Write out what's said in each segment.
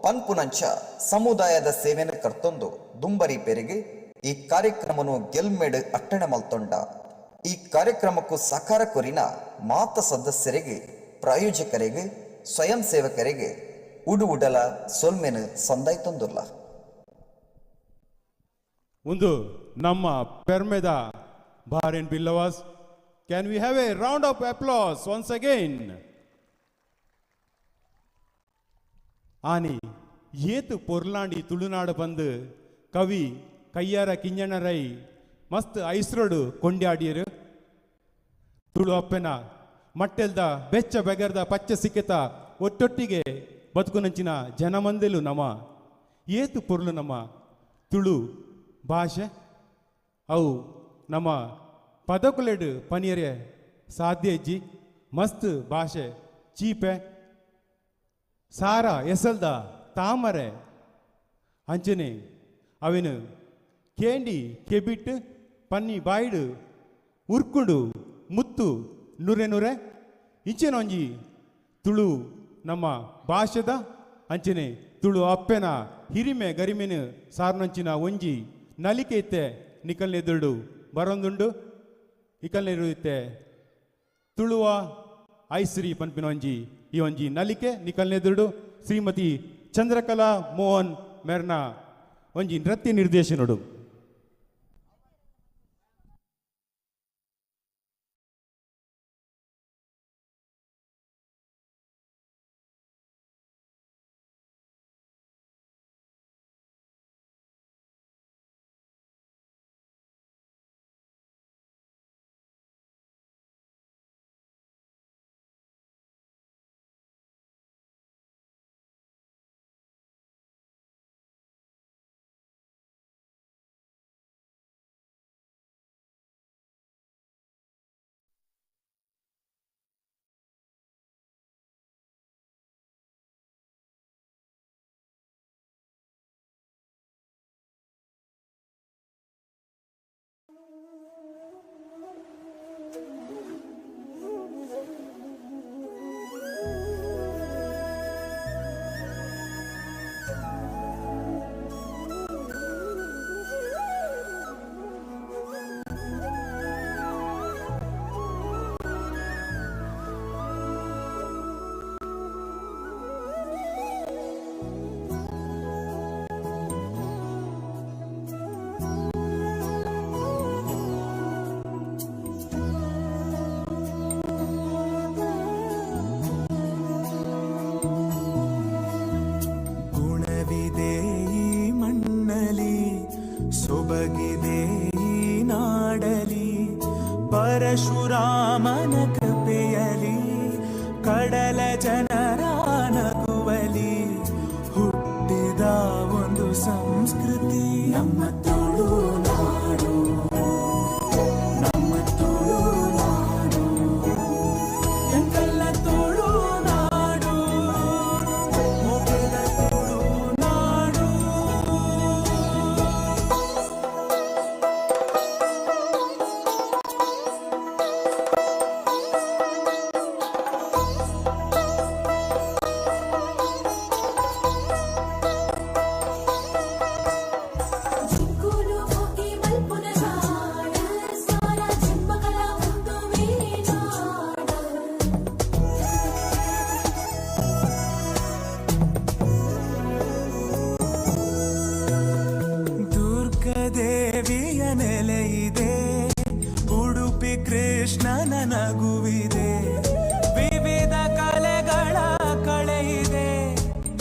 ಪನ್ಪುನಂಚ ಸಮುದಾಯದ ಸೇವೆನ್ ಕರ್ತೊಂದು ದುಂಬರಿಪೆರೆಗ್ ಈ ಕಾರ್ಯಕ್ರಮನು ಗೆಲ್ಮೆಡ್ ಅಟ್ಟಣೆ ಮಲ್ತೊಂಡ. ಈ ಕಾರ್ಯಕ್ರಮಕ್ಕೂ ಸಕಾರ ಕೊರಿನ ಮಾತ ಸದಸ್ಯರಿಗೆ, ಪ್ರಾಯೋಜಕರಿಗೆ, ಸ್ವಯಂ ಸೇವಕರಿಗೆ ಉಡು ಉಡಲ ಸೊಲ್ಮೆನ್ ಸಂದಾಯ್ತೊಂದುಲ್ಲ. ಒಂದು ನಮ್ಮ ಪೆರ್ಮೆದ Bahrain Billavas. Can we have a round of applause once again? ಆನಿ ಏತು ಪೊರ್ಲಾಂಡಿ ತುಳುನಾಡು ಬಂದು ಕವಿ ಕಯ್ಯಾರ ಕಿಂಜಣ್ಣರೈ ಮಸ್ತ್ ಐಸ್ರೋಡು ಕೊಂಡ್ಯಾಡಿಯರು. ತುಳು ಅಪ್ಪೆನ ಮಟ್ಟೆಲ್ದ ಬೆಚ್ಚ ಬೆಗರ್ದ ಪಚ್ಚೆ ಸಿಕ್ಕೆತ ಒಟ್ಟೊಟ್ಟಿಗೆ ಬದುಕುನಂಚಿನ ಜನಮಂದೆಲು ನಮ. ಏತು ಪೊರ್ಲು ನಮ್ಮ ತುಳು ಭಾಷೆ, ಅವು ನಮ್ಮ ಪದಕುಲೆಡು ಪನಿಯರೆ ಸಾಧ್ಯ ಇಜ್ಜಿ. ಮಸ್ತ್ ಭಾಷೆ ಚೀಪೆ ಸಾರ ಎಸಲ್ದ ತಾಮರೆ ಅಂಚನೆ ಅವಿನ ಕೇಂಡಿ ಕೆಬಿಟ್ ಪನ್ನಿ ಬಾಯ್ಡು ಉರ್ಕುಂಡು ಮುತ್ತು ನುರೆ ನುರೆ ಇಂಚಿನ ಒಂಜಿ ತುಳು ನಮ್ಮ ಭಾಷೆದ ಅಂಚನೆ ತುಳು ಅಪ್ಪೆನ ಹಿರಿಮೆ ಗರಿಮೆನ ಸಾರ್ನಂಚಿನ ಒಂಜಿ ನಲಿಕೆ ಇತ್ತೆ ನಿಕಲ್ನೆದುರುಡು ಬರೊಂದುಂಡು. ಇಕಲ್ನೆರು ಇತ್ತೆ ತುಳುವ ಐಶ್ರೀ ಪನ್ಪಿನ ಒಂಜಿ ಈ ಒಂಜಿ ನಲಿಕೆ ನಿಕಲ್ನೆದುರುಡು ಶ್ರೀಮತಿ ಚಂದ್ರಕಲಾ ಮೋಹನ್ ಮೆರ್ನ ಒಂಜಿ ನೃತ್ಯ ನಿರ್ದೇಶನಡು. ಗುಣವಿದೆ ಈ ಮಣ್ಣಲಿ, ಸೊಬಗಿದೆ ಈ ನಾಡಲಿ, ಪರಶುರಾಮನ ಕೃಪೆಯಲಿ, ಕಡಲ ಜನರ ನಗುವಲಿ ಹುಟ್ಟಿದ ಒಂದು ಸಂಸ್ಕೃತಿ ನಮ್ಮ ತುಳುನಾಡು, ನಮ್ಮ ತುಳುನಾಡು, ಎಂಕಲ್ಲ ತುಳುನಾಡು, ಮೊಗೆದ ತುಳುನಾಡು. ಜಿಂಕುಲು ಹೋಗಿ ಮಲ್ಪುನ ಜಾಡ ಸಾರ ಜನ್ಮಕಲ ಒಂದು ನಾಡ. ದುರ್ಗದೇವಿಯ ನೆಲೆಯಿದೆ, ಉಡುಪಿ ಕೃಷ್ಣನ ನಗುವಿದೆ, ವಿವಿಧ ಕಲೆಗಳ ಕಳೆಯಿದೆ,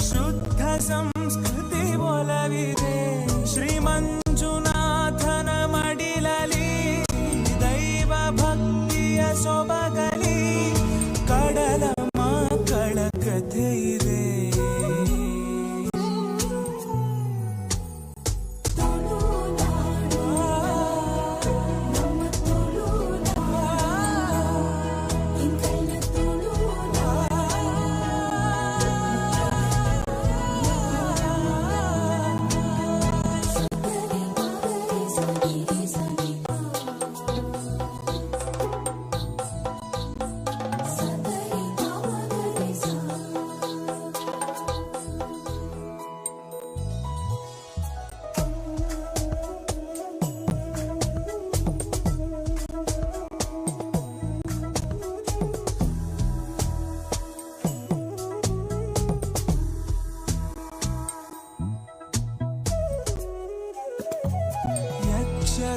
ಶುದ್ಧ ಸಂಸ್ಕೃತಿ ಒಲವಿದೆ, ಶ್ರೀ ಮಂಜುನಾಥನ ಮಡಿಲಲಿ ದೈವ ಭಕ್ತಿಯ ಸೊಬಗಲಿ ಕಡಲ ಮಕ್ಕಳ ಕಥೆ ಇದೆ. ತುಳುನಾಡು ನಮ್ಮ ತುಳುನಾಡು, ಎಂಕಲ್ನ ತುಳುನಾಡು.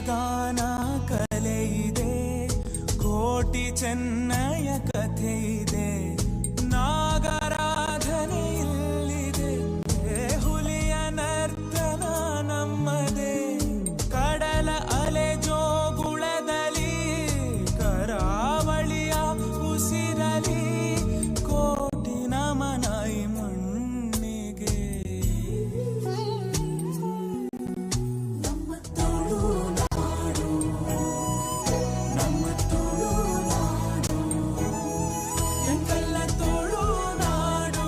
ಯಕ್ಷಗಾನ ಕಲೆ ಇದೆ, ಕೋಟಿ ಚೆನ್ನಯ ಕಥೆ ಇದೆ, ನಾಗರಾಧನೆ ಇಲ್ಲಿದೆ, ಹುಲಿಯ ನರ್ತನ ನಮ್ಮದೇ, ಕಡಲ ಅಲೆ ಜೋಗುಳದಲ್ಲಿ, ಕರಾವಳಿಯ ಉಸಿರಲಿ, ಕೋಟಿ ನಮನ ಈ ಮಣ್ಣಿಗೆ. ನಮ್ಮ ತುಳುನಾಡು, ನಮ್ಮ ತುಳುನಾಡು, ಎಂಕಲ್ಲ ತುಳುನಾಡು,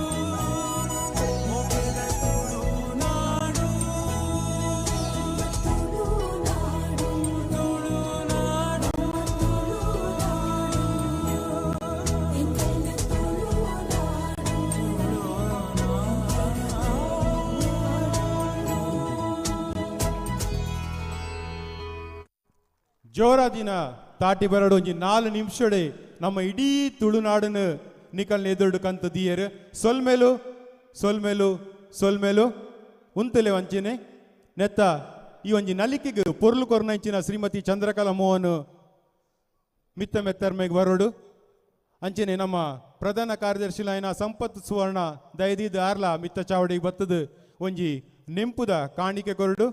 ಮೊಗೆಲ ತುಳುನಾಡು, ತುಳುನಾಡು, ತುಳುನಾಡು, ಎಂಕಲ್ನ ತುಳುನಾಡು. ಜೋರಾದಿನ ತಾಟಿ ಬರಡು ಒಂಜಿ 4 ನಿಮಿಷಡೆ ನಮ್ಮ ಇಡೀ ತುಳುನಾಡನ್ನು ನಿಕಲ್ನ ಎದುರುಡು ಕಂತ ದಿಯರು. ಸೊಲ್ಮೆಲು ಸೊಲ್ಮೆಲು ಸೊಲ್ಮೆಲು ಉಂತಲೆ ವಂಚಿನೆ ನೆತ್ತ ಈ ಒಂಜಿ ನಲಿಕೆಗೆ ಪೊರ್ಲು ಕೊರ್ನಂಚಿನ ಶ್ರೀಮತಿ ಚಂದ್ರಕಲಾ ಮೋಹನ್ ಮಿತ್ತ ಮೆತ್ತರ್ಮೆಗ್ ಬರೋಡು. ಅಂಚನೆ ನಮ್ಮ ಪ್ರಧಾನ ಕಾರ್ಯದರ್ಶಿಲಾಯಿನ ಸಂಪತ್ ಸುವರ್ಣ ದಯದೀದ್ ಆರ್ಲ ಮಿತ್ತ ಚಾವಡಿಗೆ ಬತ್ತದು ಒಂಜಿ ನೆಂಪುದ ಕಾಣಿಕೆ ಕೊರಡು.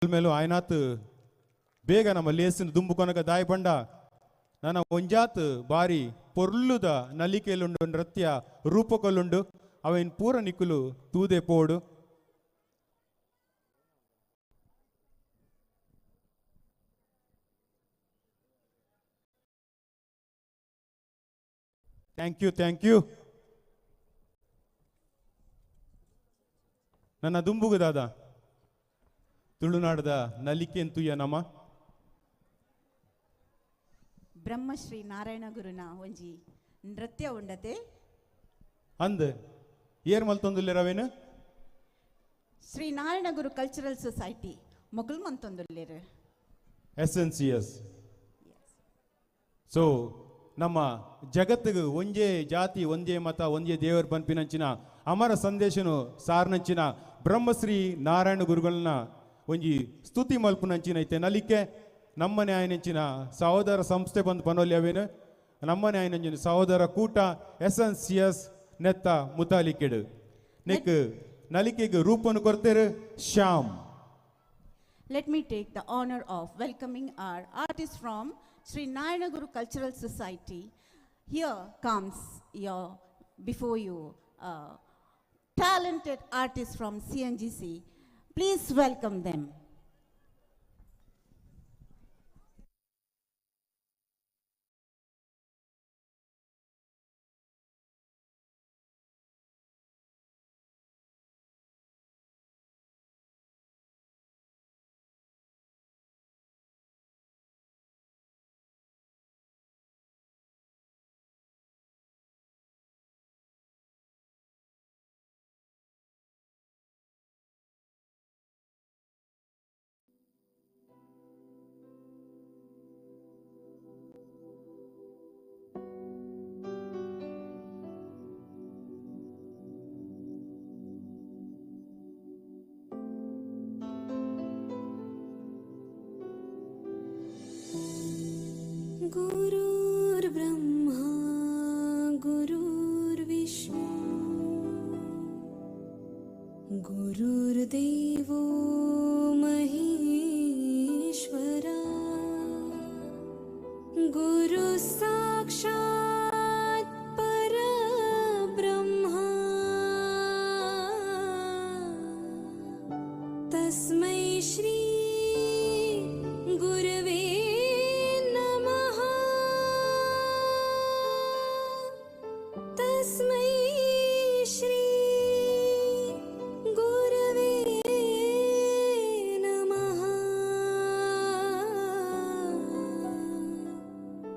ಮೇಲೂ ಆಯ್ನಾತ್ ಬೇಗ ನಮ್ಮ ಲೇಸಿನ ದುಂಬು ಕೊನಕ ದಾಯಿ ಪಂಡ ನನ್ನ ಒಂಜಾತ್ ಬಾರಿ ಪೊರ್ಲುದ ನಲಿಕೆಲುಂಡು, ನೃತ್ಯ ರೂಪಕಲುಂಡು, ಅವೇನ್ ಪೂರ ನಿಕುಲು ತೂದೆ ಪೋಡು. Thank you, thank you. ನನ್ನ ದುಂಬುಗುದಾದ ತುಳುನಾಡದ ನಲಿಕೆಂತುಯ್ಯ ನಮ ಬ್ರಹ್ಮಶ್ರೀ ನಾರಾಯಣ ಗುರುನ ಒಂಜಿ ನೃತ್ಯ ಉಂಡತೆ. ಅಂದ್ ಏರ್ ಮಲ್ತೊಂದುಲ್ಲೆರವೇನು? ಶ್ರೀ ನಾರಾಯಣ ಗುರು ಕಲ್ಚರಲ್ ಸೊಸೈಟಿ ಮೊಗಲ್ ಮಂತೊಂದುಲ್ಲೇರು. S N C S. So ನಮ್ಮ ಜಗತ್ತಿಗೆ ಒಂಜೇ ಜಾತಿ, ಒಂಜೇ ಮತ, ಒಂಜೇ ದೇವರ ಪನ್ಪಿನಂಚಿನ ಅಮರ ಸಂದೇಶನು ಸಾರ್ನಂಚಿನ ಬ್ರಹ್ಮಶ್ರೀ ನಾರಾಯಣ ಗುರುಗಳನ್ನ ಒಂಜಿ ಸ್ತುತಿ ಮಲ್ಪುನಂಚಿನ ಐತೆ ನಲಿಕೆ. ನಮ್ಮನೆ ಆಯನಂಚಿನ ಸಹೋದರ ಸಂಸ್ಥೆ ಬಂದು ಪನೋಲ್ಯವೇನು, ನಮ್ಮನೆ ಆಯನಂಚಿನ ಸಹೋದರ ಕೂಟ ಎಸ್ ಎನ್ ಸಿ ಎಸ್ ನೆತ್ತ ಮುತಾಲಿಕೆಡು ನೆಕ್ ನಲಿಕೆಗೆ ರೂಪನು ಕೊರ್ತೇರು Shyam. Let me take the honor of welcoming our artists from Sri Narayana Guru Cultural Society. Here comes your before you talented artists from CNGC. Please welcome them. गुरुर्ब्रह्मा गुरुर्विष्णु गुरुर्देवो महेश्वरा गुरु साक्षात् परब्रह्मा तस्मै श्री गुरवे नमः तस्मै श्री गुरवे नमः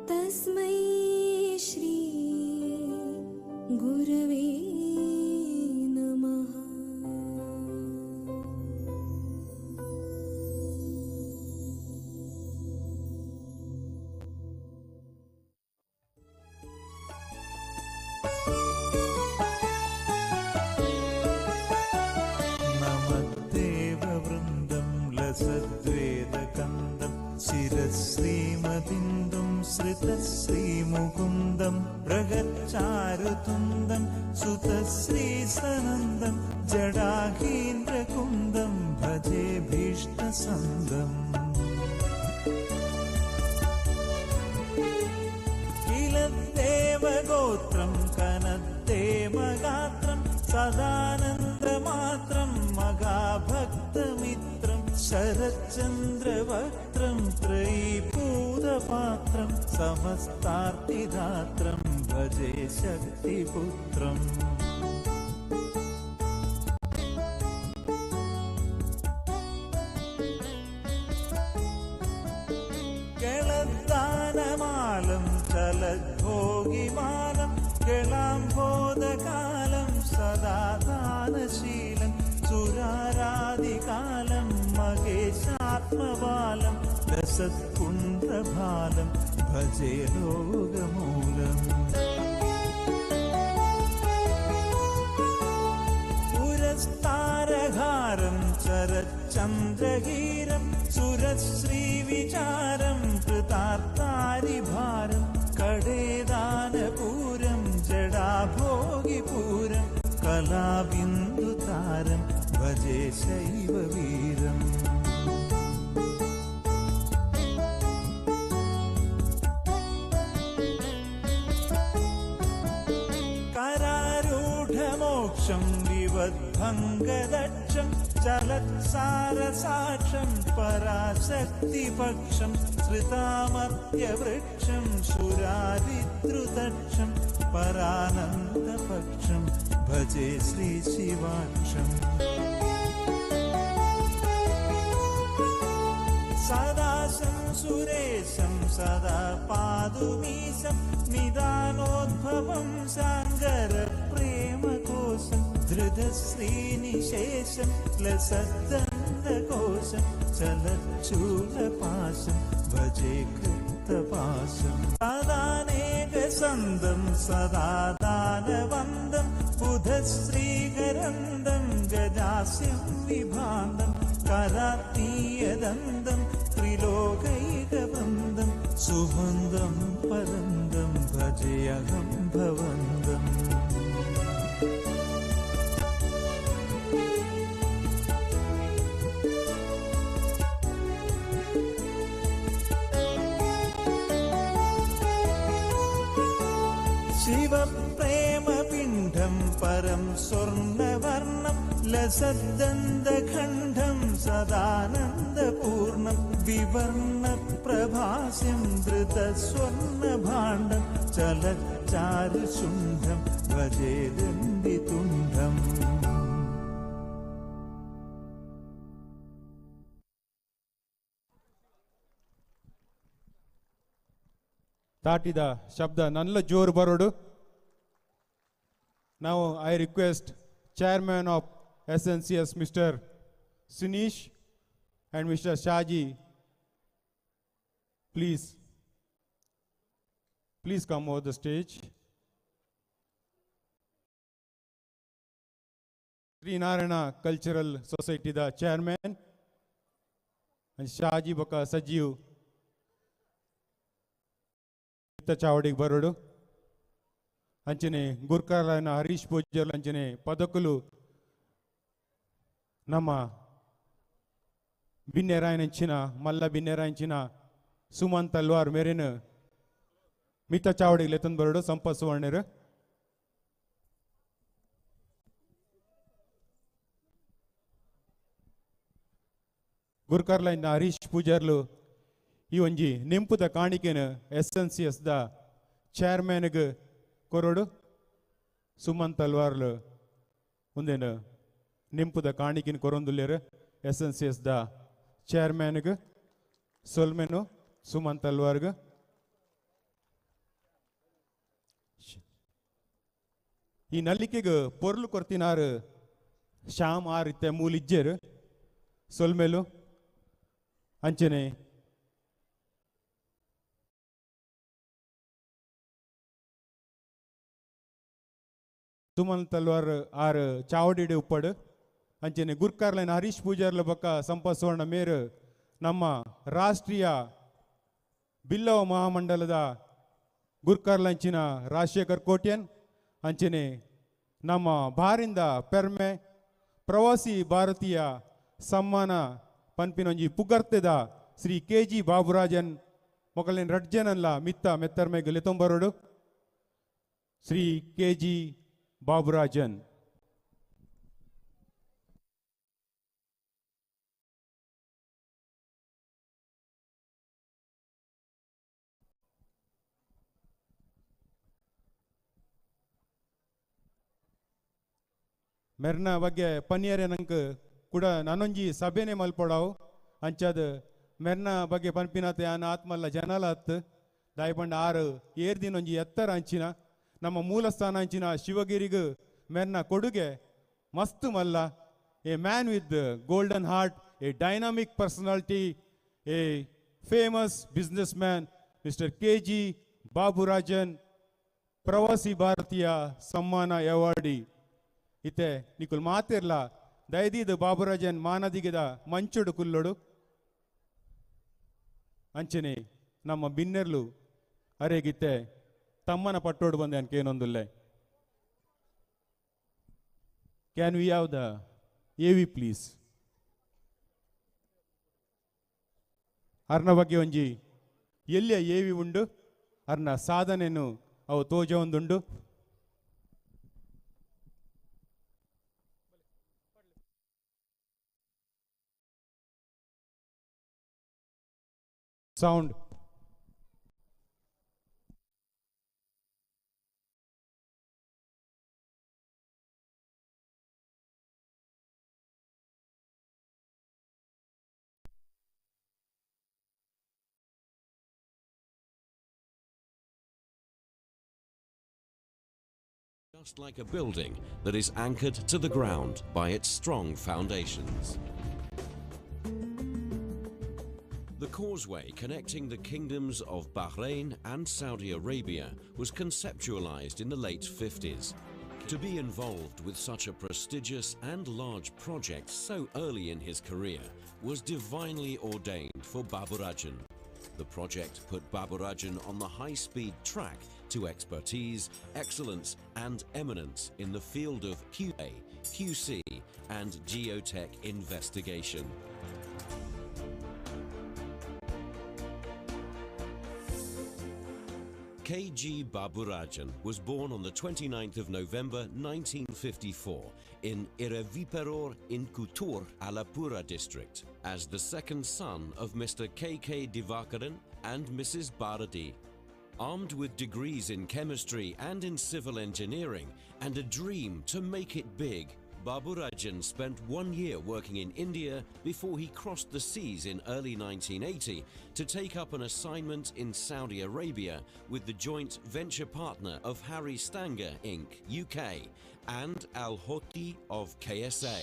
तस्मै श्री गुरवे नमः। श्रीसनन्दं जडाहीन्द्रकुन्दं भजे भीष्टसन्दम्। किल देवगोत्रं कनद्देवगात्रं सदानन्दमात्रं मगाभक्तमित्रं शरच्चन्द्रवक्त्रं त्रयीपूतपात्रं समस्तार्तिदात्रं भजे शक्तिपुत्रम्। ഗളദ്ദാനമാലം ചലദ്ഭോഗിമാലം ഗളാംബോധകാലം സദാ ദാനശീലം സുരാരാദികാലം മകേശാത്മബാലം ലസത്പുണ്ഡ്രഭാലം ഭജേ ലോകമൂലം. പുരസ്താരഹാരം ചരചന്ദ്രഹീരം സുരശ്രീവിചാരം കൃതാർത്ഥാരിഭാരം കടേദാനപൂരം ജടാഭോഗിപൂരം കലാബിന്ദുതാരം ഭജേ ശൈവവീരം. കരാരൂഢമോക്ഷം വിവദ്ഭംഗദക്ഷം ചലത്സാരസാക്ഷം പരാശക്തിപക്ഷം ശ്രുതാമർത്യവൃക്ഷം സുരാരിദ്രുതക്ഷം പരാനന്ദപക്ഷം ഭജേ ശ്രീശിവാക്ഷം. സദാശം സുരേശം സദാ പാതുമീശം നിദാനോദ്ഭവം ശാങ്കര പ്രേമകോശം ധൃതശ്രീനിശേഷം ലസദ്ദന്തകോശം ചലച്ചൂലപാശം ഭജേ കൃത്തപാശം. സദാനേകസന്തം സദാ ദാനവന്തം ബുധശ്രീകരന്തം ഗജാസ്യം വിഭാന്തം കരാത്മീയദന്തം ത്രിലോകൈകവൃന്ദം സുമന്ദം പരന്തം ഭജയഹം ഭവന്തം. ശിവപ്രേമപിണ്ഡം പരം സ്വർണവർണം ലസദ്ദന്തഖണ്ഡം സദാനന്ദപൂർണം വിവർണപ്രഭാസ്യം ധൃതസ്വർണഭാണ്ഡം ചലച്ചാരുശുണ്ഠം ഭജേ ദണ്ഡിതുണ്ഡം. ತಾಟಿದ ಶಬ್ದ ನಲ್ಲ ಜೋರು ಬರೋಡು. ನಾವು I request chairman of S N C S mister Suneesh and mister Shaji, please please come over the stage. Shri Narayana cultural ಸೊಸೈಟಿದ chairman and Shaji ಬೊಕ್ಕ ಸಜೀವ್ ಚಾವಡಿಗೆ ಬರೋಡು. ಅಂಚನೆ ಗುರ್ಕಾರನ ಹರೀಶ್ ಪೂಜಾರ್ ಅಂಚನೆ ಪದಕುಲು ನಮ್ಮ ಬಿನ್ನೆರಾಯನಂಚಿನ ಮಲ್ಲ ಬಿನ್ನೆರಾಯಂಚಿನ ಸುಮನ್ ತಲ್ವಾರ್ ಮೇರಿನ ಮಿತ್ತ ಚಾವಡಿಗೆ ಲೆತ್ತಂದು ಬರೋಡು ಸಂಪತ್ ಸುವರ್ಣರು. ಗುರ್ಕಾರ್ಲೈನ್ ಹರೀಶ್ ಪೂಜಾರ್ಲು ಈ ಒಂಜಿ ನೆಂಪುದ ಕಾಣಿಕೆನ S N C S the ಚೇರ್ಮನ್ಗ್ ಕೊರೋಡು. ಸುಮನ್ ತಲ್ವಾರ್ಲು ಒಂದೇನು ನೆಂಪುದ ಕಾಣಿಕೆನ ಕೊರೊಂದುಲ್ಲೇರು S N C S the ಚೇರ್ಮನ್ಗ್ ಸೊಲ್ಮೆನು ಸುಮನ್ ತಲ್ವಾರ್ಗ್. ಈ ನಲ್ಲಿಕೆಗ್ ಪೊರ್ಲು ಕೊರ್ತಿನಾರು ಶ್ಯಾಮ್ ಆರ್ ಇತ್ತೆ ಮೂಲಿಜ್ಜೇರು ಸೊಲ್ಮೆಲು. ಅಂಚನೆ ಸುಮನ್ ತಲ್ವಾರ್ ಆರ್ ಚಾವಡಿಡೆ ಉಪ್ಪಡು. ಅಂಚನೆ ಗುರ್ಕಾರ್ಲೈನ್ ಹರೀಶ್ ಪೂಜಾರ್ಲ ಬೊಕ್ಕ ಸಂಪತ್ ಸುವರ್ಣ ಮೇರು ನಮ್ಮ ರಾಷ್ಟ್ರೀಯ ಬಿಲ್ಲವ ಮಹಾಮಂಡಲದ ಗುರ್ಕಾರ್ಲಂಚಿನ ರಾಜಶೇಖರ್ ಕೋಟ್ಯನ್, ಅಂಚನೆ ನಮ್ಮ ಬಾರಿಂದ ಪೆರ್ಮೆ ಪ್ರವಾಸಿ ಭಾರತೀಯ ಸಮ್ಮಾನ ಪನ್ಪಿನೊಂಜಿ ಪುಗರ್ತೆದ ಶ್ರೀ ಕೆ ಜಿ ಬಾಬುರಾಜನ್ ಮೊಕಲಿನ ರಡ್ಜನಲ್ಲ ಮಿತ್ತ ಮೆತ್ತರ್ಮೆಗ್ ಲೆತೊಂಬರೋಡು. Shri K G Baburajan. ಮೆರ್ನ ಬಗ್ಗೆ ಪನ್ನಿಯರೆ ನಂಕ್ ಕೂಡ ನಾನೊಂಜಿ ಸಭೆನೆ ಮಲ್ಪೊಡಾವು. ಅಂಚಾದ ಮೆರ್ನ ಬಗ್ಗೆ ಪನ್ಪಿನಾತ ಯಾನ್ ಆತ್ಮಲ್ಲ ಜನಲ ಅತ್ ದಾಯಪಂಡ ಆರು ಏರ್ದಿನೊಂಜಿ ಎತ್ತರ ಅಂಚಿನ ನಮ್ಮ ಮೂಲ ಸ್ಥಾನ ಅಂಚಿನ ಶಿವಗಿರಿಗ್ ಮೆರ್ನ ಕೊಡುಗೆ ಮಸ್ತ್ ಮಲ್ಲ. A man with golden heart, a dynamic personality, a famous business man, Mister K G Baburajan, ಪ್ರವಾಸಿ ಭಾರತೀಯ ಸಮ್ಮಾನ ಅವಾರ್ಡಿ. ಇತ್ತೆ ನಿಕುಲ್ ಮಾತಿರ್ಲ ದಯದೀದ್ ಬಾಬುರಾಜನ್ ಮಾನದಿಗೆದ ಮಂಚುಡು ಕುಲ್ಲೊಡು. ಅಂಚನೆ ನಮ್ಮ ಬಿನ್ನೆರ್ಲು ಅರೇಗಿತ್ತೆ ತಮ್ಮನ ಪಟ್ಟೋಡು ಬಂದೆ ಅನ್ಕೇನೊಂದುಲ್ಲೆ. Can we have the A V please? ಅರ್ನ ಬಗ್ಗೆ ಒಂಜಿ ಎಲ್ಲಿಯ ಎ ವಿ ಉಂಡು, ಅರ್ನ ಸಾಧನೆಯನ್ನು ಅವು ತೋಜ ಒಂದುಂಡು. Sound. Just like a building that is anchored to the ground by its strong foundations. The causeway connecting the kingdoms of Bahrain and Saudi Arabia was conceptualized in the late 50s. To be involved with such a prestigious and large project so early in his career was divinely ordained for Baburajan. The project put Baburajan on the high-speed track to expertise, excellence and eminence in the field of QA, QC and geotech investigation. K.G. Baburajan was born on the 29th of November 1954 in Iraviperur in Kuttur, Alappuzha district, as the second son of Mr. K.K. Divakaran and Mrs. Bharati. Armed with degrees in chemistry and in civil engineering and a dream to make it big, Baburajan spent 1 year working in India before he crossed the seas in early 1980 to take up an assignment in Saudi Arabia with the joint venture partner of Harry Stanger Incorporated, UK, and Al Hoti of KSA.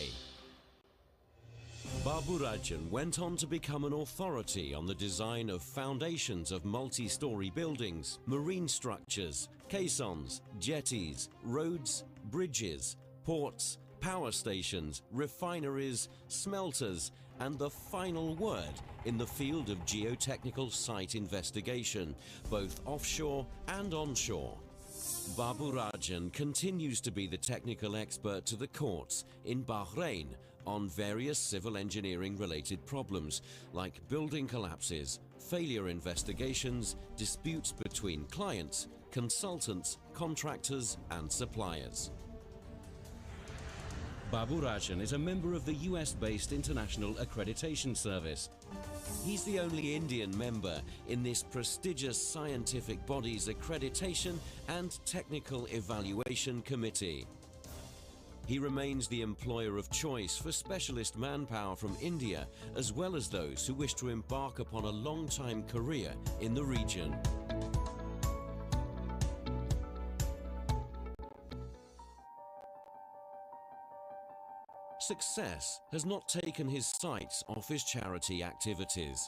Baburajan went on to become an authority on the design of foundations of multi-story buildings, marine structures, caissons, jetties, roads, bridges, ports, power stations, refineries, smelters, and the final word in the field of geotechnical site investigation, both offshore and onshore. Baburajan continues to be the technical expert to the courts in Bahrain on various civil engineering related problems like building collapses, failure investigations, disputes between clients, consultants, contractors and suppliers. Baburajan is a member of the US-based International Accreditation Service. He's the only Indian member in this prestigious scientific body's accreditation and technical evaluation committee. He remains the employer of choice for specialist manpower from India, as well as those who wish to embark upon a long-time career in the region. Success has not taken his sights off his charity activities.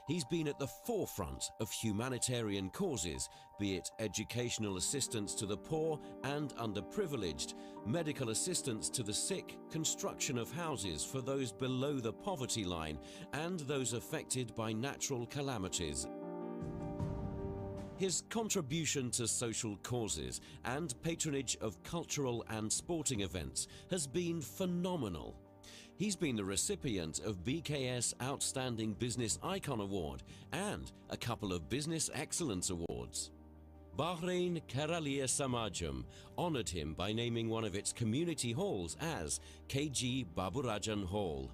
He's been at the forefront of humanitarian causes, be it educational assistance to the poor and underprivileged, medical assistance to the sick, construction of houses for those below the poverty line and those affected by natural calamities. His contribution to social causes and patronage of cultural and sporting events has been phenomenal. He's been the recipient of BKS Outstanding Business Icon Award and a couple of Business Excellence Awards. Bahrain Keraliya Samajam honored him by naming one of its community halls as KG Baburajan Hall.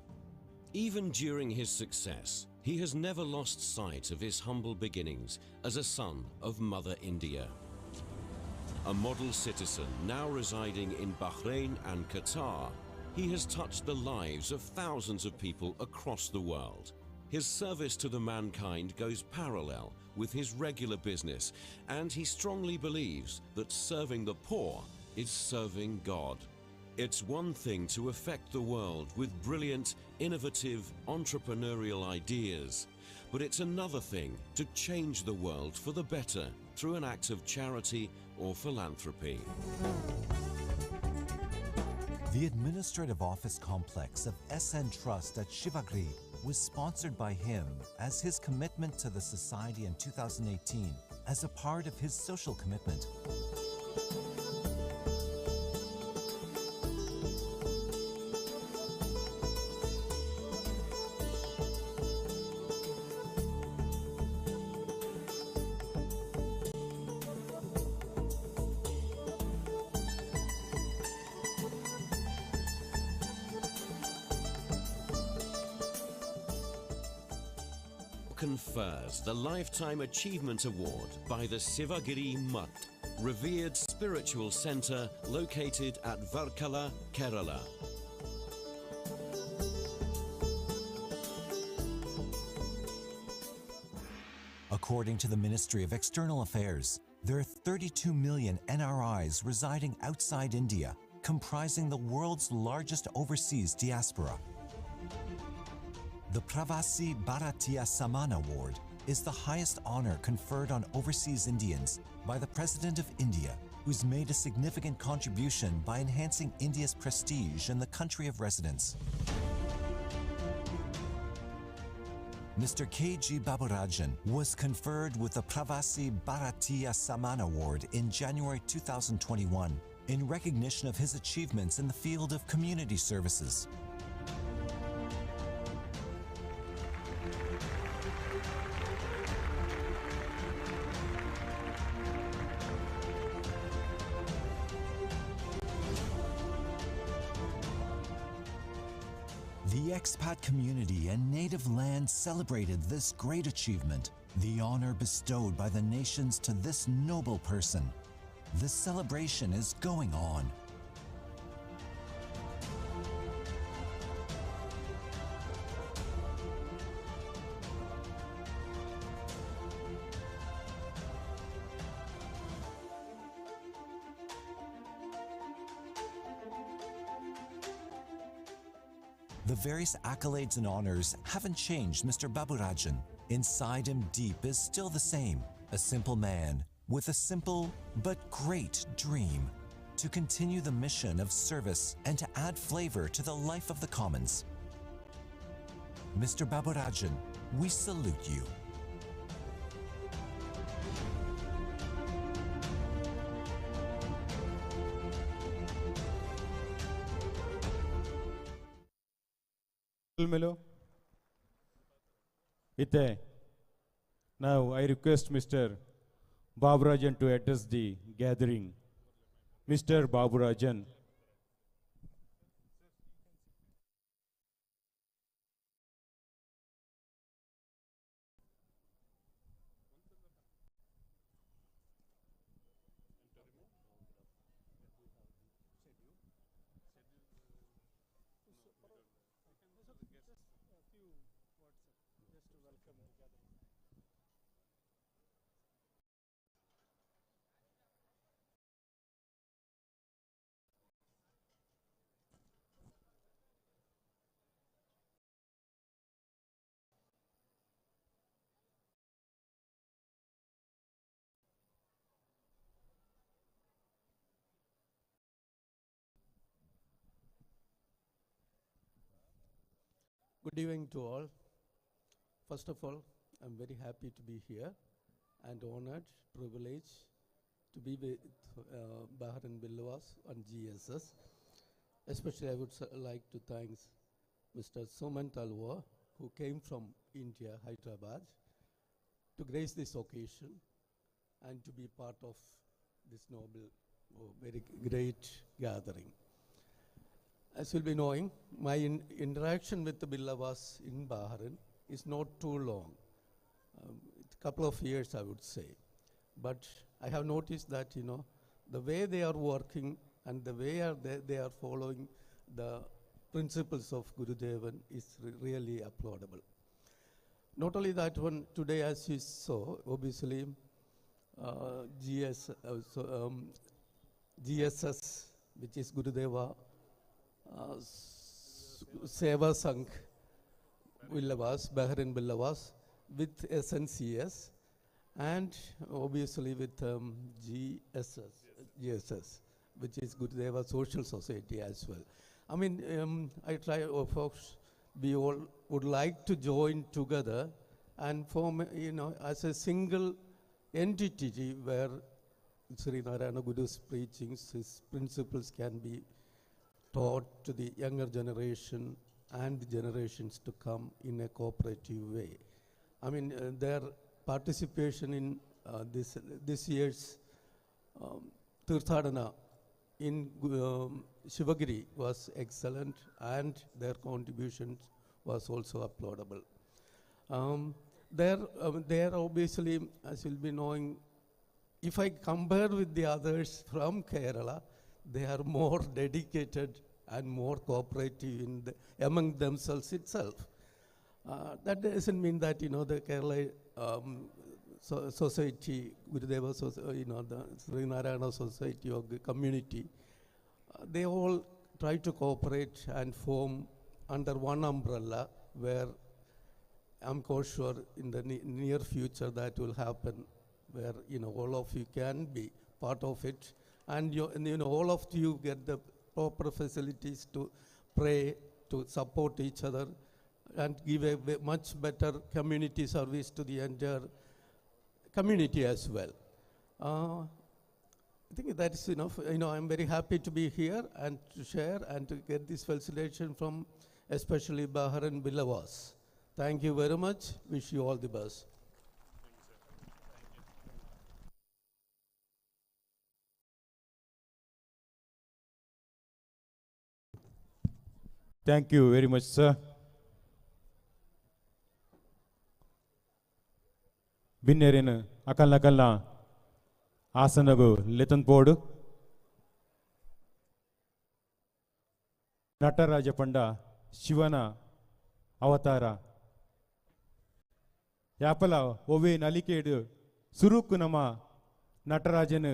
Even during his success, he has never lost sight of his humble beginnings as a son of Mother India. A model citizen now residing in Bahrain and Qatar, he has touched the lives of thousands of people across the world. His service to the mankind goes parallel with his regular business, and he strongly believes that serving the poor is serving God. It's one thing to affect the world with brilliant, innovative, entrepreneurial ideas, but it's another thing to change the world for the better through an act of charity or philanthropy. The administrative office complex of SN Trust at Shivagiri was sponsored by him as his commitment to the society in 2018 as a part of his social commitment. Confers the Lifetime Achievement Award by the Sivagiri Mutt, revered spiritual center located at Varkala, Kerala. According to the Ministry of External Affairs, there are 32 million NRIs residing outside India, comprising the world's largest overseas diaspora. The Pravasi Bharatiya Samman Award is the highest honor conferred on overseas Indians by the President of India, who's made a significant contribution by enhancing India's prestige in the country of residence. Mr. K.G. Baburajan was conferred with the Pravasi Bharatiya Samman Award in January 2021 in recognition of his achievements in the field of community services. The expat community and native land celebrated this great achievement, the honor bestowed by the nations to this noble person. This celebration is going on. The various accolades and honors haven't changed Mr. Baburajan. Inside him deep is still the same, a simple man with a simple but great dream to continue the mission of service and to add flavor to the life of the commons. Mr. Baburajan, we salute you. Melo. Ite. Now I request Mr. Baburajan to address the gathering. Mr. Baburajan. Good evening to all. First of all, I'm very happy to be here. and honored, privileged to be with Bahrain Billavas and GSS. Especially I would like to thank Mr. Suman Talwar, who came from India, Hyderabad, to grace this occasion and to be part of this noble, very great gathering. As you'll be knowing, my interaction with the Billavas in Bahrain is not too long, a couple of years I would say. But I have noticed that, the way they are working and the way they are following the principles of Gurudevan is really applaudable. Not only that one, today as you saw, obviously, GSS, which is Gurudeva Seva Sangh Billavas, Bahrain Billavas, with SNCS, and obviously with GSS, which is Gurudeva Social Society as well. I mean, I try, oh, folks, we all would like to join together and form, as a single entity where Sri Narayana Guru's preachings, his principles can be taught to the younger generation and the generations to come in a cooperative way. Their participation in this year's Tirthadana in Shivagiri was excellent, and their contributions was also applaudable. There obviously, as you'll be knowing, if I compare with the others from Kerala, they are more dedicated and more cooperative among themselves itself. That doesn't mean that, the Kerala society, Gurudeva, the Sri Narayana society or the community, they all try to cooperate and form under one umbrella where I'm quite sure in the near future that will happen, where, all of you can be part of it, and all of you get the proper facilities to pray, to support each other, and give a much better community service to the entire community as well. I think that is enough. I'm very happy to be here and to share and to get this facilitation from especially Bahrain Billavas. Thank you very much. Wish you all the best. Thank you very much, sir. ಬಿನ್ನೆರಿನ ಅಕಲ್ನ ಕಲ್ನ ಆಸನಗು ಲೆತನ್ ಪೋಡು ನಟರಾಜ ಪಂಡ ಶಿವನ ಅವತಾರ ಯಾಪಲ ಒವ್ವೇ ನಲಿಕೇಡು ಸುರುಕು ನಮ್ಮ ನಟರಾಜನ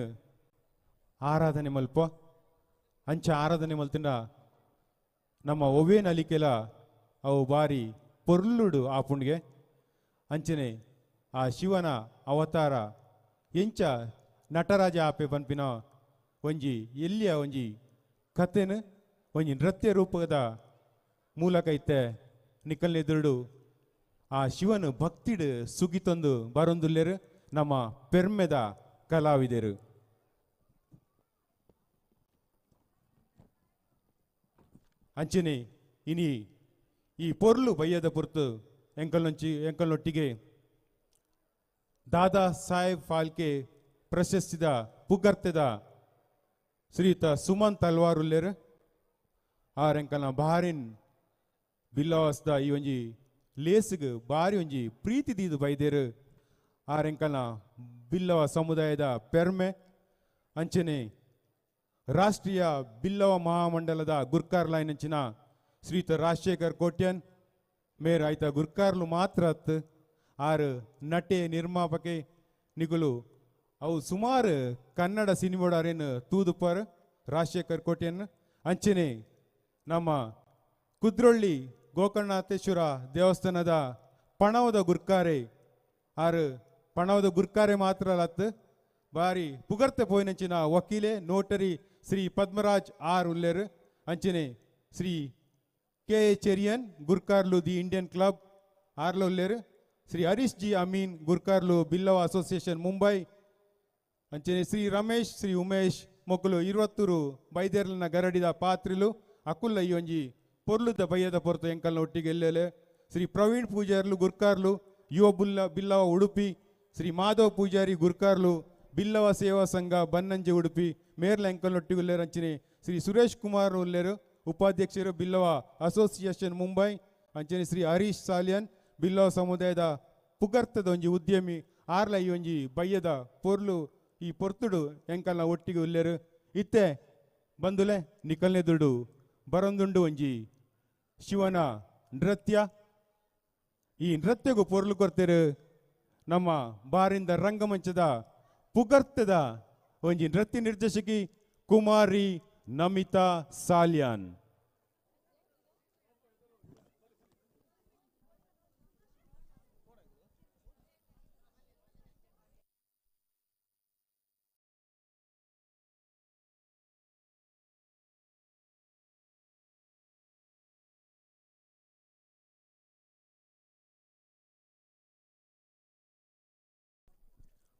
ಆರಾಧನೆ ಮಲ್ಪ ಅಂಚ ಆರಾಧನೆ ಮಲ್ತಿಂಡ ನಮ್ಮ ಒವ್ವೇ ನಲಿಕೆಲ ಅವು ಬಾರಿ ಪೊರ್ಲುಡು ಆಪುಂಡ್ಗೆ ಅಂಚನೆ ಆ ಶಿವನ ಅವತಾರ ಎಂಚ ನಟರಾಜ ಆಪೆ ಪನ್ಪಿನ ಒಂಜಿ ಎಲ್ಲಿಯ ಒಂಜಿ ಕಥೆನು ಒಂಜಿ ನೃತ್ಯ ರೂಪದ ಮೂಲಕ ಇತ್ತೆ ನಿಕಲ್ನೆದುರುಡು ಆ ಶಿವನು ಭಕ್ತಿಡು ಸುಗಿತೊಂದು ಬರೊಂದುಲ್ಲೆರು ನಮ್ಮ ಪೆರ್ಮೆದ ಕಲಾವಿದರು. ಅಂಚನೆ ಇನಿ ಈ ಪೊರ್ಲು ಬಯ್ಯದ ಪೊರ್ತು ಎಂಕಲ್ನೊಂಚಿ ಎಂಕಲ್ನೊಟ್ಟಿಗೆ ದಾದಾ ಸಾಹೇಬ್ ಫಾಲ್ಕೆ ಪ್ರಶಸ್ತಿದ ಪುಗರ್ತೆದ ಶ್ರೀಯುತ ಸುಮನ್ ತಲ್ವಾರ್ ಉಲ್ಲೆರ್ ಆರ್ ಎಂಕಲ್ನ ಬಾರಿನ್ ಬಿಲ್ಲವಾಸ್ದ ಈ ಒಂಜಿ ಲೇಸ್ಗ್ ಬಾರಿ ಒಂಜಿ ಪ್ರೀತಿ ದೀದು ಬೈದೇರು ಆರ್ ಎಂಕಲ್ನ ಬಿಲ್ಲವ ಸಮುದಾಯದ ಪೆರ್ಮೆ ಅಂಚನೆ ರಾಷ್ಟ್ರೀಯ ಬಿಲ್ಲವ ಮಹಾಮಂಡಲದ ಗುರ್ಕಾರ್ಲಾಯಿನಂಚಿನ ಶ್ರೀಯುತ ರಾಜಶೇಖರ್ ಕೋಟ್ಯನ್ ಮೇರ್ ಆಯ್ತ ಗುರ್ಕಾರ್ಲು ಮಾತ್ರ ಅತ್ ಆರ್ ನಟೆ ನಿರ್ಮಾಪಕೆ ನಿಗುಲು ಅವು ಸುಮಾರು ಕನ್ನಡ ಸಿನಿಮಾಡಾರೇನು ತೂದುಪಾರ್ ರಾಜಶೇಖರ್ ಕೋಟ್ಯನ್ ಅಂಚನೆ ನಮ್ಮ ಕುದ್ರೊಳ್ಳಿ ಗೋಕರ್ಣನಾಥೇಶ್ವರ ದೇವಸ್ಥಾನದ ಪಣವದ ಗುರ್ಕಾರೆ ಆರ್ ಪಣವದ ಗುರ್ಕಾರೆ ಮಾತ್ರ ಅಲ್ಲತ್ ಬಾರಿ ಪುಗರ್ತೆ ಪೋಯಿನಂಚಿನ ವಕೀಲೆ ನೋಟರಿ ಶ್ರೀ ಪದ್ಮರಾಜ್ ಆರ್ ಉಲ್ಲೇರ್ ಅಂಚನೆ ಶ್ರೀ ಕೆ ಎ ಚೆರಿಯನ್ ಗುರ್ಕಾರ್ಲು the Indian club ಆರ್ಲ ಉಲ್ಲೇರ್. ಶ್ರೀ ಹರೀಶ್ ಜಿ ಅಮೀನ್ ಗುರ್ಕಾರ್ಲು ಬಿಲ್ಲವ ಅಸೋಸಿಯೇಷನ್ ಮುಂಬೈ ಅಂಚನೆ ಶ್ರೀ ರಮೇಶ್ ಶ್ರೀ ಉಮೇಶ್ ಮೊಕುಲು ಇರುವತ್ತೂರು ಬೈದೇರ್ಲನ ಗರಡಿದ ಪಾತ್ರಿಲು ಅಕುಲ್ಲ ಈ ಒಂಜಿ ಪೊರ್ಲುದ ಬಯ್ಯದ ಪೊರ್ತು ಎಂಕಲ್ನ ಒಟ್ಟಿಗೆ ಎಲ್ಲೆಲೆ ಶ್ರೀ ಪ್ರವೀಣ್ ಪೂಜಾರ್ಲು ಗುರ್ಕಾರ್ಲು ಯುವ ಬುಲ್ಲ ಬಿಲ್ಲವ ಉಡುಪಿ ಶ್ರೀ ಮಾಧವ ಪೂಜಾರಿ ಗುರ್ಕಾರ್ಲು ಬಿಲ್ಲವ ಸೇವಾ ಸಂಘ ಬನ್ನಂಜೆ ಉಡುಪಿ ಮೇರ್ಲ ಎಂಕಲ್ನೊಟ್ಟಿಗೆ ಉಲ್ಲೇರು ಅಂಚನೆ ಶ್ರೀ ಸುರೇಶ್ ಕುಮಾರ್ ಉಲ್ಲೇರು ಉಪಾಧ್ಯಕ್ಷರು ಬಿಲ್ಲವ ಅಸೋಸಿಯೇಷನ್ ಮುಂಬೈ ಅಂಚನೆ ಶ್ರೀ ಹರೀಶ್ ಸಾಲಿಯನ್ ಬಿಲ್ಲವ ಸಮುದಾಯದ ಪುಗರ್ತದ ಒಂಜಿ ಉದ್ಯಮಿ ಆರ್ಲ ಈ ಒಂಜಿ ಬಯ್ಯದ ಪೊರ್ಲು ಈ ಪೊರ್ತುಡು ಎಂಕಲ್ನ ಒಟ್ಟಿಗೆ ಉಲ್ಲೇರು ಇತ್ತೆ ಬಂದುಲೆ ನಿಕಲ್ನೆ ದುಡು ಬರಂದುಂಡು ಒಂಜಿ ಶಿವನ ನೃತ್ಯ. ಈ ನೃತ್ಯಗೂ ಪೊರ್ಲು ಕೊರ್ತೆರು ನಮ್ಮ ಬಾರಿಂದ ರಂಗಮಂಚದ ಪುಗರ್ತದ ಒಂಜಿ ನೃತ್ಯ ನಿರ್ದೇಶಕಿ ಕುಮಾರಿ ನಮಿತಾ ಸಾಲ್ಯಾನ್.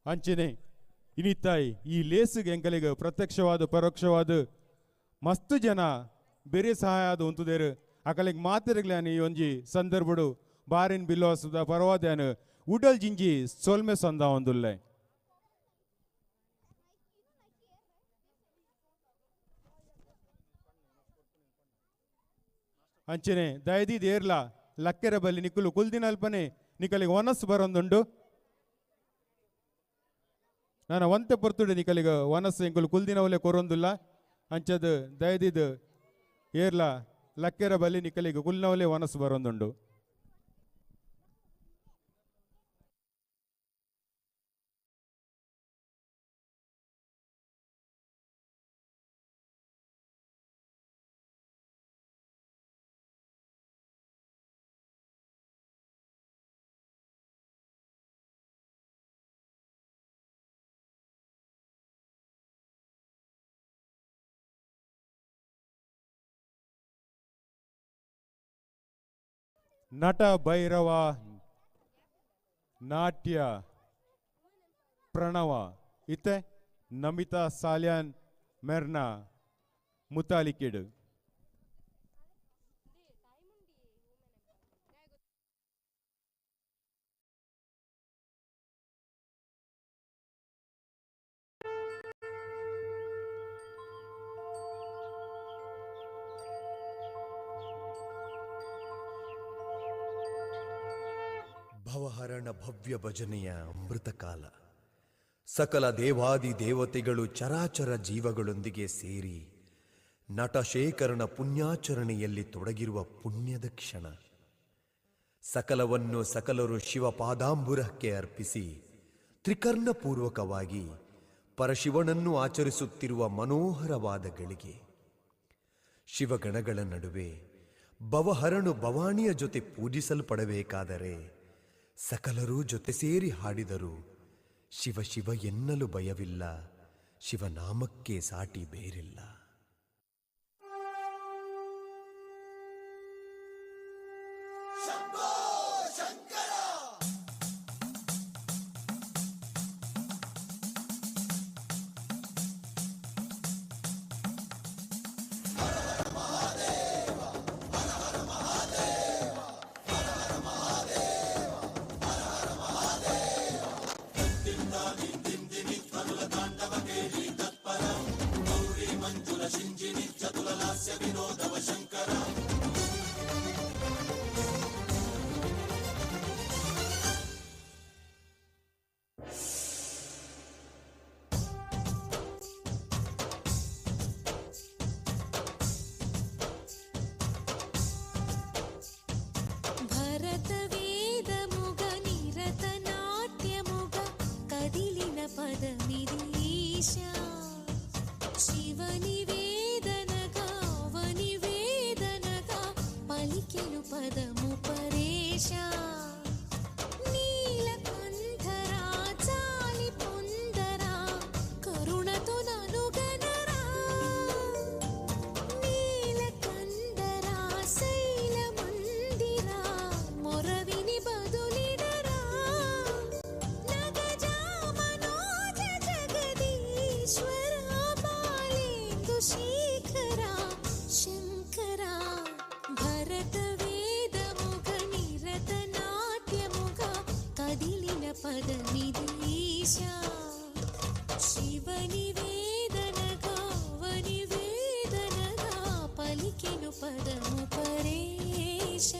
ಅಂಚನೆ ಇನಿತಾಯಿ ಈ ಲೇಸುಗೆ ಎಂಕಲಿಗೆ ಪ್ರತ್ಯಕ್ಷವಾದ ಪರೋಕ್ಷವಾದ ಮಸ್ತ್ ಜನ ಬೇರೆ ಸಹಾಯ ಆದ ಉಂತುದೇರು ಅಕಲಿಗೆ ಮಾತಿರಗ್ಲಾನ ಈ ಒಂಜಿ ಸಂದರ್ಭಡು ಬಾರಿನ್ ಬಿಲ್ಲೋಸದ ಪರವಾದ್ಯಾನ ಉಡಲ್ ಜಿಂಜಿ ಸೊಲ್ಮೆ ಸಂದ ಒಂದುಲ್ಲೆ. ಅಂಚನೆ ದಯದಿ ದೇರ್ಲ ಲಕ್ಕೆರ ಬಲ್ಲಿ ನಿಕ್ಕಲು ಕುಲ್ದಿನಲ್ಪನೆ ನಿಕಲಿಗೆ ವನಸ್ ಬರೊಂದುಂಡು. ನಾನು ಒಂತೆ ಪೊರ್ತುಡು ನಿಕಲಿಗ ವನಸ್ ಎಂಕುಲು ಕುಲ್ದಿನವಲೆ ಕೊರೊಂದುಲ್ಲ ಅಂಚದ ದಯದಿದ್ ಏರ್ಲ ಲಕ್ಕೆರ ಬಲ್ಲಿ ನಿಕಲಿಗ ಕುಲ್ನವಲೆ ವನಸ್ ಬರೊಂದುಂಡು. ನಟ ಭೈರವ ನಾಟ್ಯ ಪ್ರಣವ ಇತ್ತೆ ನಮಿತಾ ಸಾಲ್ಯಾನ್ ಮೆರ್ನ ಮುತಾಲಿಕಿಡು. ಭವಹರಣ ಭವ್ಯ ಭಜನೆಯ ಅಮೃತಕಾಲ. ಸಕಲ ದೇವಾದಿ ದೇವತೆಗಳು ಚರಾಚರ ಜೀವಗಳೊಂದಿಗೆ ಸೇರಿ ನಟಶೇಖರನ ಪುಣ್ಯಾಚರಣೆಯಲ್ಲಿ ತೊಡಗಿರುವ ಪುಣ್ಯದ ಕ್ಷಣ. ಸಕಲವನ್ನು ಸಕಲರು ಶಿವಪಾದಾಂಬುರಕ್ಕೆ ಅರ್ಪಿಸಿ ತ್ರಿಕರ್ಣಪೂರ್ವಕವಾಗಿ ಪರಶಿವನನ್ನು ಆಚರಿಸುತ್ತಿರುವ ಮನೋಹರವಾದ ಗಳಿಗೆ. ಶಿವಗಣಗಳ ನಡುವೆ ಭವಹರನು ಭವಾನಿಯ ಜೊತೆ ಪೂಜಿಸಲ್ಪಡಬೇಕಾದರೆ ಸಕಲರೂ ಜೊತೆ ಸೇರಿ ಹಾಡಿದರು ಶಿವ ಶಿವ ಎನ್ನಲು ಭಯವಿಲ್ಲ, ಶಿವನಾಮಕ್ಕೆ ಸಾಟಿ ಬೇರಿಲ್ಲ. ಶಿವ ನಿವೇದನ ಗಾವ ನಿವೇದನ పదము పరేశ.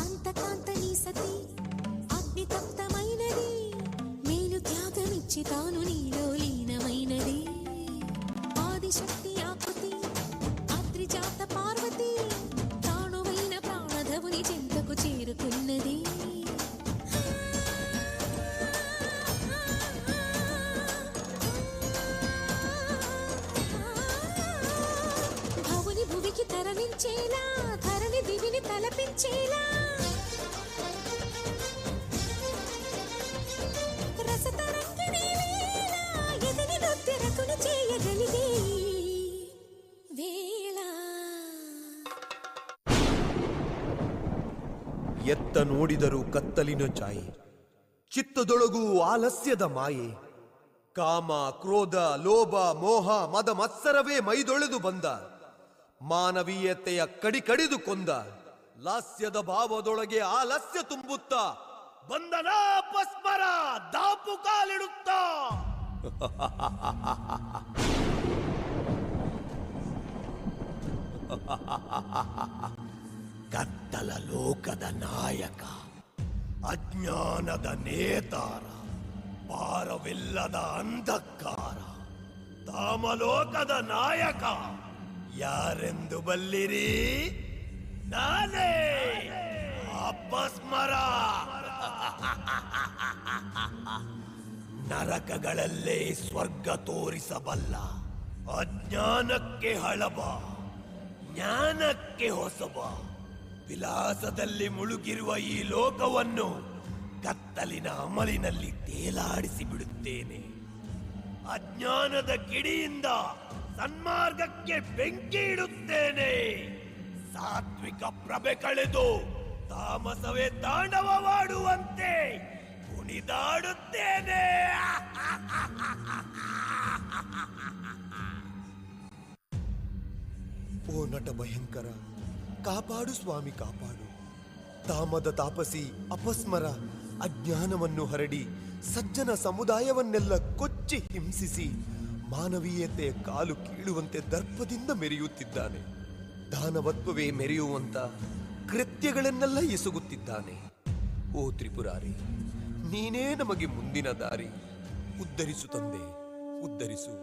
అంతకాంత నీ సతి అగ్నితప్తమైనది, మేలు త్యాగమిచ్చి తాను నీలో లీనమైనది. ఆదిశక్తి ఆకృతి అద్రిజాత పార్వతి తానువైన ప్రాణధవుని చెంతకు చేరుకున్నది. భవుని భువికి తరలించేలా, ధరణి దివిని తలపించేలా, రసతరంగిణి లీల ఎదని నృత్యరతుని చేయగలిగే వేళ. ಎತ್ತ ನೋಡಿದರೂ ಕತ್ತಲಿನ ಛಾಯೆ, ಚಿತ್ತದೊಳಗೂ ಆಲಸ್ಯದ ಮಾಯೆ. ಕಾಮ ಕ್ರೋಧ ಲೋಭ ಮೋಹ ಮದ ಮತ್ಸರವೇ ಮೈದೊಳೆದು ಬಂದ, ಮಾನವೀಯತೆಯ ಕಡಿ ಕಡಿದು ಕೊಂದ, ಲಾಸ್ಯದ ಭಾವದೊಳಗೆ ಆಲಸ್ಯ ತುಂಬುತ್ತಾ ಬಂದನ ಅಪಸ್ಮರ ದಾಪು ಕಾಲಿಡುತ್ತಾ. ಕತ್ತಲ ಲೋಕದ ನಾಯಕ, ಅಜ್ಞಾನದ ನೇತಾರ, ಭಾರವಿಲ್ಲದ ಅಂಧಕಾರ, ತಾಮಲೋಕದ ನಾಯಕ ಯಾರೆಂದು ಬಲ್ಲಿರಿ? ನಾನೇ ಅಪಸ್ಮರ. ನರಕಗಳಲ್ಲೇ ಸ್ವರ್ಗ ತೋರಿಸಬಲ್ಲ, ಅಜ್ಞಾನಕ್ಕೆ ಹಳಬ, ಜ್ಞಾನಕ್ಕೆ ಹೊಸಬ, ವಿಲಾಸದಲ್ಲಿ ಮುಳುಗಿರುವ ಈ ಲೋಕವನ್ನು ಕತ್ತಲಿನ ಅಮಲಿನಲ್ಲಿ ತೇಲಾಡಿಸಿ ಬಿಡುತ್ತೇನೆ. ಅಜ್ಞಾನದ ಕಿಡಿಯಿಂದ ಸನ್ಮಾರ್ಗಕ್ಕೆ ಬೆಂಕಿ ಇಡುತ್ತೇನೆ. ಸಾತ್ವಿಕ ಪ್ರಭೆ ಕಳೆದು ತಾಮಸವೇ ತಾಂಡವವಾಡುವಂತೆ ಕುಣಿದಾಡುತ್ತೇನೆ. ಓ ನಟ ಭಯಂಕರ, ಕಾಪಾಡು ಸ್ವಾಮಿ ಕಾಪಾಡು. ತಾಮದ ತಾಪಸಿ ಅಪಸ್ಮರ ಅಜ್ಞಾನವನ್ನು ಹರಡಿ ಸಜ್ಜನ ಸಮುದಾಯವನ್ನೆಲ್ಲ ಕೊಚ್ಚಿ ಹಿಂಸಿಸಿ ಮಾನವೀಯತೆಯ ಕಾಲು ಕೀಳುವಂತೆ ದರ್ಪದಿಂದ ಮೆರೆಯುತ್ತಿದ್ದಾನೆ. ದಾನವತ್ವವೇ ಮೆರೆಯುವಂತ ಕೃತ್ಯಗಳನ್ನೆಲ್ಲ ಎಸಗುತ್ತಿದ್ದಾನೆ. ಓ ತ್ರಿಪುರಾರಿ, ನೀನೇ ನಮಗೆ ಮುಂದಿನ ದಾರಿ. ಉದ್ಧರಿಸು ತಂದೆ, ಉದ್ಧರಿಸು.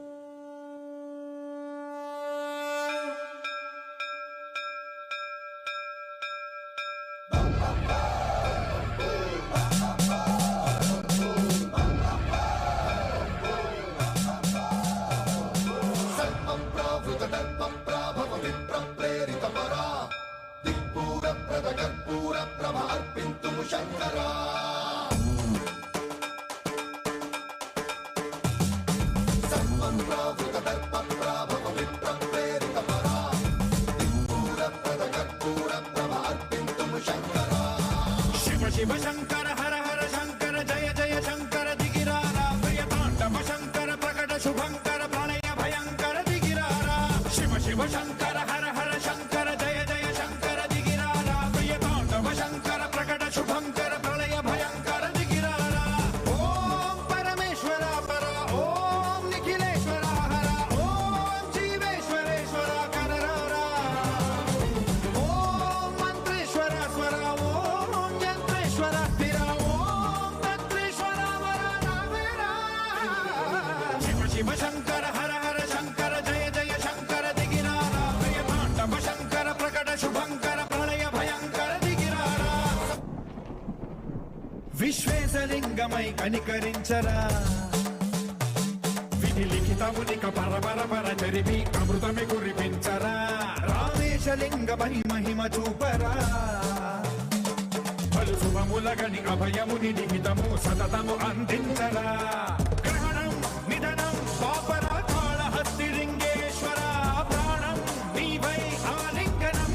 ಶಿವ ಶಿವ ಶಂಕರ ಹರ ಹರ ಶಂಕರ ಜಯ ಜಯ ಶಂಕರ ದಿಗಿರಾರ ಪ್ರಿಯ ತಾಂಡವ ಶಂಕರ ಪ್ರಕಟ ಶುಭಂಕರ ಪ್ರಳಯ ಭಯಂಕರ ದಿಗಿರಾರ. ಶಿವ ಶಿವ ಶಂಕರ ಹರ ಹರ ಶಂಕರ ಜಯ ಜಯ ಶಂಕರ ದಿಗಿರಾರ ಪ್ರಿಯ ತಾಂಡವ ಶಂಕರ ಪ್ರಕಟ ಶುಭಂಕರ ಪ್ರಳಯ ಭಯಂಕರ ದಿಗಿರಾರ. ಓಂ ಪರಮೇಶ್ವರ ಪರ, ಓಂ ನಿಖಿಲೇಶ್ವರ ಹರ, ಓಂ ಜೀವೇಶ್ವರೇಶ್ವರ ಕರರಾರ, ಓಂ ಮಂತ್ರೇಶ್ವರ ಸ್ವರ, ಓಂ ಯಂತ್ರೇಶ್ವರ ಸ್ಥಿರ, ಓಂ ತಂತ್ರೇಶ್ವರ ವರ ನಾವೇರ. ಶಿವ ಶಿವ ಶಂಕರ ಹರ ಹರ ಶಂಕರ ಜಯ ಜಯ ಶಂಕರ ದಿಗಿರಾರ ಪ್ರಿಯ ತಾಂಡವ ಶಂಕರ ಪ್ರಕಟ ಶುಭಂಕರ ಪ್ರಳಯ ಭಯಂಕರ ದಿಗಿರಾರ. విశ్వేశలింగమై కనికరించరా, విధి లిఖితమునిక పరపర పర చరిమి అమృతమి కురిపించరా, రామేశలింగమై మహిమ చూపరా, పలు శుభములగని అభయముని లిఖితము సతతము అందించరా. గ్రహణం నిధనం పాపర కాళహస్తి లింగేశ్వర, ప్రాణం నీవై ఆలింగనం.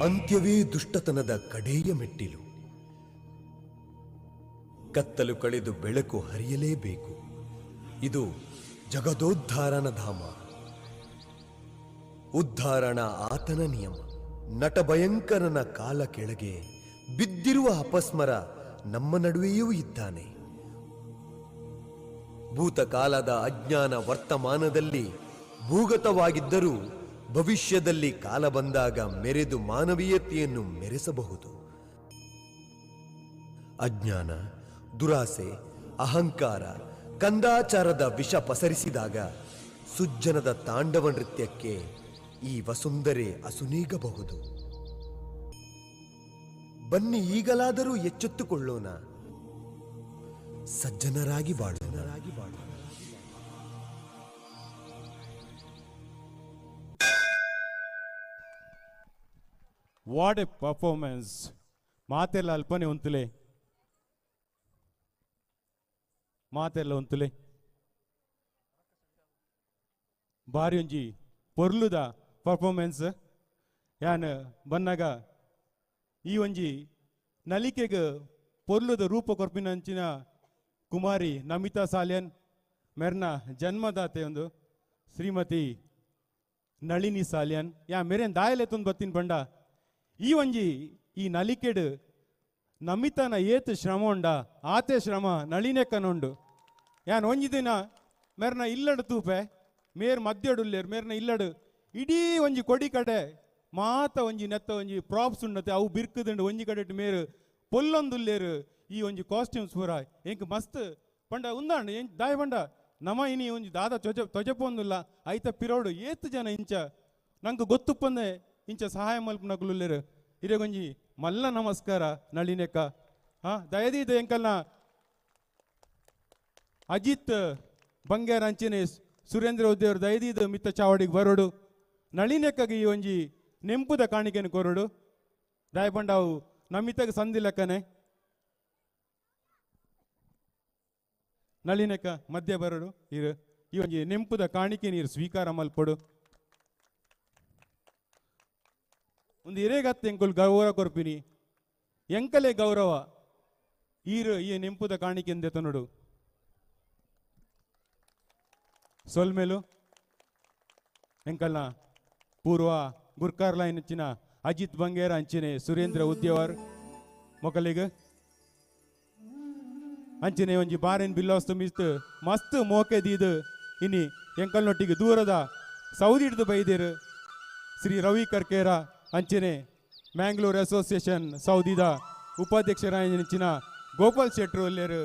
ಅಂತ್ಯವೇ ದುಷ್ಟತನದ ಕಡೆಯ ಮೆಟ್ಟಿಲು. ಕತ್ತಲು ಕಳೆದು ಬೆಳಕು ಹರಿಯಲೇಬೇಕು. ಇದು ಜಗದೋದ್ಧಾರನ ಧಾಮ. ಉದ್ಧಾರಣ ಆತನ ನಿಯಮ. ನಟಭಯಂಕರನ ಕಾಲ ಕೆಳಗೆ ಬಿದ್ದಿರುವ ಅಪಸ್ಮರ ನಮ್ಮ ನಡುವೆಯೂ ಇದ್ದಾನೆ. ಭೂತಕಾಲದ ಅಜ್ಞಾನ ವರ್ತಮಾನದಲ್ಲಿ ಭೂಗತವಾಗಿದ್ದರೂ ಭವಿಷ್ಯದಲ್ಲಿ ಕಾಲ ಬಂದಾಗ ಮೆರೆದು ಮಾನವೀಯತೆಯನ್ನು ಮೆರೆಸಬಹುದು. ಅಜ್ಞಾನ, ದುರಾಸೆ, ಅಹಂಕಾರ, ಕಂದಾಚಾರದ ವಿಷ ಪಸರಿಸಿದಾಗ ಸುಜ್ಜನದ ತಾಂಡವ ನೃತ್ಯಕ್ಕೆ ಈ ವಸುಂಧರೆ ಅಸುನೀಗಬಹುದು. ಬನ್ನಿ, ಈಗಲಾದರೂ ಎಚ್ಚೆತ್ತುಕೊಳ್ಳೋಣ, ಸಜ್ಜನರಾಗಿ ಬಾಳೋಣ. What a performance! ಮಾತೆಲ್ಲ ಅಲ್ಪನೆ ಉಂತುಲೆ, ಮಾತೆಲ್ಲ ಉಂತುಲೆ. ಬಾರಿ ಒಂಜಿ ಪೊರ್ಲುದ ಪರ್ಫಾರ್ಮೆನ್ಸ್. ಯಾನ್ ಬನ್ನಾಗ ಈ ಒಂಜಿ ನಲಿಕೆಗ್ ಪೊರ್ಲುದ ರೂಪ ಕೊರ್ಪಿನಂಚಿನ ಕುಮಾರಿ ನಮಿತಾ ಸಾಲ್ಯನ್ ಮೆರ್ನ ಜನ್ಮದಾತೆ ಒಂದು ಶ್ರೀಮತಿ ನಳಿನಿ ಸಾಲ್ಯನ್. ಯಾ ಮೆರೆನ್ ದಾಯಲೆತ್ತೊಂದು ಬತ್ತಿನ ಬಂಡ ಈ ಒಂಜಿ ಈ ನಲಿಕೆಡ್ ನಮಿತಾನ ಏತ್ ಶ್ರಮ ಉಂಡ, ಆತೆ ಶ್ರಮ ನಳಿನೆಕ್ಕನುಂಡು. ಯಾನ್ ಒಂಜಿ ದಿನ ಮೆರ್ನ ಇಲ್ಲಡು ತೂಪೆ, ಮೇರ್ ಮದ್ಯಡುಲ್ಲೇರ್, ಮೇರ್ನ ಇಲ್ಲಡು ಇಡೀ ಒಂಜಿ ಕೊಡಿ ಕಡೆ ಮಾತ ಒಂಜಿ ನೆತ್ತ ಒಂಜಿ ಪ್ರಾಪ್ಸ್ ಉಂಡತೆ, ಅವು ಬಿರ್ಕುದುಂಡು. ಒಂಜಿ ಕಡೆಟ್ ಮೇರು ಪೊಲ್ಲೊಂದುಲ್ಲೇರು. ಈ ಒಂಜಿ ಕಾಸ್ಟ್ಯೂಮ್ಸ್ ಪೂರ ಎಂಕ್ ಮಸ್ತ್ ಪಂಡ ಉಂದಾಂಡು. ಎಂಕ್ ದಾಯ ಪಂಡ ನಮ ಇನಿ ಒಂಜಿ ದಾದ ತೊಜಪೊಂದುಲ್ಲ ಐತ ಪಿರೋಡು ಏತ್ ಜನ ಇಂಚ ನಂಗೆ ಗೊತ್ತುಪ್ಪಂದೆ ಇಂಚ ಸಹಾಯ ಮಲ್ಪುನಕುಲುಲ್ಲೇರು. ಇರೆಗೊಂಜಿ ಮಲ್ಲ ನಮಸ್ಕಾರ ನಳಿನೆಕ್ಕ. ಹಾ ದಯದೀದ ಎಂಕಲ್ನ ಅಜಿತ್ ಬಂಗೇರ ಅಂಚನೆ ಸುರೇಂದ್ರ ಉದ್ದೇವರು ದಯದೀದ ಮಿತ್ತ ಚಾವಡಿಗೆ ಬರೋಡು. ನಳಿನೆಕ್ಕಗೆ ಈ ಒಂಜಿ ನೆಂಪುದ ಕಾಣಿಕೆಯನ್ನು ಕೊರಡು. ದಾಯಪಂಡಾವು ನಮಿತಗ ಸಂಧಿ ಲೆಕ್ಕನೆ. ನಳಿನೆಕ್ಕ ಮಧ್ಯ ಬರೋಡು. ಇರು ಈ ಒಂಜಿ ನೆಂಪುದ ಕಾಣಿಕೆ ನೀರು ಸ್ವೀಕಾರ ಮಲ್ಪೊಡು. ಒಂದು ಇರೇಗತ್ತೆ ಎಂಕುಲು ಗೌರವ ಕೊರ್ಪಿನಿ, ಎಂಕಲೆ ಗೌರವ ಈರು ಈ ನೆಂಪುದ ಕಾಣಿಕೆ ತನುಡು. ಸೊಲ್ಮೇಲು ಎಂಕಲ್ನ ಪೂರ್ವ ಗುರ್ಕಾರ್ಲ ಅಂಚಿನ ಅಜಿತ್ ಬಂಗೇರ ಅಂಚಿನೆ ಸುರೇಂದ್ರ ಉದ್ಯವರ್ ಮೊಕಲಿಗ ಅಂಚಿನೆ ಒಂಜಿ ಬಾರೆನ್ ಬಿಲ್ಲೋಸ್ತು ಮಿಸ್ತು ಮಸ್ತ್ ಮೋಕೆ ದೀದು ಇನಿ ಎಂಕಲ್ನೊಟ್ಟಿಗೆ ದೂರದ ಸೌದಿ ಹಿಡಿದು ಬೈದೇರು ಶ್ರೀ ರವಿ ಕರ್ಕೇರ ಅಂಚಿನೆ ಮ್ಯಾಂಗ್ಳೂರ್ ಅಸೋಸಿಯೇಷನ್ ಸೌದಿದ ಉಪಾಧ್ಯಕ್ಷರಾಂಚಿನ ಗೋಪಾಲ್ ಶೆಟ್ರು ಅಲ್ಲೇರು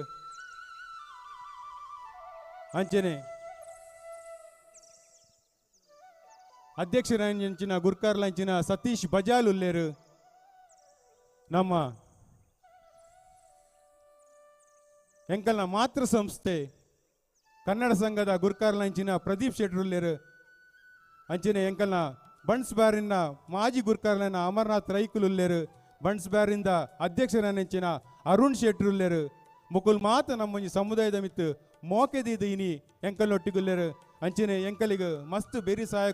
ಅಂಚನೆ ಅಧ್ಯಕ್ಷರಾಂಚಿನ ಗುರ್ಕಾರ್ಲಂಚಿನ ಸತೀಶ್ ಬಜಾಲ್ ಉಲ್ಲೇರು. ನಮ್ಮ ಎಂಕಲ್ನ ಮಾತೃ ಸಂಸ್ಥೆ ಕನ್ನಡ ಸಂಘದ ಗುರ್ಕಾರ್ಲಂಚಿನ ಪ್ರದೀಪ್ ಶೆಟ್ರುಲ್ಲೇರು ಅಂಚಿನ ಎಂಕಲ್ನ ಬಣ್ಸ್ ಬಾರಿನ ಮಾಜಿ ಗುರ್ಕಾರ್ಲನ ಅಮರನಾಥ್ ರೈಕುಲುಲ್ಲೇರು. ಬಣ್ಸ್ ಬಾರಿಂದ ಅಧ್ಯಕ್ಷರನೆಂಚಿನ ಅರುಣ್ ಶೆಟ್ರುಲ್ಲೇರು. ಮುಕುಲ್ ಮಾತ ನಮ್ಮೊಂಜಿ ಸಮುದಾಯದ ಮಿತ್ತು ಮೋಕೆದೀದು ಇನಿ ಎಂಕಲ್ನೊಟ್ಟಿಗುಲ್ಲೇರು. ಅಂಚಿನ ಎಂಕಲಿಗೆ ಮಸ್ತ್ ಬೇರಿ ಸಹಾಯ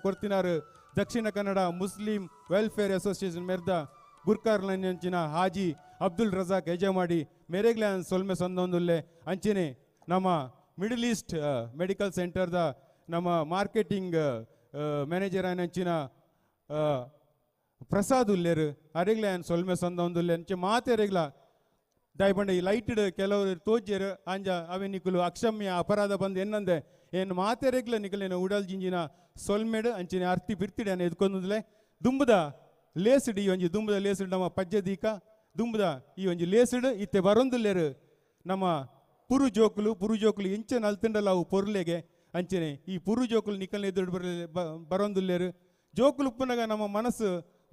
ಕೊರ್ತಿನಾರು Dakshina Kannada Muslim welfare association ಮೆರ್ದ ಗುರ್ಕಾರ್ಲಂಚಿನ Haji Abdul Razak ಯಜಮಾಡಿ ಮೇರೆಗ್ಲೆ ಸೊಲ್ಮೆ ಸಂದೊಂದುಲ್ಲೆ. ಅಂಚಿನೆ ನಮ್ಮ ಮಿಡಲ್ ಈಸ್ಟ್ ಮೆಡಿಕಲ್ ಸೆಂಟರ್ದ ನಮ್ಮ ಮಾರ್ಕೆಟಿಂಗ್ ಮ್ಯಾನೇಜರ್ ಅಂಚಿನ ಪ್ರಸಾದ್ ಉಲ್ಲೇರು ಅರೆಗ್ಲೆ ಸೊಲ್ಮೆ ಸಂದೊಂದುಲ್ಲೆ. ಅಂಚೆ ಮಾತೆರೆಗ್ಲ ದಾಯಪಂಡ ಈ ಲೈಟ್ಡ್ ಕೆಲವರು ತೋಜ್ಯರು ಅಂಜ ಅವೆ ನಿಕುಲು ಅಕ್ಷಮ್ಯ ಅಪರಾಧ ಬಂದು ಎನ್ನಂದೆ ಏನು ಮಾತೆರೆಗ್ಲ ನಿಕಲೇನು ಉಡಲ್ ಜಿಂಜಿನ ಸೊಲ್ಮೆಡು ಅಂಚಿನ ಅರ್ತಿ ಬಿರ್ತಿಡೆ ಎದ್ಕೊಂದುಲೆ. ದುಂಬುದ ಲೇಸಿಡ್ ಈ ಒಂಜಿ ದುಂಬುದ ಲೇಸಿಡ್ ನಮ್ಮ ಪಜ್ಜೆ ದೀಕ ದುಂಬುದ ಈ ಒಂಜಿ ಲೇಸಿಡ್ ಇತ್ತೆ ಬರೊಂದುಲ್ಲೇರು ನಮ್ಮ ಪುರು ಜೋಕುಲು ಇಂಚ ನಲ್ತಿಂಡಲ್ಲ ಅವು ಪೊರ್ಲೆಗೆ ಅಂಚನೆ ಈ ಪುರು ಜೋಕುಲು ನಿಕಲ್ನ ಎದುರು ಬರೊಂದುಲ್ಲೇರು. ಜೋಕುಲು ಉಪ್ಪುನಾಗ ನಮ್ಮ ಮನಸ್ಸು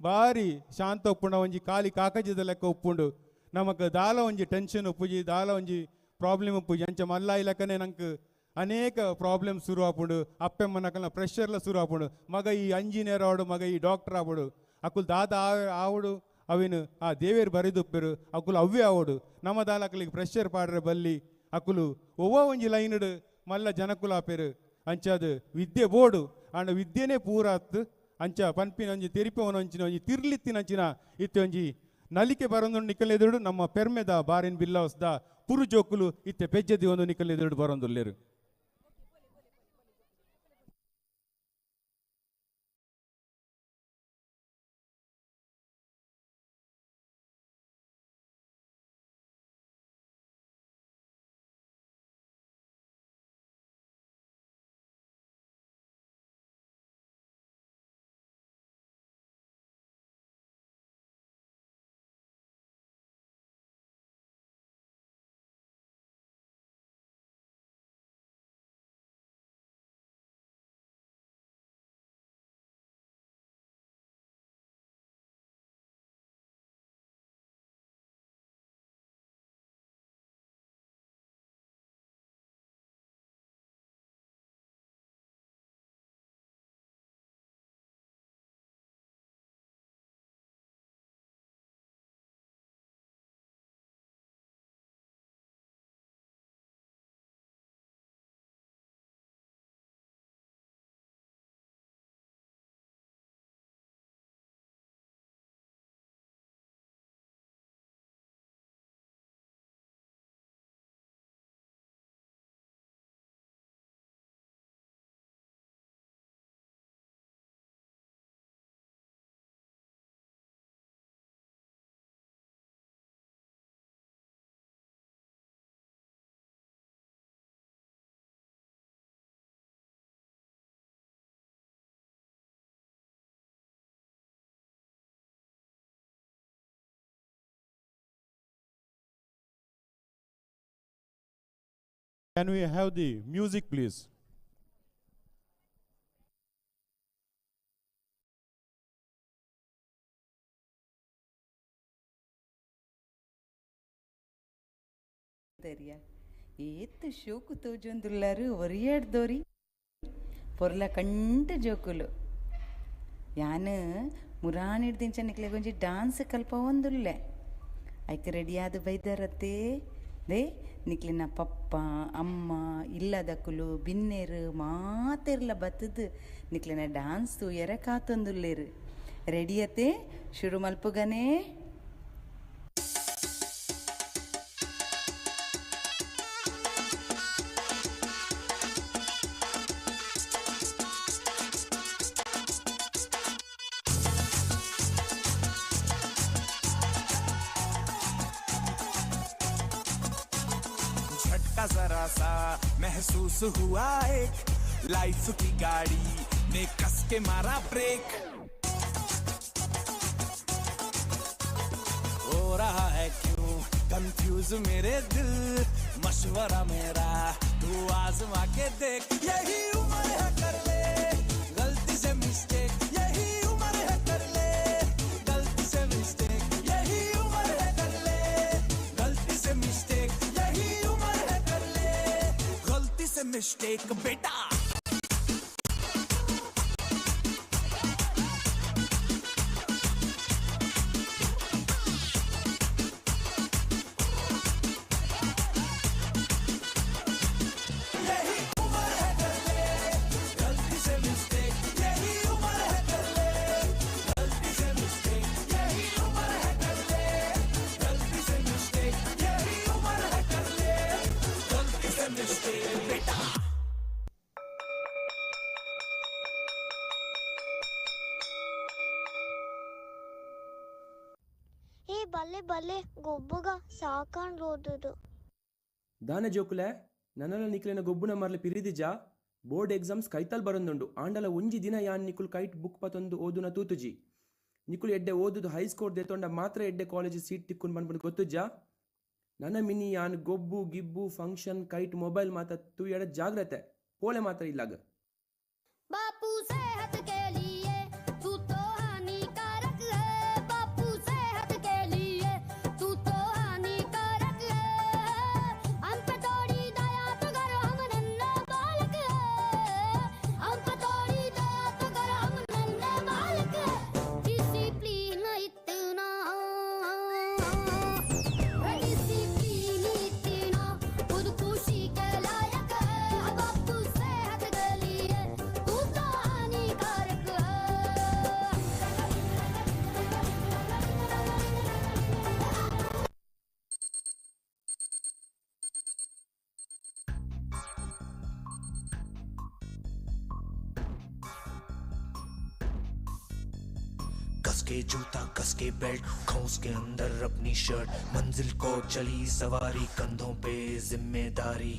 ಭಾರಿ ಶಾಂತ ಉಪ್ಪುಂಡ ಒಂಜಿ ಖಾಲಿ ಕಾಕಜದ ಲೆಕ್ಕ ಉಪ್ಪುಂಡು. ನಮಕ್ ದಾಲ ಒಂಜಿ ಟೆನ್ಷನ್ ಉಪ್ಪುಜಿ, ದಾಲ ಒಂಜಿ ಪ್ರಾಬ್ಲಮ್ ಉಪ್ಪುಜಿ. ಅಂಚ ಮಲ್ಲ ಇಲಕ್ಕನೆ ನಂಗೆ ಅನೇಕ ಪ್ರಾಬ್ಲಮ್ ಶುರು ಆಪುಂಡು. ಅಪ್ಪೆಮ್ಮನಕಲ್ನ ಪ್ರೆಷರ್ಲ ಶುರು ಆಪುಂಡು. ಮಗ ಈ ಇಂಜಿನಿಯರ್ ಆವಡು, ಮಗ ಈ ಡಾಕ್ಟರ್ ಆವಡು, ಅಕುಲ್ ದಾದ ಆವಡು ಅವಿನ ಆ ದೇವೇರು ಬರೆದುಪ್ಪೆರು ಅಕುಲು ಅವ್ವೇ ಆವಡು. ನಮ್ಮ ದಾಲಕಲಿಗೆ ಪ್ರೆಷರ್ ಪಾಡ್ರೆ ಬಲ್ಲಿ ಅಕುಲು ಒವ್ವ ಒಂಜಿ ಲೈನ್ಡ್ ಮಲ್ಲ ಜನಕುಲು ಆಪೆರು. ಅಂಚಾದ ವಿದ್ಯೆ ಬೋಡು ಆಂಡ ವಿದ್ಯೆನೇ ಪೂರ ಆತ್. ಅಂಚ ಪನ್ಪಿನ ಒಂಜಿ ತೆರಿಪವನ ಒಂಚಿನ ಒಂಜಿ ತಿರ್ಲಿತ್ತಿನಂಚಿನ ಇತ್ತೆ ಒಂಜಿ ನಲಿಕೆ ಬರೊಂದು ನಿಕಲೆದುಡು ನಮ್ಮ ಪೆರ್ಮೆದ ಬಾರಿನ್ ಬಿಲ್ಲವಸ್ದ ಪುರು ಜೋಕುಲು ಇತ್ತೆ ಪೆಜ್ಜದಿ ಒಂದು ನಿಕಲೆದುಡು ಬರೊಂದುಲ್ಲೇರು. Can we have the music, please? ಏತ್ ಶೋಕು ತೋಜೊಂದುಲ್ಲಾರು ಒರಿಯಾಡ್ದೋರಿ ಪೊರ್ಲ ಕಂಟ ಜೋಕುಲು ಯಾನ್ ಮುರಾನಿಡ್ದಿಂಚ ನಿಕ್ಲೆಗೊಂಜಿ ಡಾನ್ಸ್ ಕಲ್ಪವೊಂದುಲ್ಲೆ ಐಕ್ ರೆಡಿಯಾದ ಬೈದಾರತ್ತೆ they ನಿಕ್ಲಿನ ಪಪ್ಪ ಅಮ್ಮ ಇಲ್ಲದಕುಲು ಬಿನ್ನೇರು ಮಾತೆರ್ಲ ಬತ್ತದು ನಿಕ್ಲಿನ ಡಾನ್ಸ್ ತೂಯರ ಕಾತೊಂದುಲ್ಲೇರು ರೆಡಿಯತೆ ಶುರು ಮಲ್ಪುಗನೇ. झटका जरा सा महसूस हुआ एक लाइफ की गाड़ी ने कस के मारा ब्रेक। हो रहा है क्यों कंफ्यूज मेरे दिल, मशवरा मेरा तू आजमा के देख। यही उम्र है कर ले गलती से मिस्टेक, यही उम्र है कर ले गलती से मिस्टेक, यही उम्र है कर ले गलती से मिस्टेक, यही उम्र है कर ले गलती से मिस्टेक बेटा। यही उम्र है कर ले गलती से मिस्टेक, यही उम्र है कर ले गलती से मिस्टेक, यही उम्र है कर ले गलती से मिस्टेक, यही उम्र है कर ले गलती से मिस्टेक बेटा। ಏ ಬಲ್ಲೆ ಬಲ್ಲೆ ಗೊಬ್ಬುಗ ಸಾಕಾಂಡ್ ಓದುದು. ದಾನ ಜೋಕುಲೆ ನನಲ ನಿಕ್ಲೆನ ಗೊಬ್ಬುನ ಮರ್ಲ ಪಿರಿದಿಜ ಬೋರ್ಡ್ ಎಕ್ಸಾಮ್ಸ್ ಕೈತಲ್ ಬರೊಂದುಂಡು ಆಂಡಲ ಒಂಜಿ ದಿನ ಯಾನ್ ನಿಕುಲ್ ಕೈಟ್ ಬುಕ್ ಪತೊಂದು ಓದುನ ತೂತುಜಿ. ನಿಕುಲ್ ಎಡ್ಡೆ ಓದುದು ಹೈ ಸ್ಕೋರ್ ದೇತೊಂಡ ಮಾತ್ರ ಎಡ್ಡೆ ಕಾಲೇಜ್ ಸೀಟ್ ತಿಕ್ಕುನ್ ಪನ್ಪುನ ಗೊತ್ತುಜ್ಜ. ನನ ಮಿನಿ ಯಾನ್ ಗೊಬ್ಬು ಗಿಬ್ಬು ಫಂಕ್ಷನ್ ಕೈಟ್ ಮೊಬೈಲ್ ಮಾತ ತೂಯಡ ಜಾಗ್ರತೆ ಪೋಲೆ ಮಾತ್ರ ಇಲ್ಲಾಗ. बापू सेहत के लिए तू तो हानिकारक है, बापू सेहत के लिए तू तो हानिकारक है, हम पे थोड़ी दया तो करो हम नन्हे बालक है, हम पे थोड़ी दया तो करो हम नन्हे बालक है। डिसिप्लिन इतना, डिसिप्लिन इतना खुद खुशी के लायक है, बापू सेहत के लिए। के जूता, कस के बेल्ट, खोस के अंदर अपनी शर्ट। मंजिल को चली सवारी, कंधों पे जिम्मेदारी।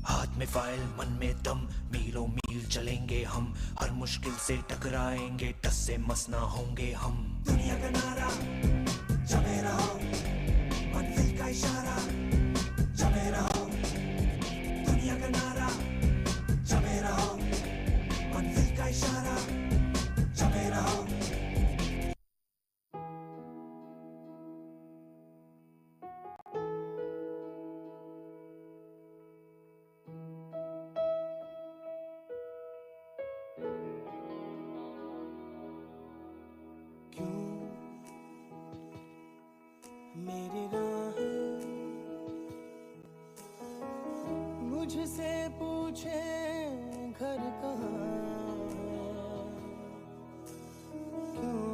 हाथ में फाइल, मन में दम, मीलों मील चलेंगे हम। हर मुश्किल से टकराएंगे, टस से मस ना होंगे हम। दुनिया का नारा जमे रहो, मंजिल का इशारा जमे रहो। दुनिया का नारा जमे रहो, मंजिल का इशारा जमे रहो। क्यों मेरी राह मुझसे पूछे घर कहाँ है, क्यों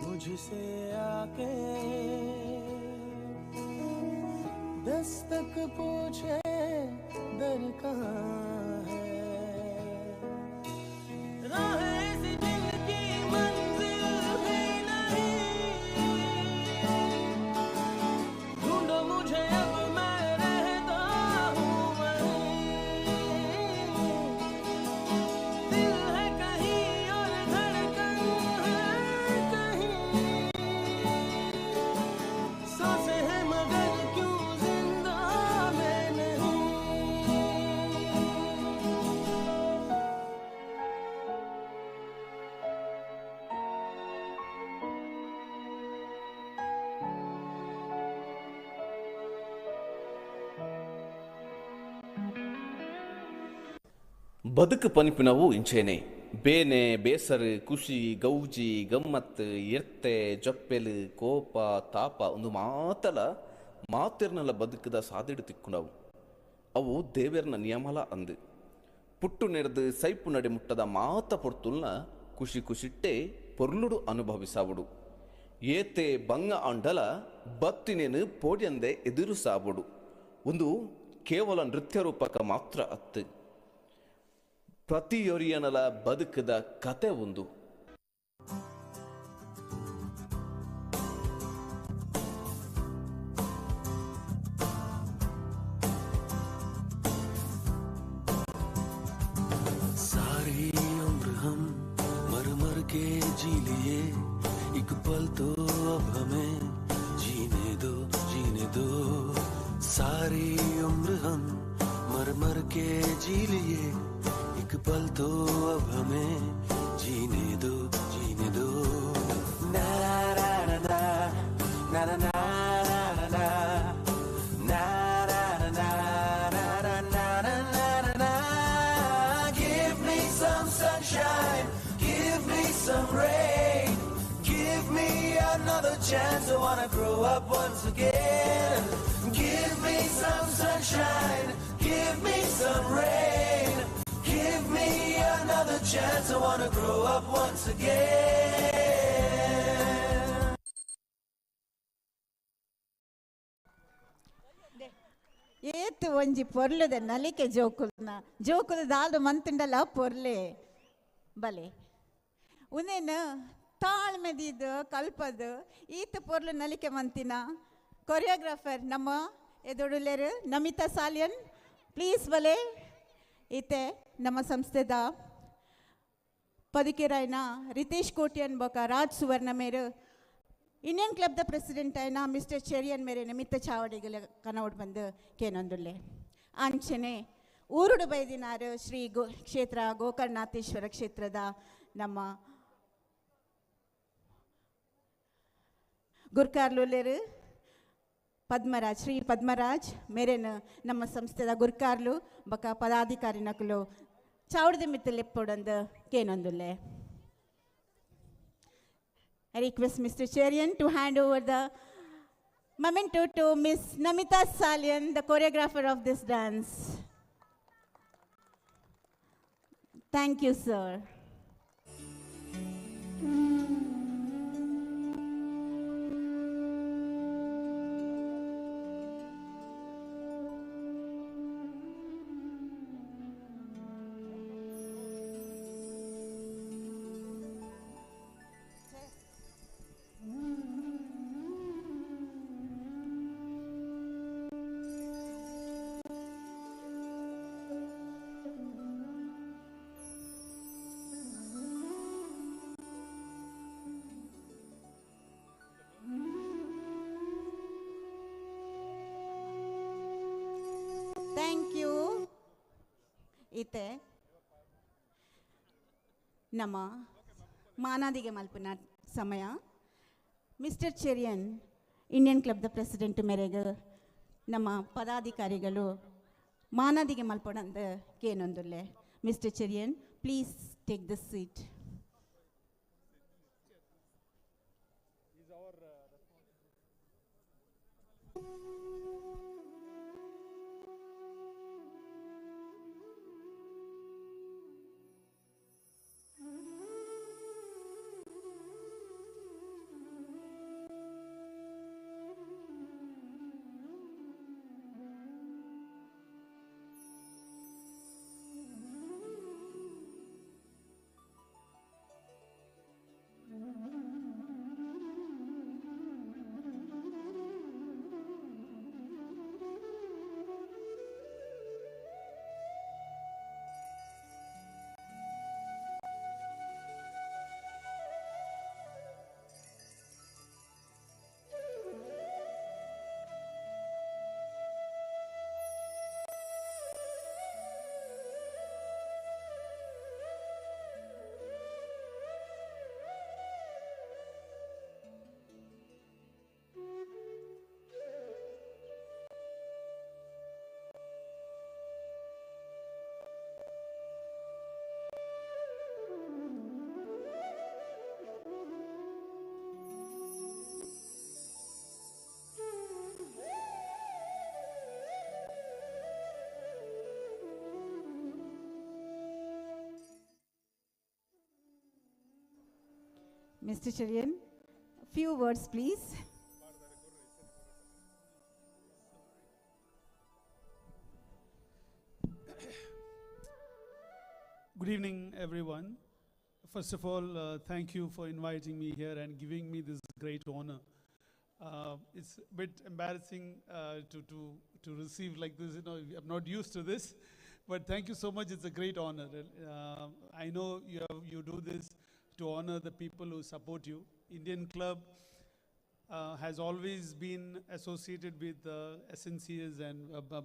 मुझसे आके दस्तक पूछे दर कहाँ है। राह ऐसी जिनकी मंजिल भी नहीं, ढूंढो मुझे अब मैं रहता हूँ वहीं। दिल है कहीं और धड़कन है कहीं, सांसें हैं मगर क्यों जिंदा मैं नहीं। ಬದುಕು ಪನಿಪಿನವು ಇಂಚೇನೆ ಬೇನೆ ಬೇಸರು ಖುಷಿ ಗೌಜಿ ಗಮ್ಮತ್ ಎರ್ತೆ ಜೊಪ್ಪೆಲು ಕೋಪ ತಾಪ ಒಂದು ಮಾತಲ ಮಾತಿರ್ನಲ ಬದುಕದ ಸಾದಿಡು ತಿಕ್ಕುನವು ಅವು ದೇವೆರ್ನ ನಿಯಮಲ ಅಂದು ಪುಟ್ಟು ನೆರೆದು ಸೈಪು ನಡೆ ಮುಟ್ಟದ ಮಾತ ಪೊರ್ತುಲ್ನ ಖುಷಿ ಖುಷಿಟ್ಟೆ ಪೊರ್ಲುಡು ಅನುಭವಿಸಾವುಡು ಏತೆ ಬಂಗ ಆಂಡಲ ಬತ್ತಿನೇನು ಪೋಡ್ಯಂದೆ ಎದುರು ಸಾವುಡು ಒಂದು ಕೇವಲ ನೃತ್ಯ ರೂಪಕ ಮಾತ್ರ ಅತ್ತು ಪ್ರತಿಯೊರಿಯನಲ ಬದುಕದ ಕತೆ ಒಂದು. सारी उम्र हम मर मर के जी लिए, एक पल तो अब हमें जीने दो, जीने दो। सारी उम्र हम मर मर के जी लिए, एक पल तो अब हमें जीने दो, जीने दो। ना ना ना ना ना ना ना ना ना ना ना ना ना ना ना ना ना। Give me some sunshine, give me some rain, give me another chance. I wanna grow up once again. Give me some sunshine, give me some rain, give me another chance. I wanna grow up once again. ಏತು ಒಂಜಿ ಪೊರ್ಲುದ ನಲಿಕೆ ಜೋಕುಲ್ನ ಜೋಕುಲು ದಾಲ್ದು ಮಂತುಂಡಲ ಪೊರ್ಲೆ ಬಲೆ ಉನೇನು ತಾಳ್ಮೆದಿದ್ದು ಕಲ್ಪದು ಈತ ಪೊರ್ಲು ನಲಿಕೆ ಮಂತಿನ choreographer ನಮ್ಮ ಎದುರುಲೇರು Namita Salian please ಬಲೆ. ಈತೆ ನಮ್ಮ ಸಂಸ್ಥೆದ ಪದುಕೆರಾಯ್ನ ರಿತೇಶ್ ಕೋಟ್ಯನ್ ಬೊಕ ರಾಜ್ ಸುವರ್ಣ ಮೇರು ಇಂಡಿಯನ್ ಕ್ಲಬ್ದ ಪ್ರೆಸಿಡೆಂಟ್ ಆಯ್ನ ಮಿಸ್ಟರ್ ಚೆರಿಯನ್ ಮೇರೆ ನಿಮಿತ್ತ ಚಾವಡಿಗಳ ಕನವಡ್ ಬಂದು ಕೇನೊಂದುಲ್ಲೆ. ಅಂಚನೆ ಊರುಡು ಬೈದಿನಾರು ಶ್ರೀ ಗೋ ಕ್ಷೇತ್ರ ಗೋಕರ್ಣಾಥೇಶ್ವರ ಕ್ಷೇತ್ರದ ನಮ್ಮ ಗುರ್ಕಾರ್ಲುಲ್ಲೇರು ಪದ್ಮರಾಜ್ ಶ್ರೀ ಪದ್ಮರಾಜ್ ಮೇರೇನು ನಮ್ಮ ಸಂಸ್ಥೆದ ಗುರ್ಕಾರ್ಲು ಬಕ ಪದಾಧಿಕಾರಿ ನಕಲು ಚಾವಡದ ಮಿತ್ತ ಲೆಪ್ಪೊಡಂದು ಕೇನೊಂದುಲ್ಲೆ. I request Mr. Cherian to hand over the memento to Miss Namita Salian, the choreographer of this dance. Thank you, sir. ಇತ್ತೆ ನಮ್ಮ ಮಾನಾದಿಗೆ ಮಲ್ಪುನ ಸಮಯ. ಮಿಸ್ಟರ್ ಚೆರಿಯನ್ ಇಂಡಿಯನ್ ಕ್ಲಬ್ದ ಪ್ರೆಸಿಡೆಂಟ್ ಮೇರೆಗೆ ನಮ್ಮ ಪದಾಧಿಕಾರಿಗಳು ಮಾನಾದಿಗೆ ಮಲ್ಪೊಡಂದ ಕೇನೊಂದುಲ್ಲೆ. Mister Cherian, please take the seat. Mr. Cherian, few words, please. Good evening, everyone. First of all, thank you for inviting me here and giving me this great honor. It's a bit embarrassing to receive like this. You know, I'm not used to this, but thank you so much. It's a great honor. I know you do this to honor the people who support you. Indian Club has always been associated with SNCS and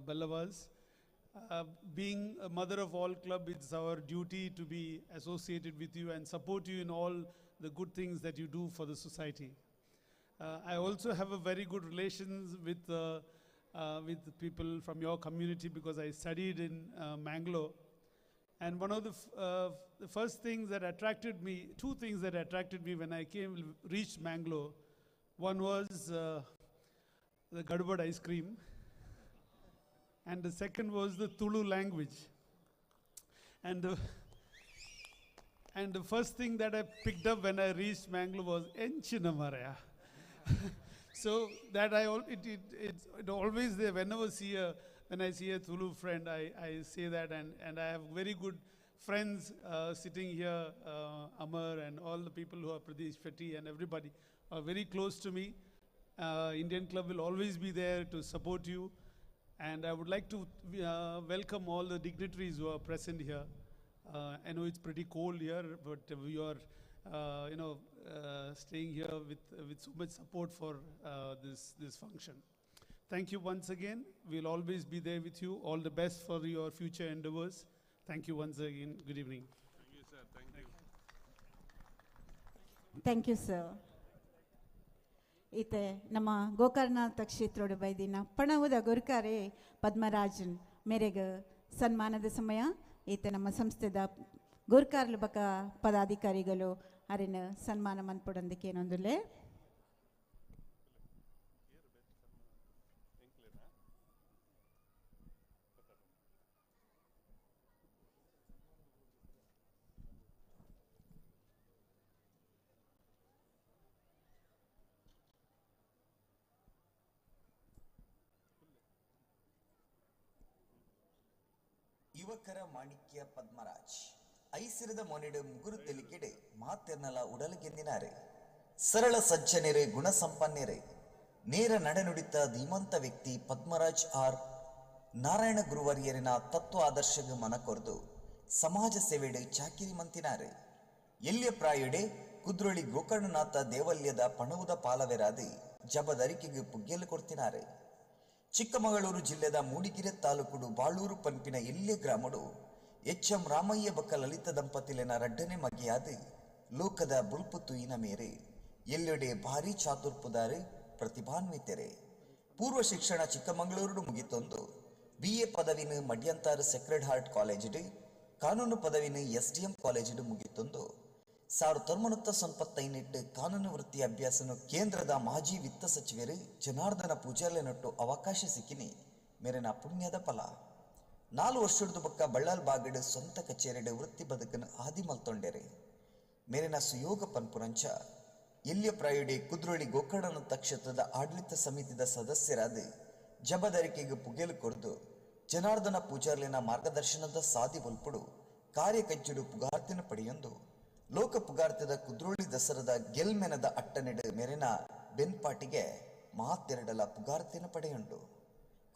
Billavas. Being a mother of all club, it's our duty to be associated with you and support you in all the good things that you do for the society. I also have a very good relations with people from your community because I studied in Mangalore. And one of the first things that attracted me, two things that attracted me when I reached Mangalore. One was the Gadbad ice cream, and the second was the Tulu language. And the first thing that I picked up when I reached Mangalore was Enchinamaraya. So that it always there. Whenever when I see a Tulu friend, I say that, and I have very good friends sitting here, Amar and all the people who are Pradesh Fetty and everybody are very close to me. Indian Club will always be there to support you. And I would like to welcome all the dignitaries who are present here. I know it's pretty cold here, but we are staying here with so much support for this function. Thank you once again. We'll always be there with you. All the best for your future endeavors. Thank you once again. Good evening. Thank you, sir. Thank you. Thank you, sir. ಇತ್ತೆ ನಮ್ಮ ಗೋಕರ್ಣನಾಥ ಕ್ಷೇತ್ರೋಡು ಬೈದಿನ ಪಣವುದ ಗುರುಕಾರೆ ಪದ್ಮರಾಜನ್ ಮೇರೆಗೆ ಸನ್ಮಾನದ ಸಮಯ. ಈತ ನಮ್ಮ ಸಂಸ್ಥೆದ ಗುರುಕಾರ್ಲು ಬಕ ಪದಾಧಿಕಾರಿಗಳು ಅರಿನ ಸನ್ಮಾನ ಮನ್ಪುಡಂದಕ್ಕೇನೊಂದುಲೆ. ಯುವಕರ ಮಾಣಿಕ್ಯ ಪದ್ಮರಾಜ್ ಐಸಿರದ ಮೊನೆಡು ಮುಗುರು ತೆಲಿಕೆಡೆ ಮಾತೆರ್ನಲ ಉಡಲಗೆಂದಿನಾರೆ. ಸರಳ ಸಜ್ಜನೆರೆ, ಗುಣ ಸಂಪನ್ನೆರೆ, ನೇರ ನಡೆನುಡಿತ ಧೀಮಂತ ವ್ಯಕ್ತಿ ಪದ್ಮರಾಜ್ ಆರ್ ನಾರಾಯಣ ಗುರುವರಿಯರಿನ ತತ್ವ ಆದರ್ಶಗ ಮನಕೊರ್ದು ಸಮಾಜ ಸೇವೆಡೆ ಚಾಕಿರಿ ಮಂತಿನಾರೆ. ಎಲ್ಲಿಯ ಪ್ರಾಯಡೆ ಕುದ್ರೊಳಿ ಗೋಕರ್ಣನಾಥ ದೇವಲ್ಯದ ಪಣವುದ ಪಾಲವೆರಾದಿ ಜಬದರಿಕೆಗೆ ಪುಗ್ಗೆಲು ಕೊಡ್ತಿನಾರೆ. ಚಿಕ್ಕಮಗಳೂರು ಜಿಲ್ಲೆದ ಮೂಡಿಗೆರೆ ತಾಲೂಕುಡು ಬಾಳೂರು ಪಂಪಿನ ಎಲ್ಲಿಯ ಗ್ರಾಮಡು ಎಚ್ ಎಂ ರಾಮಯ್ಯ ಬೊಕ್ಕ ಲಲಿತ ದಂಪತಿಲೆನ ರಡ್ಡನೆ ಮಗೆಯಾದ ಲೋಕದ ಬುಲ್ಪು ತುಯಿನ ಮೇರೆ ಎಲ್ಲೆಡೆ ಭಾರಿ ಚಾತುರ್ಪುದಾರೆ ಪ್ರತಿಭಾನ್ವಿತರೆ. ಪೂರ್ವ ಶಿಕ್ಷಣ ಚಿಕ್ಕಮಗಳೂರು ಮುಗಿತೊಂದು ಬಿ ಎ ಪದವಿನ ಮಡ್ಯಂತಾರು ಸೆಕ್ರೆಡ್ ಹಾರ್ಟ್ ಕಾಲೇಜಿಡು, ಕಾನೂನು ಪದವಿನ ಎಸ್ ಡಿ ಎಂ ಕಾಲೇಜಿಡು ಮುಗಿತೊಂದು 1995 ಕಾನೂನು ವೃತ್ತಿ ಅಭ್ಯಾಸನು ಕೇಂದ್ರದ ಮಾಜಿ ವಿತ್ತ ಸಚಿವರು ಜನಾರ್ದನ ಪೂಜಾರ್ಲೆನೊಟ್ಟು ಅವಕಾಶ ಸಿಕ್ಕಿನಿ ಮೇರೆನ ಪುಣ್ಯದ ಫಲ. 4 ವರ್ಷದ ಬೊಕ್ಕ ಬಳ್ಳಾಲ್ ಬಾಗಡು ಸ್ವಂತ ಕಚೇರಿಡು ವೃತ್ತಿ ಬದುಕನ್ನು ಆದಿ ಮಲ್ತೊಂಡೆರೆ. ಮೇರೆನ ಸುಯೋಗ ಪನ್ಪುರಂಚ ಎಲ್ಲಿಯ ಪ್ರಾಯುಡೆ ಕುದ್ರೋಳಿ ಗೋಕರ್ಣನಾಥ ಕ್ಷೇತ್ರದ ಆಡಳಿತ ಸಮಿತಿದ ಸದಸ್ಯರಾದ ಜಬದರಿಕೆಗೆ ಪುಗೆಲು ಕೊರ್ದು ಜನಾರ್ದನ ಪೂಜಾರ್ಲೆನ ಮಾರ್ಗದರ್ಶನದ ಸಾದಿ ಒಲ್ಪುಡು ಕಾರ್ಯಕಜ್ಜುಡು ಪುಗಾರ್ತಿನ ಪಡೆಯೊಂದು ಲೋಕ ಪುಗಾರ್ತಿದ ಕುದ್ರೋಳಿ ದಸರದ ಗೆಲ್ಮೆನದ ಅಟ್ಟನೆಡು ಮೇರೆನ ಬೆನ್ಪಾಟಿಗೆ ಮಾತೆರಡಲ ಪುಗಾರ್ತಿನ ಪಡೆಯುಂಡು.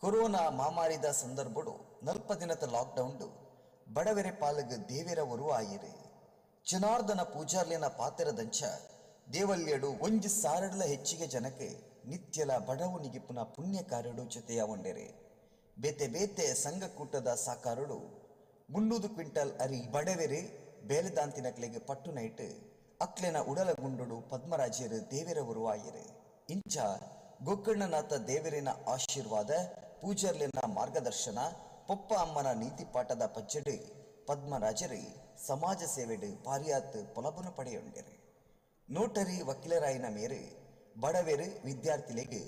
ಕೊರೋನಾ ಮಹಾಮಾರಿದ ಸಂದರ್ಭಡು 40 ದಿನದ ಲಾಕ್ಡೌನ್ಡು ಬಡವೆರೆ ಪಾಲಗ ದೇವೆರ ಒರು ಆಯಿರು. ಜನಾರ್ದನ ಪೂಜಾರ್ಲೆನ ಪಾತೆರದಂಚ ದೇವಲ್ಯಡು ಒಂಜಿ ಸಾರಡ್ಲ ಹೆಚ್ಚಿಗೆ ಜನಕ್ಕೆ ನಿತ್ಯಲ ಬಡವು ನಿಗಿಪುನ ಪುಣ್ಯ ಕಾರ್ಯಡು ಜೊತೆಯ ಒಂಡೆರೆ. ಬೇತೆ ಬೇತೆ ಸಂಘಕೂಟದ ಸಾಕಾರುಡು 300 ಕ್ವಿಂಟಲ್ ಅರಿ ಬಡವೆರೆ ಬೇಲೆದಾಂತಿನಕ್ಲೆಗೆ ಪಟ್ಟು ನೈಟ್ ಅಕ್ಲೆನ ಉಡಲ ಗುಂಡುಡು ಪದ್ಮರಾಜರು ದೇವೆರ ಉರುವಾಯಿರು. ಇಂಚ ಗೋಕರ್ಣನಾಥ ದೇವರಿನ ಆಶೀರ್ವಾದ, ಪೂಜಾರ್ಲೆನ ಮಾರ್ಗದರ್ಶನ, ಪೊಪ್ಪ ಅಮ್ಮನ ನೀತಿ ಪಾಠದ ಪಚ್ಚಡು ಪದ್ಮರಾಜರು ಸಮಾಜ ಸೇವೆಡು ಪಾರಿಯಾತ್ ಪೊಲಬುನ ಪಡೆಯೊಂಡೆರು. ನೋಟರಿ ವಕೀಲರಾಯಿನ ಮೇರೆ ಬಡವೆರು ವಿದ್ಯಾರ್ಥಿಲೆಗೆ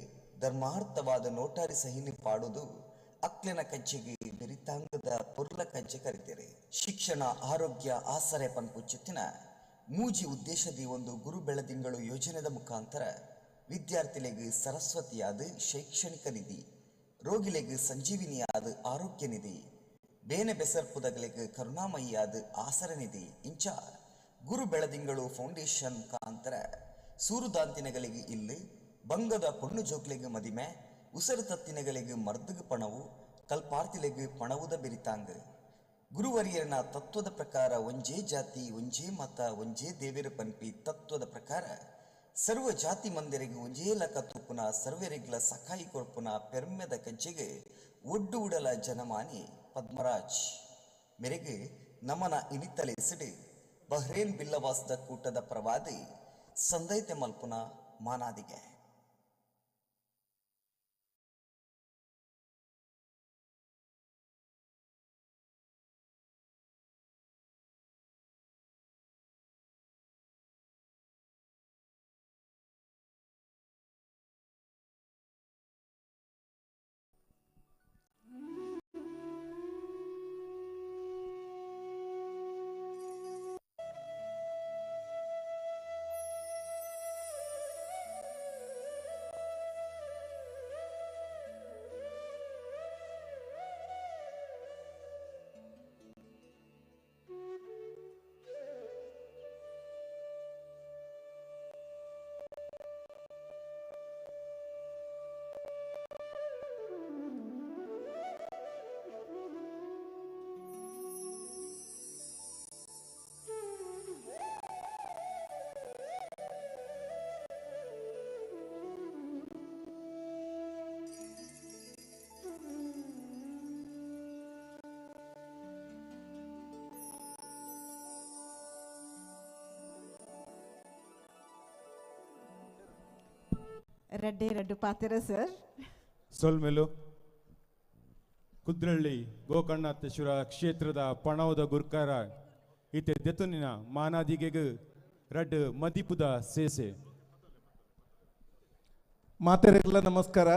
ಧರ್ಮಾರ್ಥವಾದ ನೋಟಾರಿ ಸಹಿನಿ ಪಾಡುದು ಅಕ್ಲೆನ ಕಜ್ಜೆಗೆ ಬೆರಿತಾಂಗದ ಪೊರ್ಲ ಕಜ್ಜೆ ಕರಿತೇರೆ. ಶಿಕ್ಷಣ, ಆರೋಗ್ಯ, ಆಸರೆ ಪನ್ಪುಚ್ಚಿತ್ತಿನ ಮೂಜಿ ಉದ್ದೇಶದಿ ಒಂದು ಗುರು ಬೆಳದಿಂಗಳು ಯೋಜನೆದ ಮುಖಾಂತರ ವಿದ್ಯಾರ್ಥಿಲೆಗೆ ಸರಸ್ವತಿಯಾದ ಶೈಕ್ಷಣಿಕ ನಿಧಿ, ರೋಗಿಲೆಗೆ ಸಂಜೀವಿನಿಯಾದ ಆರೋಗ್ಯ ನಿಧಿ, ಬೇನೆ ಬೆಸರ್ಪುದಗಳಿಗೆ ಕರುಣಾಮಯಿಯಾದ ಆಸರೆ ನಿಧಿ ಇಂಚ ಗುರು ಬೆಳದಿಂಗಳು ಫೌಂಡೇಶನ್ ಮುಖಾಂತರ ಸೂರುದಾಂತಿನಗಳಿಗೆ ಇಲ್ಲಿ, ಬಂಗದ ಪೊಣ್ಣು ಜೋಕ್ಲೆಗೆ ಮದಿಮೆ, ಉಸರು ತತ್ತಿನಗಳಿಗೆ ಮರ್ದಗ ಪಣವು, ಕಲ್ಪಾರ್ತಿಲೆಗೆ ಪಣವುದ ಬೆರಿತಾಂಗ. ಗುರುವರಿಯರನ ತತ್ವದ ಪ್ರಕಾರ ಒಂಜೇ ಜಾತಿ, ಒಂಜೇ ಮತ, ಒಂಜೇ ದೇವೆರ ಪನ್ಪಿ ತತ್ವದ ಪ್ರಕಾರ ಸರ್ವ ಜಾತಿ ಮಂದಿರಿಗೆ ಒಂಜೇ ಲಕ ತುಪ್ಪುನ ಸರ್ವೆರಿಗ್ಲ ಸಕಾಯಿ ಕೊರ್ಪುನ ಪೆರ್ಮೆದ ಕಜ್ಜೆಗೆ ಒಡ್ಡು ಉಡಲ ಜನಮಾನಿ ಪದ್ಮರಾಜ್ ಮೆರೆಗೆ ನಮನ ಇನಿತಲೆಸಿಡಿ ಬಹ್ರೇನ್ ಬಿಲ್ಲವಾಸದ ಕೂಟದ ಪ್ರವಾದಿ ಸಂದೈತೆ ಮಲ್ಪುನ ಮಾನಾದಿಗೆ. ರಡ್ಡೆ ರಡ್ಡು ಪಾತೆರ ಸರ್. ಸೊಲ್ಮೆಲು ಕುದ್ರಳ್ಳಿ ಗೋಕರ್ಣನಾಥೇಶ್ವರ ಕ್ಷೇತ್ರದ ಪಣವದ ಗುರ್ಕಾರ ಇತ್ತೆ ದೆತುನಿನ ಮಾನಾದಿಗೆಗ್ ರಡ್ಡು ಮದಿಪುದ ಸೇಸೆ. ಮಾತೆರೆಲ್ಲ ನಮಸ್ಕಾರ.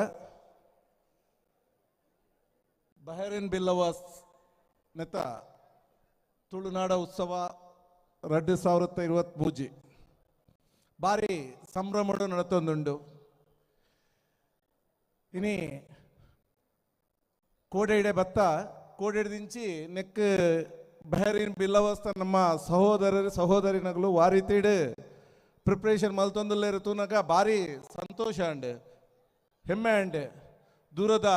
ಬಹರೇನ್ ಬಿಲ್ಲವಾಸ್ ನೆತ ತುಳುನಾಡ ಉತ್ಸವ 2023 ಭಾರಿ ಸಂಭ್ರಮಡು ನಡತೊಂದುಂಡು. ಇನಿ ಕೋಡೆಡೆ ಬತ್ತ ಕೋಡೆಡ್ದಿಂಚಿ ನೆಕ್ ಬಹರೀನ್ ಬಿಲ್ಲವಸ್ತ ನಮ್ಮ ಸಹೋದರರು ಸಹೋದರಿನಗಳು ವಾರಿತೀಡು ಪ್ರಿಪ್ರೇಷನ್ ಮಲ್ತೊಂದುಲ್ಲೇರು ತೂನಗ ಭಾರಿ ಸಂತೋಷ ಅಂಡ್ ಹೆಮ್ಮೆ ಅಂಡ್ ದೂರದ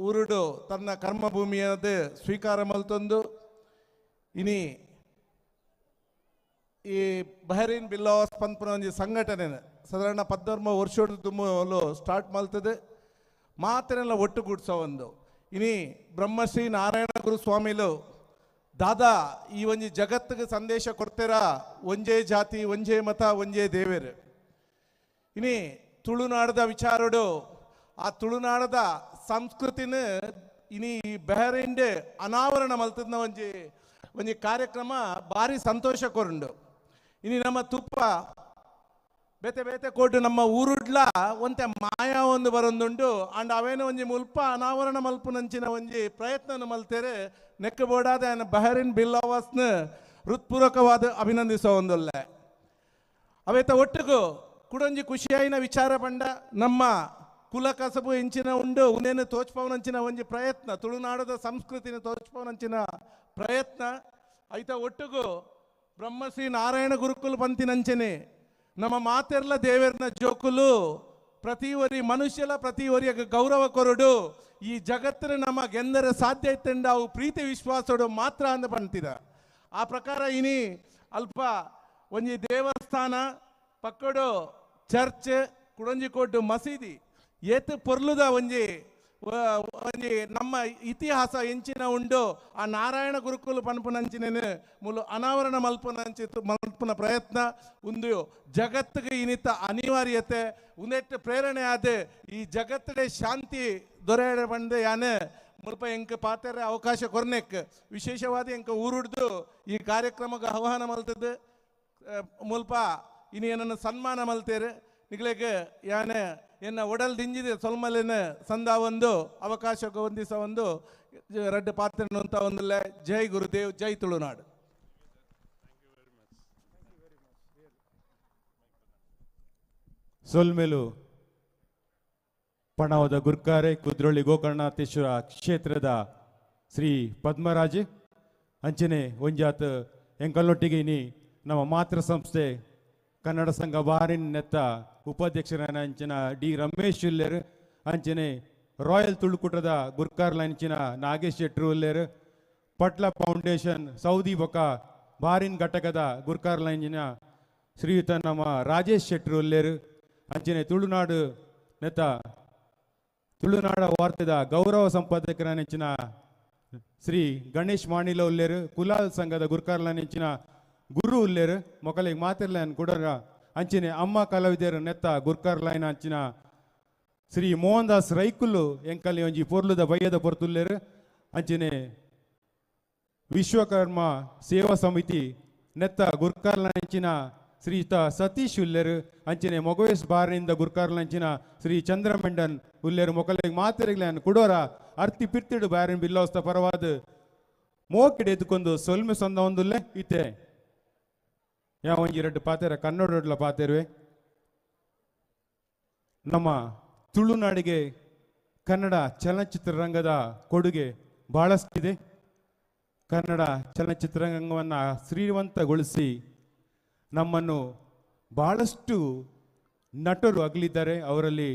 ಊರುಡು ತನ್ನ ಕರ್ಮಭೂಮಿಯದು ಸ್ವೀಕಾರ ಮಲ್ತೊಂದು ಇನಿ ಈ ಬಹರೀನ್ ಬಿಲ್ಲವಾಸ್ ಪನ್ಪುನ ಒಂಜಿ ಸಂಘಟನೆ ಸಾಧಾರಣ 13 ವರ್ಷದ ತುಂಬಲು ಸ್ಟಾರ್ಟ್ ಮಲ್ತದೆ ಮಾತೆನೆಲ್ಲ ಒಟ್ಟುಗೂಡ್ಸೋ ಒಂದು. ಇನಿ ಬ್ರಹ್ಮಶ್ರೀ ನಾರಾಯಣ ಗುರು ಸ್ವಾಮಿಲು ದಾದಾ ಈ ಒಂಜಿ ಜಗತ್ತಿಗೆ ಸಂದೇಶ ಕೊಡ್ತೀರಾ, ಒಂಜೇ ಜಾತಿ ಒಂಜೇ ಮತ ಒಂಜೇ ದೇವೇರು. ಇನಿ ತುಳುನಾಡದ ವಿಚಾರಡು ಆ ತುಳುನಾಡದ ಸಂಸ್ಕೃತಿನ ಇನಿ ಬೆಹರಿಂಡೆ ಅನಾವರಣ ಮಲ್ತದ ಒಂಜಿ ಒಂಜಿ ಕಾರ್ಯಕ್ರಮ ಭಾರಿ ಸಂತೋಷ ಕೊರುಂಡು. ಇನಿ ನಮ್ಮ ತುಪ್ಪ ಬೇತೆ ಬೇತೆ ಕೋಟು ನಮ್ಮ ಊರುಡ್ಲ ಒಂತೆ ಮಾಯಾ ಒಂದು ಬರೊಂದುಂಡು. ಅಂಡ್ ಅವೇನು ಒಂಜಿ ಮುಲ್ಪ ಅನಾವರಣ ಮಲ್ಪುನಂಚಿನ ಒಂಜಿ ಪ್ರಯತ್ನ ಮಲ್ತೇರೆ ನೆಕ್ ಬೋಡಾದ ಬಹರಿನ್ ಬಿಲ್ಲಾವಾಸ್ನ ಹೃತ್ಪೂರ್ವಕವಾದ ಅಭಿನಂದಿಸೋ ಒಂದೊಲ್ಲೆ. ಅವೇತ ಒಟ್ಟಿಗೂ ಕುಡೊಂಜಿ ಖುಷಿಯಾಯಿನ ವಿಚಾರ ಪಂಡ ನಮ್ಮ ಕುಲ ಕಸಬು ಎಂಚಿನ ಉಂಡು ಉಂದೇನು ತೋಚ್ಪವನಂಚಿನ ಒಂಜಿ ಪ್ರಯತ್ನ, ತುಳುನಾಡದ ಸಂಸ್ಕೃತಿನ ತೋಚ್ಪವನಂಚಿನ ಪ್ರಯತ್ನ. ಐತ ಒಟ್ಟಿಗೂ ಬ್ರಹ್ಮಶ್ರೀ ನಾರಾಯಣ ಗುರುಕುಲ ಪಂತಿನಂಚನೆ ನಮ್ಮ ಮಾತೆರ್ಲ ದೇವೆರ್ನ ಜೋಕುಲು ಪ್ರತಿ ಒರಿ ಮನುಷ್ಯಲ ಪ್ರತಿ ಒರಿಯ ಗೌರವ ಕೊರಡು ಈ ಜಗತ್ತಿನ ನಮ್ಮ ಗೆಂದರೆ ಸಾಧ್ಯ ಇತ್ತಂಡ ಅವು ಪ್ರೀತಿ ವಿಶ್ವಾಸಡು ಮಾತ್ರ ಅಂದ ಪಂತಿರ. ಆ ಪ್ರಕಾರ ಇನಿ ಅಲ್ಪ ಒಂಜಿ ದೇವಸ್ಥಾನ ಪಕ್ಕಡು ಚರ್ಚ್ ಕುಡಂಜಿಕೋಟು ಮಸೀದಿ ಏತ್ ಪೊರ್ಲುದ ಒಂಜಿ ಒಂಜಿ ನಮ್ಮ ಇತಿಹಾಸ ಎಂಚಿನ ಉಂಡು ಆ ನಾರಾಯಣ ಗುರುಕುಲು ಪನ್ಪುನಂಚಿನ ಮುಲು ಅನಾವರಣ ಮಲ್ಪುನಂಚಿ ಮಲ್ಪುನ ಪ್ರಯತ್ನ ಉಂದು ಜಗತ್ತಿಗೆ ಇನಿತ ಅನಿವಾರ್ಯತೆ ಉಂದೆಟ್ಟು ಪ್ರೇರಣೆ ಆದ ಈ ಜಗತ್ತಡೆ ಶಾಂತಿ ದೊರೆಯ ಬಂದು ಯಾನೆ ಮುಲ್ಪ ಎಂಕ್ ಪಾತೆರೆ ಅವಕಾಶ ಕೊರ್ನೆಕ್ ವಿಶೇಷವಾದ ಎಂಕ್ ಊರುಡ್ದು ಈ ಕಾರ್ಯಕ್ರಮಕ್ಕೆ ಆಹ್ವಾನ ಮಲ್ತದ್ದು ಮುಲ್ಪ ಇನಿ ಏನನ್ನು ಸನ್ಮಾನ ಮಲ್ತೇರು ನಿಗ್ಲೆಗ್ ಯಾನೆ ಎನ್ನ ಒಡಲ್ ದಿಂಜಿದೆ ಸೊಲ್ಮಲಿನ ಸಂದ ಒಂದು ಅವಕಾಶಕ್ಕೆ ಹೊಂದಿಸ ಒಂದು ರಡ್ಡು ಪಾತ್ರ ಅಂತ ಒಂದಲ್ಲ. ಜೈ ಗುರುದೇವ್, ಜೈ ತುಳುನಾಡು. ಸೊಲ್ಮೆಲು ಪಣವದ ಗುರ್ಕಾರೆ ಕುದ್ರೋಳಿ ಗೋಕರ್ಣನಾಥೇಶ್ವರ ಕ್ಷೇತ್ರದ ಶ್ರೀ ಪದ್ಮರಾಜ್ ಅಂಚನೆ ಒಂಜಾತ್ ಎಂಕಲ್ಲೊಟ್ಟಿಗೆ ಇನಿ ನಮ್ಮ ಮಾತೃ ಸಂಸ್ಥೆ ಕನ್ನಡ ಸಂಘ ಬಾರಿನ್ ನೆತ್ತ ಉಪಾಧ್ಯಕ್ಷರಾದ ಅಂಚಿನ ಡಿ ರಮೇಶ್ ಉಲ್ಲೇರ್, ಅಂಚನೆ ರಾಯಲ್ ತುಳುಕೂಟದ ಗುರ್ಕಾರ್ಲ ಅಂಚಿನ ನಾಗೇಶ್ ಶೆಟ್ರು ಉಲ್ಲೇರ್, ಪಟ್ಲ ಫೌಂಡೇಶನ್ ಸೌದಿ ಬೊಕ ಬಾರಿನ್ ಘಟಕದ ಗುರ್ಕಾರ್ಲ ಅಂಚಿನ ಶ್ರೀಯುತ ನಮ್ಮ ರಾಜೇಶ್ ಶೆಟ್ರು ಉಲ್ಲೇರ್, ಅಂಚನೆ ತುಳುನಾಡು ನೆತ್ತ ತುಳುನಾಡ ವಾರ್ತೆದ ಗೌರವ ಸಂಪಾದಕರ ನೆಂಚಿನ ಶ್ರೀ ಗಣೇಶ್ ಮಾಣಿಲ ಉಲ್ಲೇರ್, ಕುಲಾಲ್ ಸಂಘದ ಗುರ್ಕಾರ್ಲ ನೆಂಚಿನ ಗುರು ಉಲ್ಲೇರ್, ಮೊಕಲಿಗೆ ಮಾತಿರ್ಲ ಕೂಡ ಅಂಚಿನೆ ಅಮ್ಮ ಕಲಾವಿದರ ನೆತ್ತ ಗುರ್ಕಾರ್ ಲೈನ್ ಅಂಚಿನ ಶ್ರೀ ಮೋಹನ್ ದಾಸ್ ರೈಕುಲು ಎಂಕಲ್ಲಿ ಒಂಜಿ ಪೊರ್ಲುದ ಬಯ್ಯದ ಪೊರ್ತುಲ್ಲೇರ್, ಅಂಚಿನೆ ವಿಶ್ವಕರ್ಮ ಸೇವಾ ಸಮಿತಿ ನೆತ್ತ ಗುರ್ಕಾರ್ಲ ಅಂಚಿನ ಶ್ರೀಯುತ ಸತೀಶ್ ಉಲ್ಲೇರ್, ಅಂಚಿನೆ ಮೊಗವೇಶ್ ಬಾರಿನಿಂದ ಗುರ್ಕಾರ್ಲ ಅಂಚಿನ ಶ್ರೀ ಚಂದ್ರಮೆಂಡನ್ ಉಲ್ಲೇರ್. ಮೊಕಲಿಗೆ ಮಾತೆರಿಗ್ಲ ಕುಡೋರ ಅರ್ತಿ ಪಿರ್ತಿಡು ಬಾರಿನ ಬಿಲ್ಲೋಸ್ತ ಪರವಾದ ಮೋಕಿಡೆ ಎದ್ಕೊಂಡು ಸೊಲ್ಮೆ ಸಂದ ಒಂದುಲ್ಲೆ ಇತ್ತೆ ಯಾವ ಒಂಜಿ ಎರಡು ಪಾತೆರ ಕನ್ನಡೊಡ್ಲ ಪಾತೆರುವೆ. ನಮ್ಮ ತುಳುನಾಡಿಗೆ ಕನ್ನಡ ಚಲನಚಿತ್ರರಂಗದ ಕೊಡುಗೆ ಬಹಳಷ್ಟಿದೆ. ಕನ್ನಡ ಚಲನಚಿತ್ರರಂಗವನ್ನು ಶ್ರೀಮಂತಗೊಳಿಸಿ ನಮ್ಮನ್ನು ಬಹಳಷ್ಟು ನಟರು ಅಗಲಿದ್ದಾರೆ. ಅವರಲ್ಲಿ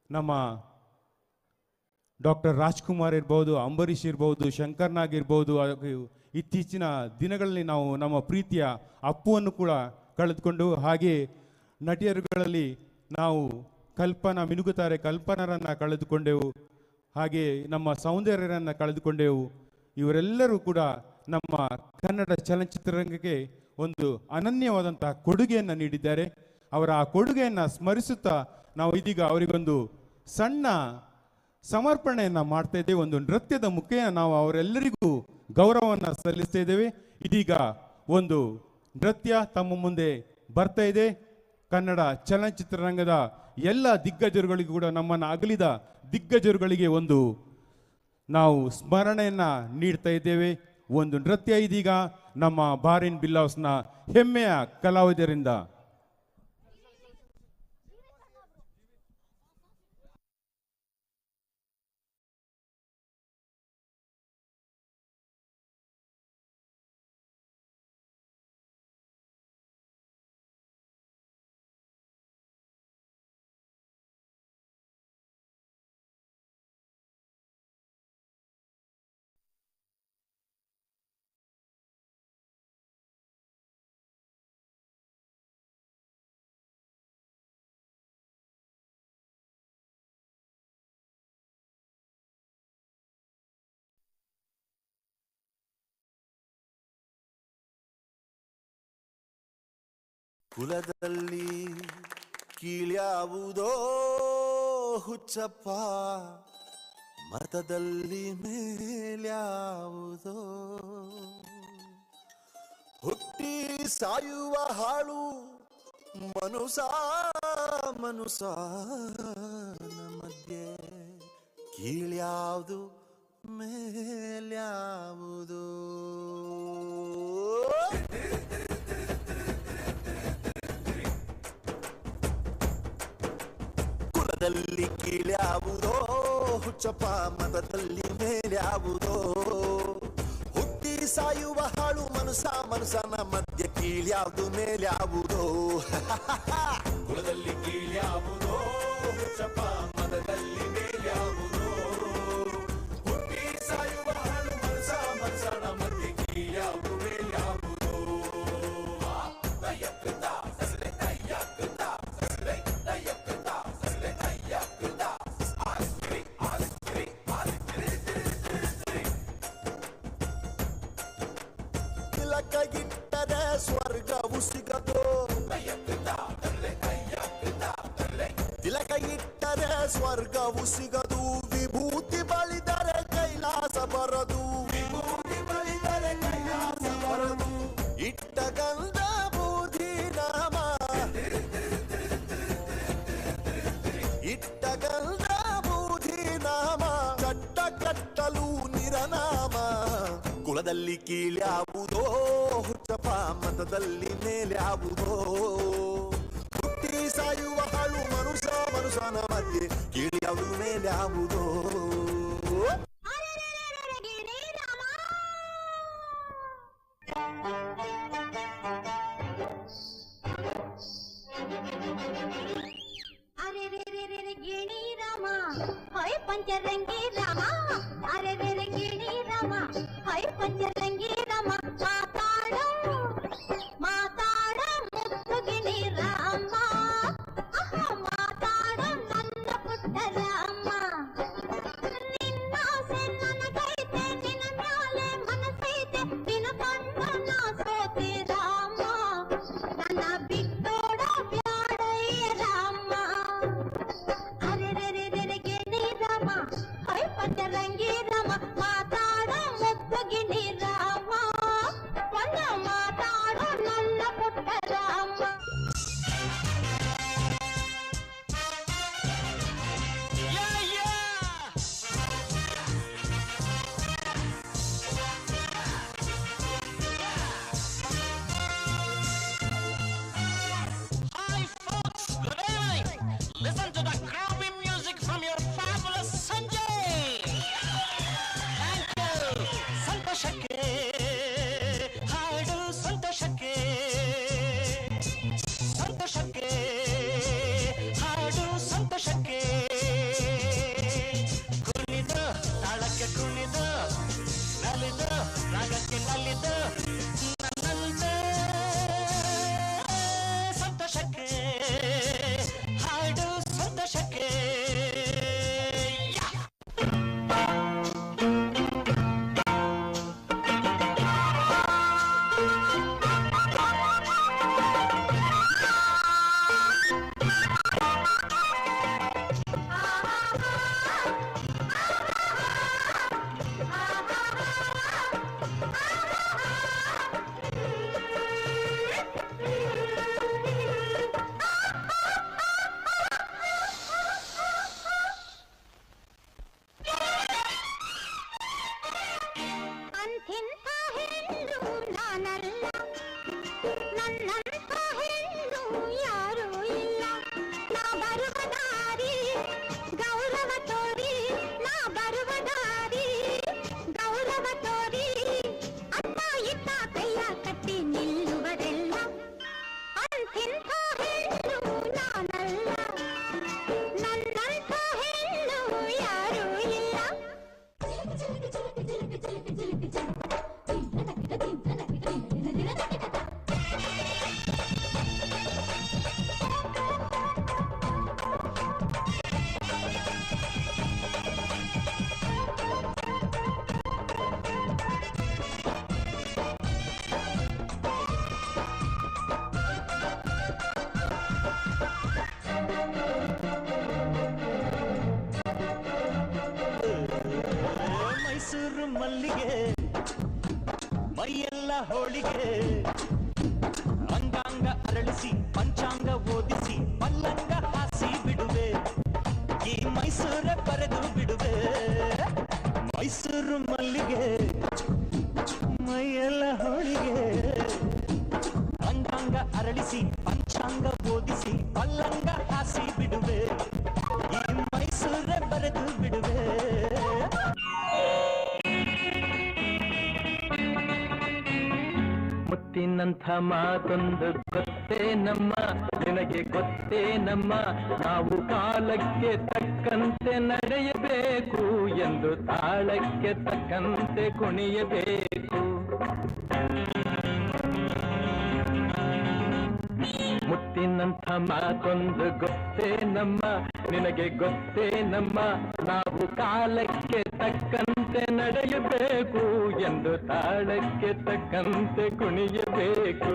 ನಮ್ಮ ಡಾಕ್ಟರ್ ರಾಜ್ಕುಮಾರ್ ಇರ್ಬೋದು, ಅಂಬರೀಷ್ ಇರ್ಬೋದು, ಶಂಕರ್ ನಾಗ್ ಇರ್ಬೋದು. ಇತ್ತೀಚಿನ ದಿನಗಳಲ್ಲಿ ನಾವು ನಮ್ಮ ಪ್ರೀತಿಯ ಅಪ್ಪುವನ್ನು ಕೂಡ ಕಳೆದುಕೊಂಡು, ಹಾಗೆ ನಟಿಯರುಗಳಲ್ಲಿ ನಾವು ಕಲ್ಪನಾ ಮಿನುಗುತ್ತಾರೆ ಕಲ್ಪನಾರನ್ನು ಕಳೆದುಕೊಂಡೆವು, ಹಾಗೆ ನಮ್ಮ ಸೌಂದರ್ಯರನ್ನು ಕಳೆದುಕೊಂಡೆವು. ಇವರೆಲ್ಲರೂ ಕೂಡ ನಮ್ಮ ಕನ್ನಡ ಚಲನಚಿತ್ರರಂಗಕ್ಕೆ ಒಂದು ಅನನ್ಯವಾದಂತಹ ಕೊಡುಗೆಯನ್ನು ನೀಡಿದ್ದಾರೆ. ಅವರ ಆ ಕೊಡುಗೆಯನ್ನು ಸ್ಮರಿಸುತ್ತಾ ನಾವು ಇದೀಗ ಅವರಿಗೊಂದು ಸಣ್ಣ ಸಮರ್ಪಣೆಯನ್ನು ಮಾಡ್ತಾ ಇದ್ದೇವೆ. ಒಂದು ನೃತ್ಯದ ಮುಖೇನ ನಾವು ಅವರೆಲ್ಲರಿಗೂ ಗೌರವವನ್ನು ಸಲ್ಲಿಸ್ತಾ ಇದ್ದೇವೆ. ಇದೀಗ ಒಂದು ನೃತ್ಯ ತಮ್ಮ ಮುಂದೆ ಬರ್ತಾ ಇದೆ. ಕನ್ನಡ ಚಲನಚಿತ್ರರಂಗದ ಎಲ್ಲ ದಿಗ್ಗಜರುಗಳಿಗೂ ಕೂಡ, ನಮ್ಮನ್ನು ಅಗಲಿದ ದಿಗ್ಗಜರುಗಳಿಗೆ ಒಂದು ನಾವು ಸ್ಮರಣೆಯನ್ನು ನೀಡ್ತಾ ಇದ್ದೇವೆ. ಒಂದು ನೃತ್ಯ ಇದೀಗ ನಮ್ಮ ಬಾರಿನ್ ಬಿಲ್ಲಾಸ್ನ ಹೆಮ್ಮೆಯ ಕಲಾವಿದರಿಂದ. ಕುಲದಲ್ಲಿ ಕೀಳ್ಯಾವುದೋ ಹುಚ್ಚಪ್ಪ, ಮತದಲ್ಲಿ ಮೇಲ್ಯಾವುದೋ. ಹುಟ್ಟಿ ಸಾಯುವ ಹಾಳು ಮನುಸ ಮನುಸಾನ ಮಧ್ಯೆ ಕೀಳ್ಯಾವುದು ಮೇಲ್ಯಾವುದು. ಕುಲದಲ್ಲಿ ಕೀಳ್ಯಾವುದೋ ಹುಚ್ಚಪ್ಪ, ಮತದಲ್ಲಿ ಮೇಲ್ಯಾವುದೋ. ಹುಟ್ಟಿ ಸಾಯುವ ಹಾಳು ಮನುಸ ಮನುಸನ ಮಧ್ಯೆ ಕೀಳ್ಯಾವುದು ಮೇಲ್ಯಾವುದೋ. ಕುಲದಲ್ಲಿ ಕೀಳ್ಯಾವುದೋ ಹುಚ್ಚಪ್ಪ, ಮತದಲ್ಲಿ ಮೇಲ್ಯಾವುದೋ. ಹುಟ್ಟಿ ಸಾಯುವ ಹಾಳು ಮನುಸ ಮನುಸನ ಮಧ್ಯೆ ಕೀಳ್ಯಾವುದು ಮೇಲ್ಯಾವುದೋ. ತಿಲಕಗಿಟ್ಟರೆ ಸ್ವರ್ಗವು ಸಿಗದು, ತಿಲಕ ಇಟ್ಟರೆ ಸ್ವರ್ಗವು ಸಿಗದು. ವಿಭೂತಿ ಬಳಿದರೆ ಕೈಲಾಸ ಬರದು, ವಿಭೂತಿ ಬಳಿದರೆ ಕೈಲಾಸ ಬರದು. ಇಟ್ಟ ಗಂಧ ಬೂದಿ ನಾಮ, ಇಟ್ಟ ಗಂಧ ಬೂದಿ ನಾಮ, ಕಟ್ಟ ಕಟ್ಟಲು ನಿರನಾಮ. ಕುಲದಲ್ಲಿ ಕೀಳ್ಯಾವುದೋ ಹುಚ್ಚಪ್ಪ, ಮತದಲ್ಲಿ ಮೇಲ್ಯಾವುದೋ. ಹುಟ್ಟಿ ಸಾಯುವ ಹಾಳು ಮನುಷ್ಯ ಮನುಷ್ಯನ ಮಧ್ಯೆ ಕೀಳ್ಯಾವುದು ಮೇಲ್ಯಾವುದೋ. ಅರೆ ರೇ ರೇ ರೇ ರೇ ಗಿಣಿ ರಾಮ, ಹೊಯ್ ಪಂಚರಂಗಿ ರಾಮ. ಅರೆ ರೇ ರೇ ಗಿಣಿ ರಾಮ, ಹೊಯ್ ಪಂಚರಂಗಿ ರಾಮ. ಮಾತಾಡ ಮಾತಾಡ ಮುತ್ತು ಗಿಣಿ ರಾಮ, ಆಹಾ ಮಾತಾಡ ನನ್ನ ಪುಟ್ಟ ರಾಮ. ನಿನ್ನಾಸೆ ನನಗೈತೆ, ನಿನ್ನ ಮ್ಯಾಲೆ ಮನಸ್ಸೈತೆ, ನಿನ್ನ ಕಂಡು ನಾ ಸೋತೆ ರಾಮ. ನನ್ನ ಬಿಟ್ಟೋಡ ಬ್ಯಾಡಯ್ಯ ರಾಮ. ಅರೆ ರೇ ರೇ ರೇ ರೇ ಗಿಣಿ ರಾಮ, ಹೊಯ್ ಪಂಚ ಮಲ್ಲಿಗೆ ಮೈಯೆಲ್ಲ ಹೋಳಿಗೆ ಅಂಗಾಂಗ ಅರಳಿಸಿ ಪಂಚಾಂಗ ಓದಿಸಿ ಪಲ್ಲಂಗ ಹಾಸಿ ಬಿಡುವೆ ಈ ಮೈಸೂರ ಬರೆದು ಬಿಡುವೆ ಮೈಸೂರು ಮಲ್ಲಿಗೆ ಮೈಯೆಲ್ಲ ಹೋಳಿಗೆ ಅಂಗಾಂಗ ಅರಳಿಸಿ ಪಂಚಾಂಗ ಓದಿಸಿ ಪಲ್ಲಂಗ ಹಾಸಿ ಬಿಡುವೆ ಈ ಮೈಸೂರ ಬರೆದು ಬಿಡುವೆ. ಮುತ್ತಿನಂಥ ಮಾತೊಂದು ಗೊತ್ತೇ ನಮ್ಮ ನಿನಗೆ ಗೊತ್ತೇ ನಮ್ಮ ನಾವು ಕಾಲಕ್ಕೆ ತಕ್ಕಂತೆ ನಡೆಯಬೇಕು ಎಂದು ತಾಳಕ್ಕೆ ತಕ್ಕಂತೆ ಕುಣಿಯಬೇಕು. ಮುತ್ತಿನಂಥ ಮಾತೊಂದು ಗೊತ್ತೇ ನಮ್ಮ ನಿನಗೆ ಗೊತ್ತೇ ನಮ್ಮ ನಾವು ಕಾಲಕ್ಕೆ ತಕ್ಕಂತೆ ನಡೆಯಬೇಕು ಎಂದು ತಾಳಕ್ಕೆ ತಕ್ಕಂತೆ ಕುಣಿಯಬೇಕು.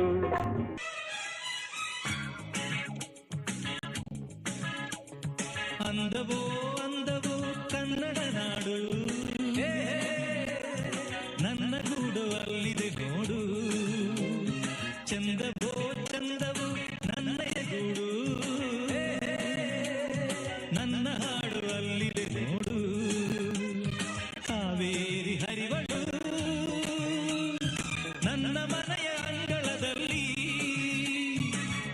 ಅಂದವೋ ಅಂದವೋ ಕನ್ನಡ ನಾಡು ನನ್ನ ಗೂಡು ಅಲ್ಲಿದೆ ನೋಡು ಚಂದವೋ ಚಂದವೋ ನನ್ನಯ ಗೂಡು ನನ್ನ ಹಾಡು ಅಲ್ಲಿದೆ ನೋಡು ಕಾವೇರಿ ಹರಿವಳು ನನ್ನ ಮನೆಯ ಅಂಗಳದಲ್ಲಿ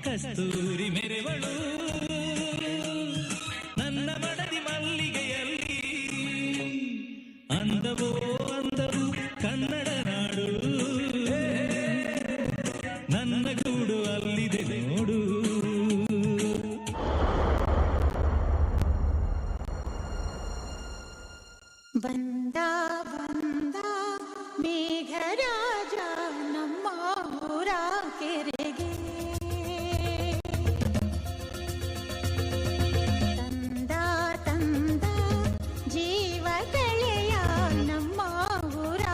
ಕಸ್ತೂರಿ ಮೆರೆವಳು ನನ್ನ ಮಡದಿ ಮಲ್ಲಿಗೆಯಲ್ಲಿ ಅಂದವೋ ಅಂದವು ಕನ್ನಡ ನಾಡು ನನ್ನ ಗೂಡು ಅಲ್ಲಿದೆ ನೋಡು. ಬಂದ ಬಂದ ಮೇಘರಾಜ ನಮ್ಮ ಊರ ಕೆರೆಗೆ ತಂದ ತಂದ ಜೀವ ಕಳೆಯ ನಮ್ಮ ಊರ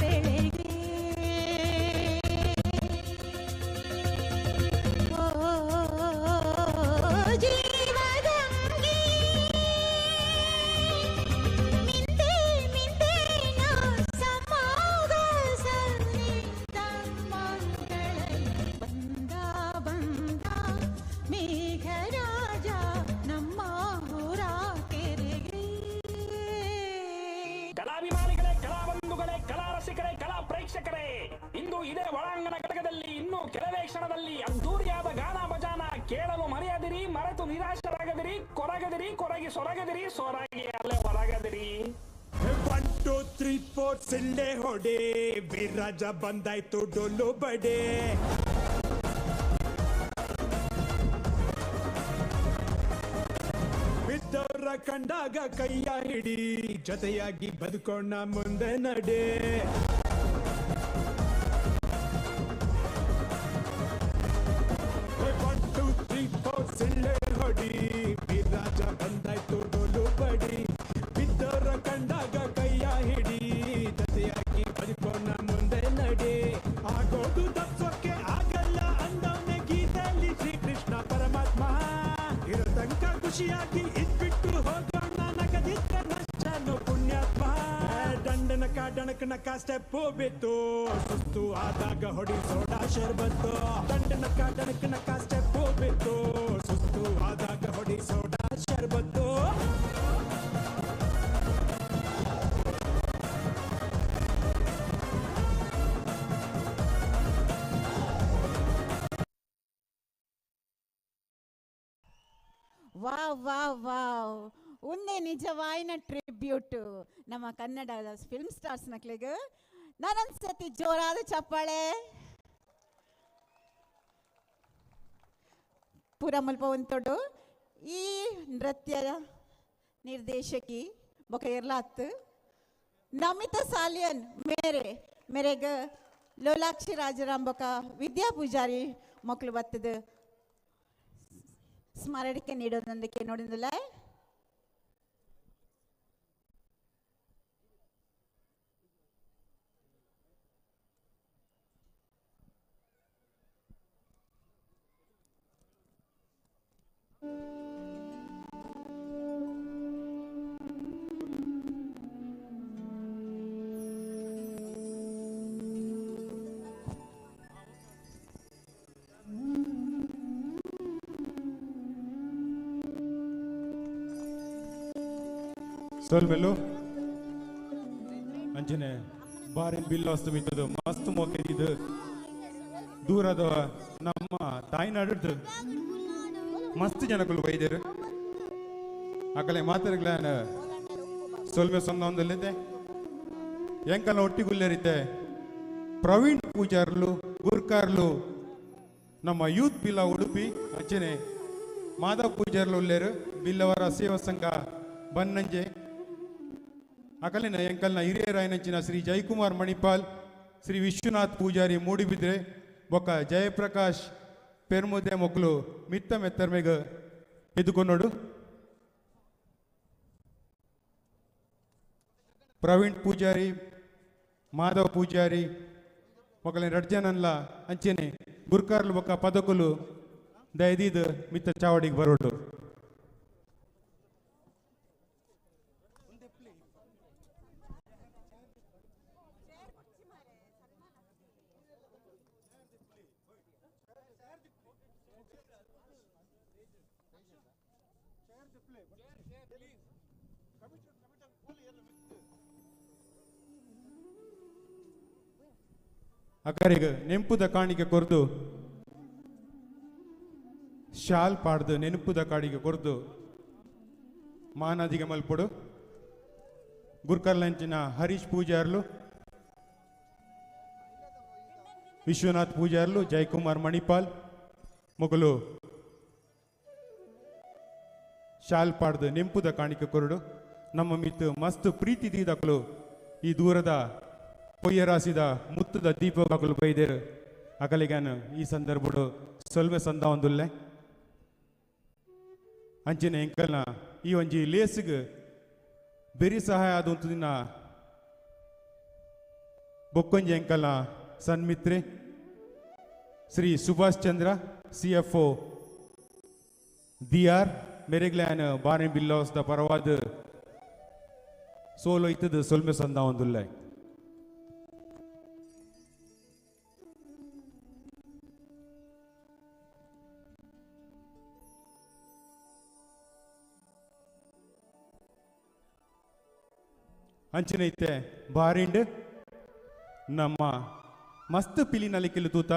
ಬೆಳೆಗೆ ಓ ಜೀವಗಂಗೆ ಮಿಂದೆ ಮಿಂದೆ ನಾ ಸಮಾಗ ಸನ್ನಿತ ಮಂಗಳ ಬಂದ ಬಂದ ಮೇಘರಾಜ ನಮ್ಮ ಊರ ಕೆರೆಗೆ. ಕಲಾಭಿಮಾನಿಗಳೇ, ಕಲಾಬಂಧುಗಳೇ, ಕಲಾರಸಿಕರೇ, ಕಲಾ ಪ್ರೇಕ್ಷಕರೇ, ಇಂದು ಇದೇ ಒಳಾಂಗಣ ಘಟಕದಲ್ಲಿ ಇನ್ನು ಕೆಲವೇ ಕ್ಷಣದಲ್ಲಿ ಅದ್ದೂರಿಯಾದ ಗಾನ ಭಜಾನ ಕೇಳಲು ಮರೆಯದಿರಿ, ಮರೆತು ನಿರಾಶರಾಗದಿರಿ, ಕೊರಗದಿರಿ, ಕೊರಗಿ ಸೊರಗದಿರಿ, ಸೊರಗಿ ಅಲ್ಲೇ ಹೊರಗದಿರಿ. 1 2 3 4 ಸಿಳ್ಳೆ ಹೊಡೆ ವೀರರಾಜ ಬಂದಾಯ್ತು ಡೊಲ್ಲು ಬಡೆ ಬಿದ್ದವರ ಕಂಡಾಗ ಕೈಯ ಹಿಡಿ ಜೊತೆಯಾಗಿ ಬದುಕೋಣ ಮುಂದೆ ನಡೆ. 1 2 3 4 ಸಿಳ್ಳೆ ಹೊಡಿ ವೀರರಾಜ ಬಂದಾಯ್ತು ಡೊಲ್ಲು ಬಡಿ ಬಿದ್ದವರ ಕಂಡಾಗ ಕೈಯ ಹಿಡಿ ಜೊತೆಯಾಗಿ ಬದುಕೋಣ ಮುಂದೆ ನಡೆ. ಆಗೋದು ತಪ್ಸೋಕೆ ಆಗಲ್ಲ ಅಂದವನೇ ಗೀತೆಯಲ್ಲಿ ಶ್ರೀಕೃಷ್ಣ ಪರಮಾತ್ಮ ಇರೋ ತನಕ ಖುಷಿಯಾಗಿ ಇದ್ಬಿಟ್ಟು ಹೋಗೋಣ ನಗದಿದ್ದ ನಷ್ಟನು ಪುಣ್ಯಾತ್ಮ. ದಂಡನಕ ಡಣಕನಕ ಸ್ಟೆಪ್ ಬಿತ್ತು ಸುಸ್ತು ಆದಾಗ ಹೊಡಿ ಸೋಡಾ ಶರ್ಬತ್ತು ದಂಡನಕ ಡಣಕನಕ ಸ್ಟೆಪ್ ಬಿತ್ತು ಸುಸ್ತು ಆದಾಗ ಹೊಡಿ ಸೋಡಾ ಶರ್ಬತ್ತು. ವಾವ್ ವಾವ್ ವಾವ್ ಒಂದೇ ನಿಜವಾಯಿನ ಟ್ರಿಬ್ಯೂಟ್ ನಮ್ಮ ಕನ್ನಡದ ಫಿಲ್ಮ್ ಸ್ಟಾರ್ಸ್ ನಕ್ಲಿಗೆ. ನಾನೊಂದ್ಸತಿ ಜೋರಾದ ಚಪ್ಪಾಳೆ. ಪೂರ ಮುಲ್ಪ ಒಂತೊಡು ಈ ನೃತ್ಯದ ನಿರ್ದೇಶಕಿ ಬೊಕ ಎರ್ಲಾತ್ ನಮಿತಾ ಸಾಲಿಯನ್ ಮೇರೆ ಮೇರೆಗ ಲೋಲಾಕ್ಷಿ ರಾಜರಾಮ್ ಬೊಕ ವಿದ್ಯಾ ಪೂಜಾರಿ ಮಕ್ಕಳು ಬತ್ತದ ಸ್ಮರಣಿಕೆ ನೀಡೋದೊಂದಕ್ಕೆ ನೋಡಿದಲ್ಲ. ಸೊಲ್ಮೆಲು ಅಂಚನೆ ಬಾರಿನ್ ಬಿಲ್ಲಾಸ್ತು ಮಿತ್ತದು ಮಸ್ತ್ ಮೋಕೆದಿದ್ದು ದೂರದ ನಮ್ಮ ತಾಯ್ನಾಡು ಮಸ್ತ್ ಜನಕುಲು ಬೈದೇರು ಅಕಲೆ ಮಾತಾಡ್ಲಾನ ಸೊಲ್ಮೆ ಸೊಂದೊಂದಲ್ಲಿದೆ ಎಂಕಲ್ನ ಒಟ್ಟಿಗುಲ್ಲೇರಿತೆ ಪ್ರವೀಣ್ ಪೂಜಾರ್ಲು ಗುರ್ಕಾರ್ಲು ನಮ್ಮ ಯೂತ್ ಬಿಲ್ಲ ಉಡುಪಿ ಅಂಚನೆ ಮಾಧವ್ ಪೂಜಾರ್ಲು ಉಲ್ಲೇರು ಬಿಲ್ಲವರ ಸೇವಾ ಸಂಘ ಬನ್ನಂಜೆ ಅಕಲಿನ ಎಂಕಲ್ನ ಹಿರಿಯರಾಯನಂಚಿನ ಶ್ರೀ ಜಯಕುಮಾರ್ ಮಣಿಪಾಲ್ ಶ್ರೀ ವಿಶ್ವನಾಥ್ ಪೂಜಾರಿ ಮೂಡಿಬಿದ್ರೆ ಬೊಕ್ಕ ಜಯಪ್ರಕಾಶ್ ಪೆರ್ಮುದೆ ಮೊಕ್ಕಲು ಮಿತ್ತ ಮೆತ್ತರ್ಮೆಗ ಎದುಕೊನ್ನೋಡು ಪ್ರವೀಣ್ ಪೂಜಾರಿ ಮಾಧವ್ ಪೂಜಾರಿ ಮೊಕ್ಕಲಿನ ರಡ್ಜನನ್ಲ ಅಂಚೆನೆ ಗುರ್ಕಾರ್ಲು ಬೊಕ್ಕ ಪದಕುಲು ದಯದೀದ್ ಮಿತ್ತ ಚಾವಡಿಗೆ ಬರೋಡು. ಅಕರಿಗ ನೆಂಪುದ ಕಾಣಿಕೆ ಕೊರ್ದು ಶಾಲ್ ಪಾಡ್ದು ನೆನಪುದ ಕಾಣಿಕೆ ಕೊರ್ದು ಮಾನಾದಿಗೆ ಮಲ್ಪೊಡು. ಗುರ್ಕರ್ಲಂಚಿನ ಹರೀಶ್ ಪೂಜಾರ್ಲು ವಿಶ್ವನಾಥ್ ಪೂಜಾರ್ಲು ಜಯಕುಮಾರ್ ಮಣಿಪಾಲ್ ಮೊಗಲು ಶಾಲ್ ಪಾಡ್ದು ನೆಂಪುದ ಕಾಣಿಕೆ ಕೊರಡು. ನಮ್ಮ ಮಿತ್ತು ಮಸ್ತ್ ಪ್ರೀತಿ ದೀದಕಲು ಈ ದೂರದ ಪೊಯ್ಯರಾಸಿದ ಮುತ್ತದ ದೀಪಗಳು ಬೈದೇರು ಅಕಲಿಗಾನ ಈ ಸಂದರ್ಭಡು ಸೊಲ್ವೆ ಸಂದ ಒಂದುಲ್ಲೆ ಅಂಚಿನ ಎಂಕಲ್ನ ಈ ಒಂಜಿ ಲೇಸಿಗೆ ಬೆರಿ ಸಹಾಯ ಆದ ದಿನ ಬೊಕ್ಕೊಂಜಿ ಎಂಕಲ್ನ ಸನ್ಮಿತ್ರೆ Shri Subhash Chandra CFO D R ಮೆರೆಗ್ಲಾನ್ ಬಾರಿ ಬಿಲ್ಲೋಸ್ the ಪರವಾದ ಸೋಲೋ ಇತ್ತದ ಸೊಲ್ಮೆ ಸಂದ ಒಂದುಲ್ಲೆ. ಅಂಚಿನ ಇತ್ತೆ ಬಾರಿಂಡ್ ನಮ್ಮ ಮಸ್ತ್ ಪಿಲಿನಲಿಕ್ಕಿಲು ತೂತ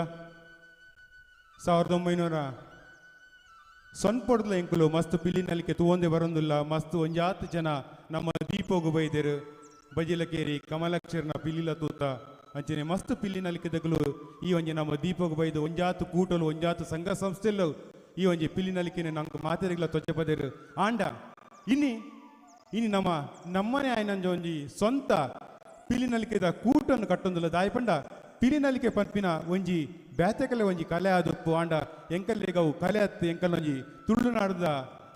1900 ಸೊನ್ಪೊಡ್ಲ ಎಂಕುಲು ಮಸ್ತ್ ಪಿಲಿನಲಿಕೆ ತೂವೊಂದೇ ಬರೋದಿಲ್ಲ. ಮಸ್ತ್ ಒಂಜಾತ್ ಜನ ನಮ್ಮ ದೀಪೋಗು ಬೈದೇರು ಬಜಿಲಕೇರಿ ಕಮಲಕ್ಷರ್ನ ಪಿಲಿಲ ತೂತ ಅಂಚನೆ ಮಸ್ತ್ ಪಿಲಿನಲಿಕೆದಕಲು ಈ ಒಂಜಿ ನಮ್ಮ ದೀಪೋಗು ಬೈದು ಒಂಜಾತು ಕೂಟಲು ಒಂಜಾತು ಸಂಘ ಸಂಸ್ಥೆಲು ಈ ಒಂಜಿ ಪಿಲಿನಲಿಕೆನೆ ನಂಗೆ ಮಾತೆರಿಗ್ಲ ತೊಚ್ಚೆ ಪದೇರು. ಆಂಡ ಇನಿ ಇನಿ ನಮ್ಮ ನಮ್ಮನೆ ಆಯ್ನಂಜ ಒಂಜಿ ಸ್ವಂತ ಪಿಲಿನಲಿಕೆದ ಕೂಟನ್ನು ಕಟ್ಟೊಂದುಲ್ಲ ದಾಯಪಂಡ ಪಿಲಿನಲಿಕೆ ಪನ್ಪಿನ ಒಂಜಿ ಬ್ಯಾತೆಕಲೆ ಒಂಜಿ ಕಲೆ ಆದುಪ್ಪು. ಆಂಡ ಎಂಕಲ್ಲೆಗವು ಕಲೆ ಅತ್ತು ಎಂಕಲ್ ಒಂಜಿ ತುಳುನಾಡದ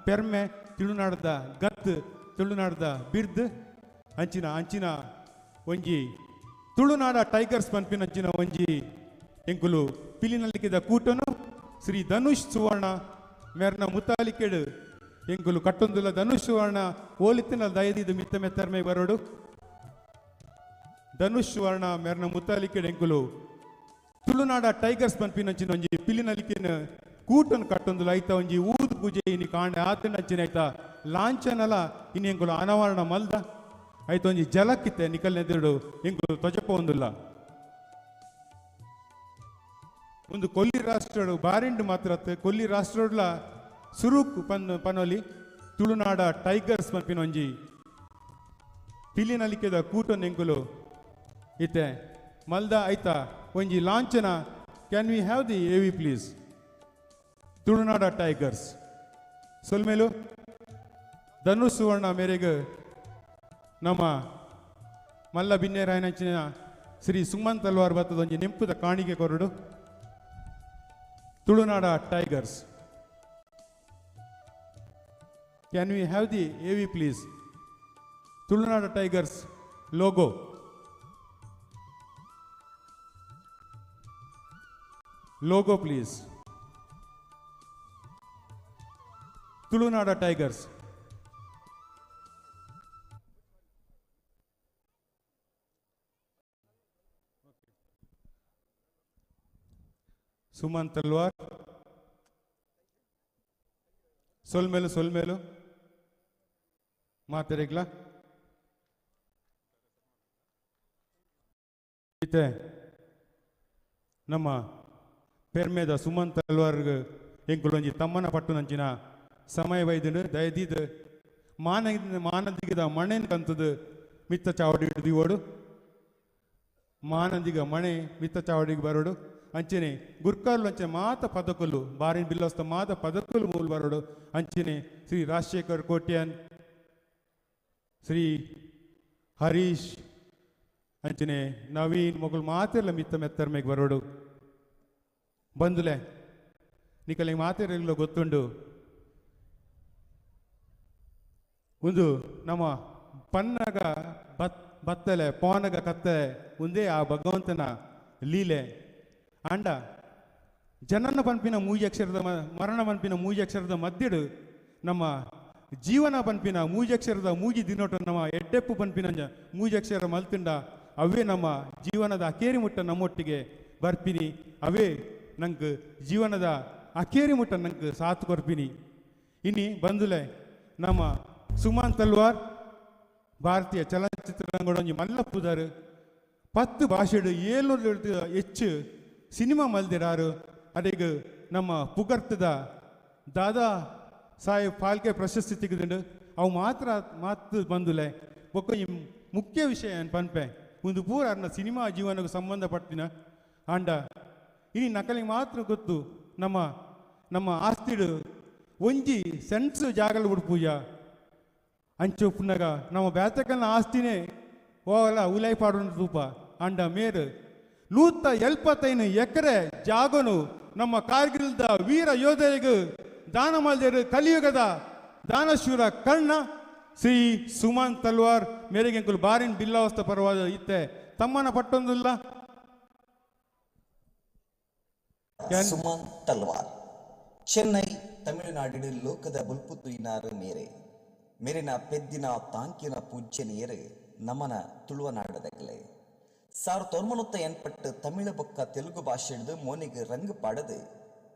ಪೆರ್ಮೆ ತುಳುನಾಡದ ಗತ್ತು ತುಳುನಾಡದ ಬಿರ್ದ್ ಅಂಚಿನ ಅಂಚಿನ ಒಂಜಿ ತುಳುನಾಡ ಟೈಗರ್ಸ್ ಪನ್ಪಿನ ಅಂಚಿನ ಒಂಜಿ ಎಂಕುಲು ಪಿಲಿನಲಿಕೆದ ಕೂಟನು ಶ್ರೀ ಧನುಷ್ ಸುವರ್ಣ ಮೇರ್ನ ಮುತಾಲಿಕೆಡು ಎಂಕುಲು ಕಟ್ಟೊಂದುಲ್ಲ. ಧನುಷ್ ಸುವರ್ಣ ಓಲಿತ್ತಿನ ದಯದಿದ್ದು ಮಿತ್ತ ಮೆತ್ತರ್ಮೆ ಬರೋಡು. ಧನುಷ್ ಸುವರ್ಣ ಮೇರ್ನ ಮುತಾಲಿಕೆಡು ಎಂಕುಲು ತುಳುನಾಡ ಟೈಗರ್ಸ್ ಪನ್ಪಿನಂಚಿನ ಒಂಜಿ ಪಿಲಿನಲಿಕೆನ ಕೂಟನ್ ಕಟ್ಟೊಂದುಲ್ಲ. ಐತ ಒಂಜಿ ಊದು ಪೂಜೆ ಇನಿ ಕಾಂಡೆ ಆತನಂಚಿನ ಐತ ಲಾಂಛನಲ ಇನಿ ಎಂಕುಲು ಅನಾವರಣ ಮಲ್ದ ಐತ ಒಂಜಿ ಜಲಕ್ಕಿತ್ತೆ ನಿಕಲ್ನೆದುರು ಎಂಕುಲು ತೊಜಪ ಒಂದುಲ್ಲ. ಒಂದು ಕೊಲ್ಲಿ ರಾಷ್ಟ್ರಡು ಬಾರಿಂಡು ಮಾತ್ರ ಕೊಲ್ಲಿ ರಾಷ್ಟ್ರಡ್ಲ ಸುರುಕ್ ಪನೊಲಿ ತುಳುನಾಡ ಟೈಗರ್ಸ್ ಪನ್ಪಿನ ಒಂಜಿ ಪಿಲಿನಲಿಕೆದ ಕೂಟನ್ ಎಂಕುಲು ಇತ್ತೆ ಮಲ್ದ ಐತ ಒಂಜಿ ಲಾಂಛನ. Can we have the A V please? ತುಳುನಾಡ ಟೈಗರ್ಸ್ ಸೊಲ್ಮೇಲು ಧನುಷ್ ಸುವರ್ಣ ಮೇರೆಗೆ ನಮ್ಮ ಮಲ್ಲ ಬಿನ್ನೇರಾಯನಂಚಿನ ಶ್ರೀ ಸುಮಂತ್ ತಲ್ವಾರ್ ಬತ್ತದ ಒಂಜಿ ನೆಂಪುದ ಕಾಣಿಕೆ ಕೊರಡು. ತುಳುನಾಡ tigers can we have the A V please? ತುಳುನಾಡ tigers logo. Logo please. ತುಳುನಾಡ ಟೈಗರ್ಸ್. ಸುಮನ್ ತಲ್ವಾರ್ ಸೊಲ್ಮೇಲು ಸೊಲ್ಮೇಲು ಮಾತೆರೆಗ್ಲ. ಇತ್ತೆ ನಮ್ಮ ಪೆರ್ಮೆದ ಸುಮಂತ್ ತಲ್ವಾರ್ಗ್ ಎಂಕುಲೊಂಜಿ ತಮ್ಮನ ಪಟ್ಟುನಂಚಿನ ಸಮಯ ವೈದ್ಯನು ದಯದೀದ್ ಮಾನ ಮಾನದಿಗದ ಮಣೆನ್ ಕಂತದು ಮಿತ್ತ ಚಾವಡಿ ದಿವೋಡು ಮಾನದಿಗ ಮಣೆ ಮಿತ್ತ ಚಾವಡಿಗೆ ಬರೋಡು ಅಂಚನೆ ಗುರ್ಕಾರ್ಲು ಅಂಚನೆ ಮಾತ ಪದಕುಲು ಬಾರಿನ ಬಿಲ್ಲಸ್ತ ಮಾತ ಪದಕುಲು ಮೂಲ ಬರೋಡು ಅಂಚನೆ ಶ್ರೀ ರಾಜಶೇಖರ್ ಕೋಟ್ಯಾನ್ ಶ್ರೀ ಹರೀಶ್ ಅಂಚನೆ ನವೀನ್ ಮೊಗಲು ಮಾತೆಲ್ಲ ಮಿತ್ತ ಮೆತ್ತರ್ಮೆಗೆ ಬರೋಡು ಬಂದುಲೆ ನಿಕಲೆ ಮಾತೆಲ್ಲ ಗೊತ್ತುಂಡು ಒಂದು ನಮ್ಮ ಪನ್ನಗ ಬತ್ತಲೆ ಪೋನಗ ಕತ್ತಲೆ ಒಂದೇ ಆ ಭಗವಂತನ ಲೀಲೆ ಆಂಡ ಜನನ ಪನ್ಪಿನ ಮೂಜಿ ಅಕ್ಷರದ ಮರಣ ಪನ್ಪಿನ ಮೂಜಿ ಅಕ್ಷರದ ಮಧ್ಯಡು ನಮ್ಮ ಜೀವನ ಪನ್ಪಿನ ಮೂಜಿ ಅಕ್ಷರದ ಮೂಜಿ ದಿನೋಟ ನಮ್ಮ ಎಡ್ಡೆಪ್ಪು ಪನ್ಪಿನ ಮೂಜಿ ಅಕ್ಷರ ಮಲ್ತಿಂಡ ಅವೇ ನಮ್ಮ ಜೀವನದ ಅಕೇರಿ ಮುಟ್ಟ ನಮ್ಮೊಟ್ಟಿಗೆ ಬರ್ಪಿನಿ ಅವೇ ನಂಗೆ ಜೀವನದ ಅಕೇರಿ ಮುಟ್ಟ ನಂಗೆ ಸಾಥ್ ಕೊರ್ಪಿನಿ. ಇನಿ ಬಂದುಲೆ ನಮ್ಮ ಸುಮಾನ್ ತಲ್ವಾರ್ ಭಾರತೀಯ ಚಲನಚಿತ್ರರಂಗಡೊಂಜಿ ಮಲ್ಲ ಪುದರ್ 10 ಭಾಷೆಡು 700 ಹೆಚ್ಚು ಸಿನಿಮಾ ಮಲ್ದಿರಾರು. ಅಡೆಗ್ ನಮ್ಮ ಪುಗರ್ತದ ದಾದಾ ಸಾಹೇಬ್ ಫಾಲ್ಕೆ ಪ್ರಶಸ್ತಿ ತೆಗೆದುಂಡು ಅವು ಮಾತ್ರ ಮಾತು ಬಂದುಲೆ. ಬೊಕ್ಕ ಈ ಮುಖ್ಯ ವಿಷಯ ಏನು ಪನ್ಪೆ ಒಂದು ಪೂರ ಅರ್ನ ಸಿನಿಮಾ ಜೀವನಕ್ಕೆ ಸಂಬಂಧಪಟ್ಟಿನ ಆಂಡ ಇನಿ ನಕಲಿಗೆ ಮಾತ್ರ ಗೊತ್ತು ನಮ್ಮ ನಮ್ಮ ಆಸ್ತಿಡು ಒಂಜಿ ಸೆನ್ಸ್ ಜಾಗಲ್ ಉಡುಪೂಜ ಅಂಚು ಪುನಗ ನಮ್ಮ ಬೇತಕಲ್ನ ಆಸ್ತಿನೇ ಓವಲ ಉಲೈ ಪಾಡೋಣ ರೂಪ ಅಂಡ ಮೇರು 175 ಎಕರೆ ಜಾಗನು ನಮ್ಮ ಕಾರ್ಗಿಲ್ದ ವೀರ ಯೋಧರಿಗೆ ದಾನ ಮಲ್ದೇರು ಕಲಿಯುಗದ ದಾನಶೂರ ಕರ್ಣ ಶ್ರೀ ಸುಮನ್ ತಲ್ವಾರ್ ಮೇರೆಗೆ ಅಂಕುಲು ಬಾರಿನ ಬಿಲ್ಲಾವಸ್ಥ ಪರವಾದ ಇತ್ತೆ ತಮ್ಮನ ಪಟ್ಟೊಂದಿಲ್ಲ. ಸುಮನ್ ತಲ್ವಾರ್ ಚೆನ್ನೈ ತಮಿಳುನಾಡಿನ ಲೋಕದ ಬುಲ್ಪುತುಯಿನಾರು ಮೇರೆ ಮೇರಿನ ಪೆದ್ದಿನ ತಾಂಕಿನ ಪೂಜ್ಯನೀಯರು ನಮನ ತುಳುವನಾಡದಗಲೆ 1988 ತಮಿಳು ಬೊಕ್ಕ ತೆಲುಗು ಭಾಷೆಡ್ದು ಮೋನಿಗೆ ರಂಗು ಪಾಡದು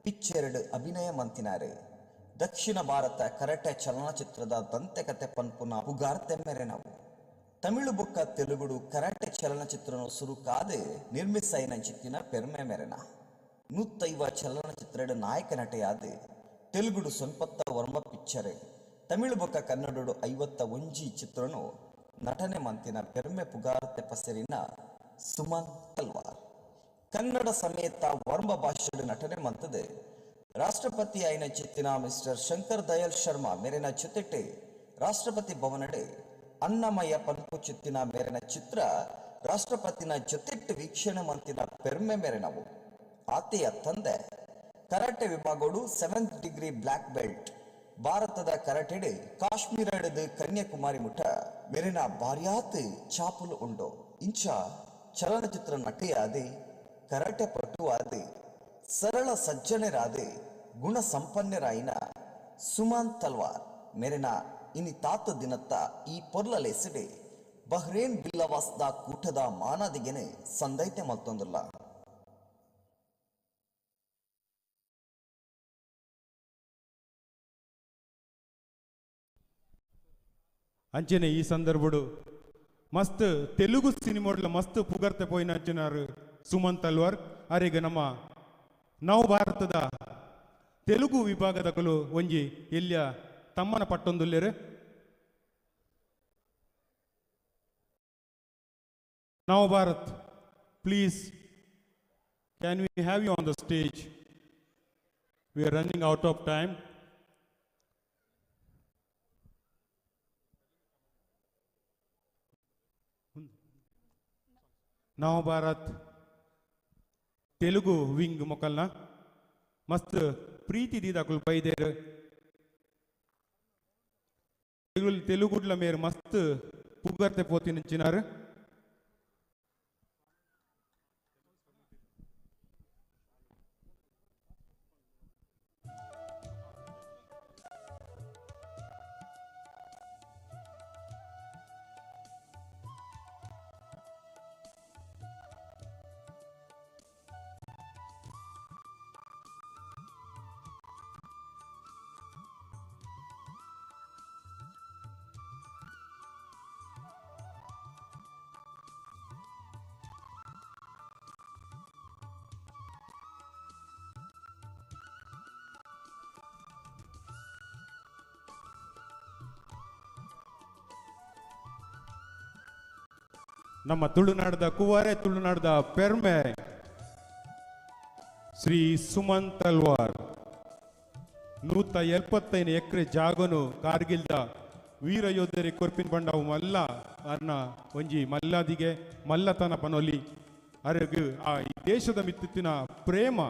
ಪಿಚ್ಚೆರಡು ಅಭಿನಯ ಮಂತಿನಾರು. ದಕ್ಷಿಣ ಭಾರತ ಕರಟೆ ಚಲನಚಿತ್ರದ ದಂತೆಕತೆ ಪನ್ಪುನ ಪುಗಾರ್ತೆ ಮೆರೆನವು. ತಮಿಳು ಬೊಕ್ಕ ತೆಲುಗುಡು ಕರಾಟೆ ಚಲನಚಿತ್ರನು ಸುರುಕಾದು ನಿರ್ಮಿಸೈನ ಚಿತ್ತಿನ ಪೆರ್ಮೆ ಮೆರೆನ. 150 ಚಲನಚಿತ್ರದ ನಾಯಕ ನಟೆಯಾದ ತೆಲುಗುಡು ಸೊನ್ಪತ್ತ ವರ್ಮ ಪಿಕ್ಚರ್ ತಮಿಳು ಬೊಕ್ಕ ಕನ್ನಡಡು 51 ಚಿತ್ರನು ನಟನೆ ಮಂತಿನ ಪೆರ್ಮೆ ಪುಗಾರ್ತೆ ಪಸರಿನ ಸುಮನ್ ತಲ್ವಾರ್. ಕನ್ನಡ ಸಮೇತ ವರ್ಮ ಭಾಷೆಡು ನಟನೆ ಮಂತದೆ ರಾಷ್ಟ್ರಪತಿ ಆಯ್ನ ಚಿತ್ತಿನ ಮಿಸ್ಟರ್ ಶಂಕರ್ ದಯಾಳ್ ಶರ್ಮಾ ಮೇರಿನ ಜೊತೆಟೆ ರಾಷ್ಟ್ರಪತಿ ಭವನಡೆ ಅನ್ನಮಯ ಪನ್ಪು ಚಿತ್ತಿನ ಮೇರಿನ ಚಿತ್ರ ರಾಷ್ಟ್ರಪತಿನ ಜೊತೆಟ್ಟು ವೀಕ್ಷಣೆ ಮಂತಿನ ಪೆರ್ಮೆ ಮೇರೆನವು. ಆತೆಯ ತಂದೆ karate ವಿಭಾಗಡು 7th degree black belt ಭಾರತದ ಕರಾಟೆಡೆ ಕಾಶ್ಮೀರಡದ ಕನ್ಯಾಕುಮಾರಿ ಮುಠ ಮೆರಿನ ಬಾರ್ಯಾತ್ ಚಾಪುಲು ಉಂಡು. ಇಂಚ ಚಲನಚಿತ್ರ ನಟೆಯಾದೆ ಕರಾಟೆ ಪಟುವಾದೆ ಸರಳ ಸಜ್ಜನರಾದೆ ಗುಣ ಸಂಪನ್ನರಾಯಿನ ಸುಮಾನ್ ತಲ್ವಾರ್ ಮೆರಿನ ಇನಿ ತಾತ ದಿನತ್ತ ಈ ಪೊರ್ಲಲೇಸಿಡೆ ಬಹ್ರೇನ್ ಬಿಲ್ಲವಾಸ್ದ ಕೂಟದ ಮಾನದಿಗೆನೆ ಸಂದೈತೆ ಮತ್ತೊಂದಿಲ್ಲ. ಅಂಚನೆ ಈ ಸಂದರ್ಭಡು ಮಸ್ತ್ ತೆಲುಗು ಸಿನಿಮೋಡ್ಲ ಮಸ್ತ್ ಪುಗರ್ತೆ ಪೋಯಿನ ಅಂಚಿನಾರು ಸುಮನ್ ತಲ್ವಾರ್ ಅರೆಗೆ ನಮ್ಮ ನವ ಭಾರತದ ತೆಲುಗು ವಿಭಾಗದ ಕಲು ಒಂಜಿ ಎಲ್ಲಿಯ ತಮ್ಮನ ಪಟ್ಟೊಂದುಲ್ಲೇರು. Nav Bharat, please can we have you on the stage? We are running out of time. Nav Bharat Telugu wing ಮೊಕಲ್ನ ಮಸ್ತ್ ಪ್ರೀತಿ ದೀದಾಕುಲು ಬೈದೇರು. ತೆಲುಗುಡ್ಲ ಮೇರು ಮಸ್ತ್ ಪುಗರ್ತೆ ಪೋತಿನಂಚಿನಾರು. ನಮ್ಮ ತುಳುನಾಡದ ಕುವಾರೆ, ತುಳುನಾಡದ ಪೆರ್ಮೆ ಶ್ರೀ ಸುಮನ್ ತಲ್ವಾರ್ 175 ಎಕರೆ ಜಾಗನು ಕಾರ್ಗಿಲ್ದ ವೀರ ಯೋಧರಿ ಕೊರ್ಪಿನ ಬಂಡವು ಮಲ್ಲ ಅರ್ನ ಒಂಜಿ ಮಲ್ಲಾದಿಗೆ ಮಲ್ಲತನ ಪನೊಲಿ ಅರೆಗ್ ಆ ಈ ದೇಶದ ಮಿತ್ತುತ್ತಿನ ಪ್ರೇಮ.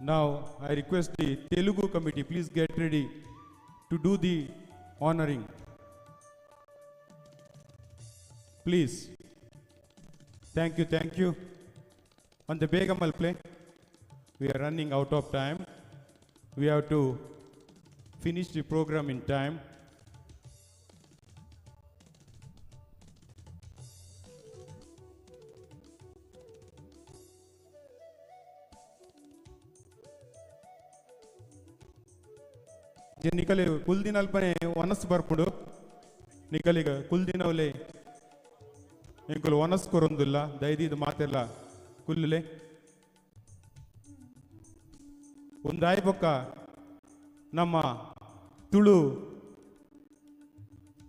Now, I request the Telugu committee, please get ready to do the honoring. Please. Thank you, thank you. On the Begamal play, we are running out of time. We have to finish the program in time. ನಿಕಲೆ ಕುಲ್ದಿನ ಅಲ್ಪನೆ ವನಸ್ ಬರ್ಪುಡು ನಿಕಲಿಗ ಕುಲ್ದಿನವಲೆ ಎಂಕುಲು ವನಸ್ ಕೊರೊಂದುಲ್ಲ ದಯದೀದ ಮಾತೆಲ್ಲ ಕುಲ್ಲುಲೆ ಒಂದಾಯಿ ಬೊಕ್ಕ ನಮ್ಮ ತುಳು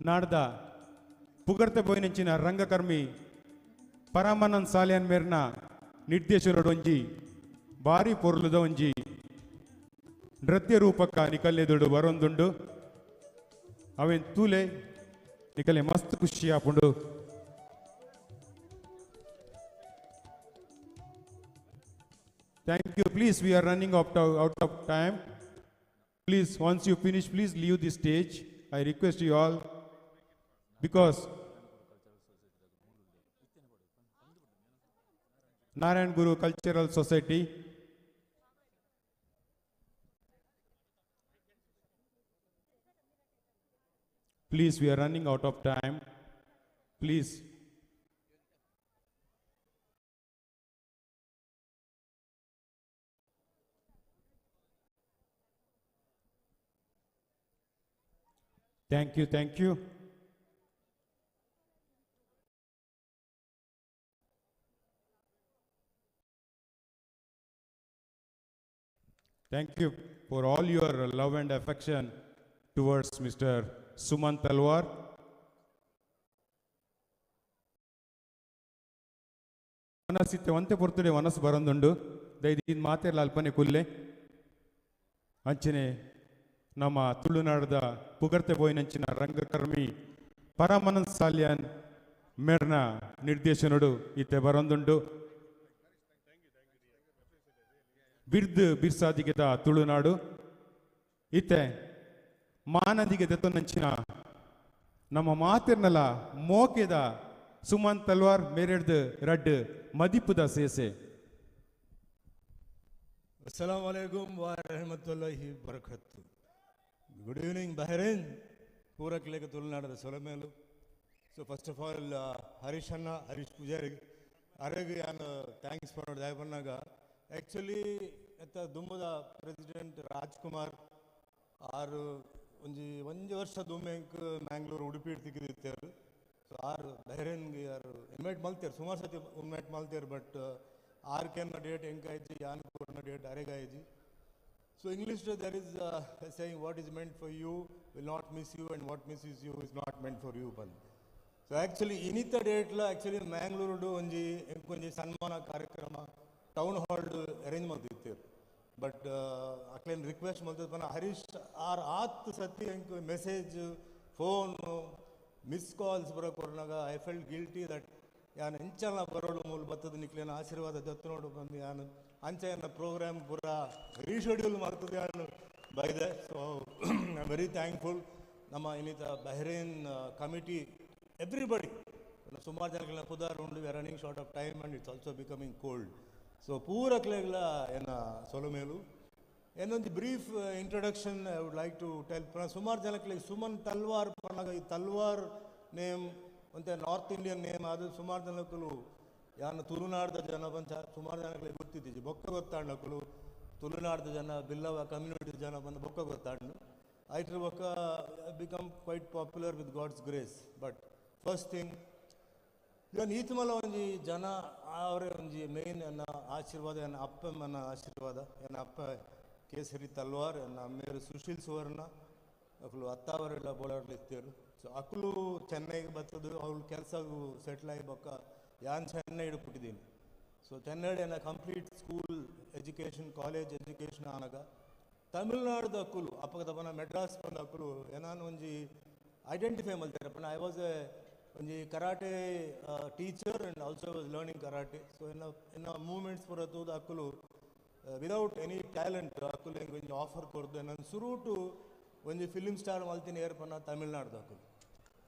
ನಾಡ್ದ ಪುಗರ್ತೆ ಪೋಯಿನಂಚಿನ ರಂಗಕರ್ಮಿ ಪರಮಾನಂದ್ ಸಾಲಿಯನ್ ಮೇರ್ನ ನಿರ್ದೇಶನಡೊಂಜಿ ಬಾರಿ ಪೊರ್ಲುದ ಒಂಜಿ ನೃತ್ಯ ರೂಪಕ ನಿಕಲ್ಲೆದುಡು ಬರೊಂದುಂಡು ಅವೆನ್ ತೂಲೆ ನಿಕಲೆ ಮಸ್ತ್ ಖುಷಿ ಆಪುಂಡು. Thank you. Please, we are running out of time. Please, once you finish, please leave the stage. I request you all, because Narayan Guru Cultural Society Please, we are running out of time. Please. Thank you, thank you. Thank you for all your love and affection towards Mr. Suman Talwar. ಮನಸ್ಸಿತ್ತೆ ಒಂತೆ ಪೊರ್ತುಡೆ ಮನಸ್ಸು ಬರಂದುಂಡು ದೈದಿನ ಮಾತೆಲ್ಲ ಅಲ್ಪನೆ ಕುಲ್ಲೆ ಅಂಚನೆ ನಮ್ಮ ತುಳುನಾಡದ ಪುಗರ್ತೆ ಪೋಯಿನಂಚಿನ ರಂಗಕರ್ಮಿ ಪರಮಾನಂದ್ ಸಾಲಿಯಾನ್ ಮೇರ್ನ ನಿರ್ದೇಶನಡು ಇತ್ತೆ ಬರಂದುಂಡು. ಬಿರ್ದು ಬಿರ್ಸಾದಿಗೆದ ತುಳುನಾಡು ಇತ್ತೆ ಮಾನದಿಗೆ ದೆತ್ತೊನಂಚಿನ ನಮ್ಮ ಮಾತಿರ್ನಲ ಮೋಕೆದ ಸುಮನ್ ತಲ್ವಾರ್ ಮೇರೆಡ್ದು ರಡ್ಡು ಮದಿಪುದ ಸೇಸೆ. ಅಸ್ಸಲಾಮು ಅಲೈಕುಂ ವ ರಹಮತುಲ್ಲಾಹಿ ಬರಕತ್ತು. ಗುಡ್ ಈವ್ನಿಂಗ್ ಬಹರೇನ್ ಪೂರಕ್ಲೇಕ ತುಳುನಾಡದ ಸೊಲಮೇಲು. So first of all Harish ಅಣ್ಣ, ಹರೀಶ್ ಪೂಜಾರಿ ಅರೆಗೆ ನಾನು thanks ಮಾಡೋದು ದಯಪನ್ನಾಗ. ಆ್ಯಕ್ಚುಲಿ ಎತ್ತ ದುಮ್ಮದ ಪ್ರೆಸಿಡೆಂಟ್ ರಾಜ್ಕುಮಾರ್ ಆರು ಒಂಜಿ ಒಂಜಿ ವರ್ಷ ದುಮ್ಮೆಂಕ್ ಮ್ಯಾಂಗ್ಳೂರು ಉಡುಪಿ ತಿಕ್ಕಿದಿತ್ತೇರು. ಸೊ ಆರು ಬಹರೇನ್ಗೆ ಯಾರು ಇನ್ವೈಟ್ ಮಲ್ತೇರು, ಸುಮಾರು ಸತಿ ಇನ್ವೈಟ್ ಮಲ್ತೇರು, ಬಟ್ ಆರು ಕೆನ್ನ ಡೇಟ್ ಎಂಕಾಯ್ಜಿ ಯಾನ್ ಕೊರ್ನ date ಅರೆಗಾಯ್ಜಿ. So English there is saying what is meant for you will not miss you and what misses you is not meant for you bandh. ಸೊ ಆ್ಯಕ್ಚುಲಿ ಇನ್ನಿತ ಡೇಟ್ಲ ಆ್ಯಕ್ಚುಲಿ ಮ್ಯಾಂಗ್ಳೂರುಡು ಒಂಜಿ ಎಂಕೊಂಜಿ ಸನ್ಮಾನ ಕಾರ್ಯಕ್ರಮ ಟೌನ್ ಹಾಲ್ಡ್ ಅರೇಂಜ್ ಮಲ್ತಿತ್ತೇರು. ಬಟ್ ಅಕ್ಲೇನ್ ರಿಕ್ವೆಸ್ಟ್ ಮಲ್ತದ ಪನ ಹರೀಶ್ ಆರ್ ಆತ್ ಸತಿ ಎಂಕ್ ಮೆಸೇಜ್ ಫೋನು ಮಿಸ್ ಕಾಲ್ಸ್ ಬರೋ ಕೊರ್ನಾಗ I felt guilty that ಯಾನ್ ಎಂಚಲ ಬರೋಡು ಮೂಲ ಬತ್ತದ ನಿಕ್ಲೇನ ಆಶೀರ್ವಾದ ದತ್ತು ನೋಡು ಬಂದು ಯಾನ್ ಅಂಚ ಎನ್ನ ಪ್ರೋಗ್ರಾಮ್ ಪೂರ ರೀಶೆಡ್ಯೂಲ್ ಮಾಡ್ತದೆ ಯಾನು ಬೈದೆ. ಸೊ I very thankful ನಮ್ಮ ಇನ್ನಿತ ಬಹರೇನ್ ಕಮಿಟಿ ಎವ್ರಿಬಡಿ ಸುಮಾರು ಜನಗಳ ಪುದಾರ್ ಉಂಡು. We are running short of time and it's also becoming cold. So ಪೂರಕ್ಲೆಗ್ಲ ಎನ್ನ ಸೊಲಮೇಲು ಏನೊಂದು brief introduction I would like to tell. ಸುಮಾರು ಜನಕ್ಕೆ ಸುಮನ್ ತಲ್ವಾರ್ ಪನ್ನಾಗ ಈ ತಲ್ವಾರ್ ನೇಮ್ ಒಂತೆ ನಾರ್ತ್ ಇಂಡಿಯನ್ ನೇಮ್ ಅದು ಸುಮಾರು ಜನಕ್ಕೂ ಯಾನ ತುಳುನಾಡ್ದ ಜನ ಬಂಚ ಸುಮಾರು ಜನಕ್ಕೆ ಗೊತ್ತಿದ್ದೀಜಿ ಬೊಕ್ಕ ಗೊತ್ತಾಂಡಕ್ಕಲು ತುಳುನಾಡ್ದ ಜನ ಬಿಲ್ಲವ ಕಮ್ಯುನಿಟಿ ಜನ ಬಂದು ಬೊಕ್ಕ ಗೊತ್ತಾಂಡು. ಐಟ್ರ ಬೊಕ್ಕ become quite popular with God's grace. But first thing, ಇವನ್ ಈತಮಲ ಒಂಜಿ ಜನ ಅವರೇ ಒಂಜಿ ಮೇನ್ ಎನ್ನ ಆಶೀರ್ವಾದ, ಎನ್ನ ಅಪ್ಪಮ್ಮನ ಆಶೀರ್ವಾದ. ಎನ್ನ ಅಪ್ಪ ಕೇಸರಿ ತಲ್ವಾರ್, ಎನ್ನ ಅಮ್ಮೇರು ಸುಶೀಲ್ ಸುವರ್ಣ. ಅಕುಲು ಅತ್ತಾವರೆಲ್ಲ ಬೋಳಾಡ್ಲು ಇತ್ತೇರು. ಸೊ ಅಕುಲು ಚೆನ್ನೈಗೆ ಬತ್ತದು, ಅವ್ಳು ಕೆಲಸಗೂ ಸೆಟ್ಲ್ ಆಗಿ ಬೊಕ್ಕ ಯಾನ್ ಚೆನ್ನೈಡ್ ಪುಟ್ಟಿದ್ದೀನಿ. ಸೊ ಚೆನ್ನೈಡ್ ಎನ್ನ complete school education, college education ಆನಗ ತಮಿಳ್ನಾಡ್ದ ಅಕುಲು ಅಪ್ಪಗ ತಪ್ಪನ ಮೆಡ್ರಾಸ್ ಬಂದ ಅಕುಲು ಏನಾನು ಒಂಜಿ ಐಡೆಂಟಿಫೈ ಮಲ್ತಾರೆ. ಪಂಡ I was A ಒಂಜಿ karate teacher and also was learning karate. So ಎನ್ನ ಎನ್ನ ಮೂವ್ಮೆಂಟ್ಸ್ ಪೂರ ತೂದು ಅಕುಲು ವಿದೌಟ್ ಎನಿ ಟ್ಯಾಲೆಂಟ್ ಅಕುಲು ಎಂಕ್ ಒಂಜಿ ಆಫರ್ ಕೊರ್ದು ನನ್ನ ಸುರೂಟು ಒಂಜಿ ಫಿಲಿಮ್ ಸ್ಟಾರ್ ಮಲ್ತಿನ ಏರ್ಪನ ತಮಿಳ್ನಾಡ್ದ ಅಕುಲು.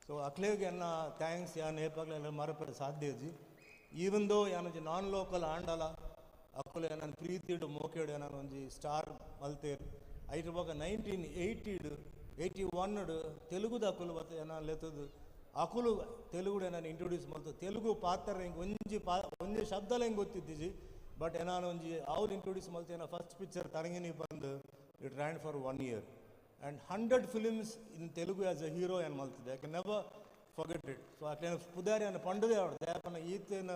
ಸೊ ಅಕ್ಲೆಗ್ ಎನ್ನ thanks ಯಾನ್ ಏಪಾಗ್ಲ ಮರಪರೆ ಸಾಧ್ಯ ಇಜ್ಜಿ. ಈವನ್ ದೋ ಯಾನ್ ಒಂಜಿ ನಾನ್ ಲೋಕಲ್ ಆಂಡಲ ಅಕುಲು ನನ್ನ ಪ್ರೀತಿಡು ಮೋಕೆಡು ನಾನು ಒಂಜಿ ಸ್ಟಾರ್ ಮಲ್ತೇರು. ಐಟ್ರ ಬೊಕ್ಕ 1980 81 ತೆಲುಗುದ ಅಕುಲು ಬತ್ತ ಏನ ಲೆತ್ತದು ಅಕುಲು ತೆಲುಗುಡು ನಾನು ಇಂಟ್ರೊಡ್ಯೂಸ್ ಮಲ್ತು. ತೆಲುಗು ಪಾತ್ರ ಎಂಕ್ ಒಂಜಿ ಪಾ ಒಂಜಿ ಶಬ್ದಲ ಹೆಂಗೆ ಗೊತ್ತಿದ್ದಿಜಿ, ಬಟ್ ಏನಾನು ಒಂಜಿ ಅವ್ರು ಇಂಟ್ರೊಡ್ಯೂಸ್ ಮಲ್ತು. ಫಸ್ಟ್ ಪಿಕ್ಚರ್ ತರಂಗಿನಿ ಬಂದು it ran for 1 year and 100 films in Telugu as a hero ಏನು ಮಲ್ತಿದ್ದೆ. I can never forget it. So ಅಕ್ಲೇನ ಪುದಾರಿ ಅನ್ನ ಪಂಡದೇ ಅವಡು ದೇಪನ ಈತೇನ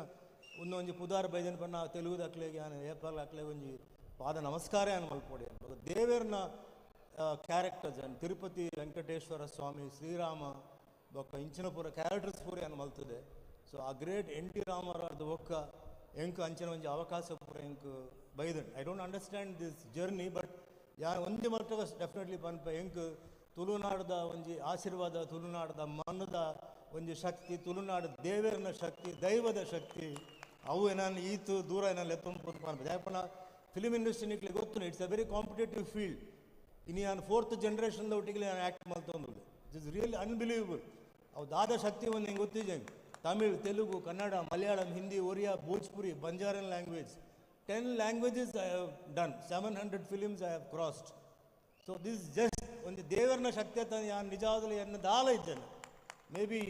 ಒಂದೊಂಜಿ ಪುದಾರ್ ಬೈದನ್ ಪನ್ನ ತೆಲುಗುದ ಅಕ್ಲೆಗೆ ಆನೆ ಏಪಾಲ ಅಕ್ಲೆ ಒಂಜಿ ಪಾದ ನಮಸ್ಕಾರ ಏನು ಮಲ್ಪೊಡಿ. ದೇವೇರ್ನ ಕ್ಯಾರೆಕ್ಟರ್ಸ್ ಅನ್ ತಿರುಪತಿ ವೆಂಕಟೇಶ್ವರ ಸ್ವಾಮಿ, ಶ್ರೀರಾಮ ಬೊಕ್ಕ ಇಂಚಿನ ಪೂರ ಕ್ಯಾರೆಕ್ಟರ್ಸ್ ಪೂರ ಏನು ಮಲ್ತದೆ. ಸೊ ಆ ಗ್ರೇಟ್ ಎನ್ ಟಿ ರಾಮರಾವ್ದ ಬೊಕ್ಕ ಎಂಕ್ ಅಂಚಿನ ಒಂಜಿ ಅವಕಾಶ ಪೂರ ಎಂಕ್ ಬೈದನ್. I don't understand this journey, but ಯಾರು ಒಂಜಿ ಮಟ್ಟಗ ಡೆಫಿನೆಟ್ಲಿ ಪನ್ಪ ಎಂಕ್ ತುಳುನಾಡದ ಒಂಜಿ ಆಶೀರ್ವಾದ, ತುಳುನಾಡದ ಮಣ್ಣದ ಒಂಜಿ ಶಕ್ತಿ, ತುಳುನಾಡು ದೇವೇರ್ನ ಶಕ್ತಿ, ದೈವದ ಶಕ್ತಿ ಅವು ಏನಾನು ಈತು ದೂರ ಏನಾನು ಎತ್ತೊಂದು ಪನ್ಪ. ಯಾಕಂದ್ರೆ ಫಿಲಿಮ್ ಇಂಡಸ್ಟ್ರಿ ನಿಕ್ಲೆ ಗೊತ್ತು, it's a very competitive field. ಇನ್ನು ನಾನು 4th ಜನ್ರೇಷನ್ದ ಒಟ್ಟಿಗೆ ನಾನು ಆ್ಯಕ್ಟ್ ಮಲ್ತೊಂದು, it is really unbelievable. ಅವು ದಾದ ಶಕ್ತಿ ಒಂದು ಹೆಂಗೆ ಗೊತ್ತಿದೆ. Tamil, Telugu, Kannada, Malayalam, Hindi, Oriya, Bhojpuri, Banjaran language, 10 languages I have done, 700 films I have crossed. So this just ಒಂದು ದೇವರನ್ನ ಶಕ್ತಿ ಅಂತ ನಾನು ನಿಜವಾಗಲೂ ಎನ್ನ ದಾಲ ಇದ್ದೇನೆ. Maybe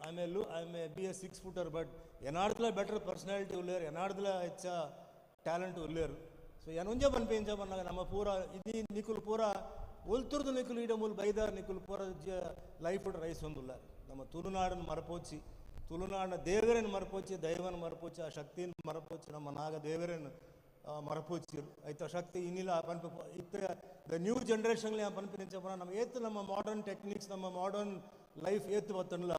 I may I may be a 6 footer, but ಎನಾಡ್ದಲ better personality ಉಳ್ಳೇರು, ಎನಾಡ್ದಲ ಹೆಚ್ಚ ಟ್ಯಾಲೆಂಟ್ ಉಳ್ಳೇರು. ಸೊ ಏನೊಂಜೆ ಪನ್ಪೆ ಇಂಚ ಬಂದಾಗ ನಮ್ಮ ಪೂರ ಇದೀ ನಿಕುಲು ಪೂರ ಒಲ್ತುರ್ದು ನಿಕುಲು ಈಡ ಮೂಲು ಬೈದಾರ್ ನಿಕುಲು ಪೂರ ಲೈಫ್ ರೈಸ್ ಹೊಂದುಲ್ಲ. ನಮ್ಮ ತುಳುನಾಡನ್ನು ಮರಪೋಚಿ, ತುಳುನಾಡಿನ ದೇವರನ್ನು ಮರಪೋಚಿ, ದೈವನ ಮರಪೋಚಿ, ಆ ಶಕ್ತಿಯನ್ನು ಮರಪೋಚಿ, ನಮ್ಮ ನಾಗ ದೇವರನ್ನು ಮರಪೋಚಿರು ಆಯ್ತು. ಆ ಶಕ್ತಿ ಇನ್ನಿಲ್ಲ ಪನ್ಪ ಇತ್ತ the new ಜನ್ರೇಷನ್ಲಿ ಆ ಪನ್ಪೆ ನಿಂಚ ನಮ್ಮ ಏತು ನಮ್ಮ ಮಾಡರ್ನ್ ಟೆಕ್ನಿಕ್ಸ್, ನಮ್ಮ ಮಾಡರ್ನ್ ಲೈಫ್ ಏತು ಬತ್ತನ್ಲ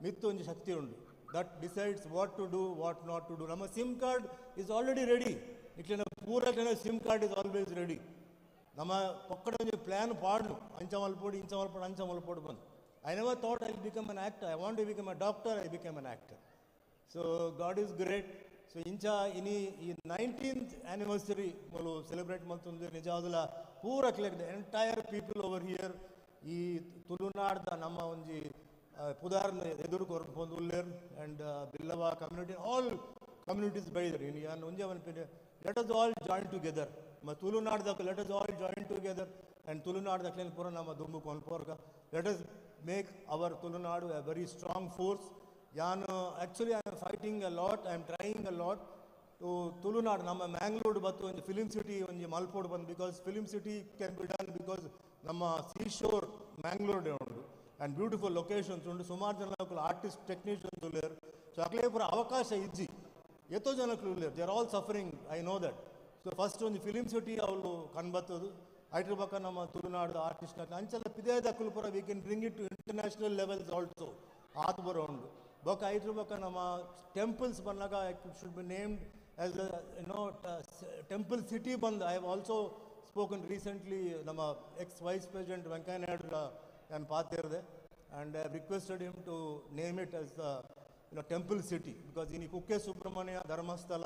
ಮಿತ್ತು ಒಂಜಿ ಶಕ್ತಿ ಉಂಡು. That decides what to do, what not to do. ನಮ್ಮ SIM card is already ready. ಇಟ್ಲಿನ ಪೂರ SIM card is always ready. ನಮ್ಮ ಪಕ್ಕಡ ಒಂಜಿ ಪ್ಲ್ಯಾನ್ ಪಾಡ್ಲು, ಅಂಚ ಮಲ್ಪೋಡು, ಇಂಚ ಮಲ್ಪೋಡು, ಅಂಚ ಮಲ್ಪೋಡು ಬಂದು. I never thought I become an actor. I want to become a doctor, I become an actor. So God is great. So ಇಂಚ ಇನಿ ಈ 19th anniversary ಮೊಲು ಸೆಲೆಬ್ರೇಟ್ ಮಲ್ತೊಂದು ನಿಜವಾದಲ ಪೂರ ಕ್ಲೆಗ್ ಎಂಟೈರ್ ಪೀಪಲ್ ಓವರ್ here ಈ ತುಳುನಾಡ್ದ ನಮ್ಮ ಒಂಜಿ ಪುದಾರ್ನ ಎದುರು ಕೊರ್ಪೊಂದು ಉಲ್ಲೇರ್ and Billava community, all communities ಬೈದರು. ಇನ್ನು ಯಾನ್ ಒಂಜೆ ಪನ್ಪಿನ let us all join together. ಮ ತುಳುನಾಡ್ದಕ್ let us all join together and ತುಳುನಾಡ್ದಕ್ಲೇನು ಪೂರ ನಮ್ಮ ದುಂಬು ಕೊನ್ಪೋರ್ಗ. Let us make our Tulunadu a very strong force. ಯಾನ್ actually I am fighting a lot, I am trying a lot to Tulunadu ನಮ್ಮ ಮ್ಯಾಂಗ್ಳೂರ್ ಬತ್ತು ಒಂಜಿ film city ಒಂಜಿ ಮಲ್ಪೋಡು ಬಂದು, because film city can be done because ನಮ್ಮ sea shore ಮ್ಯಾಂಗ್ಳೂರ್ಡೆ ಉಂಡು and beautiful locations ಉಂಡು. ಸುಮಾರು ಜನ ಆರ್ಟಿಸ್ಟ್ ಟೆಕ್ನಿಷಿಯನ್ಸ್ ಉಲ್ಲೇರು. ಸೊ ಅಕ್ಲೇ ಪೂರ ಅವಕಾಶ ಇಜ್ಜಿ, ಎತ್ತೋ ಜನಕ್ಲು ಉಲ್ಲೇರು, they are all suffering, I know that. So first ಒಂದು ಫಿಲಿಮ್ ಸಿಟಿ ಅವಳು ಕಣ್ಬತ್ತದು. ಐಟ್ರ ಪಕ್ಕ ನಮ್ಮ ತುಳುನಾಡು ಆರ್ಟಿಸ್ಟ್ ಅಂಚೆಲ್ಲ ಪಿದೇದ ಪೂರ we can bring it to international levels also ಆತು ಬರೋ ಉಂಡು. ಬೊಕ್ಕ ಐಟ್ರ ಪಕ್ಕ ನಮ್ಮ ಟೆಂಪಲ್ಸ್ ಬಂದಾಗ it should be named as no temple city ಬಂದು. I have also spoken recently ನಮ್ಮ ex vice president Venkaiah Naidu ನಾನು ಪಾತಿರದೆ and I have requested him to name it as the temple city. Because ಇನಿ ಕುಕ್ಕೆ ಸುಬ್ರಹ್ಮಣ್ಯ, ಧರ್ಮಸ್ಥಳ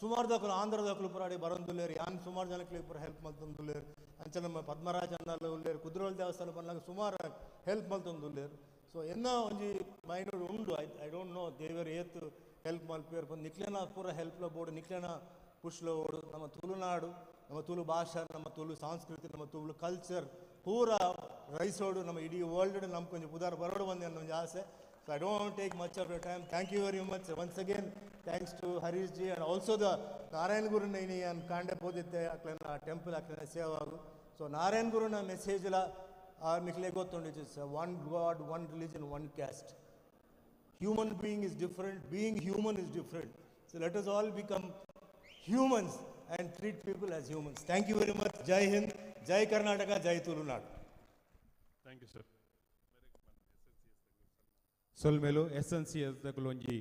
ಸುಮಾರು ದಾಖಲು ಆಂಧ್ರ ದಾಖಲು ಪೂರ ಅಡಿ ಬರೋಂದುಲ್ಲೇರು, ಯಾನ್ ಸುಮಾರು ಜನಕ್ಕೆ ಪೂರ ಹೆಲ್ಪ್ ಮಲ್ತೊಂದುಲ್ಲೇರು. ಅಂಚ ನಮ್ಮ ಪದ್ಮರಾಜ್ ಅಣ್ಣಲ್ಲ ಉಲ್ಲೇರು, ಕುದ್ರೋಳ್ ದೇವಸ್ಥಾನ ಬಂದಾಗ ಸುಮಾರು ಹೆಲ್ಪ್ ಮಲ್ತೊಂದುಲ್ಲೇರು. ಸೊ ಎನ್ನ ಒಂಜಿ ಮೈಂಡ್ ಉಂಡು. I don't know ದೇವರು ಏತು ಹೆಲ್ಪ್ ಮಲ್ಪೇರು ಬಂದು ನಿಕ್ಲೇನ ಪೂರ ಹೆಲ್ಪ್ಲ ಬೋಡು, ನಿಕ್ಲೇನ ಪುಷ್ಲ ಓಡು. ನಮ್ಮ ತುಳುನಾಡು, ನಮ್ಮ ತುಳು ಭಾಷೆ, ನಮ್ಮ ತುಳು ಸಂಸ್ಕೃತಿ, ನಮ್ಮ ತುಳು ಕಲ್ಚರ್ ಪೂರ ರೈಸೋಡು ನಮ್ಮ ಇಡೀ ವರ್ಲ್ಡ್ ನಮ್ಗೆ ಕೊಂಚ ಉದಾರ ಬರೋಡು ಬಂದು ಅನ್ನೋ ಒಂದು ಆಸೆ. So I don't take much of your time. Thank you very much. Once again, thanks to Harish ji and also the Narayan Guru Naini and Kande Bodhitte Aklena temple Aklena Sevagu. So Narayan Guru na message la ನಿಕ್ಲೆ ಗೊತ್ತುಂಡು, it is one God, one religion, one caste. Human being is different, being human is different. So let us all become humans and treat people as humans. Thank you very much. Jai Hind, Jai Karnataka, Jai Tulunadu. Thank you, sir. ಸೊಲ್ಮೆಲು S N C S ದಕುಲೊಂಜಿ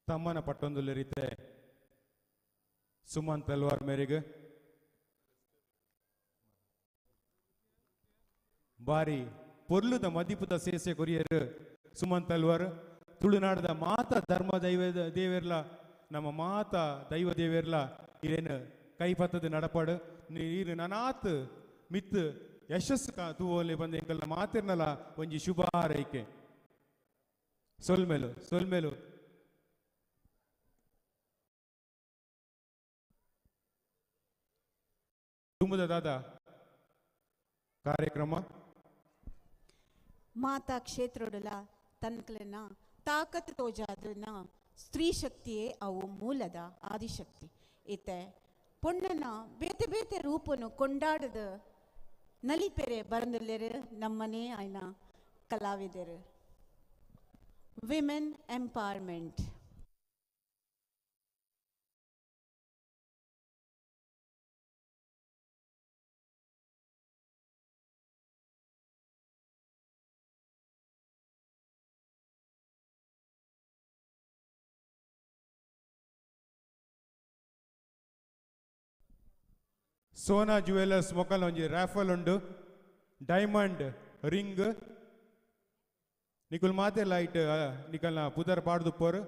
ತಮ್ಮನ ಪಟ್ಟೊಂದುಲ್ಲೆ ಸುಮನ್ ತಲ್ವಾರ್ ಮೇರೆಗೆ ಬಾರಿ ಪೊರ್ಲುದ ಮದಿಪುದ ಸೇಸೆ courier Suman ತಲ್ವಾರ್. ತುಳುನಾಡದ ಮಾತ ಧರ್ಮ ದೈವ ದೇವೆರ್ಲ, ನಮ್ಮ ಮಾತ ದೈವ ದೇವೆರ್ಲ ಇರೇನು ಕೈಪತ್ತದ ನಡಪಾಡು ನೀರು ನನಾತ್ ಮಿತ್ ಯಶಸ್ಸು ತೂವೋಲೆ ಬಂದ ಎಂಕಲ್ನ ಮಾತಿರ್ನಲ ಒಂಜಿ ಶುಭ ಹಾರೈಕೆ. ಸೊಲ್ಮೆಲು ಸೊಲ್ಮೆಲು. ತುಂಬುದ ದಾದ ಕಾರ್ಯಕ್ರಮ ಮಾತಾ ಕ್ಷೇತ್ರೊಡುಲ ತನ್ಕಲೆನ ತಾಕತ್ ತೋಜಾದನ ಸ್ತ್ರೀ ಶಕ್ತಿಯೇ ಅವು ಮೂಲದ ಆದಿಶಕ್ತಿ. ಇತ್ತೆ ಪೊಣ್ಣನ ಬೇತೆ ಬೇತೆ ರೂಪನು ಕೊಂಡಾಡದ ನಲಿಪೆರೆ ಬರಂದುಲ್ಲೆರು ನಮ್ಮನೇ ಆಯ್ನ ಕಲಾವಿದರು. Women empowerment. Sona jewellers ಮೊಕಲ್ ಒಂಜಿ ರಾಫಲ್ ಉಂಡು, ಡೈಮಂಡ್ ರಿಂಗ್. ನಿಕುಲ್ ಮಾತೆ ಲೈಟ್ ನಿಕಲ್ನ ಪುದರ್ ಪಾಡ್ದುಪ್ಪೋರು.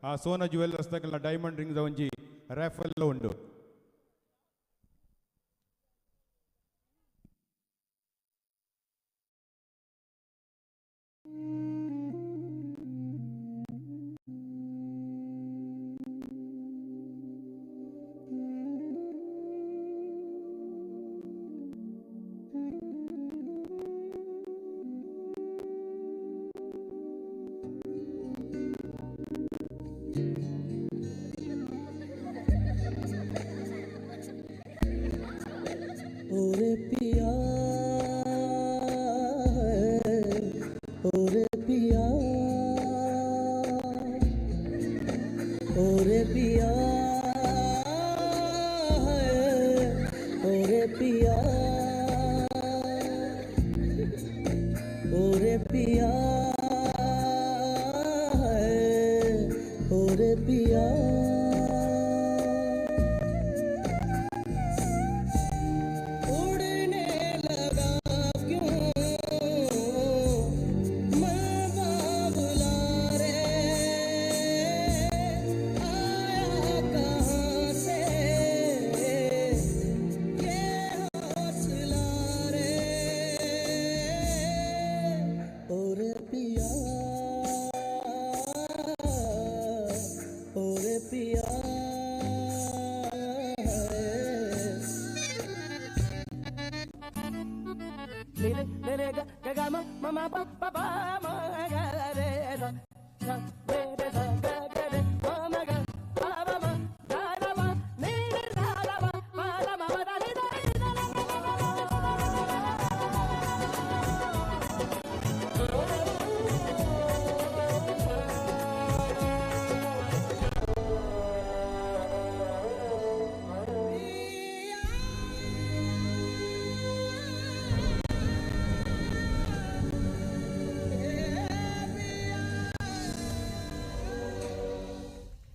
ಆ ಸೋನಾ ಜುವೆಲ್ಲರ್ಸ್ ತಕಲ್ನ ಡೈಮಂಡ್ ರಿಂಗ್ ಒಂಜಿ ರಾಫಲ್ ಉಂಡು. ओरे पिया, ओरे पिया, ओरे पिया, ओरे पिया, ओरे पिया, ओरे पिया।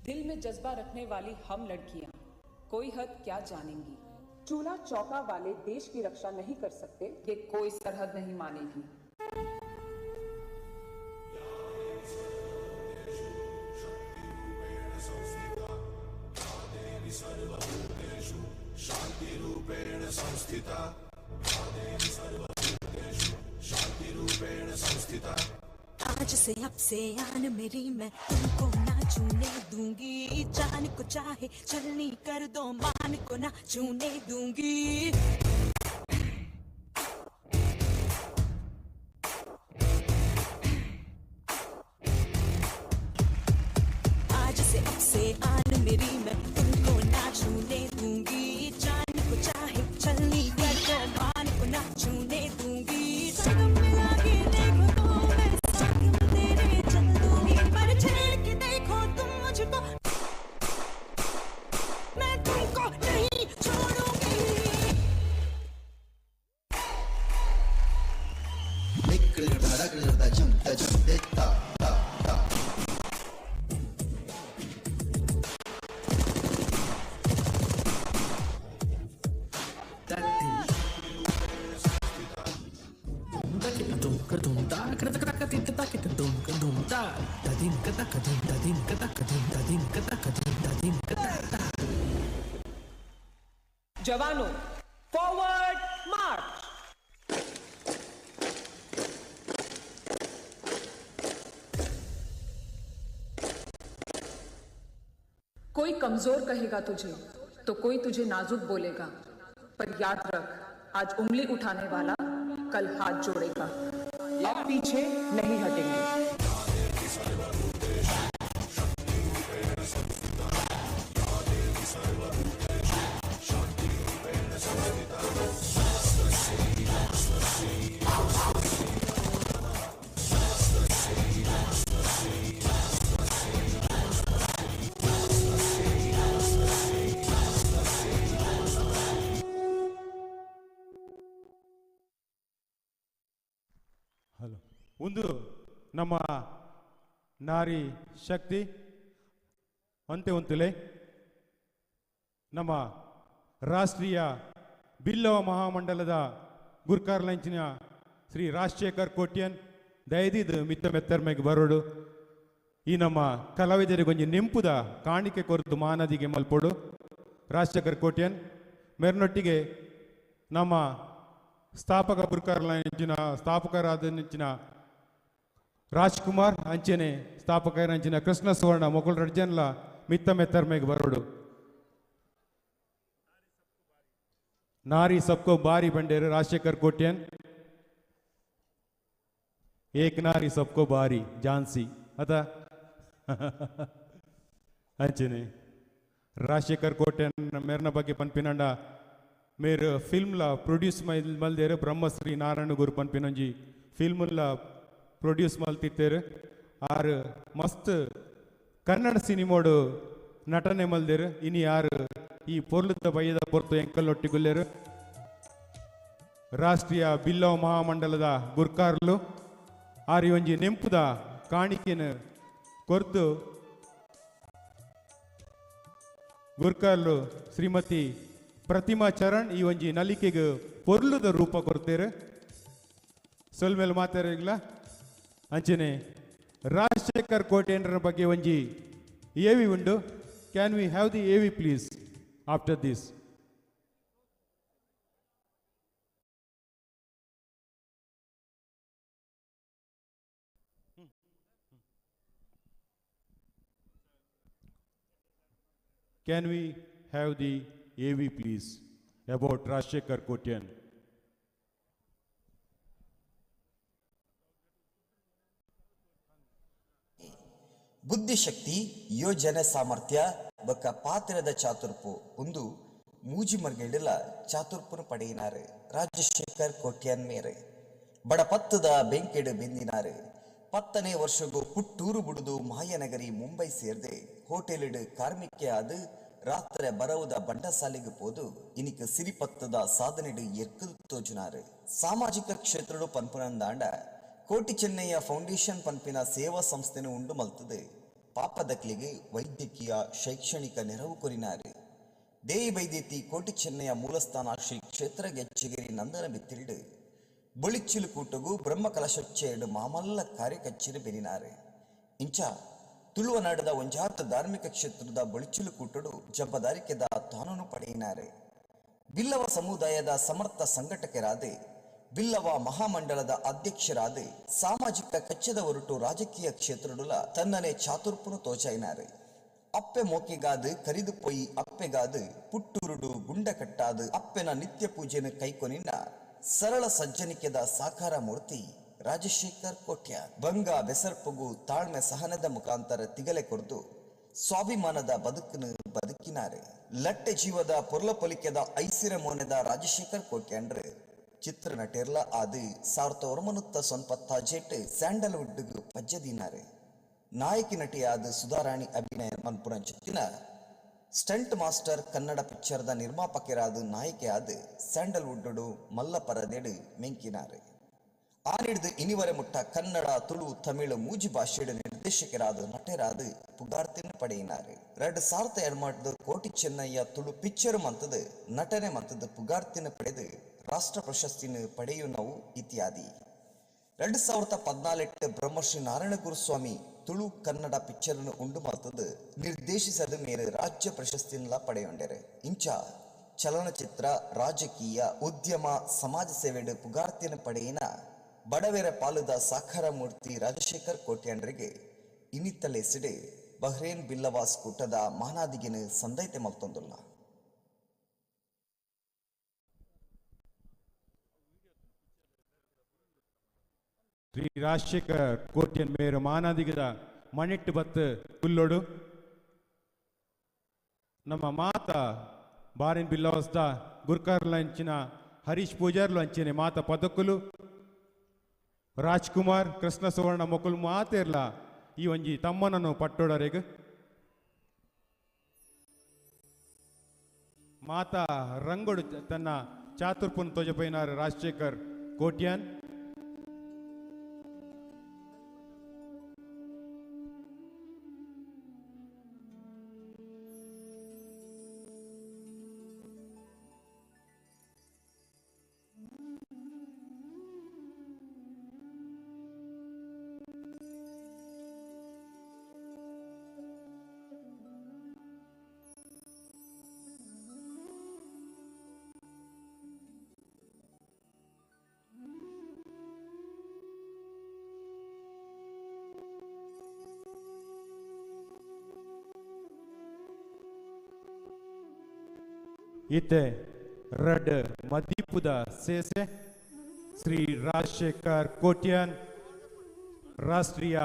दिल में जज्बा रखने वाली हम लड़कियां कोई हद क्या जानेंगी। चूल्हा चौका वाले देश की रक्षा नहीं कर सकते, ये कोई सरहद नहीं मानेगी। आज से अब से आन मेरी मैं तुमको ना छूने दूंगी। जान को चाहे चलनी कर दो, मान को ना छूने दूंगी। आज से अब से आन मेरी मैं तुमको ना छूने दूंगी। जान को चाहे चलनी कर दो, मान को ना छूने दूंगी। जवानों, फॉरवर्ड मार्च। कोई कमजोर कहेगा तुझे तो कोई तुझे नाजुक बोलेगा, पर याद रख, आज उंगली उठाने वाला कल हाथ जोड़ेगा। अब पीछे नहीं हटेंगे। ಹಲೋ, ಒಂದು ನಮ್ಮ ನಾರಿ ಶಕ್ತಿ ಅಂತೆ ಒಂತುಲೆ ನಮ್ಮ ರಾಷ್ಟ್ರೀಯ ಬಿಲ್ಲವ ಮಹಾಮಂಡಲದ ಗುರ್ಕಾರ್ಲಂಚಿನ ಶ್ರೀ ರಾಜಶೇಖರ್ ಕೋಟ್ಯನ್ ದಯದಿದ್ದು ಮಿತ್ತ ಮೆತ್ತರ್ಮೆಗೆ ಬರೋಡು. ಈ ನಮ್ಮ ಕಲಾವಿದರಿಗೆ ಒಂಜಿ ನೆಂಪುದ ಕಾಣಿಕೆ ಕೊರತು ಮಾನದಿಗೆ ಮಲ್ಪೋಡು ರಾಜಶೇಖರ್ ಕೋಟ್ಯನ್ ಮೆರ್ನೊಟ್ಟಿಗೆ ನಮ್ಮ ಸ್ಥಾಪಕ ಗುರ್ಕಾರ್ಲಂಚಿನ ಸ್ಥಾಪಕರಾದ ನೆಂಚಿನ ರಾಜ್ಕುಮಾರ್ ಅಂಚೆನೆ ಸ್ಥಾಪಕರಂಚಿನ ಕೃಷ್ಣ ಸುವರ್ಣ ಮೊಕುಲ್ ರಡ್ಜನ್ಲ ಮಿತ್ತ ಮೆತ್ತರ್ಮೆಗೆ ಬರೋಡು. ನಾರಿ ಸಬ್ಕೋ ಬಾರಿ ಬಂಡೇರು ರಾಜಶೇಖರ್ ಕೋಟ್ಯನ್. ಏಕ್ ನಾರಿ ಸಬ್ಕೋ ಬಾರಿ ಝಾನ್ಸಿ ಅತ ಅಂಚೆನೆ ರಾಜಶೇಖರ್ ಕೋಟ್ಯನ್ ಮೇರ್ನ ಬಗ್ಗೆ ಪನ್ಪಿನಂಡ ಮೇರ್ ಫಿಲ್ಮ್ಲ ಪ್ರೊಡ್ಯೂಸ್ ಮಲ್ದೇರು ಬ್ರಹ್ಮಶ್ರೀ ನಾರಾಯಣ ಗುರು ಪನ್ಪಿನೊಂಜಿ ಫಿಲ್ಮ್ಲ ಪ್ರೊಡ್ಯೂಸ್ ಮಲ್ತಿತ್ತೇರು. ಆರು ಮಸ್ತ್ ಕನ್ನಡ ಸಿನಿಮೋಡು ನಟನೆ ಮಲ್ದೇರು. ಇನಿ ಯಾರು ಈ ಪೊರ್ಲುದ ಬಯ್ಯದ ಪೊರ್ತು ಎಂಕಲ್ಲೊಟ್ಟಿಗುಲ್ಲೇರು. ರಾಷ್ಟ್ರೀಯ ಬಿಲ್ಲವ ಮಹಾಮಂಡಲದ ಗುರ್ಕಾರ್ಲು ಆರಿ ಒಂಜಿ ನೆಂಪುದ ಕಾಣಿಕೆನ ಕೊರ್ದು ಗುರ್ಕಾರ್ಲು ಶ್ರೀಮತಿ ಪ್ರತಿಮಾ ಚರಣ್ ಈ ಒಂಜಿ ನಲಿಕೆಗೆ ಪೊರ್ಲುದ ರೂಪ ಕೊರ್ತೇರು. ಸೊಲ್ಮೇಲೆ ಮಾತಾಡಿಲ್ಲ ಅಂಚನೆ ರಾಜಶೇಖರ್ ಕೋಟೇಂದ್ರನ ಬಗ್ಗೆ ಒಂಜಿ ಎ ವಿ ಉಂಡು. Can we have the A V please after this? Can we have the AV please about Rajshekhar Kotian? ಬುದ್ಧಿಶಕ್ತಿ, ಯೋಜನೆ ಸಾಮರ್ಥ್ಯ ಬೊಕ್ಕ ಪಾತ್ರದ ಚಾತುರ್ಪು ಒಂದು ಮೂಜಿ ಮರ್ಗೆಡಿಲ ಚಾತುರ್ಪುನ ಪಡೆಯಿನಾರು ರಾಜಶೇಖರ್ ಕೋಟ್ಯಾನ್ ಮೇರೆ. ಬಡಪತ್ತದ ಬೆಂಕೆಡು ಬೆಂದಿನಾರು. 10ನೇ ವರ್ಷಗೂ ಪುಟ್ಟೂರು ಬುಡುದು ಮಾಯನಗರಿ ಮುಂಬೈ ಸೇರ್ದೆ ಹೋಟೆಲಿಡು ಕಾರ್ಮಿಕೆ ಆದು ರಾತ್ರೆ ಬರವುದ ಬಂಡಸಾಲೆಗೆ ಪೋದು ಇನಿಕ ಸಿರಿಪತ್ತದ ಸಾಧನೆಡು ಎರ್ಕದು ತೋಜುನಾರು. ಸಾಮಾಜಿಕ ಕ್ಷೇತ್ರಡು ಪನ್ಪುನಂದಾಂಡ ಕೋಟಿ ಚೆನ್ನಯ್ಯ ಫೌಂಡೇಶನ್ ಪನ್ಪಿನ ಸೇವಾ ಸಂಸ್ಥೆನು ಉಂಡು ಮಲ್ತದೆ ಪಾಪದಕ್ಲಿಗೆ ವೈದ್ಯಕೀಯ ಶೈಕ್ಷಣಿಕ ನೆರವು ಕೊರಿನಾರು. ದೇಯಿ ಬೈದೇತಿ ಕೋಟಿ ಚೆನ್ನಯ್ಯ ಮೂಲಸ್ಥಾನ ಶ್ರೀ ಕ್ಷೇತ್ರ ಗೆಚ್ಚಗಿರಿ ನಂದನ ಬಿತ್ತಿಲ್ಡು ಬೊಳಿಚ್ಚಿಲು ಕೂಟಗು ಬ್ರಹ್ಮ ಕಲಶಚ್ಚೆರಡು ಮಾಮಲ್ಲ ಕಾರ್ಯಕಚ್ಚರಿ ಬೆನಿನಾರು. ಇಂಚ ತುಳುವನಾಡದ ಒಂಜಾತ ಧಾರ್ಮಿಕ ಕ್ಷೇತ್ರದ ಬೊಳಿಚಿಲು ಕೂಟಡು ಜಬದಾರಿಕೆದ ತಾನೂನು ಪಡೆಯಿನಾರು. ಬಿಲ್ಲವ ಸಮುದಾಯದ ಸಮರ್ಥ ಸಂಘಟಕರಾದ ಬಿಲ್ಲವ ಮಹಾಮಂಡಲದ ಅಧ್ಯಕ್ಷರಾದ ಸಾಮಾಜಿಕ ಕಚ್ಚದ ಹೊರಟು ರಾಜಕೀಯ ಕ್ಷೇತ್ರಡುಲ ತನ್ನನೆ ಚಾತುರ್ಪುನು ತೋಚಾಯಿನಾರು. ಅಪ್ಪೆ ಮೋಕೆಗಾದು ಕರಿದು ಪೊಯಿ ಅಪ್ಪೆಗಾದು ಪುಟ್ಟುರುಡು ಗುಂಡ ಕಟ್ಟಾದು ಅಪ್ಪೆನ ನಿತ್ಯ ಪೂಜೆನ ಕೈಕೊನಿನ ಸರಳ ಸಜ್ಜನಿಕೆದ ಸಾಕಾರ ಮೂರ್ತಿ ರಾಜಶೇಖರ್ ಕೋಟ್ಯಾನ್. ಬಂಗ ಬೆಸರ್ಪುಗು ತಾಳ್ಮೆ ಸಹನದ ಮುಖಾಂತರ ತಿಗಲೆ ಕೊರ್ದು ಸ್ವಾಭಿಮಾನದ ಬದುಕನ್ನು ಬದುಕಿನಾರೆ. ಲಟ್ಟೆ ಜೀವದ ಪೊರ್ಲ ಪೊಲಿಕೆದ ಐಸಿರ ಮೋನೆದ ರಾಜಶೇಖರ್ ಕೋಟ್ಯಾನ್ರು ಚಿತ್ರ ನಟೇರ್ಲ ಆದು 1990 ಜೆಟ್ ಸ್ಯಾಂಡಲ್ವುಡ್ಗೆ ಪಜ್ಜದಿನಾರೆ. ನಾಯಕಿ ನಟಿಯಾದ ಸುಧಾರಾಣಿ ಅಭಿನಯ ಮನ್ಪುರಂಚಿತ್ತಿನ ಸ್ಟಂಟ್ ಮಾಸ್ಟರ್ ಕನ್ನಡ ಪಿಕ್ಚರ್ದ ನಿರ್ಮಾಪಕರಾದ ನಾಯಕಿಯಾದ ಸ್ಯಾಂಡಲ್ವುಡ್ಡು ಮಲ್ಲಪರದೆಡು ಮೆಂಕಿನಾರೆ. ಆನಿಡ್ದು ಇನಿವರೆ ಮುಟ್ಟ ಕನ್ನಡ, ತುಳು, ತಮಿಳು ಮೂಜಿ ಭಾಷೆಯ ನಿರ್ದೇಶಕರಾದ ನಟರಾದ ಪುಗಾರ್ತಿನ ಪಡೆಯಿನಾರೆ. 2002 ಕೋಟಿ ಚೆನ್ನಯ್ಯ ತುಳು ಪಿಕ್ಚರ್ ಮಂತದ ನಟನೆ ಮಂತದ ಪುಗಾರ್ತಿನ ಪಡೆದು ರಾಷ್ಟ್ರ ಪ್ರಶಸ್ತಿನ ಪಡೆಯುನವು ಇತ್ಯಾದಿ. 2014 ಬ್ರಹ್ಮಶ್ರೀ ನಾರಾಯಣ ಗುರುಸ್ವಾಮಿ ತುಳು ಕನ್ನಡ ಪಿಕ್ಚರ್ನು ಉಂಡು ಮಲ್ತದ್ದು ನಿರ್ದೇಶಿಸದ ಮೇರೆ ರಾಜ್ಯ ಪ್ರಶಸ್ತಿನ ಪಡೆಯೊಂಡೆರೆ. ಇಂಚ ಚಲನಚಿತ್ರ, ರಾಜಕೀಯ, ಉದ್ಯಮ, ಸಮಾಜ ಸೇವೆಡು ಪುಗಾರ್ತಿನ ಪಡೆಯಿನ ಬಡವೆರ ಪಾಲುದ ಸಾಖರ ಮೂರ್ತಿ ರಾಜಶೇಖರ್ ಕೋಟ್ಯಾನ್ರಿಗೆ ಇನ್ನಿತ್ತಲೇಸಿಡೆ ಬಹ್ರೇನ್ ಬಿಲ್ಲವಾಸ್ ಕೂಟದ ಮಾನಾದಿಗಿನ ಸಂದೈತೆ ಮಲ್ತೊಂದುಲ್ಲ. ಶ್ರೀ ರಾಜಶೇಖರ್ ಕೋಟ್ಯನ್ ಮೇರು ಮಾನಾದಿಗದ ಮಣಿಟ್ಟು ಬತ್ತು ಕುಲ್ಲೋಡು. ನಮ್ಮ ಮಾತ ಬಾರಿನ್ ಬಿಲ್ಲವಸ್ದ ಗುರ್ಕಾರ್ಲ ಅಂಚಿನ ಹರೀಶ್ ಪೂಜಾರ್ಲು ಅಂಚಿನ ಮಾತ ಪದಕುಲು ರಾಜ್ಕುಮಾರ್ ಕೃಷ್ಣ ಸುವರ್ಣ ಮೊಕುಲು ಮಾತೇರ್ಲ ಈ ಒಂಜಿ ತಮ್ಮನನ್ನು ಪಟ್ಟೋಡರೆಗ್ ಮಾತಾ ರಂಗೋಡು ತನ್ನ ಚಾತುರ್ಪುನ್ ತೋಜಪೈನಾರ್ ರಾಜಶೇಖರ್ ಕೋಟ್ಯಾನ್. ಇತ್ತೆ ರಡ್ ಮದೀಪುದ ಸೇಸೆ ಶ್ರೀ ರಾಜಶೇಖರ್ ಕೋಟ್ಯಾನ್ ರಾಷ್ಟ್ರೀಯ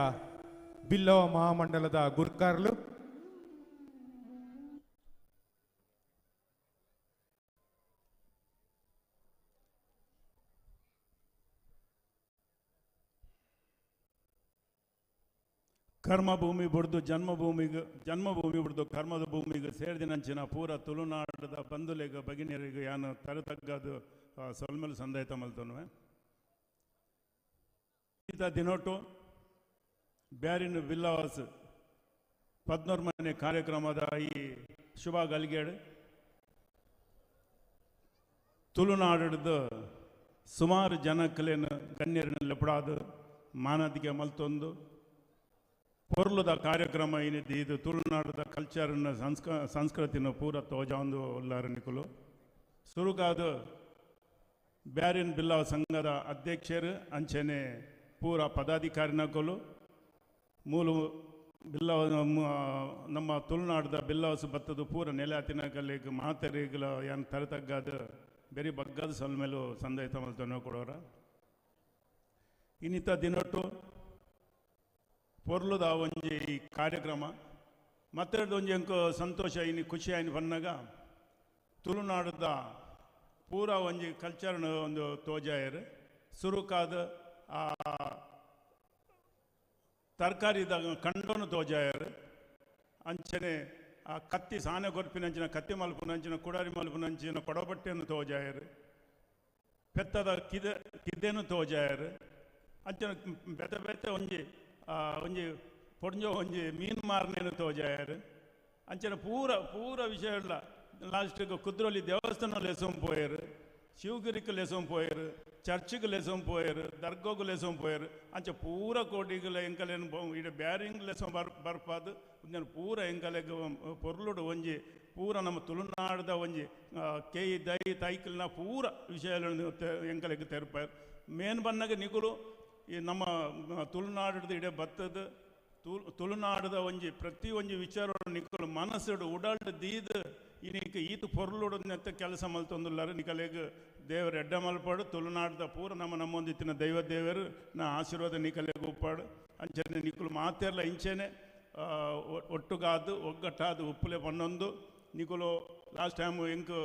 ಬಿಲ್ಲವ ಮಹಾಮಂಡಲದ ಗುರ್ಕಾರ್ಲು. ಕರ್ಮಭೂಮಿ ಬುಡ್ದು ಜನ್ಮಭೂಮಿಗೆ, ಜನ್ಮಭೂಮಿ ಬುಡ್ದು ಕರ್ಮದ ಭೂಮಿಗೆ ಸೇರಿದಿನಂಚಿನ ಪೂರ ತುಳುನಾಡದ ಬಂಧುಲೆಗ ಬಗಿನಿಯರಿಗೆ ಯಾನು ತರತಗ್ಗದು ಸೊಲ್ಮೆಲು ಸಂದಾಯ್ತ ಮಲ್ತೊನ್ವೆ. ಈತ ದಿನೋಟು ಬ್ಯಾರಿನ ಬಿಲ್ಲವಾಸ್ 11 ಮನೆ ಕಾರ್ಯಕ್ರಮದ ಈ ಶುಭ ಗಲ್ಗೇಡು ತುಳುನಾಡದ ಸುಮಾರು ಜನಕ್ಕಲೇನು ಗಣ್ಯರನ್ನ ಲೆಪಡಾದು ಮಾನದಿಗೆ ಮಲ್ತೊಂದು ಪೊರ್ಲುದ ಕಾರ್ಯಕ್ರಮ ಏನಿದೆ ಇದು ತುಳುನಾಡದ ಕಲ್ಚರನ್ನ ಸಂಸ್ಕೃತಿನ ಪೂರ ತೋಜಾಂದು ಉಲ್ಲಾರ ನಿಕುಲು. ಸುರುಕಾದ ಬ್ಯಾರಿನ್ ಬಿಲ್ಲವ ಸಂಘದ ಅಧ್ಯಕ್ಷರು ಅಂಚನೆ ಪೂರ ಪದಾಧಿಕಾರಿನಕುಲು ಮೂಲ ಬಿಲ್ಲವ ನಮ್ಮ ತುಳುನಾಡದ ಬಿಲ್ಲವಸ ಬತ್ತದು ಪೂರ ನೆಲೆ ಅತಿನಕಲಿಗೆ ಮಾತರಿಗಳ ಏನು ತರತಗ್ಗಾದ ಬೇರೆ ಬಗ್ಗದ ಸೊಲ್ಮೇಲೂ ಸಂದೈತ ಮಲ್ತನೋ ಕೊಡೋರ. ಇನ್ನಿತ ದಿನೊಟ್ಟು ಪೊರ್ಲುದ ಒಂಜಿ ಈ ಕಾರ್ಯಕ್ರಮ ಮತ್ತೆರಡು ಒಂಜಿ ಅಂಕ ಸಂತೋಷ ಇನ್ನು ಖುಷಿ ಆಯ್ನ ಬನ್ನಾಗ ತುಳುನಾಡದ ಪೂರ ಒಂಜಿ ಕಲ್ಚರ್ನ ಒಂದು ತೋಜಾಯರು. ಸುರುಕಾದ ಆ ತರಕಾರಿದ ಕಂಡೋನು ತೋಜಾಯರು. ಅಂಚನೆ ಆ ಕತ್ತಿ ಸಾನೆ ಕೊರ್ಪಿನಂಚಿನ ಕತ್ತಿ ಮಲ್ಪುನಂಚಿನ ಕುಡಾರಿ ಮಲ್ಪುನಂಚಿನ ಕೊಡಬಟ್ಟೆಯನ್ನು ತೋಜಾಯರು. ಪೆತ್ತದ ಕಿದೆನು ತೋಜಾಯರು. ಅಂಚನೆ ಬೆತ್ತ ಬೆತ್ತ ಒಂಜಿ ಒಂಜಿ ಪೊಂಜೋ ಒಂಜಿ ಮೀನು ಮಾರನೇನು ತೋಜಾಯರು. ಅಂಚನೆ ಪೂರ ಪೂರ ವಿಷಯ ಇಲ್ಲ. ಲಾಸ್ಟಿಗೆ ಕುದ್ರೋಲಿ ದೇವಸ್ಥಾನ ಲೆಸೊಂದು ಪೋಯರು, ಶಿವಗಿರಿಗೆ ಲೆಸೊಂದು ಪೋಯರು, ಚರ್ಚಿಗೆ ಲೆಸೊಂದು ಪೋಯರು, ದರ್ಗೋಗು ಲೆಸೊಂದು ಪೋಯರು. ಅಂಚೆ ಪೂರ ಕೋಟಿಗಳ ಎಂಕಲೇನು ಇಡ ಬ್ಯಾರಿಂಗ್ ಲೆಸೊಂದು ಬರ್ಪಾದು ಒಂಜಿ ಪೂರ ಎಂಕಲೆಗ್ ಪೊರ್ಲುಡು ಒಂಜಿ ಪೂರ ನಮ್ಮ ತುಳುನಾಡದ ಒಂಜಿ ಕೇಯಿ ದೈ ತೈಕಲ್ನ ಪೂರ ವಿಷಯಗಳನ್ನು ಎಂಕಲೆಗ್ ತೆರಪಾರು. ಮೇನ್ ಬನ್ನಾಗ ನಿಗುಲು ಈ ನಮ್ಮ ತುಳುನಾಡದ ಇಡೀ ಬತ್ತದ ತುಳುನಾಡದ ಒಂಜಿ ಪ್ರತಿ ಒಂಜಿ ವಿಚಾರ ನಿಕಲು ಮನಸ್ಸುಡು ಉಡಲ್ಡ್ ದೀದ್ ಇನ್ನಿಕ ಈತ ಪೊರ್ಲುಡನೆತ್ತ ಕೆಲಸ ಮಲ್ತೊಂದುಲ್ಲಾರ. ನಿಕಲೆಗ್ ದೇವರು ಎಡ್ಡ ಮಲ್ಪಾಡು. ತುಳುನಾಡದ ಪೂರ ನಮ್ಮ ನಮ್ಮೊಂದಿತ್ತಿನ ದೈವ ದೇವರು ನಾ ಆಶೀರ್ವಾದ ನಿಕಲೆಗ್ ಉಪ್ಪಾಡು. ಅಂಚನೆ ನಿಕಲು ಮಾತೆರ್ಲ ಇಂಚೆನೆ ಒಟ್ಟುಗಾದು ಒಗ್ಗಟ್ಟಾದು ಉಪ್ಪುಲೆ ಪನ್ನೊಂದು ನಿಕುಲು ಲಾಸ್ಟ್ ಟೈಮ್ ಎಂಕ್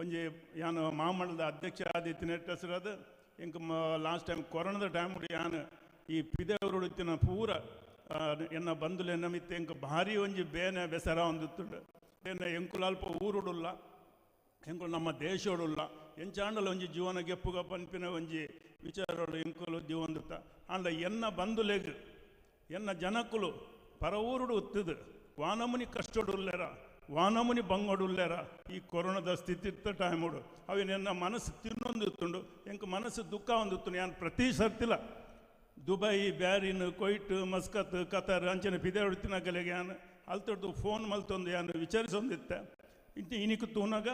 ಒಂಜಿ ಯಾನು ಮಾಮಂಡಲದ ಅಧ್ಯಕ್ಷ ಆದಿತ್ತಿನ ಹೆಸರಾದ ಎಂಕ್ ಲಾಸ್ಟ್ ಟೈಮ್ ಕೊರೋನಾದ ಟೈಮ್ ಯಾನು ಈ ಪಿದೇವರುಡುತ್ತಿನ ಪೂರ ಎನ್ನ ಬಂಧುಲೆ ನಮಿತ್ತೆ ಎಂಕ್ ಭಾರಿ ಒಂಜಿ ಬೇನೆ ಬೆಸರ ಒಂದಿತ್ತುಂಡು. ಬೇನೆ ಎಂಕುಲು ಅಲ್ಪ ಊರುಡುಲ್ಲ, ಎಂಕುಲು ನಮ್ಮ ದೇಶೋಡುಲ್ಲ, ಎಂಚಾಂಡಲ ಒಂಜಿ ಜೀವನ ಗೆಪ್ಪುಗ ಪನ್ಪಿನ ಒಂಜಿ ವಿಚಾರಗಳು ಎಂಕುಲು ಜೀವನದುತ್ತ. ಆಂಡ ಎನ್ನ ಬಂಧುಲೆಗ್ ಎನ್ನ ಜನಕುಲು ಪರ ಊರುಡು ಉತ್ತದು ವಾನಮುನಿ ಕಷ್ಟಡುಲ್ಲೆರ ವಾನಮುನಿ ಬಂಗೋಡುಲ್ಲೆರ ಈ ಕೊರೋನಾದ ಸ್ಥಿತಿ ಇತ್ತ ಟೈಮುಡು ಅವಿನ ಎನ್ನ ಮನಸ್ಸು ತಿನ್ನೊಂದಿತ್ತುಂಡು, ಎಂಕ್ ಮನಸ್ಸು ದುಃಖ ಒಂದಿತ್ತುಂಡು. ಯಾನ್ ಪ್ರತಿ ಸರ್ತಿಲ Dubai, Bahrain, Kuwait, Muscat, Qatar ಅಂಚನೆ ಪಿದೆ ಕಲೆಗೆ ಯಾನ್ ಅಲ್ತೊಡ್ದು ಫೋನ್ ಮಲ್ತೊಂದು ಯಾನ್ ವಿಚಾರಿಸೊಂದಿತ್ತೆ. ಇಂಚ ಇನಿಕ್ ತೂನಾಗ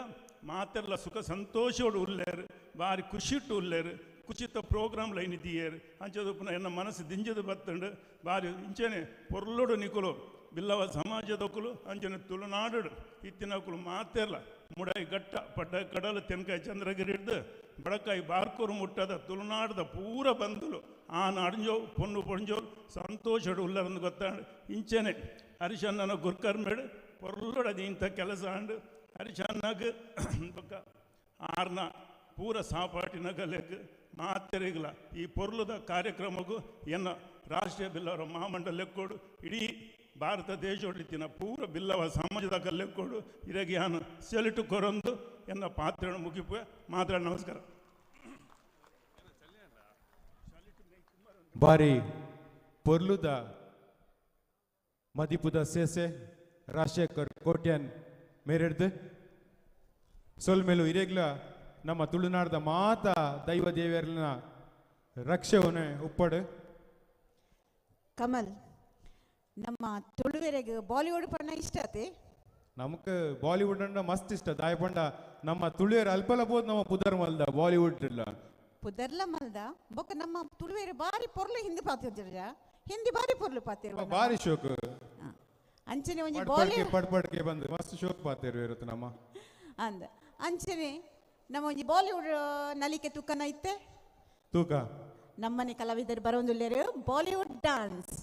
ಮಾತೆರ್ಲ ಸುಖ ಸಂತೋಷೋಡು ಉಲ್ಲೇರು ಬಾರಿ ಖುಷಿಟ್ಟು ಉಲ್ಲೇರು ಕುಚಿತ ಪ್ರೋಗ್ರಾಮ್ ಲೈನ್ ದಿಯೇರು ಅಂಚದ ಎನ್ನ ಮನಸ್ಸು ದಿಂಜದ ಬತ್ತಂಡು ಬಾರಿ ಇಂಚನೆ ಪೊರ್ಲುಡು ನಿಕುಲು ಬಿಲ್ಲವ ಸಮಾಜದೊಕ್ಕಲು ಅಂಚನೆ ತುಳುನಾಡು ಇತ್ತಿನಕುಲು ಮಾತೆರ್ಲ ಮುಡಾಯಿ ಗಟ್ಟ ಪಡ್ಡ ಕಡಲು ತೆನ್ಕಾಯಿ ಚಂದ್ರಗಿರಿ ಹಿಡ್ದು ಬಡಕಾಯಿ ಬಾರ್ಕೂರು ಮುಟ್ಟದ ತುಳುನಾಡದ ಪೂರ ಬಂಧುಲು ಆ ನಾಡಿಂಜೋ ಪೊನ್ನು ಪೊಂಜೋ ಸಂತೋಷಡು ಉಲ್ಲರಂದು ಗೊತ್ತಾಂಡು ಇಂಚನೆ ಹರಿಶಣ್ಣನ ಗುರ್ಕರ್ಮೇಡು ಪೊರ್ಲುಡದ ಇಂಥ ಕೆಲಸ ಅಂಡು ಹರಿಶಣ್ಣಗ್ ಬೊಕ್ಕ ಆರ್ನ ಪೂರ ಸಾಪಾಟಿನ ಗಲೆಗ್ ಮಾತೆರಿಗ್ಲ ಈ ಪೊರ್ಲುದ ಕಾರ್ಯಕ್ರಮಕ್ಕೂ ಎನ್ನ ರಾಷ್ಟ್ರೀಯ ಬಿಲ್ಲವರ ಮಹಾಮಂಡಲ ಇಡೀ ಭಾರತ ದೇಶೊಡಿತ್ತಿನ ಪೂರ ಬಿಲ್ಲವ ಸಮಾಜದ ಕಲ್ಲೆಕ್ಕೋಡು ಇರಗಿ ನಾನು ಸೆಲ್ಯೂಟ್ ಕೊರೊಂದು ಎನ್ನ ಪಾತ್ರವನ್ನು ಮುಗಿಪು ಮಾತ್ರ. ನಮಸ್ಕಾರ. ಬಾರಿ ಪೊರ್ಲುದ ಮದಿಪುದ ಸೇಸೆ ರಾಜಶೇಖರ್ ಕೋಟ್ಯಾನ್ ಮೇರೆಡ್ದು ಸೊಲ್ಮೇಲು ಇರೇಗ್ಲ ನಮ್ಮ ತುಳುನಾಡದ ಮಾತ ದೈವ ದೇವಿಯರ್ನ ರಕ್ಷೆವನೆ ಉಪ್ಪಡು. ಕಮಲ್, ನಮ್ಮ ತುಳುವೆರೆಗ್ ಬಾಲಿವುಡ್ ಪಣ್ಣ ಇಷ್ಟ ಆತೆ? ನಮಕ್ ಬಾಲಿವುಡ್ ಅಂಡ ಮಸ್ತ್ ಇಷ್ಟ. ದಾಯಪಂಡ ನಮ್ಮ ತುಳುವೆರ್ ಅಲ್ಪಲ ಬೋದು ನಮ್ಮ ಪುದರ್ ಮಲ್ದ ಬಾಲಿವುಡ್ ಇಲ್ಲ ಪುದರ್ಲ ಮಲ್ದ ಬೊಕ್ಕ ನಮ್ಮ ತುಳುವೆರ್ ಬಾರಿ ಪೊರ್ಲು ಹಿಂದಿ ಪಾತಿರ, ಹಿಂದಿ ಬಾರಿ ಪೊರ್ಲು ಪಾತಿರ, ಬಾರಿ ಶೋಕ್ ಅಂಚನೆ ಒಂಜಿ ಬಾಲಿವುಡ್ ಪಡ್ಪಡ್ಕೆ ಬಂದು ಮಸ್ತ್ ಶೋಕ್ ಪಾತಿರು ಇರುತ್ತೆ ನಮ್ಮ ಅಂದ ಅಂಚನೆ ನಮ್ಮ ಒಂಜಿ ಬಾಲಿವುಡ್ ನಲಿಕೆ ತುಕ್ಕನ ಇತ್ತೆ ತೂಕ ನಮ್ಮನೆ ಕಲಾವಿದರು ಬರೋಂದುಲ್ಲೇರು Bollywood dance.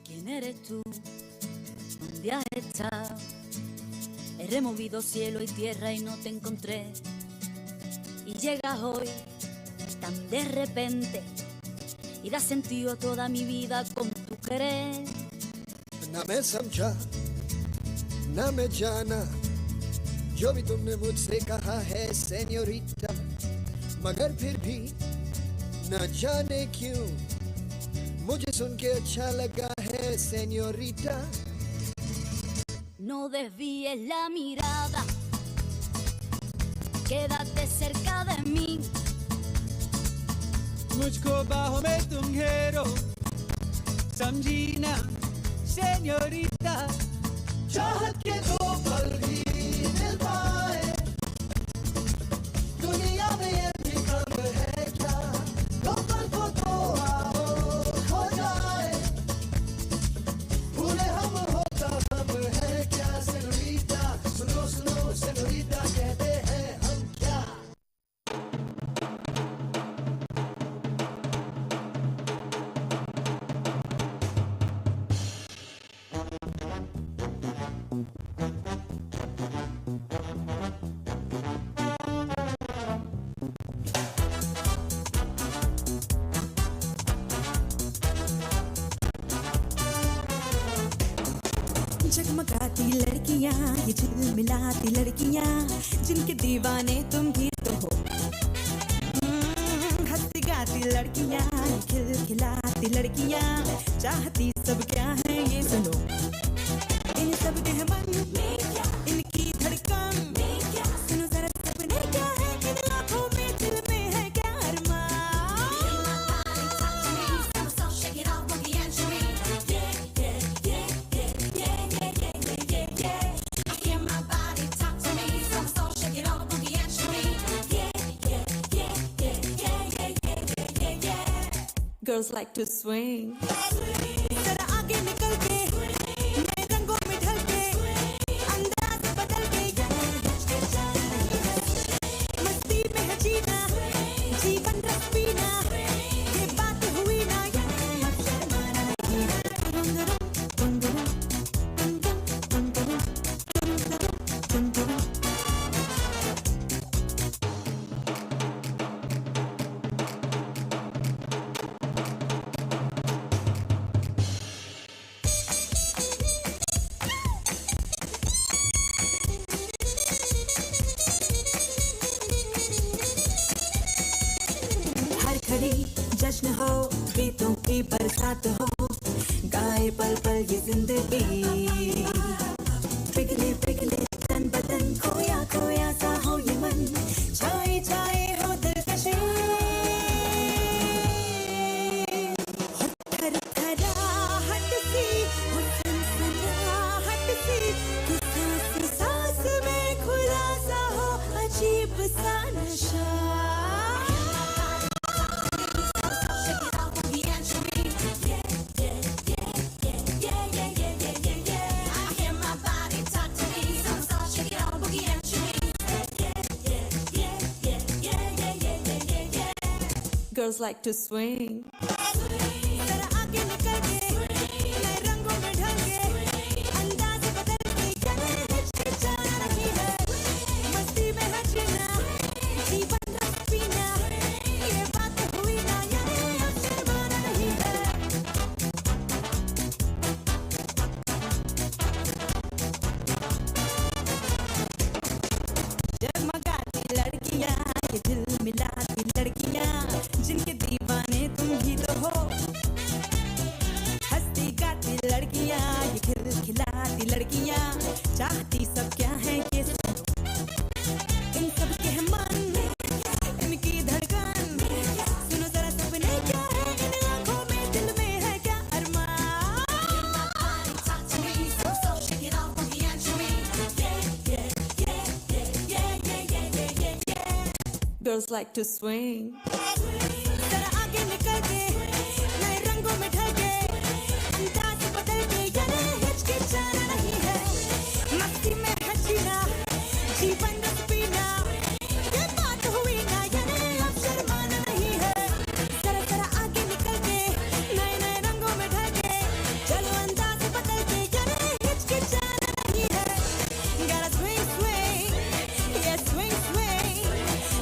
¿Quién eres tú? ¿Dónde has estado? He removido cielo y tierra y no te encontré. Y llegas hoy, tan de repente, y das sentido a toda mi vida con tu querer. ना मैं समझा, ना मैं जाना, जो भी तुमने मुझसे कहा है सेन्योरिटा, मगर फिर भी न जाने क्यों मुझे सुन के अच्छा लगा है senorita. No desvíes la mirada, quédate cerca de mí. मुझको बाहों में तुम घेरो, समझी ना सेन्योरिटा। चाहत के दो पल भी मिल पाए, दुनिया में ये भी कम है क्या, दो पल को तो आओ खो जाए, भूले हम होता हम है क्या सेनोरिटा। सुनो सुनो सेनोरिटा कहते हैं हम क्या। जगमगाती लड़कियां, ये झिलमिलाती लड़कियां, जिनके दीवाने तुम भी तो हो। हंसती गाती लड़कियां, खिलखिलाती लड़कियां, चाहती सब क्या है ये सुनो। इन सब के है मन, इनकी धड़कन, सुनो जरा सपने क्या है, इन आंखों में दिल में है क्या अरमान। Girls like to swing. जरा आगे निकल के, नए रंगों में ढल के, अंदाज बदल के, मस्ती में है जीना, जीवन रस पीना, ये बात हुई ना। घड़ी जश्न हो, गीतों की बरसात हो, गाए पल पल ये जिंदगी। पिघले पिघले तन बदन, खोया खोया सा हो ये मन, छाए छाए हो दिलकशी। थरथराहट सी हो सनसनाहट सी, कि सांस सांस में खुलासा हो अजीब सा नशा। Girls like to swing. जरा आगे निकल के, नए रंगों में ढल के, अंदाज बदल के, यानी हिचकिचाना नहीं है। मस्ती में है जीना, जीवन रस पीना, ये बात हुई ना, यानी अब शर्माना नहीं है। जगमगाती लड़कियां, ये दिल मिलाती लड़कियां, जिनके दीवाने तुम ही तो हो। हंसती गाती लड़कियां, ये खिलखिलाती लड़कियां, चाहती सब क्या है ये सुनो। इन सब के हैं मन, इनकी धड़कन, सुनो जरा सपने क्या है इन आंखों में, दिल में है क्या अरमान। Girls like to swing. जरा आगे निकल के, नए रंगों में ढल के, अंदाज बदल के, यानी हिचकिचाना नहीं है। मस्ती में है जीना, जीवन रस पीना, ये बात हुई ना, यानी अब शर्माना नहीं है। जरा जरा आगे निकल के, नए नए रंगों में ढल के, चलो अंदाज बदल के, यानी हिचकिचाना नहीं है। Gotta swing, swing, yeah, swing, swing,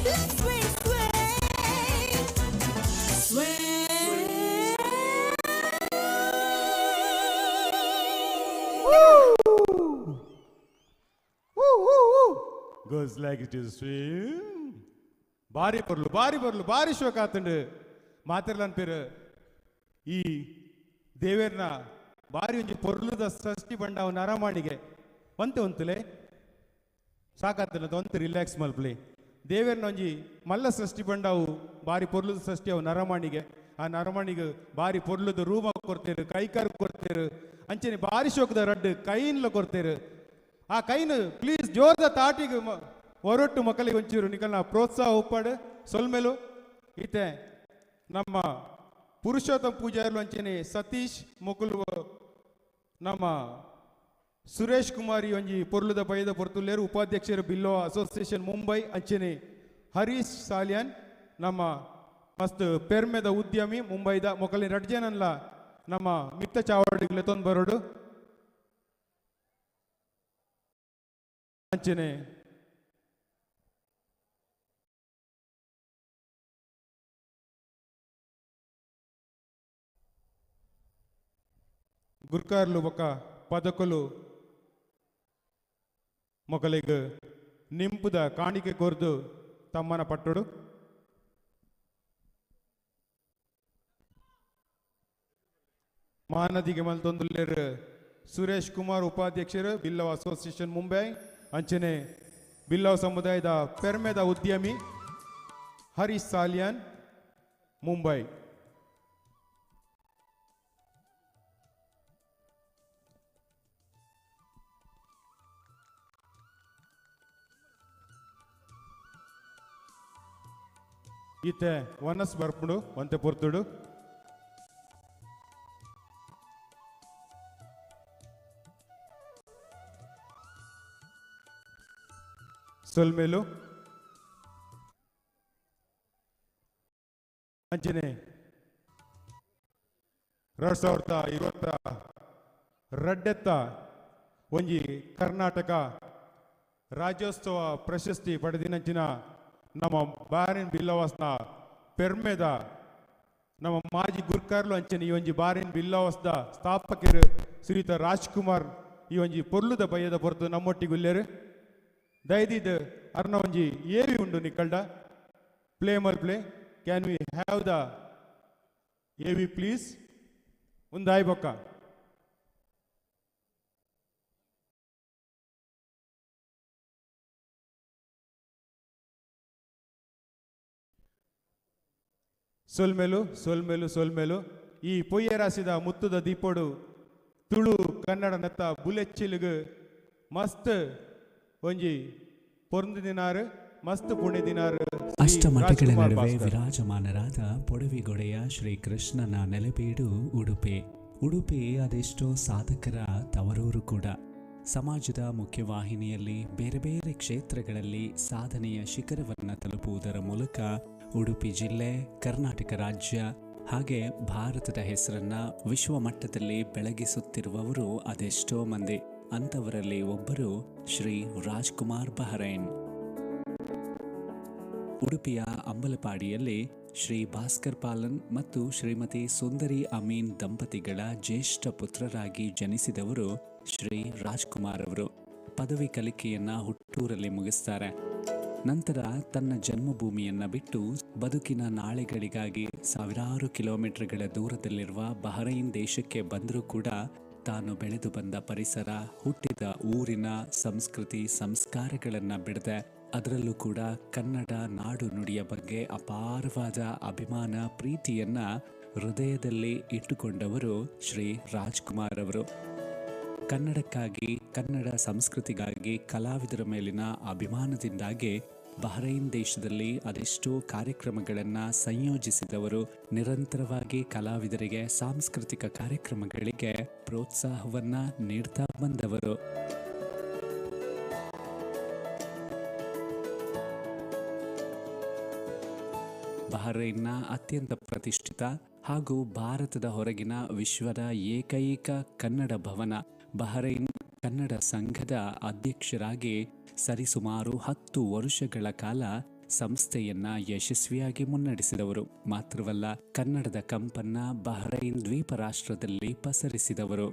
let's swing, swing, swing. Girls like to swim. ಬಾರಿ ಪೊರ್ಲು, ಬಾರಿ ಪೊರ್ಲು, ಬಾರಿ ಶೋಕ ಆತುಂಡು. ಮಾತೆರ್ಲನ್ ಪೇರು ಈ ದೇವೇರ್ನ ಬಾರಿ ಒಂಜಿ ಪೊರ್ಲುದ ಸೃಷ್ಟಿ ಬಂಡ ಅವನ ಅರಮಾಣಿಗೆ ಒಂತೆ ಒಂತುಲೆ ಸಾಕಾತುಂಡು, ಒಂತೆ ರಿಲ್ಯಾಕ್ಸ್ ಮಲ್ಪಲಿ. ದೇವೇರ್ನ ಒಂಜಿ ಮಲ್ಲ ಸೃಷ್ಟಿ ಬಂಡವು ಬಾರಿ ಪೊರ್ಲುದ ಸೃಷ್ಟಿ ಅವು ನರಮಾಣಿಗೆ. ಆ ನರಮಾಣಿಗೆ ಬಾರಿ ಪೊರ್ಲುದ ರೂಮ ಕೊಡ್ತೇರು, ಕೈಕಾರು ಕೊಡ್ತೇರು, ಅಂಚನೆ ಬಾರಿ ಶೋಕದ ರಡ್ಡು ಕೈನ್ಲ ಕೊಡ್ತೇರು. ಆ ಕೈನು ಪ್ಲೀಸ್ ಜೋರದ ತಾಟಿಗೆ ಹೊರಟು ಮಕ್ಕಳಿಗೆ ಒಂಚೂರು ನಿಕಲ್ನ ಪ್ರೋತ್ಸಾಹ ಉಪ್ಪಾಡು ಸೊಲ್ಮೆಲು. ಈತೆ ನಮ್ಮ ಪುರುಷೋತ್ತಮ ಪೂಜಾರ್ಲು ಅಂಚನೆ ಸತೀಶ್ ಮೊಕುಲು ನಮ್ಮ ಸುರೇಶ್ ಕುಮಾರಿ ಒಂಜಿ ಪೊರ್ಲುದ ಬೈದ ಪೊರ್ತುಲ್ಲೇರು ಉಪಾಧ್ಯಕ್ಷರು ಬಿಲ್ಲೋ ಅಸೋಸಿಯೇಷನ್ ಮುಂಬೈ ಅಂಚನೆ ಹರೀಶ್ ಸಾಲಿಯಾನ್ ನಮ್ಮ ಮಸ್ತ್ ಪೆರ್ಮೆದ ಉದ್ಯಮಿ ಮುಂಬೈದ ಮೊಕಲಿನ ರಡ್ಡು ಜನನ್ಲ ನಮ್ಮ ಮಿತ್ತ ಚಾವಡಿಗೆ ತೊಂದು ಬರೋಡು. ಅಂಚನೆ ಗುರ್ಕಾರ್ಲು ಬೊಕ್ಕ ಪದಕುಲು ಮೊಕಲಿಗ್ ನಿಂಪುದ ಕಾಣಿಕೆ ಕೊರ್ದು ತಮ್ಮನ ಪಟ್ಟೊಡು. ಮಹಾನದಿಗೆ ಮಲ್ತೊಂದುಲ್ಲೇರು ಸುರೇಶ್ ಕುಮಾರ್ ಉಪಾಧ್ಯಕ್ಷರು ಬಿಲ್ಲವ ಅಸೋಸಿಯೇಷನ್ ಮುಂಬೈ ಅಂಚನೆ ಬಿಲ್ಲವ ಸಮುದಾಯದ ಪೆರ್ಮೆದ ಉದ್ಯಮಿ ಹರೀಶ್ ಸಾಲಿಯಾನ್ ಮುಂಬೈ. ಈತೆ ವನಸ್ ಬರ್ಪುಡು ಒಂತೆ ಪೊರ್ತುಡು. ಸೊಲ್ಮೇಲು ಅಂಚನೆ 2022 ಒಂಜಿ ಕರ್ನಾಟಕ ರಾಜ್ಯೋತ್ಸವ ಪ್ರಶಸ್ತಿ ಪಡೆದಿನಂಚಿನ ನಮ್ಮ ಬಾರಿನ್ ಬಿಲ್ಲವಾಸ್ನ ಪೆರ್ಮೆದ ನಮ್ಮ ಮಾಜಿ ಗುರ್ಕಾರ್ಲು ಅಂಚನೆ ಈ ಒಂಜಿ ಬಾರಿನ್ ಬಿಲ್ಲವಾಸ್ದ ಸ್ಥಾಪಕರು ಶ್ರೀಯುತ ರಾಜ್ಕುಮಾರ್ ಈ ಒಂಜಿ ಪೊರ್ಲುದ ಬಯ್ಯದ ಪೊರ್ತು ನಮ್ಮೊಟ್ಟಿಗುಲ್ಲೇರು. ದಯದಿದ್ ಅರ್ನ ಒಂಜಿ ಏವಿ ಉಂಡು ನಿಕ್ಕಲ್ಡ ಪ್ಲೇ ಮಲ್ play Can we have the AV please? ಉಂದಾಯ್ ಬೊಕ್ಕ ಸೊಲ್ಮೆಲು ಸೊಲ್ಮೆಲು ಸೊಲ್ಮೆಲು. ಈ ಪೊಯ್ಯ ರಾಶಿದ ಮುತ್ತುದ ದೀಪೋಡು ತುಳು ಕನ್ನಡ ನತ್ತ ಬುಲೆಚ್ಚಿಲ್ಗ್ ಮಸ್ತ್ ಒಂಜಿ ಪೊರ್ಂದು ದಿನಾರು ಮಸ್ತ್ ಪುಣೆ ದಿನಾರು. ಅಷ್ಟಮಠಗಳ ನಡುವೆ ವಿರಾಜಮಾನರಾದ ಪೊಡವಿಗೊಡೆಯ ಶ್ರೀಕೃಷ್ಣನ ನೆಲೆಬೀಡು ಉಡುಪಿ. ಉಡುಪಿ ಅದೆಷ್ಟೋ ಸಾಧಕರ ತವರೂರು ಕೂಡ. ಸಮಾಜದ ಮುಖ್ಯವಾಹಿನಿಯಲ್ಲಿ ಬೇರೆ ಬೇರೆ ಕ್ಷೇತ್ರಗಳಲ್ಲಿ ಸಾಧನೆಯ ಶಿಖರವನ್ನು ತಲುಪುವುದರ ಮೂಲಕ ಉಡುಪಿ ಜಿಲ್ಲೆ, ಕರ್ನಾಟಕ ರಾಜ್ಯ ಹಾಗೆ ಭಾರತದ ಹೆಸರನ್ನು ವಿಶ್ವಮಟ್ಟದಲ್ಲಿ ಬೆಳಗಿಸುತ್ತಿರುವವರು ಅದೆಷ್ಟೋ ಮಂದಿ. ಅಂಥವರಲ್ಲಿ ಒಬ್ಬರು ಶ್ರೀ ರಾಜ್ಕುಮಾರ್ ಬಹರೈನ್. ಉಡುಪಿಯ ಅಂಬಲಪಾಡಿಯಲ್ಲಿ ಶ್ರೀ ಭಾಸ್ಕರ್ ಪಾಲನ್ ಮತ್ತು ಶ್ರೀಮತಿ ಸುಂದರಿ ಅಮೀನ್ ದಂಪತಿಗಳ ಜ್ಯೇಷ್ಠ ಪುತ್ರರಾಗಿ ಜನಿಸಿದವರು ಶ್ರೀ ರಾಜ್ಕುಮಾರ್ ಅವರು. ಪದವಿ ಕಲಿಕೆಯನ್ನು ಹುಟ್ಟೂರಲ್ಲಿ ಮುಗಿಸ್ತಾರೆ. ನಂತರ ತನ್ನ ಜನ್ಮಭೂಮಿಯನ್ನು ಬಿಟ್ಟು ಬದುಕಿನ ನಾಳೆಗಳಿಗಾಗಿ ಸಾವಿರಾರು ಕಿಲೋಮೀಟರ್ಗಳ ದೂರದಲ್ಲಿರುವ ಬಹರೈನ್ ದೇಶಕ್ಕೆ ಬಂದರೂ ಕೂಡ ತಾನು ಬೆಳೆದು ಬಂದ ಪರಿಸರ, ಹುಟ್ಟಿದ ಊರಿನ ಸಂಸ್ಕೃತಿ ಸಂಸ್ಕಾರಗಳನ್ನು ಬಿಡದೆ, ಅದರಲ್ಲೂ ಕೂಡ ಕನ್ನಡ ನಾಡು ನುಡಿಯ ಬಗ್ಗೆ ಅಪಾರವಾದ ಅಭಿಮಾನ ಪ್ರೀತಿಯನ್ನು ಹೃದಯದಲ್ಲಿ ಇಟ್ಟುಕೊಂಡವರು ಶ್ರೀ ರಾಜ್ಕುಮಾರ್ ಅವರು. ಕನ್ನಡಕ್ಕಾಗಿ, ಕನ್ನಡ ಸಂಸ್ಕೃತಿಗಾಗಿ, ಕಲಾವಿದರ ಮೇಲಿನ ಅಭಿಮಾನದಿಂದಾಗಿ ಬಹರೈನ್ ದೇಶದಲ್ಲಿ ಅದೆಷ್ಟೋ ಕಾರ್ಯಕ್ರಮಗಳನ್ನು ಸಂಯೋಜಿಸಿದವರು. ನಿರಂತರವಾಗಿ ಕಲಾವಿದರಿಗೆ ಸಾಂಸ್ಕೃತಿಕ ಕಾರ್ಯಕ್ರಮಗಳಿಗೆ ಪ್ರೋತ್ಸಾಹವನ್ನು ನೀಡ್ತಾ ಬಂದವರು. ಬಹರೈನ್ನ ಅತ್ಯಂತ ಪ್ರತಿಷ್ಠಿತ ಹಾಗೂ ಭಾರತದ ಹೊರಗಿನ ವಿಶ್ವದ ಏಕೈಕ ಕನ್ನಡ ಭವನ ಬಹರೈನ್ ಕನ್ನಡ ಸಂಘದ ಅಧ್ಯಕ್ಷರಾಗಿ ಸರಿಸುಮಾರು 10 ವರುಷಗಳ ಕಾಲ ಸಂಸ್ಥೆಯನ್ನು ಯಶಸ್ವಿಯಾಗಿ ಮುನ್ನಡೆಸಿದವರು. ಮಾತ್ರವಲ್ಲ, ಕನ್ನಡದ ಕಂಪನ್ನ ಬಹರೈನ್ ದ್ವೀಪ ರಾಷ್ಟ್ರದಲ್ಲಿ ಪಸರಿಸಿದವರು.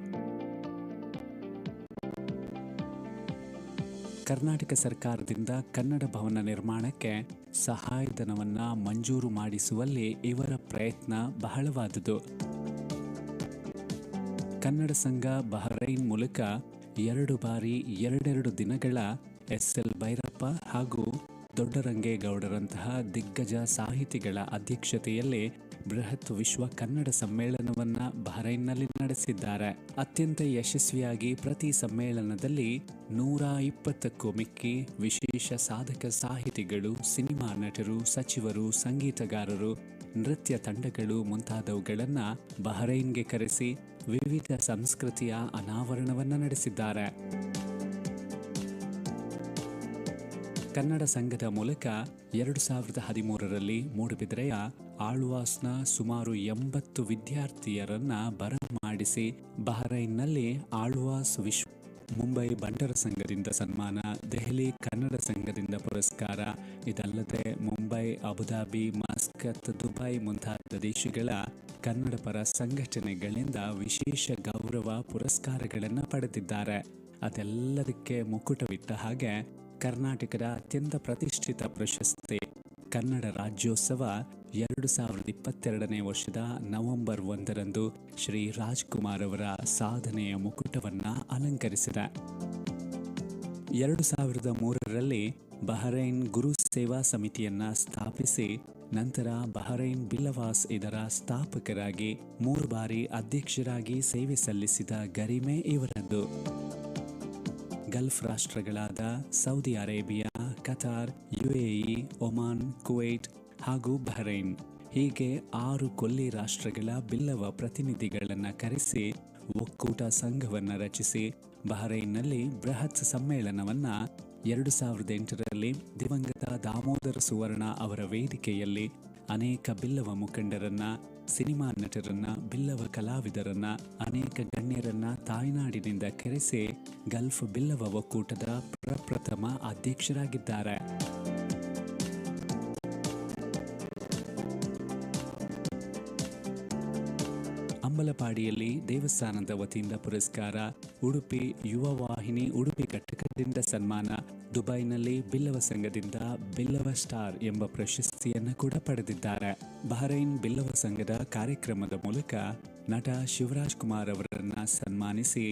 ಕರ್ನಾಟಕ ಸರ್ಕಾರದಿಂದ ಕನ್ನಡ ಭವನ ನಿರ್ಮಾಣಕ್ಕೆ ಸಹಾಯಧನವನ್ನು ಮಂಜೂರು ಮಾಡಿಸುವಲ್ಲಿ ಇವರ ಪ್ರಯತ್ನ ಬಹಳವಾದುದು. ಕನ್ನಡ ಸಂಘ ಬಹರೈನ್ ಮೂಲಕ 2 ಬಾರಿ 2 ದಿನಗಳ ಎಸ್.ಎಲ್. ಭೈರಪ್ಪ ಹಾಗೂ ದೊಡ್ಡರಂಗೇಗೌಡರಂತಹ ದಿಗ್ಗಜ ಸಾಹಿತಿಗಳ ಅಧ್ಯಕ್ಷತೆಯಲ್ಲಿ ಬೃಹತ್ ವಿಶ್ವ ಕನ್ನಡ ಸಮ್ಮೇಳನವನ್ನು ಬಹರೈನ್ನಲ್ಲಿ ನಡೆಸಿದ್ದಾರೆ. ಅತ್ಯಂತ ಯಶಸ್ವಿಯಾಗಿ ಪ್ರತಿ ಸಮ್ಮೇಳನದಲ್ಲಿ 120ಕ್ಕೂ ಮಿಕ್ಕಿ ವಿಶೇಷ ಸಾಧಕ ಸಾಹಿತಿಗಳು, ಸಿನಿಮಾ ನಟರು, ಸಚಿವರು, ಸಂಗೀತಗಾರರು, ನೃತ್ಯ ತಂಡಗಳು ಮುಂತಾದವುಗಳನ್ನು ಬಹರೈನ್ಗೆ ಕರೆಸಿ ವಿವಿಧ ಸಂಸ್ಕೃತಿಯ ಅನಾವರಣವನ್ನು ನಡೆಸಿದ್ದಾರೆ. ಕನ್ನಡ ಸಂಘದ ಮೂಲಕ 2013ರಲ್ಲಿ ಮೂಡುಬಿದಿರೆಯ ಆಳ್ವಾಸ್ನ ಸುಮಾರು 80 ವಿದ್ಯಾರ್ಥಿಯರನ್ನು ಬರಮಾಡಿಸಿ ಬಹರೈನ್ನಲ್ಲಿ ಆಳ್ವಾಸ್ ವಿಶ್ವ, ಮುಂಬೈ ಬಂಟರ ಸಂಘದಿಂದ ಸನ್ಮಾನ, ದೆಹಲಿ ಕನ್ನಡ ಸಂಘದಿಂದ ಪುರಸ್ಕಾರ, ಇದಲ್ಲದೆ ಮುಂಬೈ, ಅಬುಧಾಬಿ, ಮಸ್ಕತ್, ದುಬೈ ಮುಂತಾದ ದೇಶಗಳ ಕನ್ನಡಪರ ಸಂಘಟನೆಗಳಿಂದ ವಿಶೇಷ ಗೌರವ ಪುರಸ್ಕಾರಗಳನ್ನು ಪಡೆದಿದ್ದಾರೆ. ಅದೆಲ್ಲದಕ್ಕೆ ಮುಕುಟವಿಟ್ಟ ಹಾಗೆ ಕರ್ನಾಟಕದ ಅತ್ಯಂತ ಪ್ರತಿಷ್ಠಿತ ಪ್ರಶಸ್ತಿ ಕನ್ನಡ ರಾಜ್ಯೋತ್ಸವ 2022ನೇ ವರ್ಷದ ನವೆಂಬರ್ 1ರಂದು ಶ್ರೀ ರಾಜ್ಕುಮಾರ್ ಅವರ ಸಾಧನೆಯ ಮುಕುಟವನ್ನು ಅಲಂಕರಿಸಿದೆ. 2003ರಲ್ಲಿ ಬಹರೈನ್ ಗುರು ಸೇವಾ ಸಮಿತಿಯನ್ನು ಸ್ಥಾಪಿಸಿ ನಂತರ ಬಹರೈನ್ ಬಿಲ್ಲವಾಸ್ ಇದರ ಸ್ಥಾಪಕರಾಗಿ 3 ಬಾರಿ ಅಧ್ಯಕ್ಷರಾಗಿ ಸೇವೆ ಸಲ್ಲಿಸಿದ ಗರಿಮೆ ಇವರದ್ದು. ಗಲ್ಫ್ ರಾಷ್ಟ್ರಗಳಾದ Saudi Arabia, Qatar, UAE, Oman, Kuwait ಹಾಗೂ ಬಹರೈನ್ ಹೀಗೆ 6 ಕೊಲ್ಲಿ ರಾಷ್ಟ್ರಗಳ ಬಿಲ್ಲವ ಪ್ರತಿನಿಧಿಗಳನ್ನು ಕರೆಸಿ ಒಕ್ಕೂಟ ಸಂಘವನ್ನು ರಚಿಸಿ ಬಹರೈನ್ನಲ್ಲಿ ಬೃಹತ್ ಸಮ್ಮೇಳನವನ್ನು 2008ರಲ್ಲಿ ದಿವಂಗತ ದಾಮೋದರ ಸುವರ್ಣ ಅವರ ವೇದಿಕೆಯಲ್ಲಿ ಅನೇಕ ಬಿಲ್ಲವ ಮುಖಂಡರನ್ನು, ಸಿನಿಮಾ ನಟರನ್ನು, ಬಿಲ್ಲವ ಕಲಾವಿದರನ್ನು, ಅನೇಕ ಗಣ್ಯರನ್ನು ತಾಯ್ನಾಡಿನಿಂದ ಕರೆಸಿ ಗಲ್ಫ್ ಬಿಲ್ಲವ ಒಕ್ಕೂಟದ ಪ್ರಪ್ರಥಮ ಅಧ್ಯಕ್ಷರಾಗಿದ್ದಾರೆ. ಅಂಬಲಪಾಡಿಯಲ್ಲಿ ದೇವಸ್ಥಾನದ ವತಿಯಿಂದ ಪುರಸ್ಕಾರ, ಉಡುಪಿ ಯುವ ವಾಹಿನಿ ಉಡುಪಿ ಘಟಕದಿಂದ ಸನ್ಮಾನ, ದುಬೈನಲ್ಲಿ ಬಿಲ್ಲವ ಸಂಘದಿಂದ ಬಿಲ್ಲವ ಸ್ಟಾರ್ ಎಂಬ ಪ್ರಶಸ್ತಿಯನ್ನು ಕೂಡ ಪಡೆದಿದ್ದಾರೆ. ಬಹರೈನ್ ಬಿಲ್ಲವ ಸಂಘದ ಕಾರ್ಯಕ್ರಮದ ಮೂಲಕ ನಟ ಶಿವರಾಜ್ ಕುಮಾರ್ ಅವರನ್ನ ಸನ್ಮಾನಿಸಿ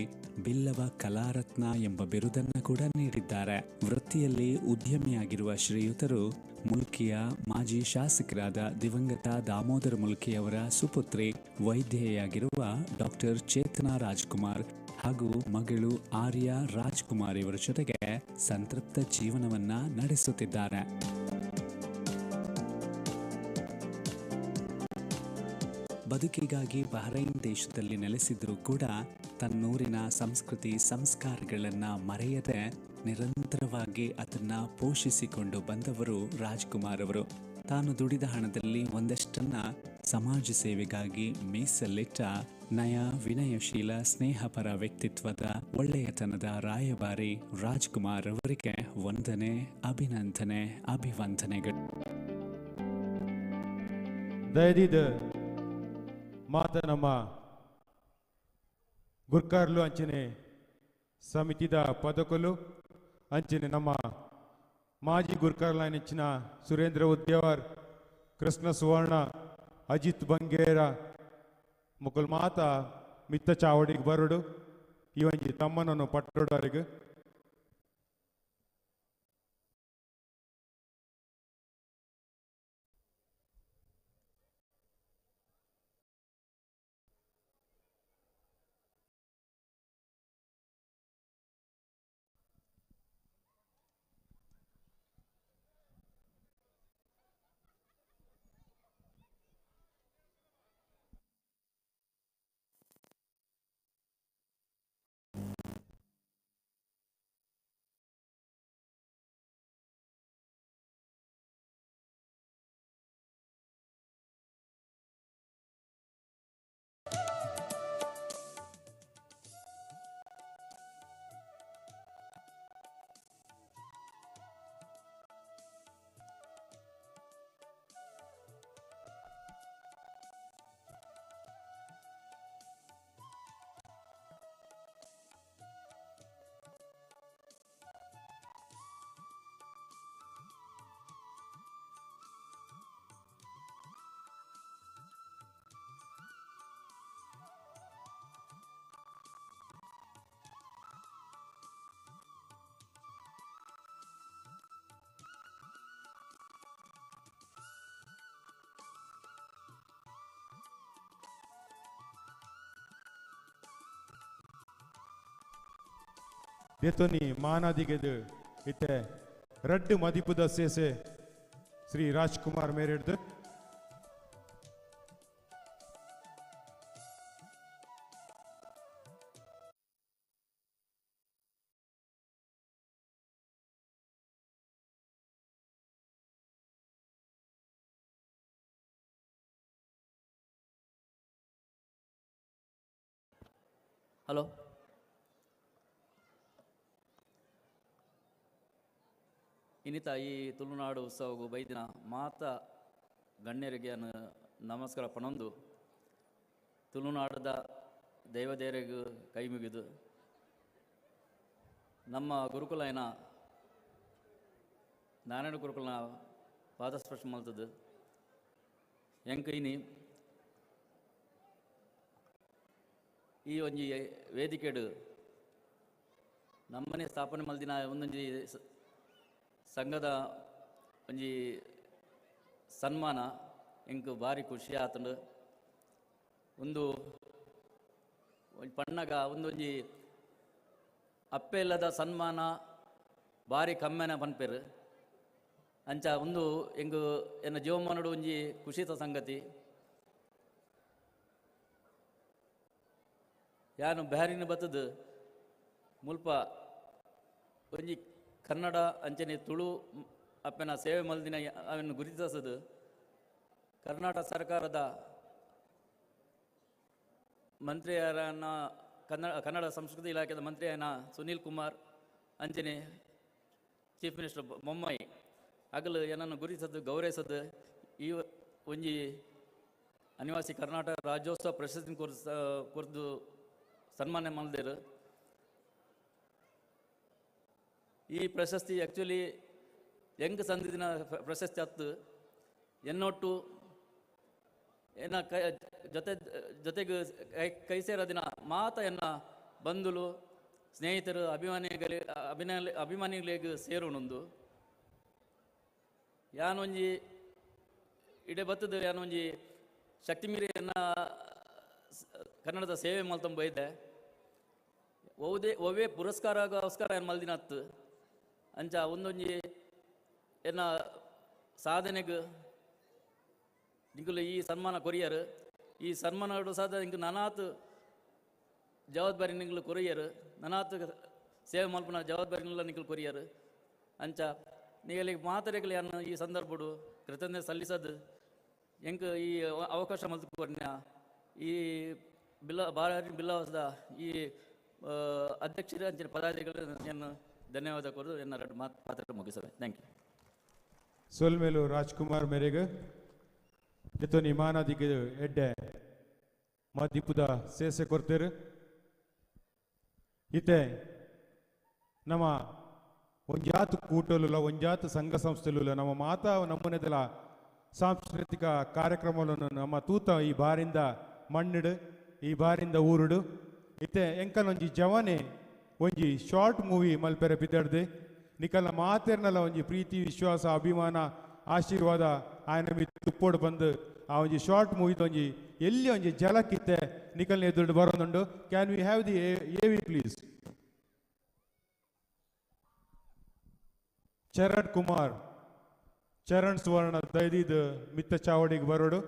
ಬಿಲ್ಲವ ಕಲಾರತ್ನ ಎಂಬ ಬಿರುದನ್ನು ಕೂಡ ನೀಡಿದ್ದಾರೆ. ವೃತ್ತಿಯಲ್ಲಿ ಉದ್ಯಮಿಯಾಗಿರುವ ಶ್ರೀಯುತರು ಮುಲ್ಕಿಯ ಮಾಜಿ ಶಾಸಕರಾದ ದಿವಂಗತ ದಾಮೋದರ ಮುಲ್ಕಿಯವರ ಸುಪುತ್ರಿ ವೈದ್ಯೆಯಾಗಿರುವ ಡಾಕ್ಟರ್ ಚೇತನಾ ರಾಜ್ಕುಮಾರ್ ಹಾಗೂ ಮಗಳು ಆರ್ಯ ರಾಜ್ಕುಮಾರ್ ಇವರ ಜೊತೆಗೆ ಸಂತೃಪ್ತ ಜೀವನವನ್ನ ನಡೆಸುತ್ತಿದ್ದಾರೆ. ಬದುಕಿಗಾಗಿ ಬಹರೈನ್ ದೇಶದಲ್ಲಿ ನೆಲೆಸಿದ್ರೂ ಕೂಡ ತನ್ನೂರಿನ ಸಂಸ್ಕೃತಿ ಸಂಸ್ಕಾರಗಳನ್ನು ಮರೆಯದೆ ನಿರಂತರವಾಗಿ ಅದನ್ನು ಪೋಷಿಸಿಕೊಂಡು ಬಂದವರು ರಾಜ್ಕುಮಾರ್ ಅವರು. ತಾನು ದುಡಿದ ಹಣದಲ್ಲಿ ಒಂದಷ್ಟನ್ನು ಸಮಾಜ ಸೇವೆಗಾಗಿ ಮೀಸಲಿಟ್ಟ ನಯ ವಿನಯಶೀಲ ಸ್ನೇಹಪರ ವ್ಯಕ್ತಿತ್ವದ ಒಳ್ಳೆಯತನದ ರಾಯಭಾರಿ ರಾಜ್ಕುಮಾರ್ ಅವರಿಗೆ ವಂದನೆ, ಅಭಿನಂದನೆ, ಅಭಿವಂದನೆಗಳು. ದಯದಿದ ಮಾತ ನಮ್ಮ ಗುರ್ಕಾರ್ಲು ಅಂಚನೆ ಸಮಿತಿದ ಪದಕಲು ಅಂಚನೆ ನಮ್ಮ ಮಾಜಿ ಗುರ್ಕಾರ್ಲಾನಿಚ್ಚಿನ ಸುರೇಂದ್ರ ಉದ್ಯವರ್, ಕೃಷ್ಣ ಸುವರ್ಣ, ಅಜಿತ್ ಬಂಗೇರ ಮುಕುಲ್ ಮಾತ ಮಿತ್ತ ಚಾವಡಿಗೆ ಬರಡು ಈ ಒಂಜಿ ತಮ್ಮನನ್ನು ಪಟ್ಟೋಡರಿಗೆ. ದೇತೋನಿ ಮಾನಾದಿಗೆದು ಇತ್ತೆ ರಡ್ಡು ಮದಿಪುದ ಸೇಸೆ ಶ್ರೀ ರಾಜ್ಕುಮಾರ್ ಮೇರೆಡ್ದು. ಹಲೋ, ಇನ್ನಿತ ಈ ತುಳುನಾಡು ಉತ್ಸವಗೂ ಬೈದಿನ ಮಾತ ಗಣ್ಯರಿಗೆ ನಮಸ್ಕಾರ ಪಣೊಂದು ತುಳುನಾಡದ ದೈವದೇವರಿಗೂ ಕೈ ಮುಗಿದು ನಮ್ಮ ಗುರುಕುಲನ ನಾರಾಯಣ ಗುರುಕುಲನ ಪಾದಸ್ಪರ್ಶ ಮಲ್ತದ್ದು ಎಂಕ್ ಇನಿ ಈ ಒಂಜಿ ವೇದಿಕೆಡು ನಮ್ಮನೆ ಸ್ಥಾಪನೆ ಮಲ್ದಿನ ಒಂದೊಂಜಿ ಸಂಘದ ಒಂಜಿ ಸನ್ಮಾನ ಎಂಕ್ ಭಾರಿ ಖುಷಿ ಆತಂಡು. ಒಂದು ಪಣ್ಣಗ ಒಂದೊಂಜಿ ಅಪ್ಪೆ ಇಲ್ಲದ ಸನ್ಮಾನ ಭಾರಿ ಕಮ್ಮೆನ ಪನ್ಪೇರು ಅಂಚ ಒಂದು ಎಂಗು ಎನ್ನ ಜೀವಮಾನಡು ಒಂಜಿ ಖುಷಿತ ಸಂಗತಿ. ಯಾನು ಬ್ಯಾರಿನ ಬತ್ತದು ಮುಲ್ಪ ಒಂಜಿ ಕನ್ನಡ ಅಂಚನೆ ತುಳು ಅಪ್ಪನ ಸೇವೆ ಮಲ್ದಿನ ಅವನ್ನು ಗುರುತಿಸದು ಕರ್ನಾಟಕ ಸರ್ಕಾರದ ಮಂತ್ರಿಯರನ್ನ ಕನ್ನಡ ಸಂಸ್ಕೃತಿ ಇಲಾಖೆಯ ಮಂತ್ರಿಯನ ಸುನೀಲ್ ಕುಮಾರ್ ಅಂಚನೆ ಚೀಫ್ ಮಿನಿಸ್ಟರ್ ಬೊಮ್ಮಾಯಿ ಅಗಲು ಏನನ್ನು ಗುರುತಿಸೋದು ಗೌರವಿಸೋದು ಈ ಒಂಜಿ ಅನಿವಾಸಿ ಕರ್ನಾಟಕ ರಾಜ್ಯೋತ್ಸವ ಪ್ರಶಸ್ತಿ ಕೊರ್ದು ಸನ್ಮಾನ ಮಲ್ದೇರು. ಈ ಪ್ರಶಸ್ತಿ ಆ್ಯಕ್ಚುಲಿ ಎಂಕ್ ಸಂದಿನ ಪ್ರಶಸ್ತಿ ಅತ್ತು ಎನ್ನೊಟ್ಟು ಎನ್ನ ಕೈ ಜೊತೆ ಜೊತೆಗೆ ಕೈ ಸೇರೋ ದಿನ ಮಾತ ಎನ್ನ ಬಂಧುಲು ಸ್ನೇಹಿತರು ಅಭಿಮಾನಿಗಳಿಗೆ ಅಭಿಮಾನಿಗಳಿಗೆ ಸೇರೋಣೊಂದು ಯಾನೊಂಜಿ ಇಡೆ ಬತ್ತದ ಯಾನೊಂಜಿ ಶಕ್ತಿ ಮೀರಿ ಎನ್ನ ಕನ್ನಡದ ಸೇವೆ ಮಲ್ತಂಬ ಇದೆ ಒವ್ವೇ ಪುರಸ್ಕಾರಗೋಸ್ಕರ ಏನು ಮಲ್ದಿನ ಅತ್ತು ಅಂಚ ಒಂದೊಂಜಿ ಎನ್ನ ಸಾಧನೆಗೆ ನಿಂಕುಲು ಈ ಸನ್ಮಾನ ಕೊರಿಯರು. ಈ ಸನ್ಮಾನ ಸಾಧ ಇಂಕ್ ನನಾತ್ ಜವಾಬ್ದಾರಿ ನಿಂಕುಲು ಕೊರಿಯರು, ನನಾತ್ ಸೇವೆ ಮಲ್ಪುನ ಜವಾಬ್ದಾರಿನೆಲ್ಲ ನಿಂಕುಲು ಕೊರಿಯರು. ಅಂಚ ನೀಗಲಿಗೆ ಮಾತರೆಗಳು ಯಾನು ಈ ಸಂದರ್ಭಡು ಕೃತಜ್ಞತೆ ಸಲ್ಲಿಸದು ಎಂಕ್ ಈ ಅವಕಾಶ ಮಲ್ತು ಕೊರ್ನ ಈ ಬಿಲ್ಲ ಬಾರಿ ಬಿಲ್ಲವಸದ ಈ ಅಧ್ಯಕ್ಷರ ಅಂಚಿನ ಪದಾಧಿಕಾರಿಗಳು ನಾನು ಧನ್ಯವಾದ ಕೊರದು ಎನ್ನ ಎರಡು ಮಾತು ಪಾತ್ರ ಮುಗಿಸವೆ. Thank you. ಸೊಲ್ಮೇಲು ರಾಜ್ಕುಮಾರ್ ಮೇರೆಗೆ ಇತೋನಿ ಮಾನಾದಿಗೆ ಎಡ್ಡೆ ಮದಿಪುದ ಸೇಸೆ ಕೊರ್ತೇರು. ಇತ್ತೆ ನಮ್ಮ ಒಂಜಾತು ಕೂಟಲುಲ ಒಂಜಾತು ಸಂಘ ಸಂಸ್ಥೆಲುಲ ನಮ್ಮ ಮಾತಾ ನಮ್ಮನೆದಲ ಸಾಂಸ್ಕೃತಿಕ ಕಾರ್ಯಕ್ರಮಗಳನ್ನು ನಮ್ಮ ತೂತ ಈ ಬಾರಿಂದ ಮಣ್ಣಿಡು ಈ ಬಾರಿಂದ ಊರುಡು. ಇತ್ತೆ ಎಂಕಲೊಂಜಿ ಜವನೆ ಒಂಜಿ ಶಾರ್ಟ್ ಮೂವಿ ಮಲ್ಪೆರೆ ಪಿದಡ್ದೆ ನಿಕಲ್ನ ಮಾತೆರ್ನಲ ಒಂಜಿ ಪ್ರೀತಿ ವಿಶ್ವಾಸ ಅಭಿಮಾನ ಆಶೀರ್ವಾದ ಆಯನ ಮಿತ್ತು ತುಪ್ಪೋಡು ಬಂದು ಆ ಒಂಜಿ ಶಾರ್ಟ್ ಮೂವಿ ಒಂಜಿ ಎಲ್ಲಿ ಒಂಜಿ ಜಲಕ್ಕಿತ್ತೆ ನಿಕಲ್ನ ಎದುರು ಬರೋದುಂಡು. Can we have the A V please? Charan Kumar Charan Suvarna ದೈದಿದ್ ಮಿತ್ತ ಚಾವಡಿಗೆ ಬರೋಡು.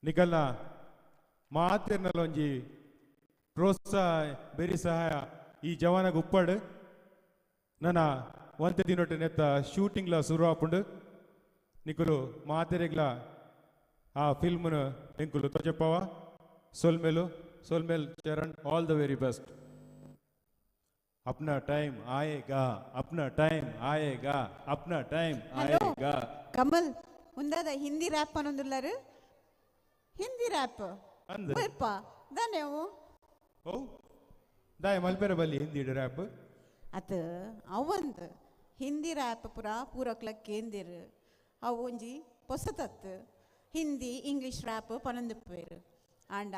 ನಿಕಲ್ನ ಮಾತೆರ್ನಲೊಂಜಿ ಪ್ರೋತ್ಸಾಹ ಬೆರಿ ಸಹಾಯ ಈ ಜವಾನಗ ಉಪ್ಪಡು ನನ್ನ ಒಂತೆ ದಿನೊಟ್ಟು ನೆತ್ತ ಶೂಟಿಂಗ್ಲ ಶುರು ಆಪುಂಡು. ನಿಕುಲು ಮಾತೆರೆಗ್ಲ ಆ ಫಿಲ್ಮ್ನ ಎಂಕುಲು ತೊಜಪ್ಪವ. ಸೊಲ್ಮೇಲು ಸೊಲ್ಮೇಲ್ Charan, all the very best. ಅಪ್ನಾ time ಆಯೇಗಾ, ಅಪ್ನಾ time ಆಯೇಗಾ, ಅಪ್ನಾ time ಆಯೇಗಾ. ಕಮಲ್ ಉಂದಾದ ಹಿಂದಿ ರ್ಯಾಪ್ ಅನ್ನೊಂದುಲ್ಲಾರು ಹಿಂದಿ ರ್ಯಾಪ್ ಅಂದ್ ಅಲ್ಪ ದಾನೆವು ಓ ದಾಯ ಮಲ್ಪೆರೆ ಬಲ್ಲಿ ಹಿಂದಿ ರ್ಯಾಪ್ ಅತ್ ಅವಂದ್ ಹಿಂದಿ ರ್ಯಾಪ್ ಪೂರ ಪೂರಕ್ಲ ಕೇಂದಿರು ಅವು ಒಂಜಿ ಪೊಸತತ್ ಹಿಂದಿ ಇಂಗ್ಲಿಷ್ ರ್ಯಾಪ್ ಪನೊಂದುಪ್ಪೇರು ಆಂಡ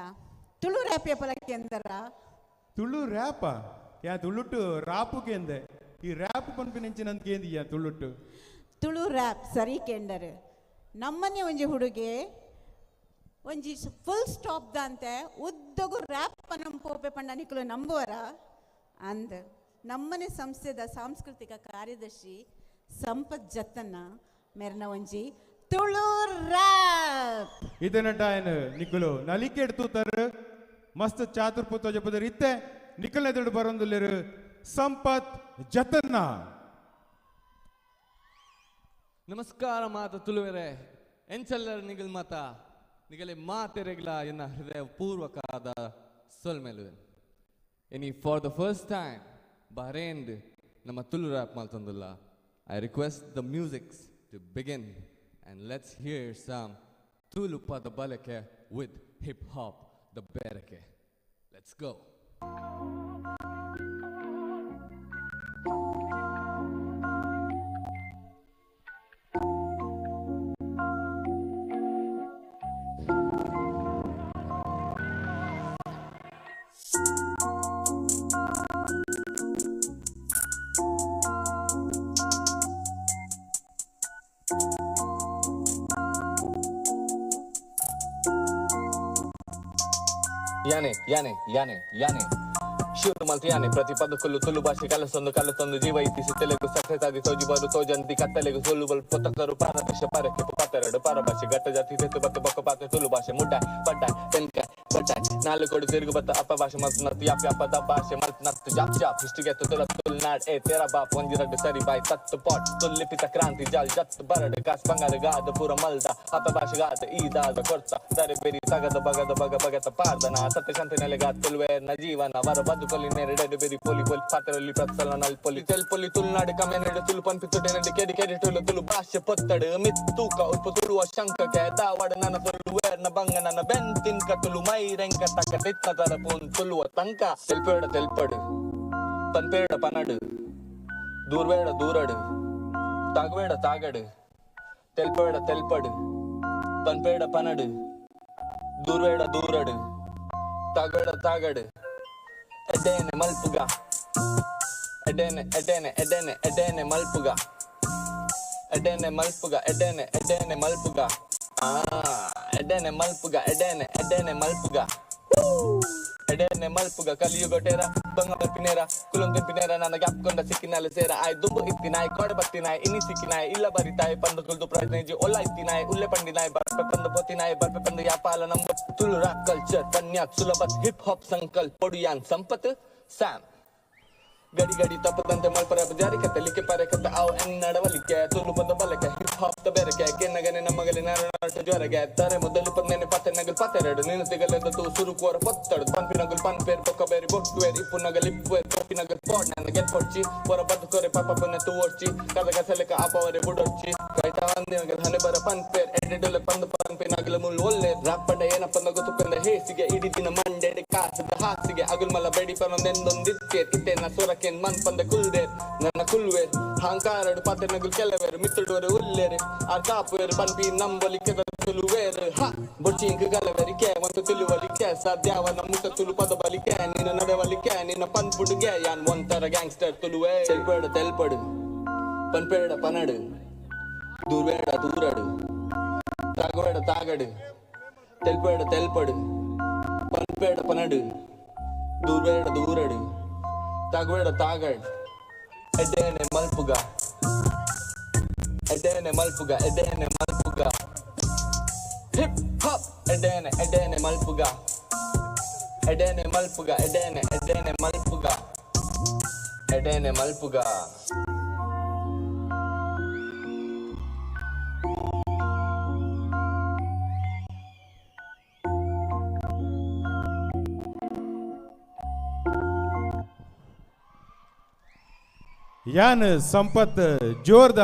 ತುಳು ರ್ಯಾಪ್ ಏಪಲ ಕೇಂದರ ತುಳು ರ್ಯಾಪ ಯಾ ತುಳುಟು ರಾಪು ಕೇಂದೆ ಈ ರ್ಯಾಪ್ ಪನ್ಪಿನಂಚಿನಂತ ಕೇಂದಿ ಯಾ ತುಳುಟು ತುಳು ರ್ಯಾಪ್ ಸರಿ ಕೇಂಡರು. ನಮ್ಮನೆ ಒಂಜಿ ಹುಡುಗೆ ಒಂಜಿ ಫುಲ್ ಸ್ಟಾಪ್ ದಾಂತೆ ಉದ್ದಗು ರ್ಯಾಪ್ ಪನಂ ಪೋಪೆ ಪಂಡ ನಿಕುಲು ನಂಬುವರ ಅಂದ್ ನಮ್ಮನೆ ಸಂಸ್ಥೆದ ಸಾಂಸ್ಕೃತಿಕ ಕಾರ್ಯದರ್ಶಿ ಸಂಪತ್ ಜತ್ತನ್ನ ಮೆರ್ನ ಒಂಜಿ ತುಳು ರ್ಯಾಪ್ ಇದನ್ನಟ ನಿಕುಲು ನಲಿಕೆ ತೂತಾರು ಮಸ್ತ್ ಚಾತುರ್ಪು ತೋಜಪದರು ಇತ್ತೆ ನಿಕಲ್ನ ಎದುರು ಬರೊಂದುಲ್ಲೆರು ಸಂಪತ್ ಜತನ್ನ. ನಮಸ್ಕಾರ ಮಾತ ತುಳುವೆರೆ ಎಂಚಲ್ಲರ್ ನಿಗಲ್ ಮಾತ ನಿಗಲೆ ಮಾತೆರೆಗ್ಲ ಎನ್ನ ಹೃದಯ ಪೂರ್ವಕಾದ ಸೊಲ್ಮೆಲುವೆ. Any for the first time ಬಹರೇನ್ಡ್ ನಮ್ಮ ತುಳು ರ್ಯಾಪ್ ಮಲ್ತೊಂದುಲ್ಲ. I request the musics to begin and let's hear some Tulu ಪದ ಬಳಕೆ ವಿತ್ ಹಿಪ್ ಹಾಪ್ the ಬೆರಕೆ. Let's go. ಯಾನೆ ಯಾನೆ ಯಾನೆ ಯಾನೆ ಶುರು ಮಲ್ತು ಯಾನೆ ಪ್ರತಿ ಪದಕ್ಕಲ್ಲೂ ತುಳು ಭಾಷೆ ಕಲಸೊಂದು ಕಲಸೊಂದು ಜೀವ ಇತ್ತಿಸಿ ತೆಲುಗು ಸಕ್ಸೆಸಾದಿ ಸೋಜಿ ಬರು ತೋಜಂತಿ ಕತ್ತಲೆಗು ಸೊಲ್ಲು ಬಲ್ ಪೊತ್ತಕರು ಪಾರದೇಶ ಪರಕ್ಕೆ ಪಾತೆರಡು ಪರಭಾಷೆ ಘಟ್ಟ ಜಾತಿ ತೆತ್ತು ಬತ್ತು ಬೊಕ್ಕ ಪಾತೆ ತುಳು ಭಾಷೆ ಮುಟ್ಟಾಯ್ ಪಡ್ಡಾಯ್ ತೆನ್ಕಾಯ್ ಬಟ್ಟಾಯ್ ನಾಲ್ಕು ಕೊಡು ತಿರುಗು ಬತ್ತ ಅಪ್ಪ ಭಾಷೆ ಮಲ್ತು ನತ್ತು ಯಾಪ್ ಯಾಪ the ಭಾಷೆ ಮಲ್ತು ನತ್ತು ಜಾಪ್ ಜಾಪ್ ಹಿಷ್ಟಿಗೆ ತುಳ ತುಳುನಾಡ್ ಏ ತೇರ ಬಾಪ್ ಒಂಜಿರಡ್ಡು ಸರಿ ಬಾಯ್ ತತ್ತು ಪಾಟ್ ತುಲ್ಲಿಪಿತ ಕ್ರಾಂತಿ ಜಾಲ್ ಜತ್ತು ಬರಡು ಕಾಸ್ ಬಂಗಾರ ಗಾದ ಪೂರ ಮಲ್ದ ಅಪ್ಪ ಭಾಷೆ ಗಾದ ಈ ದಾದ ಕೊರ್ತ ದರೆ ಬೆರಿ ತಗದ ಬಗದ ಬಗ ಬಗತ ಪಾರ್ದನ ಸತ್ಯ ಶಾಂತಿ ನೆಲೆಗಾ ತುಳುವೇರ್ನ ಜೀವನ ವರ ಬದುಕೊಲಿ ನೆರಡೆಡು ಬೆರಿ ಪೊಲಿ ಪೊಲಿ ಪಾತ್ರಲಿ ಪ್ರತ್ಸಲ ನಲ್ ಪೊಲಿ ತೆಲ್ ಪೊಲಿ ತುಳುನಾಡು ಕಮೆನೆಡು ತುಳು ಪಂಪಿ ತುಟೆನೆಡು ಕೆಡಿ ಕೆಡಿ ತುಳು ತುಳು ಭಾಷೆ ಪೊತ್ತಡು ಮಿತ್ತೂಕ ಉಪ್ಪು ತುಳುವ ಶಂಕಕ್ಕೆ ದಾವಡ ನನ್ನ ತುಳುವೇರ್ನ ಬಂಗ ನನ್ನ ಬೆನ್ ತಿನ್ಕ ತುಳು ಮೈ ರೆಂಕ ತಕ್ಕ ತಿತ್ತ ತರಪುನ್ ತುಳುವ ತಂಕ ತೆಲ್ಪೇಡ ತೆಲ್ಪಡು ಪನ್ಪೇಡ ಪನಡು ದೂರ್ಬೇಡ ದೂರಡು ತಾಗಬೇಡ ತಾಗಡು ತೆಲ್ಪೇಡ ತೆಲ್ಪಡು ಪನ್ಪೇಡ ಪನಡು ದೂರ್ಬೇಡ ದೂರಡು ತಾಗಬೇಡ ತಾಗಡು ಎಡ್ಡೇನೆ ಮಲ್ಪುಗ ಎಡ್ಡೇನೆ ಎಡ್ಡೇನೆ ಎಡ್ಡೇನೆ ಎಡ್ಡೇನೆ ಮಲ್ಪುಗ ಎಡ್ಡೇನೆ ಮಲ್ಪುಗ ಎಡ್ಡೇನೆ ಎಡ್ಡೇನೆ ಮಲ್ಪುಗ ಆ ಎಡ್ಡೇನೆ ಮಲ್ಪುಗ ಎಡ್ಡೇನೆ ಎಡ್ಡೇನೆ ಮಲ್ಪುಗ ಎಡೆನೆ ಮಲ್ಪುಗ ಕಲಿಯುಗೊಟೇರ ಬಂಗ ಬರ್ಪಿನೇರ ಕುಲಂ ತಿಂಪಿನೇರ ನನ್ನ ಗ್ಯಾಪ್ ಕೊಂಡ ಸಿಕ್ಕಿನಾಲೆ ಸೇರ ಆಯ್ ದುಂಬು ಇತ್ತಿನಾಯ್ ಕೋಡ ಬತ್ತಿನಾಯ್ ಇನಿ ಸಿಕ್ಕಿನಾಯ್ ಇಲ್ಲ ಬರಿತಾಯ್ ಪಂದು ಕುಲ್ದು ಪ್ರಜ್ಞೆಜಿ ಒಲ್ಲ ಇತ್ತಿನಾಯ್ ಉಲ್ಲೆ ಪಂಡಿನಾಯ್ ಬರ್ಪೆ ಪಂದು ಪೊತ್ತಿನಾಯ್ ಬರ್ಪೆ ಪಂದು ಯಾಪಾಲ ನಂಬ ತುಳು ರಾಪ್ ಕಲ್ಚರ್ ಪನ್ಯಾತ್ ಸುಲಭತ್ ಹಿಪ್ ಹಾಪ್ ಸಂಕಲ್ ಪೊಡಿಯಾನ್ ಸಂಪತ್ ಸ್ಯಾಮ್ ಗಡಿ ಗಡಿ ತಪ್ಪದಂತೆ ಮಲ್ಪರ ಜಾರಿ ಕತ್ತೆ ಲಿಕ್ಕೆ ಪರೆ ಕತ್ತೆ ಆವ್ ಎನ್ ನಡವಲಿಕೆ ತುಳು ಬಂದ ಬಲಕೆ ಹಿಪ್ ಹಾಪ್ ತ ಬೆರಕೆ ಕೆನ್ನಗನೆ ನಮ್ಮಗಲೆ ನಾಟ ಜ್ವರಗೆ ತಾರೆ ಮೊದಲು ಪನ್ನೆನೆ ಪತ್ತೆ ನಗಲ್ ಪತ್ತೆರಡು ನೀನು ತಿಗಲೆದ ತೂ ಸುರುಕುವರ ಪೊತ್ತಡು ಪನ್ಪಿ ನಗಲ್ ಪನ್ಪೇರ್ ಬೊಕ್ಕ ಬೇರಿ ಬೊಟ್ಟುವೇರ್ ಇಪ್ಪು ನಗಲ್ ಇಪ್ಪುವೇರ್ ಪೊಪ್ಪಿ ನಗಲ್ ಪೋಡ್ ನನ್ನ ಗೆಟ್ ಪೊಡ್ಚಿ ಹೊರ ಬದುಕೋರೆ ಪಾಪ ಪುನ ತೂ ಒಡ್ಚಿ ಕದ ಕಸಲೆಕ ಆಪವರೆ ಬುಡೊಡ್ಚಿ ಕೈತ ಅಂದಿನಗಲ್ ಹನೆ ಬರ ಪನ್ಪೇರ್ ಎಡೆಡುಲೆ ಪಂದು ಪನ್ಪಿ ನಗಲ ಮುಲ್ ಒಲ್ಲೆ ರಾಪಂಡ ಏನಪ್ಪಂದ ಗೊತ್ತುಪೆಂದ ಹೇಸಿಗೆ ಇಡೀ ದಿನ ಮಂಡೆಡೆ ಕಾಸದ ಹಾಸಿಗೆ ಅಗುಲ್ ಮಲ ಬೇಡಿ ಪನೊಂದೆಂದೊಂದಿತ್ತೇರ್ ಇತ್ತೇನ ಸೊರಕೆ ಮನ್ ಪಂದ ಕುಲ್ದೇರ್ ನನ್ನ ಕುಲ್ವೇರ್ ಹಾಂಕಾರಡು ಪಾತೆ ನಗುಲ್ ಕೆಲವೇರು ಮಿತ್ತುಡುವರು ಉಲ್ಲೇರು ಆ ಕಾಪುವೇರು ಪನ್ಪಿ ನಂಬಲಿಕೆ ತುಳುವೇರು ಹ ಬೊಡ್ಚಿ ಇಂಕ್ ಗಲವೆರಿಕೆ ಒಂದು ತಿಳುವಲಿಕೆ ಸಾಧ್ಯವನ ಮುಸ ತುಳು ಪದ ಬಲಿಕೆ ನಿನ್ನ ನಡೆವಲಿಕೆ ನಿನ್ನ ಪನ್ಪುಡುಗೆ ಯಾನ್ ಒಂಥರ ಗ್ಯಾಂಗ್ಸ್ಟರ್ ತುಳುವೇ ತೆಲ್ಪೇಡ ತೆಲ್ಪಡು ಪನ್ಪೇಡ ಪನಡು ದೂರ್ಬೇಡ ದೂರಡು ತಾಗಬೇಡ ತಾಗಡು ತೆಲ್ಪೇಡ ತೆಲ್ಪಡು ಪನ್ಪೇಡ ಪನಡು ದೂರ್ಬೇಡ ದೂರಡು ತಾಗಬೇಡ ತಾಗಡ್ ಎಡ್ಡೇನೆ ಮಲ್ಪುಗ ಎಡ್ಡೇನೆ ಮಲ್ಪುಗ ಎಡ್ಡೇನೆ ಮಲ್ಪುಗ ಹಿಪ್ ಹಾಪ್ ಎಡ್ಡೇನೆ ಎಡ್ಡೇನೆ ಮಲ್ಪುಗ ಎಡ್ಡೇನೆ ಮಲ್ಪುಗ ಎಡ್ಡೇನೆ ಎಡ್ಡೇನೆ ಮಲ್ಪುಗ ಎಡ್ಡೇನೆ ಮಲ್ಪುಗ. ಯಾನ್ ಸಂಪತ್ ಜೋರ್ದ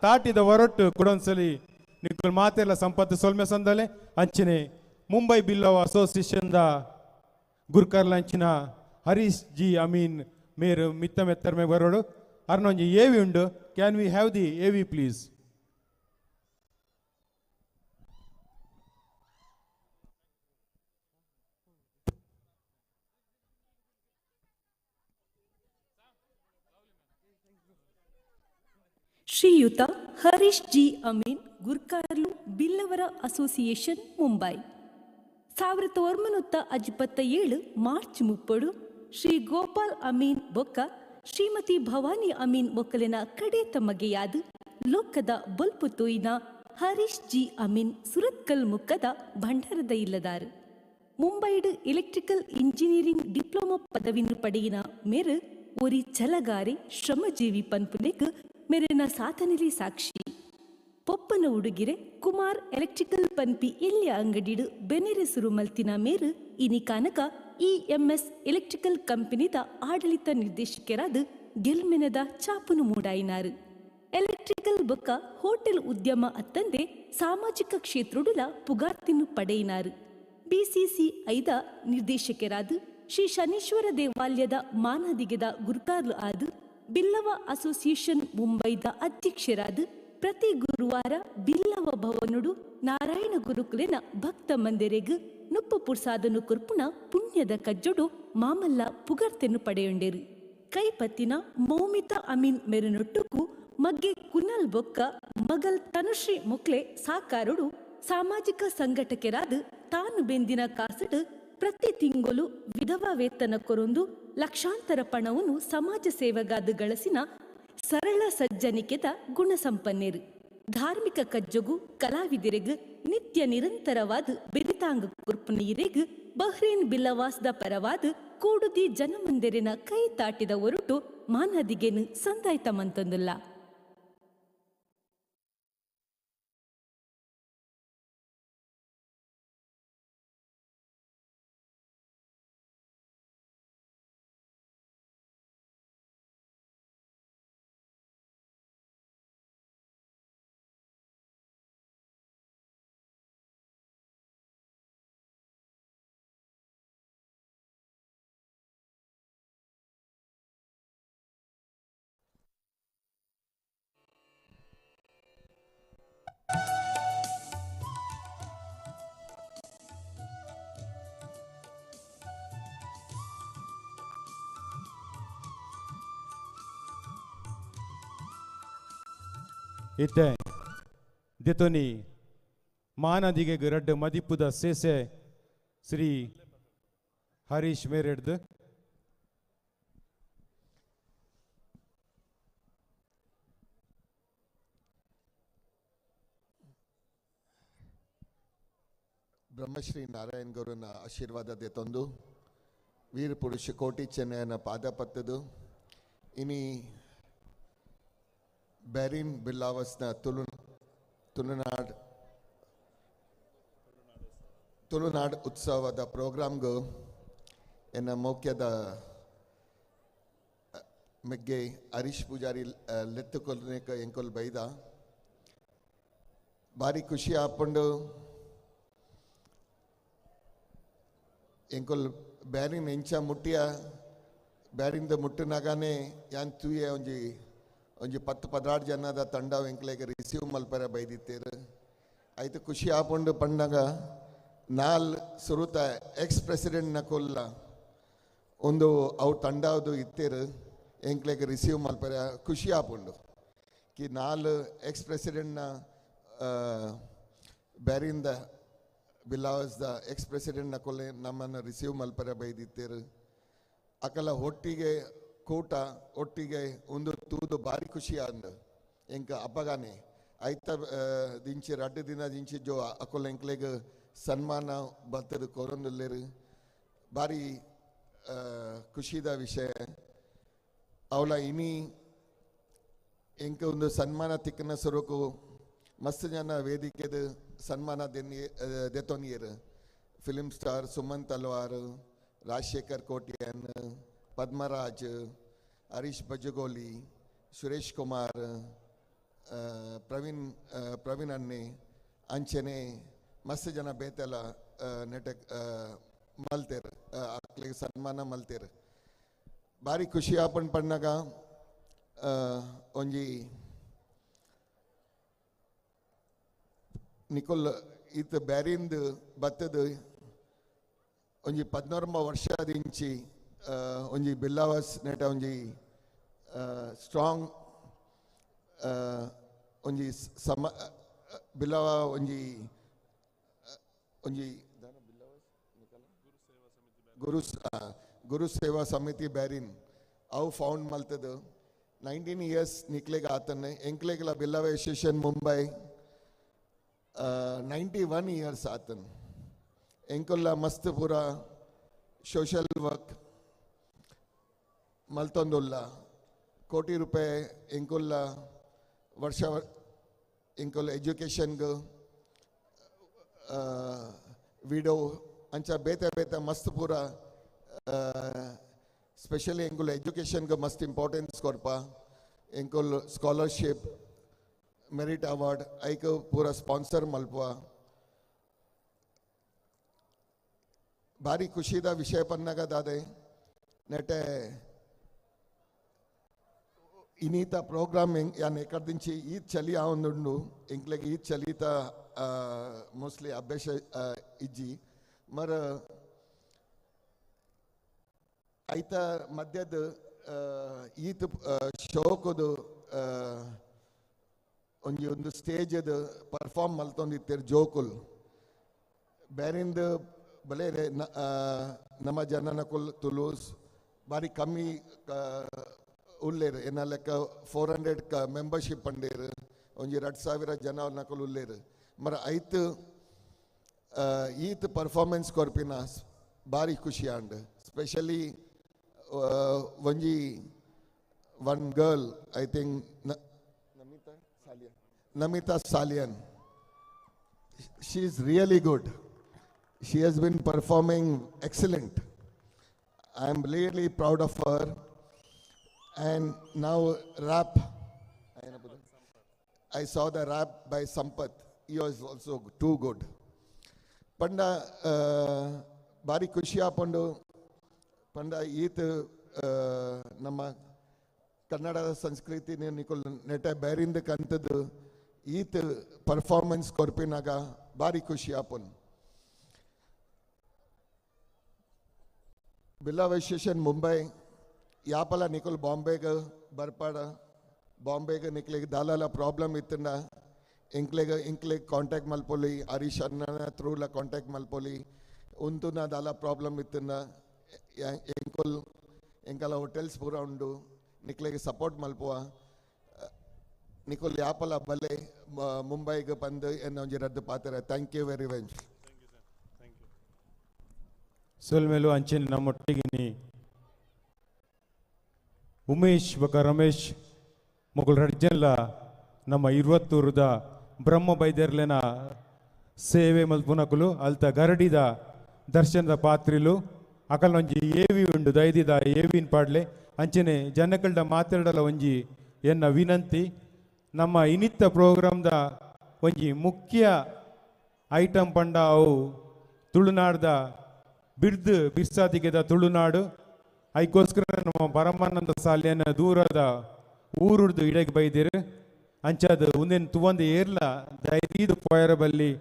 ತಾಟಿದ ಹೊರಟು ಕುಡೊನ್ಸಲಿ ನಿಕ್ಕುಲ್ ಮಾತೆಲ್ಲ ಸಂಪತ್ ಸೊಲ್ಮೆ ಸಂದಲೆ ಅಂಚನೆ ಮುಂಬೈ ಬಿಲ್ಲವ ಅಸೋಸಿಯೇಷನ್ the ಗುರ್ಕರ್ಲ ಅಂಚಿನ ಹರೀಶ್ ಜಿ ಅಮೀನ್ ಮೇರು ಮಿತ್ತ ಮೆತ್ತರ್ಮೆ ಬರೋಡು ಅರ್ನೊಂಜಿ ಏವಿ ಉಂಡು. Can we have the AV please? ಶ್ರೀಯುತ ಹರೀಶ್ ಜಿ ಅಮೀನ್ ಗುರ್ಕಾರ್ಲು ಬಿಲ್ಲವರ ಅಸೋಸಿಯೇಷನ್ ಮುಂಬೈ 1957 ಮಾರ್ಚ್ 30 ಶ್ರೀ ಗೋಪಾಲ್ ಅಮೀನ್ ಬೊಕ್ಕ ಶ್ರೀಮತಿ ಭವಾನಿ ಅಮೀನ್ ಮೊಕ್ಕಲಿನ ಕಡೆ ತಮಗೆಯಾದ ಲೋಕದ ಬೊಲ್ಪು ತೋಯಿನ ಹರೀಶ್ ಜಿ ಅಮೀನ್ ಸುರತ್ಕಲ್ ಮುಕ್ಕದ ಭಂಡಾರದ ಇಲ್ಲದಾರು. ಮುಂಬೈಡು ಎಲೆಕ್ಟ್ರಿಕಲ್ ಇಂಜಿನಿಯರಿಂಗ್ ಡಿಪ್ಲೊಮಾ ಪದವಿಯನ್ನು ಪಡೆಯಿನ ಮೇರು ಒರಿ ಛಲಗಾರೆ ಶ್ರಮಜೀವಿ ಪನ್ಪುನೆಕ್ ಮೇರಿನ ಸಾಧನೆಲಿ ಸಾಕ್ಷಿ. ಪೊಪ್ಪನ ಉಡುಗಿರೆ ಕುಮಾರ್ ಎಲೆಕ್ಟ್ರಿಕಲ್ ಪನ್ಪಿ ಎಲ್ಲಿಯ ಅಂಗಡಿಡು ಬೆನೆರೆ ಸುರುಮಲ್ತಿನ ಮೇರು ಇನಿ ಕಾನಕ ಇಎಂಎಸ್ ಎಲೆಕ್ಟ್ರಿಕಲ್ ಕಂಪನಿದ ಆಡಳಿತ ನಿರ್ದೇಶಕರಾದ ಗೆಲ್ಮೆನದ ಚಾಪುನು ಮೂಡಾಯಿನಾರು. ಎಲೆಕ್ಟ್ರಿಕಲ್ ಬೊಕ್ಕ ಹೋಟೆಲ್ ಉದ್ಯಮ ಅತ್ತಂದೆ ಸಾಮಾಜಿಕ ಕ್ಷೇತ್ರಡುಲ ಪುಗಾರ್ತಿನು ಪಡೆಯಿನಾರು. ಬಿಸಿಸಿಐದ ನಿರ್ದೇಶಕರಾದ ಶ್ರೀ ಶನೀಶ್ವರ ದೇವಾಲಯದ ಮಾನದಿಗೆದ ಗುರುಕಾರ್ಲು ಆದ ಬಿಲ್ಲವ ಅಸೋಸಿಯೇಷನ್ ಮುಂಬೈದ ಅಧ್ಯಕ್ಷರಾದ ಪ್ರತಿ ಗುರುವಾರ ಬಿಲ್ಲವ ಭವನುಡು ನಾರಾಯಣ ಗುರುಕುಲಿನ ಭಕ್ತ ಮಂದಿರೆಗ್ ನುಪ್ಪು ಪುರ್ಸಾದನು ಕುರ್ಪುಣ ಪುಣ್ಯದ ಕಜ್ಜೊಡು ಮಾಮಲ್ಲ ಪುಗರ್ತೆನು ಪಡೆಯುಂಡೇರು. ಕೈಪತ್ತಿನ ಮೌಮಿತಾ ಅಮೀನ್ ಮೆರುನೊಟ್ಟುಕು ಮಗ್ಗೆ ಕುನಲ್ ಬೊಕ್ಕ ಮಗಲ್ ತನುಶ್ರೀ ಮುಕ್ಲೆ ಸಾಕಾರುಡು ಸಾಮಾಜಿಕ ಸಂಘಟಕರಾದ ತಾನು ಬೆಂದಿನ ಕಾಸಡು ಪ್ರತಿ ತಿಂಗಳು ವಿಧವಾ ವೇತನ ಕೊರೊಂದು ಲಕ್ಷಾಂತರ ಪಣವನ್ನು ಸಮಾಜ ಸೇವೆಗಾದ ಗಳಸಿನ ಸರಳ ಸಜ್ಜನಿಕೆದ ಗುಣಸಂಪನ್ನೇರು. ಧಾರ್ಮಿಕ ಕಜ್ಜೊಗು ಕಲಾವಿದರೆಗ್ ನಿತ್ಯ ನಿರಂತರವಾದ ಬೆರಿತಾಂಗ ಕುರ್ಪುನೀರೆಗ್ ಬಹ್ರೇನ್ ಬಿಲ್ಲವಾಸ್ದ ಪರವಾದ ಕೂಡುದಿ ಜನಮಂದಿರಿನ ಕೈ ತಾಟಿದ ಒರಟು ಮಾನದಿಗೆನು ಸಂದಾಯ್ತ ಮಂತಂದುಲ್ಲ. ಇತ್ತೆ ದೆತೊನಿ ಮಾನದಿಗೆ ರಡ್ಡ್ ಮದಿಪುದ ಸೇಸೆ ಶ್ರೀ ಹರೀಶ್ ಮೇರೆಡ್ದು. ಬ್ರಹ್ಮಶ್ರೀ ನಾರಾಯಣ ಗುರುನ ಆಶೀರ್ವಾದ ದೆತೊಂದು ವೀರ ಪುರುಷ ಕೋಟಿ ಚೆನ್ನಯ್ಯನ ಪಾದ ಪತ್ತದು ಇನಿ ಬ್ಯಾರಿನ್ ಬಿಲ್ಲಾವಸ್ನ ತುಳುನಾಡ್ ಉತ್ಸವದ ಪ್ರೋಗ್ರಾಮ್ಗೂ ಎನ್ನ ಮೌಖ್ಯದ ಮೆಗ್ಗೆ ಹರೀಶ್ ಪೂಜಾರಿ ಲೆತ್ತುಕೊಲ್ನೇಕ ಎಂಕೊಲ್ ಬೈದ ಭಾರಿ ಖುಷಿ ಆಪಂಡು ಎಂಕೊಲ್ ಬ್ಯಾರಿನ್ ಎಂಚ ಮುಟ್ಟಿಯ ಬ್ಯಾರಿಂದ ಮುಟ್ಟುನಾಗಾನೆ ಯಾನ್ ತೂಯೆ ಒಂಜಿ ಒಂಜಿ 10 16 ಜನದ ತಂಡ ಎಂಕ್ಲೆಗ್ ರಿಸೀವ್ ಮಲ್ಪರೆ ಬೈದಿತ್ತೇರು. ಆಯ್ತು ಖುಷಿ ಆಪುಂಡು ಪಂಡಾಗ ನಾಲ್ ಸುರುತ ಎಕ್ಸ್ ಪ್ರೆಸಿಡೆಂಟ್ ನಕೊಲ್ಲ ಒಂದು ಅವು ತಂಡದು ಇತ್ತೇರು ಎಂಕ್ಲೆಗ್ ರಿಸೀವ್ ಮಲ್ಪರೆ ಖುಷಿ ಆಪುಂಡು ಕಿ ನಾಲ್ ಎಕ್ಸ್ ಪ್ರೆಸಿಡೆಂಟ್ನ ಬ್ಯಾರಿಂದ ಬಿಲ್ಲಾವಸ್ದ ಎಕ್ಸ್ ಪ್ರೆಸಿಡೆಂಟ್ ನಕೊಲ್ಲೆ ನಮ್ಮನ್ನು ರಿಸೀವ್ ಮಲ್ಪರೆ ಬೈದಿತ್ತೇರು. ಅಕಲ ಒಟ್ಟಿಗೆ ಕೂಟ ಒಟ್ಟಿಗೆ ಒಂದು ತೂದು ಭಾರಿ ಖುಷಿ ಅಂದು ಎಂಕ ಅಪ್ಪಗಾನೆ ಐತ ದಿಂಚಿ ರಡ್ಡು ದಿನ ದಿಂಚಿ ಜೋ ಅಕೊಲ್ ಎಂಕ್ಲೆಗ್ ಸನ್ಮಾನ ಬರ್ತದ ಕೊರೊಂದುಲ್ಲೇರು ಭಾರಿ ಖುಷಿದ ವಿಷಯ. ಅವಳ ಇನಿ ಎಂಕ ಒಂದು ಸನ್ಮಾನ ತಿಕ್ಕನ ಸ್ವರೂಕು ಮಸ್ತ್ ಜನ ವೇದಿಕೆದ ಸನ್ಮಾನ ದೆತೊನಿಯರು. ಫಿಲಿಂ ಸ್ಟಾರ್ ಸುಮಂತ್ ತಲ್ವಾರ್, ರಾಜಶೇಖರ್ ಕೋಟ್ಯಾನ್, ಪದ್ಮರಾಜ್, ಹರೀಶ್ ಬಜಗೋಲಿ, ಸುರೇಶ್ ಕುಮಾರ್, ಪ್ರವೀಣ್ ಅಣ್ಣೆ ಅಂಚನೆ ಮಸ್ತ್ ಜನ ಬೇತೆಲ್ಲ ನೆಟ ಮಲ್ತೇರು ಅಕ್ಲಿಗೆ ಸನ್ಮಾನ ಮಲ್ತೇರು. ಭಾರಿ ಖುಷಿ ಆಪನ್ ಪಣ್ಣಾಗ ಒಂಜಿ ನಿಕೋಲ್ ಈತ ಬ್ಯಾರಿಂದ ಬತ್ತದ ಒಂಜಿ 19 ವರ್ಷದಿಂಚಿ ಒಂಜಿ ಬಿಲ್ಲಾವಸ್ ನೆಟ ಒಂಜಿ ಸ್ಟ್ರಾಂಗ್ ಒಂಜಿ ಸಮ ಬಿಲ್ಲವ ಒಂಜಿ ಒಂಜಿ ಗುರು ಸೇವಾ ಸಮಿತಿ ಬ್ಯಾರಿನ್ ಅವು ಫೌಂಡ್ ಮಲ್ತದ 19 ಇಯರ್ಸ್ ನಿಕ್ಲೆಗ್ ಆತನೆ. ಎಂಕ್ಲೆಗ್ಲ ಬಿಲ್ಲವ ಅಸೋಸಿಯೇಷನ್ ಮುಂಬೈ 91 ಇಯರ್ಸ್ ಆತನ್. ಎಂಕೊಲ್ಲ ಮಸ್ತ್ ಪೂರ ಸೋಷಲ್ ವರ್ಕ್ ಮಲ್ತೊಂದುಲ್ಲ. ಕೋಟಿ ರೂಪಾಯಿ ಎಂಕೊಲ್ಲ ವರ್ಷ ಎಂಕುಲು ಎಜುಕೇಷನ್ಗ್ ವಿಡೋ ಅಂಚ ಬೇತೆ ಬೇತೆ ಮಸ್ತ್ ಪೂರ ಸ್ಪೆಷಲಿ ಎಂಕುಲು ಎಜುಕೇಷನ್ಗೆ ಮಸ್ತ್ ಇಂಪಾರ್ಟೆನ್ಸ್ ಕೊರ್ಪ. ಎಂಕುಲು ಸ್ಕಾಲರ್ಶಿಪ್, ಮೆರಿಟ್ ಅವಾರ್ಡ್ ಐಕ್ ಪೂರ ಸ್ಪಾನ್ಸರ್ ಮಲ್ಪ. ಭಾರಿ ಖುಷಿದ ವಿಷಯ ಪನ್ನಾಗ ದಾದೆ ನೆಟೆ ಇನೀತ ಪ್ರೋಗ್ರಾಮ್ ಯಾನ್ ಎಕಡ್ದಿಂಚಿ ಈತ್ ಚಲಿ ಆವೊಂದುಂಡು. ಎಂಕ್ಲೆಗ್ ಈತ್ ಚಲಿತ ಮೋಸ್ಟ್ಲಿ ಅಭ್ಯಾಸ ಇಜ್ಜಿ. ಮರ ಐತ ಮಧ್ಯದ ಈತ್ ಶೋಕದು ಒಂಜಿ ಒಂದು ಸ್ಟೇಜದ ಪರ್ಫಾರ್ಮ್ ಮಲ್ತೊಂದಿತ್ತೆರ್ ಜೋಕುಲ್ ಬೇರಿಂದ ಬಲೆ ನಮ್ಮ ಜನನಕುಲ್ ತುಲೂಸ್ ಬಾರಿ ಕಮ್ಮಿ ಉಲ್ಲೇರು. ಏನ ಲೆಕ್ಕ 400 ಮೆಂಬರ್ಶಿಪ್ ಪಂಡೇರು, ಒಂಜಿ 2000 ಜನ ನಕುಲ್ ಉಲ್ಲೇರು. ಮರ ಐತ್ ಈತ್ ಪರ್ಫಾರ್ಮೆನ್ಸ್ ಕೊರ್ಪಿನ ಭಾರಿ ಖುಷಿ ಆಂಡ್. ಸ್ಪೆಷಲಿ ಒಂಜಿ one girl, I think Namita Salian, Namita Salian, she is really good. She has been performing excellent. I am really proud of her. And now rap, I saw the rap by Sampath. He was also too good. ಪಂಡ ಬಾರಿ ಖುಷಿ ಆಪುಂಡು. ಪಂಡ ಈತ್ ನಮ್ಮ ಕನ್ನಡದ ಸಂಸ್ಕೃತಿ ನಿಕುಲ್ ನೆಟೆ ಬೇರಿಂದ ಕಂತದ್ದು ಈತ್ ಪರ್ಫಾರ್ಮೆನ್ಸ್ ಕೊರ್ಪಿನಾಗ ಭಾರಿ ಖುಷಿ ಆಪುಂಡು. ಬಿಲ್ಲವ ಅಸೋಸಿಯೇಷನ್ ಮುಂಬೈ ಯಾಪಲ ನಿಕುಲ್ ಬಾಂಬೆಗೆ ಬರ್ಪಾಡ, ಬಾಂಬೆಗೆ ನಿಕ್ಲೆಗ್ ದಾಲಾಲ ಪ್ರಾಬ್ಲಮ್ ಇತ್ತಂಡ ಎಂಕ್ಲೆಗ್ ಎಂಕ್ಲೆಗ್ ಕಾಂಟ್ಯಾಕ್ಟ್ ಮಲ್ಪೊಲಿ, ಹರೀಶ್ ಅಣ್ಣನ ತ್ರೂಲ ಕಾಂಟ್ಯಾಕ್ಟ್ ಮಲ್ಪೊಲಿ. ಉಂತುನ ದಾಲ ಪ್ರಾಬ್ಲಮ್ ಇತ್ತಂಡ ಎಂಕುಲ್ ಎಂಕಲ ಹೋಟೆಲ್ಸ್ ಪೂರ ಉಂಡು, ನಿಕ್ಲೆಗ್ ಸಪೋರ್ಟ್ ಮಲ್ಪುವ. ನಿಕುಲ್ ಯಾಪಲ ಬಲೆ ಮುಂಬೈಗೆ ಬಂದು ಎನ್ನ ಒಂಜಿ ರದ್ದು ಪಾತ್ರ. Thank you very much. ಸೊಲ್ಮೆಲು ಅಂಚಿನ ನಮ್ಮೊಟ್ಟಿಗೆ ಉಮೇಶ್ ಬೊಕ ರಮೇಶ್ ಮೊಕುಲು ರಡ್ಜನ್ಲ ನಮ್ಮ ಇರುವತ್ತೂರುದ ಬ್ರಹ್ಮ ಬೈದೆರ್ಲೆನ ಸೇವೆ ಮಲ್ಪುನಕುಲು ಅಲ್ತ ಗರಡಿದ ದರ್ಶನದ ಪಾತ್ರಿಲು ಅಕಲ್ನೊಂಜಿ ಏವಿ ಉಂಡು ದೈದಿದ ಏವಿನ್ ಪಾಡ್ಲೆ. ಅಂಚನೆ ಜನಕಲ್ಡ ಮಾತಾಡಲ ಒಂಜಿ ಎನ್ನ ವಿನಂತಿ, ನಮ್ಮ ಇನಿತ್ತ ಪ್ರೋಗ್ರಾಮ್ದ ಒಂಜಿ ಮುಖ್ಯ ಐಟಮ್ ಪಂಡ ಅವು ತುಳುನಾಡ್ದ ಬಿರ್ದು ಬಿರ್ಸಾದಿಗೆದ ತುಳುನಾಡು. ಐಕೋಸ್ಕರ ನಮ್ಮ ಪರಮಾನಂದ ಸಾಲಿಯನ್ನ ದೂರದ ಊರುಡ್ದು ಇಡೆಗೆ ಬೈದಿರು. ಅಂಚಾದ ಉಂದೇನು ತುವಂದು ಏರ್ಲ ದೈದೀದು ಪೋಯರ ಬಲ್ಲಿ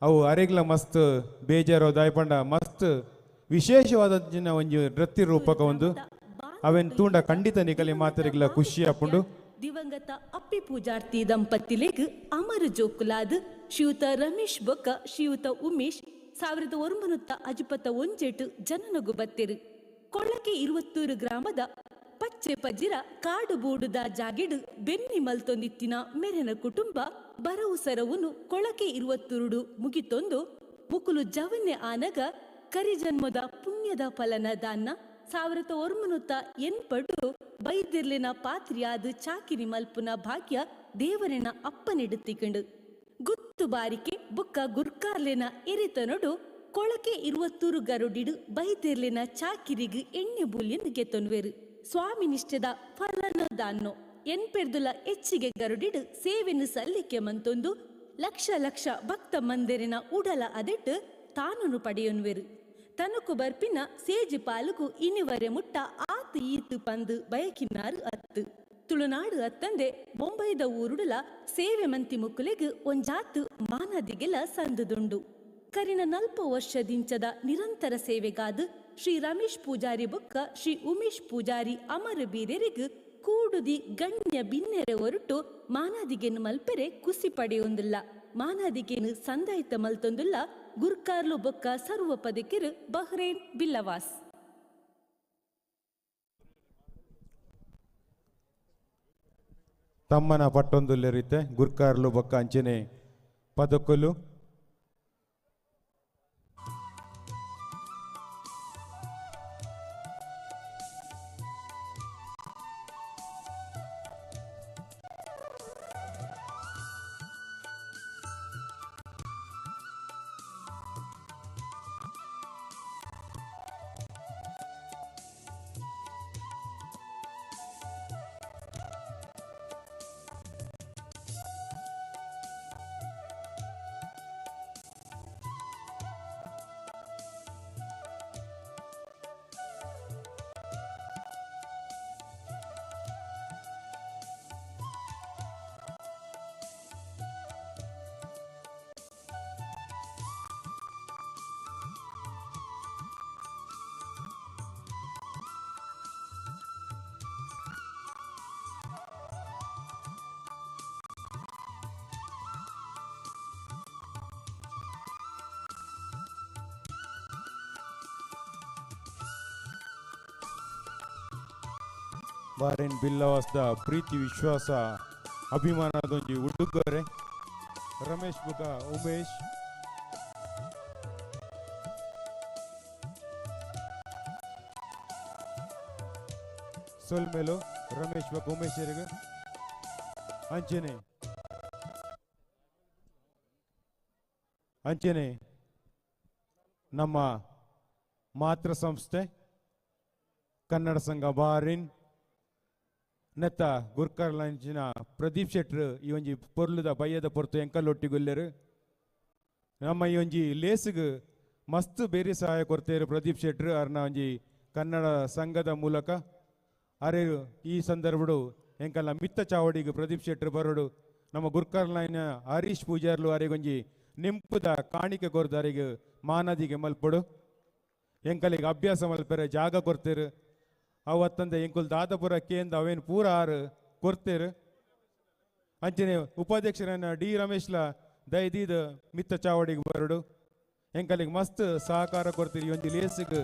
ಅವು ಅರೆಗ್ಲ ಮಸ್ತ್ ಬೇಜಾರೋ ದಾಯಪಂಡ ಮಸ್ತ್ ವಿಶೇಷವಾದ ಒಂಜಿ ನೃತ್ಯ ರೂಪಕ ಒಂದು ಅವೆನ್ ತೂಂಡ ಖಂಡಿತ ನಿಕಲಿ ಮಾತರಿಗ್ಲ ಖುಷಿ ಆಪುಂಡು. ದಿವಂಗತ ಅಪ್ಪಿ ಪೂಜಾರ್ತಿ ದಂಪತಿಲೆಗ್ ಅಮರ ಜೋಕುಲಾದ್ ಶ್ರೀಯುತ ರಮೇಶ್ ಬೊಕ್ಕ ಶ್ರೀಯುತ ಉಮೇಶ್ 1951 ಜನನಗು ಬತ್ತಿರು. ಕೊಳಕೆ ಇರುವತ್ತೂರು ಗ್ರಾಮದ ಪಚ್ಚೆ ಪಜಿರ ಕಾಡು ಬೂಡುದ ಜಾಗೆಡು ಬೆನ್ನಿ ಮಲ್ತೊಂದಿತ್ತಿನ ಮೆರೆನ ಕುಟುಂಬ ಬರವು ಸರವುನು ಕೊಳಕೆ ಇರುವತ್ತೂರುಡು ಮುಗಿತೊಂದು ಮುಕುಲು ಜವನ್ಯ ಆನಗ ಕರಿಜನ್ಮದ ಪುಣ್ಯದ ಫಲನ ದಾನ್ನ 1980 ಬೈದಿರ್ಲಿನ ಪಾತ್ರಿಯಾದ ಚಾಕಿರಿ ಮಲ್ಪುನ ಭಾಗ್ಯ ದೇವರಿನ ಅಪ್ಪನಿಡುತ್ತಿಕಂಡು. ಗುತ್ತು ಬಾರಿಕೆ ಬುಕ್ಕ ಗುರ್ಕಾರ್ಲಿನ ಎರಿತನೊಡು ಕೊಳಕೆ ಇರುವತ್ತೂರು ಗರುಡಿಡು ಬೈದಿರ್ಲಿನ ಚಾಕಿರಿಗು ಎಣ್ಣೆ ಬೂಲ್ಯನ್ ಗೆತೊನ್ವೆರು. ಸ್ವಾಮಿ ನಿಷ್ಠದ ಫಲನ ದಾನ್ನೋ ಎನ್ಪೆರ್ದುಲ ಹೆಚ್ಚಿಗೆ ಗರುಡಿಡು ಸೇವೆನು ಸಲ್ಲಿಕೆ ಮಂತೊಂದು ಲಕ್ಷ ಲಕ್ಷ ಭಕ್ತ ಮಂದಿರಿನ ಉಡಲ ಅದೆಟ್ಟು ತಾನನು ಪಡೆಯೊನ್ವೆರು. ತನಕು ಬರ್ಪಿನ ಸೇಜು ಪಾಲುಗು ಇನಿವರೆ ಮುಟ್ಟ ಆತು ಈತು ಪಂದು ಬಯಕಿನಾರು ಅತ್ತು. ತುಳುನಾಡು ಅತ್ತಂದೆ ಬೊಂಬೈದ ಊರುಡುಲ ಸೇವೆ ಮಂತಿ ಮುಕ್ಕುಲೆಗು ಒಂಜಾತು ಮಾನದಿಗೆಲ ಸಂದುದುಂಡು. ಕರಿನ 40 ವರ್ಷದಿಂಚದ ನಿರಂತರ ಸೇವೆಗಾದು ಶ್ರೀ ರಮೇಶ್ ಪೂಜಾರಿ ಬೊಕ್ಕ ಶ್ರೀ ಉಮೇಶ್ ಪೂಜಾರಿ ಅಮರ ಬೀರೆರಿಗು ಕೂಡುದಿ ಗಣ್ಯ ಬಿನ್ನೆರೆ ಹೊರಟು ಮಾನಾದಿಗೆನು ಮಲ್ಪೆರೆ ಕುಸಿ ಪಡೆಯೊಂದಿಲ್ಲ. ಮಾನಾದಿಗೆನು ಸಂದಾಯಿತ ಮಲ್ತೊಂದುಲ್ಲ ಗುರ್ಕಾರ್ಲು ಬೊಕ್ಕ ಸರ್ವ ಪದಕಿರು ಬಹ್ರೇನ್ ಬಿಲ್ಲವಾಸ್. ತಮ್ಮನ ಪಟ್ಟೊಂದುಲ್ಲೆರಿತೆ ಗುರ್ಕಾರ್ಲು ಬೊಕ್ಕ ಅಂಚನೆ ಪದಕುಲು. ಬಾರಿನ್ ಬಿಲ್ಲವಾಸ್ದ ಪ್ರೀತಿ ವಿಶ್ವಾಸ ಅಭಿಮಾನದೊಂಜಿ ಉಡುಗೊರೆ ರಮೇಶ್ ಬುಕ ಉಮೇಶ್ ಸೊಲ್ಮೆಲು ರಮೇಶ್ ಬುಕ ಉಮೇಶ್ ಅಂಚನೆ ಅಂಚನೆ ನಮ್ಮ ಮಾತೃ ಸಂಸ್ಥೆ ಕನ್ನಡ ಸಂಘ ಬಾರಿನ್ ನೆತ್ತ ಗುರ್ಕರ್ಲಂಚಿನ ಪ್ರದೀಪ್ ಶೆಟ್ರು ಈ ಒಂಜಿ ಪೊರ್ಲುದ ಬಯ್ಯದ ಪೊರ್ತು ಎಂಕಲ್ಲೊಟ್ಟಿಗುಲ್ಲೆರು ನಮ್ಮ ಈ ಒಂಜಿ ಲೇಸುಗು ಮಸ್ತ್ ಬೇರೆ ಸಹಾಯ ಕೊರ್ತೇರು ಪ್ರದೀಪ್ ಶೆಟ್ರು ಅರ್ನ ಒಂಜಿ ಕನ್ನಡ ಸಂಘದ ಮೂಲಕ. ಅರೆ ಈ ಸಂದರ್ಭಡು ಎಂಕಲ್ಲ ಮಿತ್ತ ಚಾವಡಿಗೆ ಪ್ರದೀಪ್ ಶೆಟ್ರು ಬರೋಡು ನಮ್ಮ ಗುರ್ಕರ್ಲೈನ ಹರೀಶ್ ಪೂಜಾರ್ಲು ಅರೆಗೊಂಜಿ ನಿಂಪುದ ಕಾಣಿಕೆ ಕೊರ್ದು ಮಾನದಿಗೆ ಮಲ್ಪಡು ಎಂಕಲಿಗೆ ಅಭ್ಯಾಸ ಮಲ್ಪೆರೆ ಜಾಗ ಕೊರ್ತೇರು ಅವತ್ತಂದೆ ಎಂಕುಲ್ ದಾದಪುರ ಕೇಂದ್ರ ಅವೇನು ಪೂರ ಆರು ಕೊರ್ತೇರು. ಅಂಚನೆ ಉಪಾಧ್ಯಕ್ಷರನ್ನ ಡಿ ರಮೇಶ್ಲ ದಯದೀದ ಮಿತ್ತ ಚಾವಡಿಗೆ ಬರಡು ಎಂಕಲಿಗೆ ಮಸ್ತ್ ಸಹಕಾರ ಕೊಡ್ತೀರಿ ಒಂಜಿ ಲೇಸಿಗೆ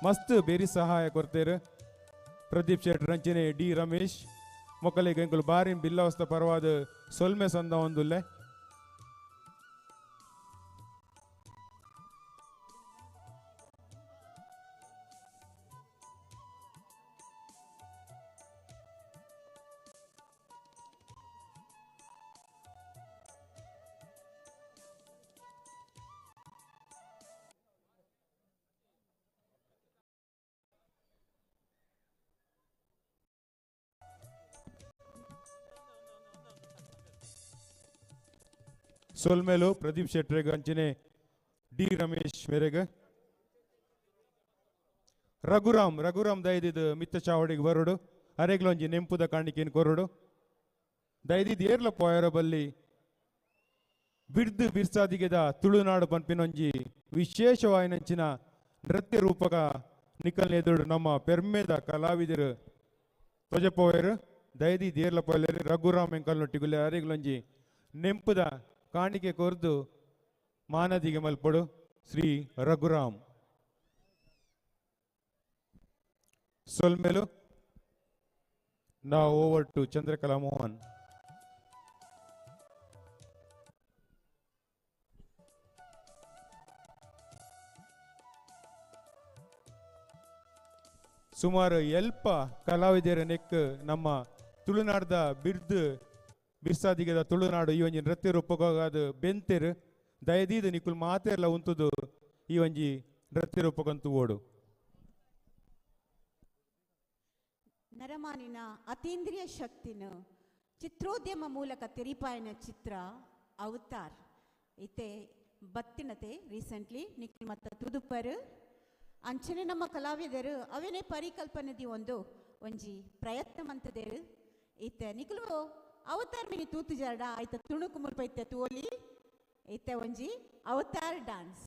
ಮಸ್ತ್ ಬೇರೆ ಸಹಾಯ ಕೊಡ್ತೇರು ಪ್ರದೀಪ್ ಶೆಟ್ರ್ ಅಂಚನೆ ಡಿ ರಮೇಶ್ ಮೊಕ್ಕಲಿಗೆ ಎಂಕುಲು ಬಾರಿ ಬಿಲ್ಲವಸ್ತ ಪರವಾದ ಸೊಲ್ಮೆ ಸಂದ ಒಂದುಲ್ಲೆ. ಸೊಲ್ಮೇಲು ಪ್ರದೀಪ್ ಶೆಟ್ರೆಗ್ ಅಂಚನೆ ಡಿ ರಮೇಶ್ ಮೇರೆಗ್ ರಘುರಾಮ್ ರಘುರಾಮ್ ದಯದಿದ್ ಮಿತ್ತ ಚಾವಡಿಗೆ ಬರೋಡು ಅರೆಗ್ಲೊಂಜಿ ನೆಂಪುದ ಕಾಣಿಕೆನ್ ಕೊರಡು ದಯದಿದ್ ಏರ್ಲ ಪೋಯರ ಬಲ್ಲಿ ಬಿರ್ದು ಬಿರ್ಸಾದಿಗೆದ ತುಳುನಾಡು ಪನ್ಪಿನೊಂಜಿ ವಿಶೇಷವಾಯಿನಂಚಿನ ನೃತ್ಯ ರೂಪಕ ನಿಕಲ್ ಎದುರು ನಮ್ಮ ಪೆರ್ಮೆದ ಕಲಾವಿದರು ತೊಜಪೋಯರು ದಯದಿದ್ ಏರ್ಲ ಪೋಯಲೇರು ರಘುರಾಮ್ ಎಂಕಲ್ನೊಟ್ಟಿಗುಲ್ಲೆ ಅರೆಗ್ಲೊಂಜಿ ನೆಂಪುದ ಕಾಣಿಕೆ ಕೊರ್ದು ಮಾನದಿಗೆ ಮಲ್ಪಡು ಶ್ರೀ ರಘುರಾಮ್. ಸೊಲ್ಮೇಲು ನಾವು ಓವರ್ ಟು ಚಂದ್ರಕಲಾ ಮೋಹನ್. ಸುಮಾರು ಎಲ್ಪ ಕಲಾವಿದರ ನೆಕ್ ನಮ್ಮ ತುಳುನಾಡ್ದ ಬಿರ್ದು ಬಿರ್ಸಾದಿಗೆದ ತುಳುನಾಡು ಈ ಒಂಜಿ ನೃತ್ಯ ರೂಪಕಾದ ಬೆಂತೆರು ದಯದೀದ ನಿಕುಲ್ ಮಾತೆರ್ಲ ಉಂತುದು ಈ ಒಂಜಿ ನೃತ್ಯ ರೂಪಕಂತೂ ಓಡು. ನರಮಾನಿನ ಅತೀಂದ್ರಿಯ ಶಕ್ತಿನ ಚಿತ್ರೋದ್ಯಮ ಮೂಲಕ ತೆರಿಪಾಯನ ಚಿತ್ರ ಅವತಾರ್ ಇತ್ತೆ ಬತ್ತಿನತೆ ರೀಸೆಂಟ್ಲಿ ನಿಖಿಲ್ ಮತ್ತ ತುದುಪರು ಅಂಚನೆ ನಮ್ಮ ಕಲಾವಿದರು ಅವೇನೇ ಪರಿಕಲ್ಪನೆದಿ ಒಂದು ಒಂಜಿ ಪ್ರಯತ್ನ ಮಂತದೇರು ಇತ್ತೆ ನಿಖಿಲು ಅವತಾರ್ ಮಿನಿ ತೂತು ಜರಡ ಆಯ್ತ ತುಣುಕು ಮುಲ್ಪ ಇತ್ತೆ ತೋಲಿ ಇತ್ತೆ ಒಂಜಿ ಅವತಾರ್ ಡಾನ್ಸ್.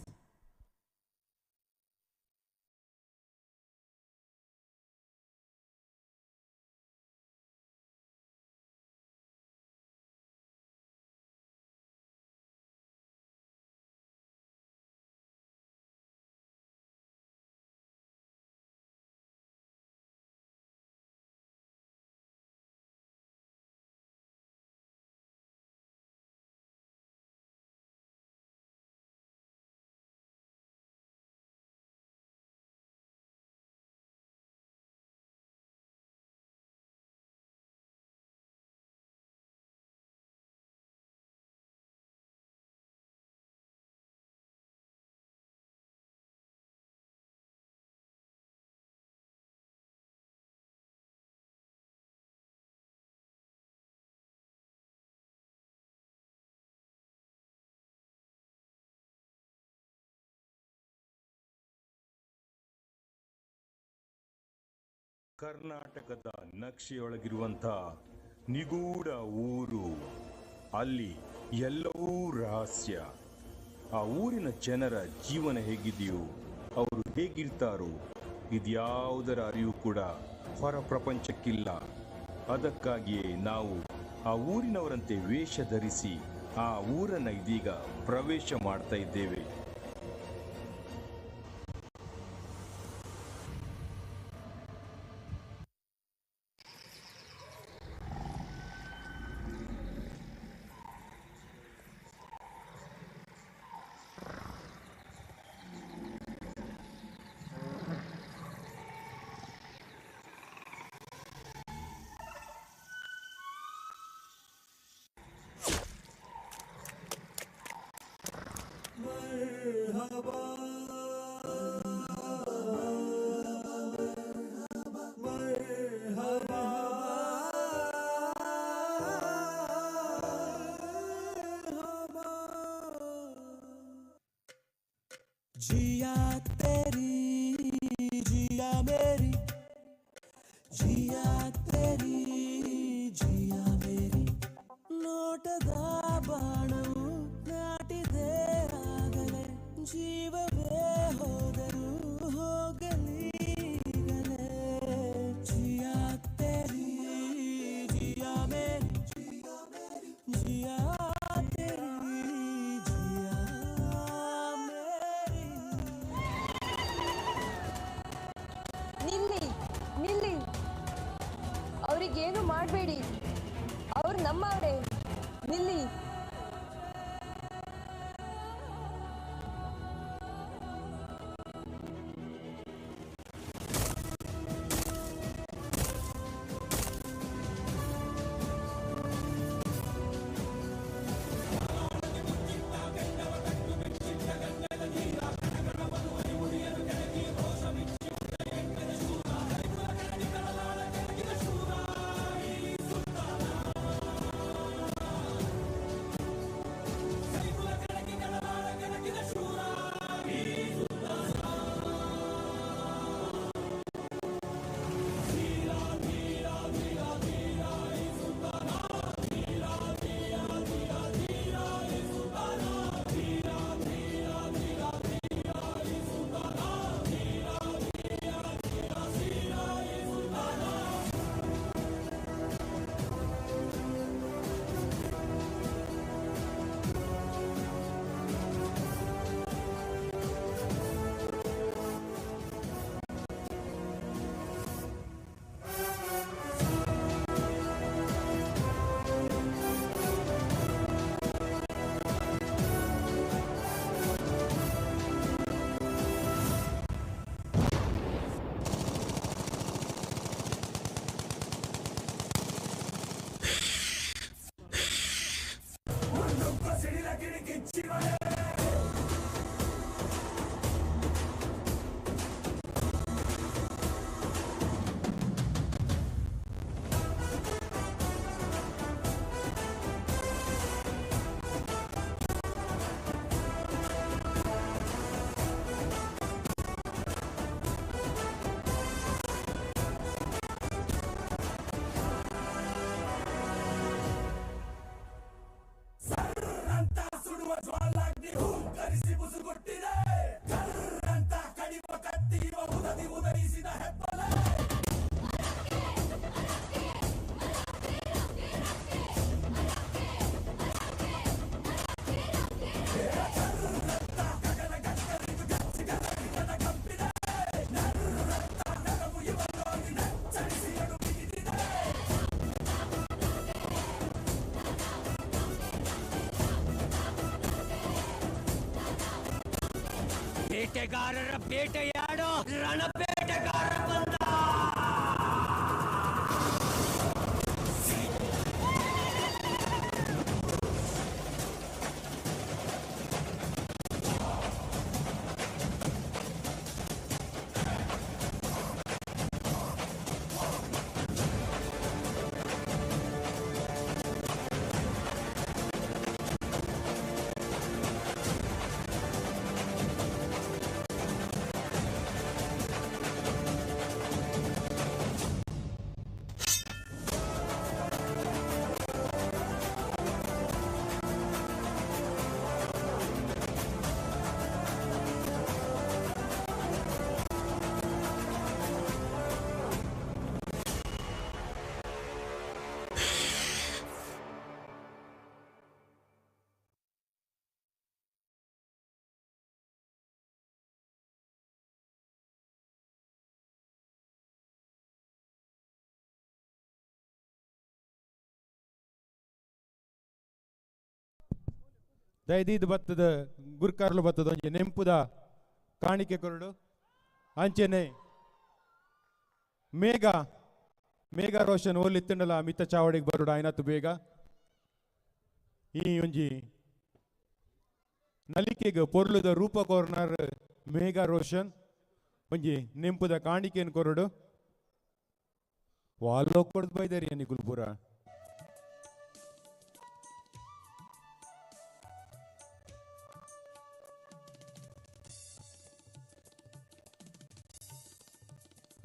ಕರ್ನಾಟಕದ ನಕ್ಷೆಯೊಳಗಿರುವಂಥ ನಿಗೂಢ ಊರು, ಅಲ್ಲಿ ಎಲ್ಲವೂ ರಹಸ್ಯ. ಆ ಊರಿನ ಜನರ ಜೀವನ ಹೇಗಿದೆಯೋ, ಅವರು ಹೇಗಿರ್ತಾರೋ, ಇದ್ಯಾವುದರ ಅರಿವು ಕೂಡ ಹೊರ ಪ್ರಪಂಚಕ್ಕಿಲ್ಲ. ಅದಕ್ಕಾಗಿಯೇ ನಾವು ಆ ಊರಿನವರಂತೆ ವೇಷ ಧರಿಸಿ ಆ ಊರನ್ನು ಇದೀಗ ಪ್ರವೇಶ ಮಾಡ್ತಾ ಇದ್ದೇವೆ. मरहबा मरहबा जिया तेरी जिया मेरी जिया तेरी जिया मेरी ನೋಟದ ಬಾಣವು ನಾಟಿದೆ ಆಗಲೇ ಜೀವವೇ ಹೋದರೂ ಹೋಗಲೀಗಲೇ ಜಿಯಾ ತೇರಿ ಜಿಯಾ ಮೇರಿ ಜಿಯಾ ತೇರಿ ಜಿಯಾ ಮೇರಿ. ನಿಲ್ಲಿ ನಿಲ್ಲಿ, ಅವರಿಗೇನು ಮಾಡಬೇಡಿ, ಅವ್ರು ನಮ್ಮವರೇ, ನಿಲ್ಲಿ. ಬೇಟೆಗಾರರ ಬೇಟೆಯಾಡೋ ರಣಬೇಟೆಗಾರ ಬಂದ. ದಯದೀದ್ ಬತ್ತದ ಗುರ್ಕಾರ್ಲು ಬತ್ತದ ಒಂಜಿ ನೆಂಪುದ ಕಾಣಿಕೆ ಕೊರಡು. ಅಂಚೆನೆ ಮೇಘ ಮೇಘ ರೋಷನ್ ಓಲಿತ್ತಂಡಲ ಮಿತ್ತ ಚಾವಡಿಗೆ ಬರುಡು ಆಯ್ನತ್ತು ಬೇಗ. ಈ ಒಂಜಿ ನಲಿಕೆಗೆ ಪೊರ್ಲುದ ರೂಪ ಕೋರ್ನರ್ ಮೇಘಾ ರೋಷನ್ ಒಂಜಿ ನೆಂಪುದ ಕಾಣಿಕೆನ್ ಕೊರಡು ವಾಲೋ ಕೊಡ್ದು ಬೈದಾರಿ ನಿಕುಲು ಪೂರ.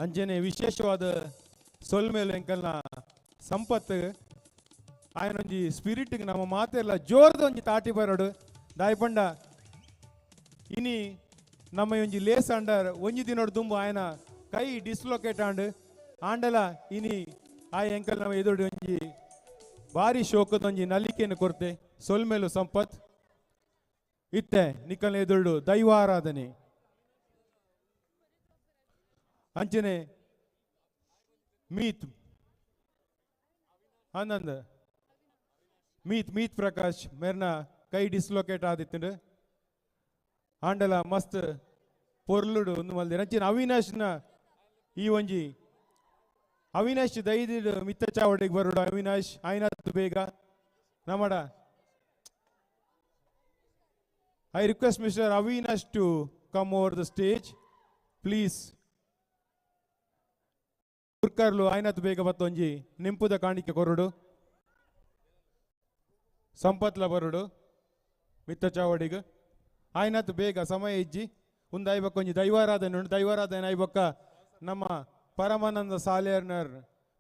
ಅಂಚನೆ ವಿಶೇಷವಾದ ಸೊಲ್ಮೇಲು ಎಂಕಲ್ನ ಸಂಪತ್ತು ಆಯನೊಂಜಿ ಸ್ಪಿರಿಟ್ಗೆ ನಮ್ಮ ಮಾತೆಲ್ಲ ಜೋರ್ದ ಒಂಜಿ ತಾಟಿ ಬರೋಡು ದಾಯಪಂಡ ಇನಿ ನಮ್ಮ ಒಂಜಿ ಲೇಸ್ ಅಂಡರ್ ಒಂಜಿ ದಿನೋಡು ದುಂಬು ಆಯನ ಕೈ ಡಿಸ್ಲೊಕೇಟ್ ಆಂಡ್ ಆಂಡಲ ಇನಿ ಆ ಎಂಕಲ್ ನಮ್ಮ ಎದುರು ಒಂಜಿ ಭಾರಿ ಶೋಕದೊಂಜಿ ನಲಿಕೆಯನ್ನು ಕೊರತೆ ಸೊಲ್ಮೇಲು ಸಂಪತ್ ಇತ್ತೆ ನಿಕ್ಕಲ್ನ ಎದುರುಡು ದೈವಾರಾಧನೆ ಅಂಚನೆ ಮೀತ್ ಆನಂದ್ ಮೀತ್ ಮೀತ್ ಪ್ರಕಾಶ್ ಮೇರ್ನ ಕೈ ಡಿಸ್ಲೊಕೇಟ್ ಆದಿತ್ತುಂಡು ಆಂಡಲ ಮಸ್ತ್ ಪೊರ್ಲುಡು ಒಂದು ಮಲ್ದಿರ ಅಂಚಿನ ಅವಿನಾಶ್ನ ಈ ಒಂಜಿ ಅವಿನಾಶ್ ದೈದಿಡು ಮಿತ್ತ ಚಾವಡಿಗೆ ಬರೋಡು ಅವಿನಾಶ್ ಆಯ್ನಾತು ಬೇಗ ನಮ್ಮಡ. I request mister Avinash to come over the stage please. ಕುರ್ಕರ್ಲು ಆಯ್ನಾತು ಬೇಗ ಬತ್ತೊಂಜಿ ನಿಂಪುದ ಕಾಣಿಕೆ ಕೊರಡು ಸಂಪತ್ಲ ಬರುಡು ಮಿತ್ತ ಚಾವಡಿಗೆ ಆಯ್ನಾತು ಬೇಗ ಸಮಯ ಇಜ್ಜಿ ಒಂದು ಐಬಕ್ಕ ಒಂಜಿ ದೈವಾರಾಧನೆ ಉಂಟು. ದೈವಾರಾಧನೆ ಐಬಕ್ಕ ನಮ್ಮ ಪರಮಾನಂದ ಸಾಲೇರ್ನರ್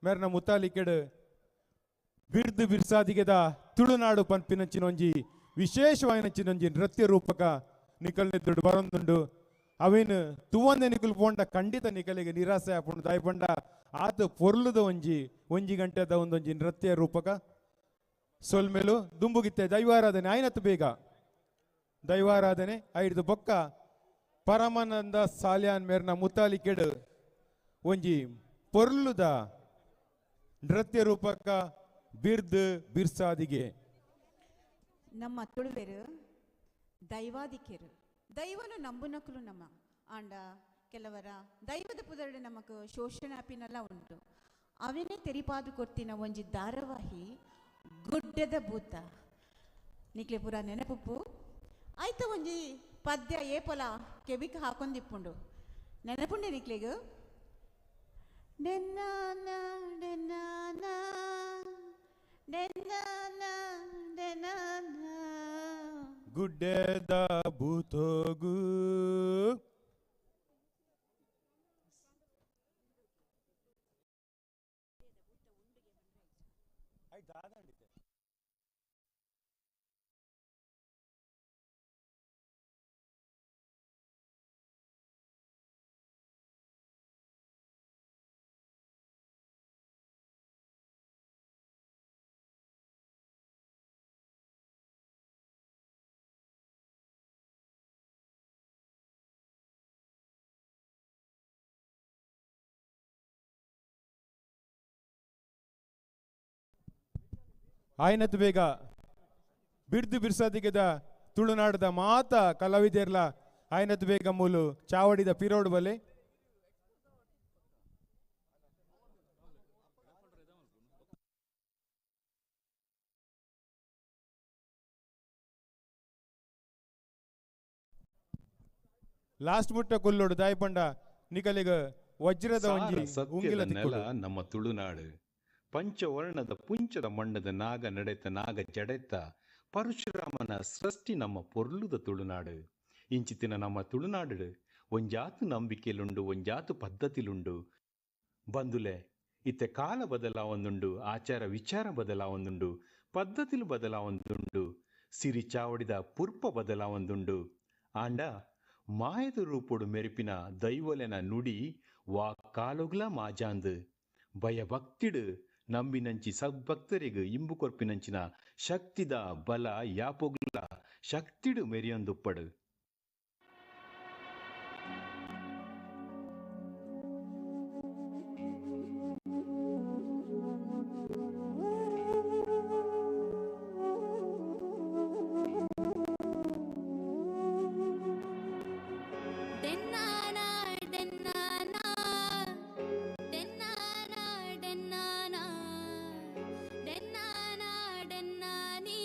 ಮೇರ್ನ ಮುತ್ತಾಲಿಕೆಡು ಬಿರ್ದು ಬಿರ್ಸಾದಿಗೆದ ತುಳುನಾಡು ಪನ್ಪಿನಂಚಿನೊಂಜಿ ವಿಶೇಷವಾಯಿನಂಚಿನೊಂಜಿ ನೃತ್ಯ ರೂಪಕ ನಿಕಲ್ನೆದ್ದುಡು ಬರೊಂದುಂಡು. ಅವೇನು ತುವಂದೆ ನಿಕುಲು ಪೋಂಡ ಖಂಡಿತ ನಿಕಲಿಗೆ ನಿರಾಸೆ ಆಪುಂಡು ದಾಯಪಂಡ ಆತ ಪೊರ್ಲುದ ಒಂಜಿ ಒಂಜಿ ಗಂಟೆದ ಒಂದೊಂಜಿ ನೃತ್ಯ ರೂಪಕ ಸೊಲ್ಮೇಲು ದುಂಬುಗಿತ್ತೆ ದೈವಾರಾಧನೆ ಆಯ್ನತ್ತು ಬೇಗ ದೈವಾರಾಧನೆ ಐಡ್ದು ಬೊಕ್ಕ ಪರಮಾನಂದ ಸಾಲ್ಯಾನ್ ಮೇರ್ನ ಮುತ್ತಾಲಿಕೆಡು ಒಂಜಿ ಪೊರ್ಲುದ ನೃತ್ಯ ರೂಪಕ ಬಿರ್ದು ಬಿರ್ಸಾದಿಗೆ. ನಮ್ಮ ತುಳುವೆರು ದೈವಾದಿಕೆರು ದೈವನು ನಂಬುನಕುಲು ನಮ್ಮ ಆಂಡ ಕೆಲವರ ದೈವದ ಪುದರುಡು ನಮಕ್ ಶೋಷಣೆ ಅಪಿನೆಲ್ಲ ಉಂಟು. ಅವನೇ ತೆರಿಪಾದು ಕೊರ್ತಿನ ಒಂಜಿ ಧಾರಾವಾಹಿ ಗುಡ್ಡದ ಭೂತ ನಿಕ್ಲೆ ಪೂರ ನೆನಪುಪ್ಪು ಆಯ್ತ ಒಂಜಿ ಪದ್ಯ ಏಪಲ ಕೆಬಿಕ್ ಹಾಕೊಂದಿಪ್ಪುಂಡು ನೆನಪುಂಡೆ ನಿಕ್ಲೆಗ್ ಡೆನ್ನಾನ ಡೆನ್ನಾನ ಡೆನ್ನಾನ ಡೆನ್ನಾನ ಗುಡ್ಡದ ಭೂತೋಗು ಆಯ್ನತ್ತು ಬೇಗ ಬಿರ್ದು ಬಿರ್ಸಾದಿಗೆದ ತುಳುನಾಡದ ಮಾತ ಕಲಾವಿದೆರ್ಲ ಆಯ್ನತ್ತು ಬೇಗ ಮೂಲು ಚಾವಡಿದ ಪಿರೋಡ್ ಬಲೆ ಲಾಸ್ಟ್ ಮುಟ್ಟ ಕೊಲ್ಲೋಡು ದಾಯಪಂಡ ನಿಕಲಿಗ ವಜ್ರದ ಒಂಜಿ ಉಂಗಿಲ ಸತ್ಯದ ನೆಲ ನಮ್ಮ ತುಳುನಾಡು. ಪಂಚವರ್ಣದ ಪುಂಚದ ಮಣ್ಣದ ನಾಗ ನಡೆತ ನಾಗ ಜಡೆತ ಪರಶುರಾಮನ ಸೃಷ್ಟಿ ನಮ್ಮ ಪೊರ್ಲುದ ತುಳುನಾಡು. ಇಂಚಿತಿನ ನಮ್ಮ ತುಳುನಾಡು ಒಂಜಾತು ನಂಬಿಕೆಲುಂಡು, ಒಂಜಾತು ಪದ್ಧತಿಲುಂಡು. ಬಂಧುಲೆ, ಇತ್ತೆ ಕಾಲ ಬದಲಾವೊಂದುಂಡು, ಆಚಾರ ವಿಚಾರ ಬದಲಾವೊಂದುಂಡು, ಪದ್ಧತಿಲು ಬದಲಾವೊಂದುಂಡು, ಸಿರಿ ಚಾವಡಿದ ಪುರ್ಪ ಬದಲಾವೊಂದುಂಡು. ಆಂಡ ಮಾಯದ ರೂಪೊಡು ಮೆರುಪಿನ ದೈವಲೆನ ನುಡಿ ವಾ ಕಾಲೊಗ್ಲ ಮಾಜಾಂದು ಭಯಭಕ್ತಿಡು ನಂಬಿನಂಚಿ ಸದ್ಭಕ್ತರಿಗೂ ಇಂಬು ಕೊರ್ಪಿನಂಚಿನ ಶಕ್ತಿದ ಬಲ ಯಾಪೊಗ್ಲ ಶಕ್ತಿಡು ಮೆರಿಯೊಂದುಪ್ಪಡು. ಡೆನ್ನಾನ ಡೆನ್ನಾನಿ.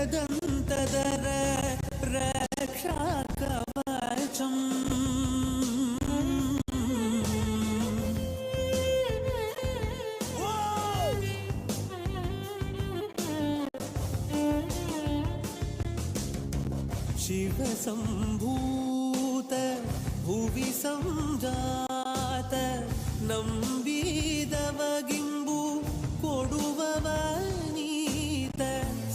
ಏಕದಂತದರ ರಕ್ಷಾ ಕವಚಂ. ಶಿವಸಂಭೂತ ಭುವಿ ಸಂಜಾತ ನಂಬಿದವಗಿಂಬು ಕೊಡುವವ ನೀತ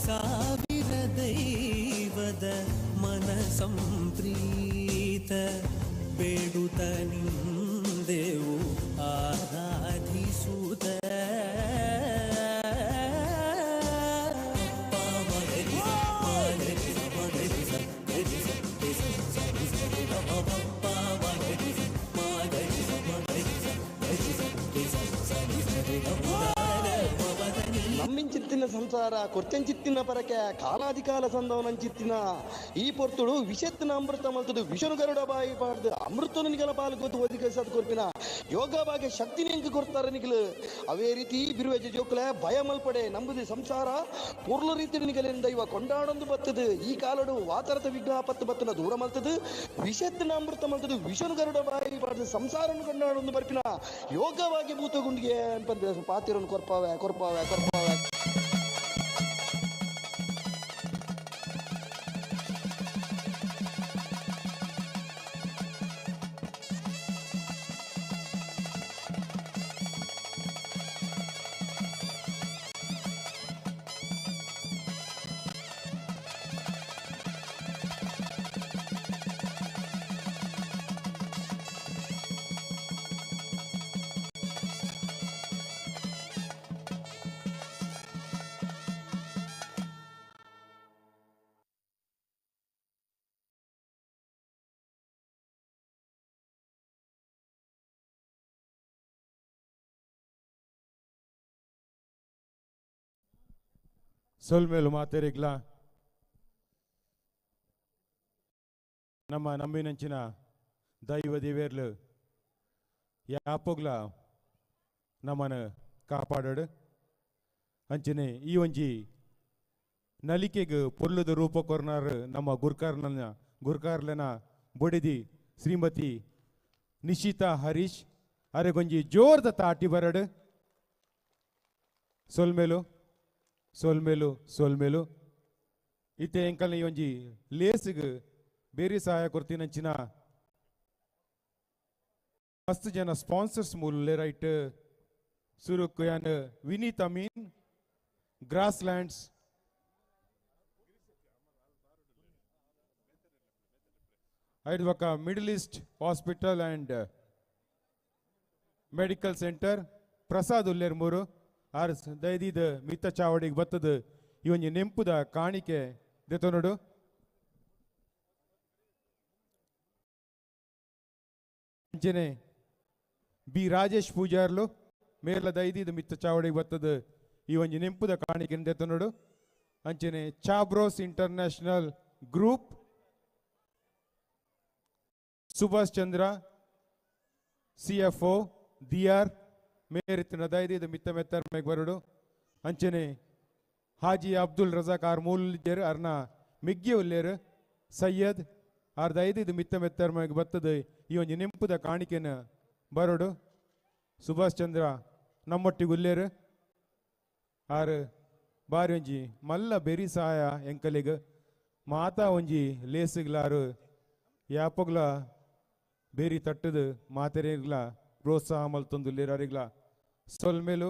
ಸಾವಿರ ದೈವದ ಮನ ಸಂಪ್ರೀತ ಬೇಡುತ್ತ ನಿಂದೆವು ಆರಾಧಿಸುತ್ತ. ನಮ್ಮಿಂಚಿತ್ತಿನ ಸಂಸಾರ ಕೊರ್ಚಂಚಿತ್ತಿನ ಪರಕೆ ಕಾಲಾಧಿಕಾಲ ಸಂದವನಂಚಿತ್ತಿನ ಈ ಪೊರ್ತುಡು ವಿಷತ್ತಿನ ಅಮೃತ ಮಲ್ತದು ವಿಷನು ಗರುಡ ಬಾಯಿ ಪಾಡ್ದು ಅಮೃತನು ನಿಗಲ ಪಾಲು ಗೊತ್ತು ಒದಿಕ ಕೊರ್ಪಿನ ಯೋಗ ಬಾಗೆ ಶಕ್ತಿ ನಿಂಗೆ ಕೊಡ್ತಾರೆ ನಿಗಲು. ಅವೇ ರೀತಿ ಬಿರುವೆಜ ಜೋಕುಲೆ ಭಯ ಮಲ್ಪಡೆ ನಂಬುದು ಸಂಸಾರ ಪೂರ್ಣ ರೀತಿ ನಿಗಲಿಂದ ಇವ ಕೊಂಡಾಡೊಂದು ಬತ್ತದು. ಈ ಕಾಲಡು ವಾತರದ ವಿಘ್ನ ಪತ್ತು ಬತ್ತನ ದೂರ ಮಲ್ತದು ವಿಷತ್ತಿನ ಅಮೃತ ಮಲ್ತದು ವಿಷನು ಗರುಡ ಬಾಯಿ ಪಾಡ್ದು ಸಂಸಾರನು ಕೊಂಡಾಡೊಂದು ಬರ್ಪಿನ ಯೋಗವಾಗಿ ಭೂತಗುಂಡಿಗೆ ಅನ್ಪಂದ್ರೆ ಪಾತಿರನ್ನು ಕೊರ್ಪಾವೆ ಕೊರ್ಪಾವೆ ಕೊರ್ಪಾವೆ. ಸೊಲ್ಮೇಲು ಮಾತೆರಿಗ್ಲ ನಮ್ಮ ನಂಬಿನಂಚಿನ ದೈವ ದೇವೇರ್ಲು ಯಾಪೋಗ್ಲ ನಮ್ಮನ್ನು ಕಾಪಾಡಡು. ಅಂಚನೆ ಈ ಒಂಜಿ ನಲಿಕೆಗೆ ಪೊರ್ಲುದ ರೂಪ ಕೊರ್ನಾರ್ ನಮ್ಮ ಗುರ್ಕಾರ್ಲನ ಬೊಡಿದಿ ಶ್ರೀಮತಿ ನಿಶಿತಾ ಹರೀಶ್ ಅರೆಗೊಂಜಿ ಜೋರ್ದ ತಾಟಿ ಬರಡು. ಸೊಲ್ಮೇಲು ಸೊಲ್ಮೇಲು ಸೊಲ್ಮೇಲು. ಇತ್ತೆ ಎಂಕಲ್ನ ಈ ಒಂಜಿ ಲೇಸಿಗೆ ಬೇರೆ ಸಹಾಯ ಕೊರ್ತಿನಂಚಿನ ಮಸ್ತ್ ಜನ ಸ್ಪಾನ್ಸರ್ಸ್ ಮೂಲ ರೈಟ್ ಸುರುಕ್ ಯಾನ್ ವಿನೀತ್ ಅಮೀನ್ ಗ್ರಾಸ್ ಲ್ಯಾಂಡ್ಸ್ ಐದು ಬೊಕ್ಕ Middle East hospital and medical centre Prasad ಉಲ್ಲೇರ್ ಮೂರು ಆರ್ ದಯದೀದ ಮಿತ್ತ ಚಾವಡಿಗೆ ಬತ್ತದ ಈ ಒಂಜಿ ನೆಂಪುದ ಕಾಣಿಕೆ ದೆತೊನೊಡು. ಅಂಚನೆ ಬಿ ರಾಜೇಶ್ ಪೂಜಾರ್ಲು ಮೇರ್ಲ ದೈದೀದ ಮಿತ್ತ ಚಾವಡಿಗೆ ಬತ್ತದ ಈ ಒಂಜಿ ನೆಂಪುದ ಕಾಣಿಕೆ ದೆತೊನೊಡು. ಅಂಚನೆ Chabros international group Subhash Chandra CFO ದಿಯಾರ್ ಮೇರಿತ್ತಿನ ದೈದೀದ ಮಿತ್ತ ಮೆತ್ತರ್ ಮೇಗ್ ಬರಡು. ಅಂಚನೆ ಹಾಜಿ ಅಬ್ದುಲ್ ರಜಾಕ್ ಆರ್ ಮೂಲಿದ್ದೇರು ಅರ್ನ ಮಿಗ್ಗಿ ಉಲ್ಲೇರು ಸೈಯದ್ ಆರ್ ದೈದೀದ ಮಿತ್ತ ಮೆತ್ತರ್ ಮೇಗ್ ಬತ್ತದ ಈ ಒಂಜಿ ನೆಂಪುದ ಕಾಣಿಕೆನ ಬರಡು. ಸುಭಾಷ್ ಚಂದ್ರ ನಮ್ಮೊಟ್ಟಿಗೆ ಉಲ್ಲೇರು ಆರ್ ಬಾರಿ ಒಂಜಿ ಮಲ್ಲ ಬೆರಿ ಸಹಾಯ ಎಂಕಲಿಗ್ ಮಾತಾ ಒಂಜಿ ಲೇಸುಗ್ಲಾರು ಯಾಪಗ್ಲ ಬೇರಿ ತಟ್ಟದು ಮಾತೆರೆಗ್ಲ ಪ್ರೋತ್ಸಾಹ ಮಲ್ತೊಂದುಲ್ಲೇರು ಅರಿಗ್ಲ ಸೊಲ್ಮೇಲು.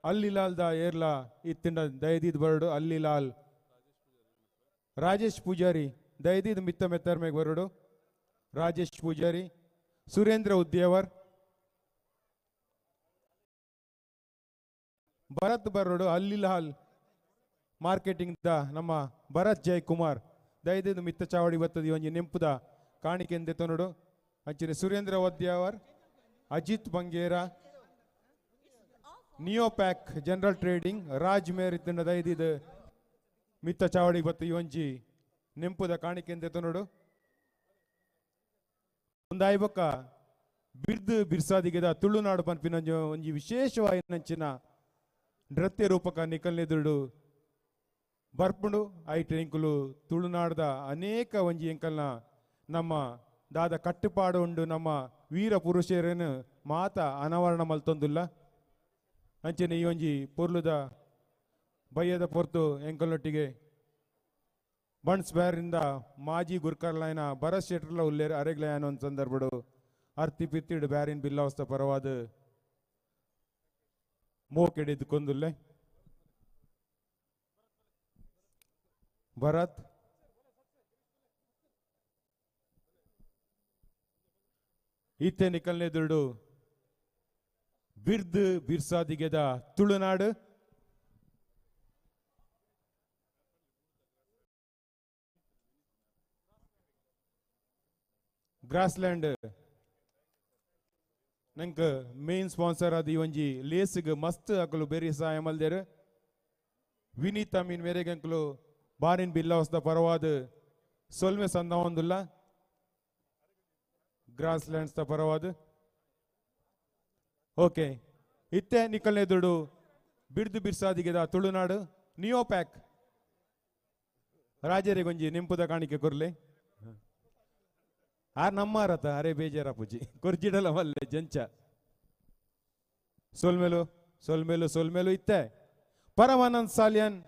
ಅಲ್ಲಿಲಾಲ್ the ಏರ್ಲ ಇತ್ತಿಂಡ ದಯದೀದ್ ಬರಡು. ಅಲ್ಲಿಲಾಲ್ ರಾಜೇಶ್ ಪೂಜಾರಿ ದಯದೀದ್ ಮಿತ್ತ ಮೆತ್ತರ್ಮೆಗ್ ಬರಡು. ರಾಜೇಶ್ ಪೂಜಾರಿ ಸುರೇಂದ್ರ ಉದ್ಯಾವರ್ ಭರತ್ ಬರಡು. ಅಲ್ಲಿಲಾಲ್ ಮಾರ್ಕೆಟಿಂಗ್ the ನಮ್ಮ ಭರತ್ ಜಯಕುಮಾರ್ ದಯದೀದ್ ಮಿತ್ತ ಚಾವಡಿ ಬತ್ತದ ಒಂಜಿ ನೆಂಪುದ ಕಾಣಿಕೆಂದೆ ತೊನಡು. ಅಂಚನೆ Surendra Udyavar Ajit Bangera Neopack general trading Raj ಮೇರ್ ಇತ್ತಿನ ದಯದೀದ್ ಮಿತ್ತ ಚಾವಡಿ ಬತ್ತು ಈ ಒಂಜಿ ನೆಂಪುದ ಕಾಣಿಕೆಂದೆ ತೊನಡು. ಒಂದಾಯ್ಬೊಕ್ಕ ಬಿರ್ದು ಬಿರ್ಸಾದಿಗೆದ ತುಳುನಾಡು ಪನ್ಪಿನ ಒಂಜಿ ವಿಶೇಷವಾಯಿನಂಚಿನ ನೃತ್ಯ ರೂಪಕ ನಿಕಲ್ನೆದುರುಡು ಬರ್ಪುಂಡು ಐಟ್ ಎಂಕುಲು ತುಳುನಾಡ್ದ ಅನೇಕ ಒಂಜಿ ಎಂಕಲ್ನ ನಮ್ಮ ದಾದ ಕಟ್ಟುಪಾಡು ಉಂಡು ನಮ್ಮ ವೀರ ಪುರುಷರನ್ನು ಮಾತ ಅನಾವರಣ ಮಲ್ತೊಂದುಲ್ಲ ಅಂಚನೆ ಈ ಒಂಜಿ ಪೊರ್ಲುದ ಬಯ್ಯದ ಪೊರ್ತು ಎಂಕಲ್ನೊಟ್ಟಿಗೆ ಬಣ್ಸ್ ಬ್ಯಾರಿಂದ ಮಾಜಿ ಗುರ್ಕರ್ಲಾಯನ ಭರತ್ ಶೆಟ್ರ್ಲ ಉಲ್ಲೇರು ಅರೆಗ್ಲಯಾನ ಒಂದು ಸಂದರ್ಭಡು ಅರ್ತಿ ಪಿತ್ತಿಡು ಬ್ಯಾರಿನ್ ಬಿಲ್ಲಾವಸ್ತ ಪರವಾದ ಮೋಕೆಡಿದ್ದು ಕೊಂದುಲ್ಲೆ ಭರತ್ ಇತ್ತೆ ನಿಕಲ್ನೆ ದುರ್ಡು ಬಿರ್ದ್ ಬಿರ್ಸಾದಿಗೆದ ತುಳುನಾಡು ಗ್ರಾಸ್ಲ್ಯಾಂಡ್ ನಂಗೆ ಮೇನ್ ಸ್ಪಾನ್ಸರ್ ಆದ ಈ ಒಂಜಿ ಲೇಸ್ಗ್ ಮಸ್ತ್ ಅಕಲು ಬೇರಿ ಸಹಾಯ ಮಲ್ದೇರು ವಿನೀತ್ ಅಮೀನ್ ಮೇರೆಗೆ ಅಂಕಲು ಬಾರಿನ್ ಬಿಲ್ಲಾವಸ್ದ ಪರವಾದ ಸೊಲ್ಮೆ ಸಂದ ಒಂದುಲ್ಲ ಗ್ರಾಸ್ ಲ್ಯಾಂಡ್ಸ್ ದ ಪರವಾದ ಓಕೆ ಇತ್ತೆ ನಿಕಲ್ನೆ ದುಡು ಬಿರ್ದು ಬಿರ್ಸಾದಿಗೆದ ತುಳುನಾಡು ನಿಯೋ ಪ್ಯಾಕ್ ರಾಜರಿಗೊಂಜಿ ನಿಂಪುದ ಕಾಣಿಕೆ ಕೊರ್ಲೆ ಆರ್ ನಮ್ಮ ರಥ ಅರೆ ಬೇಜಾರ ಪೂಜಿ ಕೊರ್ಜಿಡಲ ಮಲ್ಲೆ ಜಂಚ ಸೊಲ್ಮೆಲು ಸೊಲ್ಮೆಲು ಸೊಲ್ಮೆಲು ಇತ್ತೆ ಪರಮಾನಂದ್ ಸಾಲಿಯನ್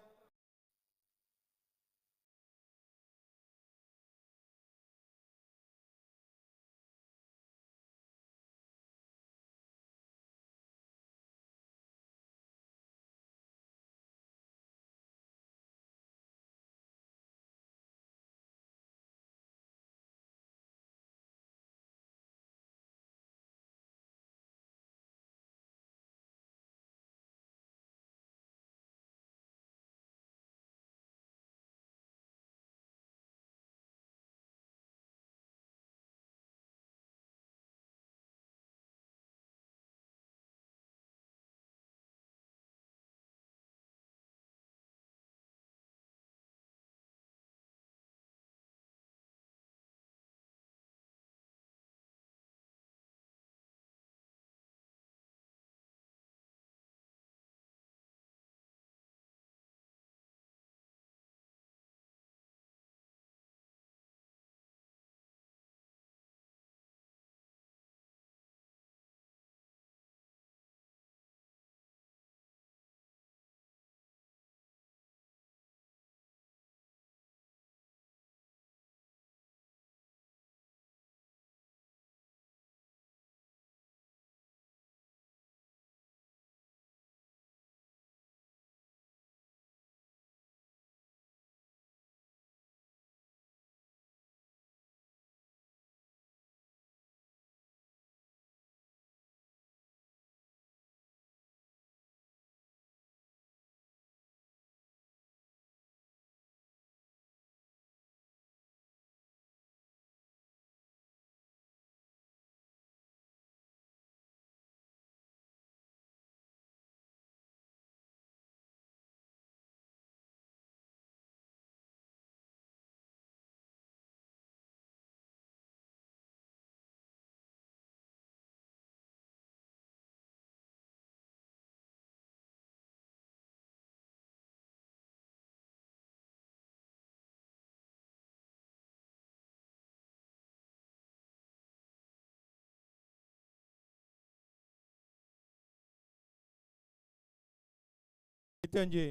ಇತ್ತೊಂಜಿ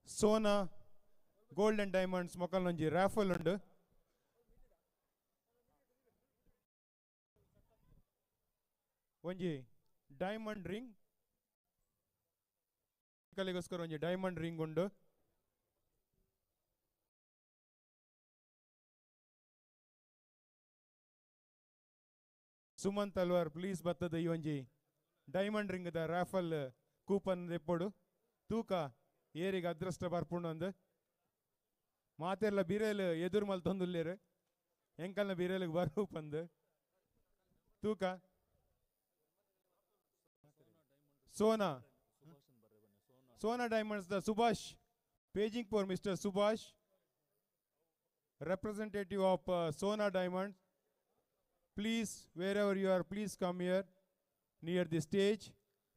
ಸೋನಾ ಗೋಲ್ಡ್ ಅಂಡ್ ಡೈಮಂಡ್ಸ್ ಮೊಕಲ್ನೊಂಜಿ ರಾಫಲ್ ಉಂಡು ಒಂಜಿ ಡೈಮಂಡ್ ರಿಂಗ್ ಕಲಿಗೋಸ್ಕರ ಒಂಜಿ ಡೈಮಂಡ್ ರಿಂಗ್ ಉಂಡು ಸುಮಂತ್ ಅಲ್ವಾರ್ ಪ್ಲೀಸ್ ಬತ್ತದ ಈ ಒಂಜಿ diamond ring the raffle coupon ದೆಪ್ಪೊಡು ತೂಕ ಏರಿಗೆ ಅದೃಷ್ಟ ಬರ್ಪುಂಡು ಅಂದ್ ಮಾತೆರ್ಲ ಬಿರೇಲು ಎದುರು ಮಲ್ತೊಂದುಲ್ಲೇರು ಎಂಕಲ್ನ ಬಿರೇಲಿಗೆ ಬರೂಪಂದು ತೂಕ Sona Sona diamonds the Subhash paging for mister Subhash representative of Sona Diamonds. Please, wherever you are, please come here near the stage.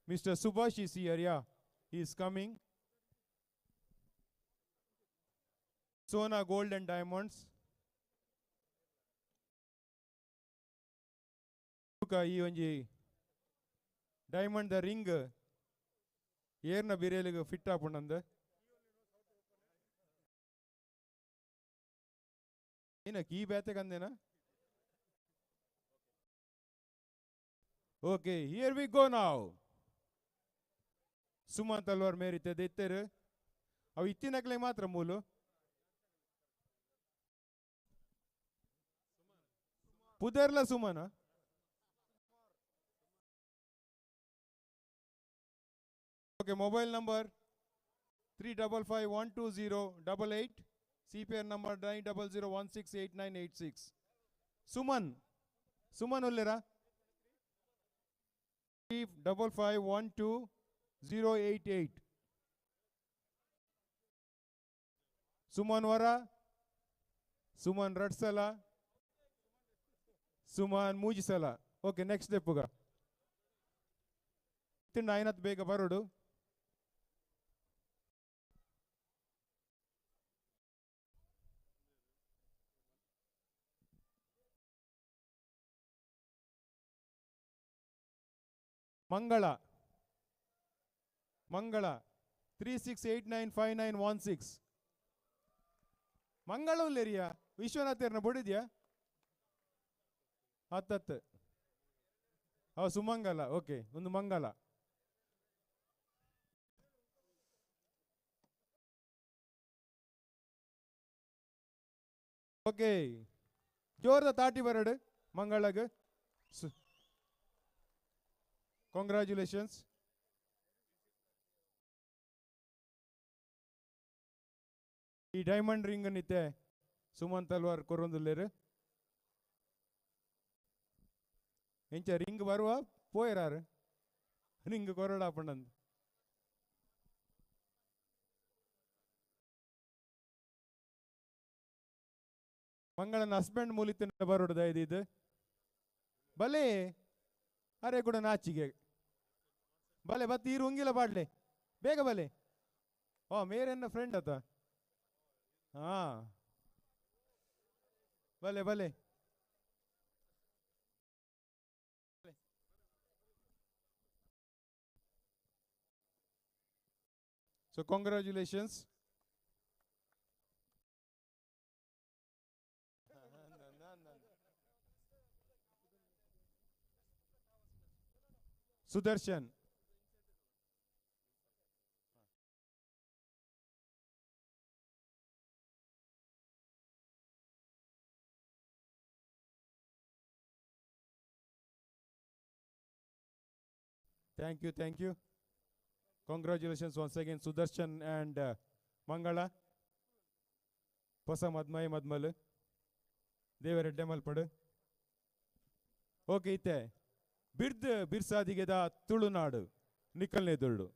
Mr. Subhash is here, yeah, he is coming. Sona gold and diamonds. ಈ ಒಂಜಿ diamond the ring ಏರ್ನ ಬಿರೇಲಿಗೆ fit ಆಪುಂಡಂದು. ಏನ ಕೀ ಬೇತೆ ಕಂದೇನಾ? Okay, here we go ನಾವು. ಸುಮನ್ ತಲ್ವಾರ್ ಮೇರಿತ್ತೆ ಇತ್ತೇರು ಅವು ಇತ್ತಿನಕ್ಲೆ ಮಾತ್ರ ಮೂಲು. ಪುದರ್ಲ Sumana? Okay, mobile number 355-120-88, CPR number 900168986. Suman, Suman ullera? 355-12088. Suman vara, Suman radsala, Suman mujisala. Okay, next step ga. Ayinat bega barodu. Mangala, Mangala 36895916. Mangala ulleriya ವಿಶ್ವನಾಥರ್ನ ಬಡಿದ್ಯಾ? ಹತ್ತತ್ತು. How Sumangala. ಓಕೆ, ಒಂದು ಮಂಗಲ. Okay, ಜೋರದ ತಾಟಿ ಬರಡು ಮಂಗಳಗ್. Congratulations. ಈ diamond ring ನಿತ್ತೆ Suman ತಲ್ವಾರ್ ಕೊರೊಂದುಲ್ಲೇರು. ಎಂಚ ring ಬರುವ ಪೋಯರಾರು ring ಕೊರಡಾಪಂಡಂದು. ಮಂಗಳನ husband ಮೂಲಿತ್ತಿನ ಬರೋಡುದ ಇದು ಬಲೆ ಅರೆ ಕೂಡ ನಾಚಿಗೆ ಬಲೆ ಬತ್ತಿ ಈರು ಉಂಗಿಲ ಪಾಡ್ಲೆ ಬೇಗ ಬಲೆ. ಓ ಮೇರೆನ್ನ ಫ್ರೆಂಡ್ ಆತ. ಹಾ ಬಲೆ ಬಲೆ. So congratulations. Sudarshan. Thank you, thank you. Congratulations once again, Sudarshan and Mangala. Posa Madmai Madmal. Devaredde Malpadu. Okay, ite. Bird ಬಿರ್ಸಾದಿಗೆದ Tulunadu ನಿಕಲ್ನೆ ದುಳ್ಳು.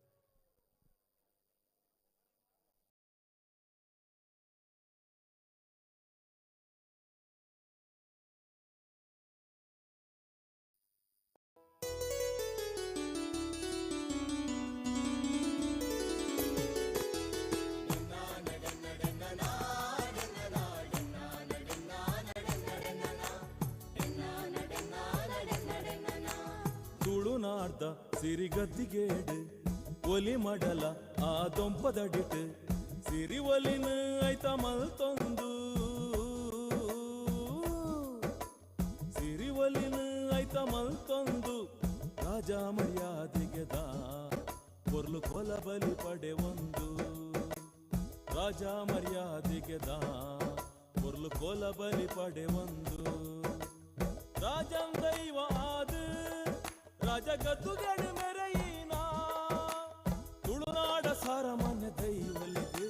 ತುಳುನಾಡ್ದ ಸಿರಿಗದ್ದಿಗೇಡು ಒಲಿ ಮಡಲ ಆ ದೊಂಪದಡಿಟ್ಟು ಸಿರಿ ಒಲಿನ ಐತ ಮಲ್ತೊಂದು ಸಿರಿ ಒಲಿನ ಐತ ಮಲ್ತೊಂದು ರಾಜ ಮರ್ಯಾದೆಗೆದ ಪೊರ್ಲು ಕೊಲ ಬಲಿ ಪಡೆ ಒಂದು ರಾಜ ಮರ್ಯಾದೆಗೆದ ಪೊರ್ಲು ಕೊಲ ಬಲಿ ಪಡೆ ಒಂದು ರಾಜಂ ದೈವ ಆದ ರಾಜ ಗದ್ದುಗೆಡು ಮೆರೆಯಿನ ತುಳುನಾಡ ಸಾರಮಾನ್ಯ ದೈವಲಿಗೆ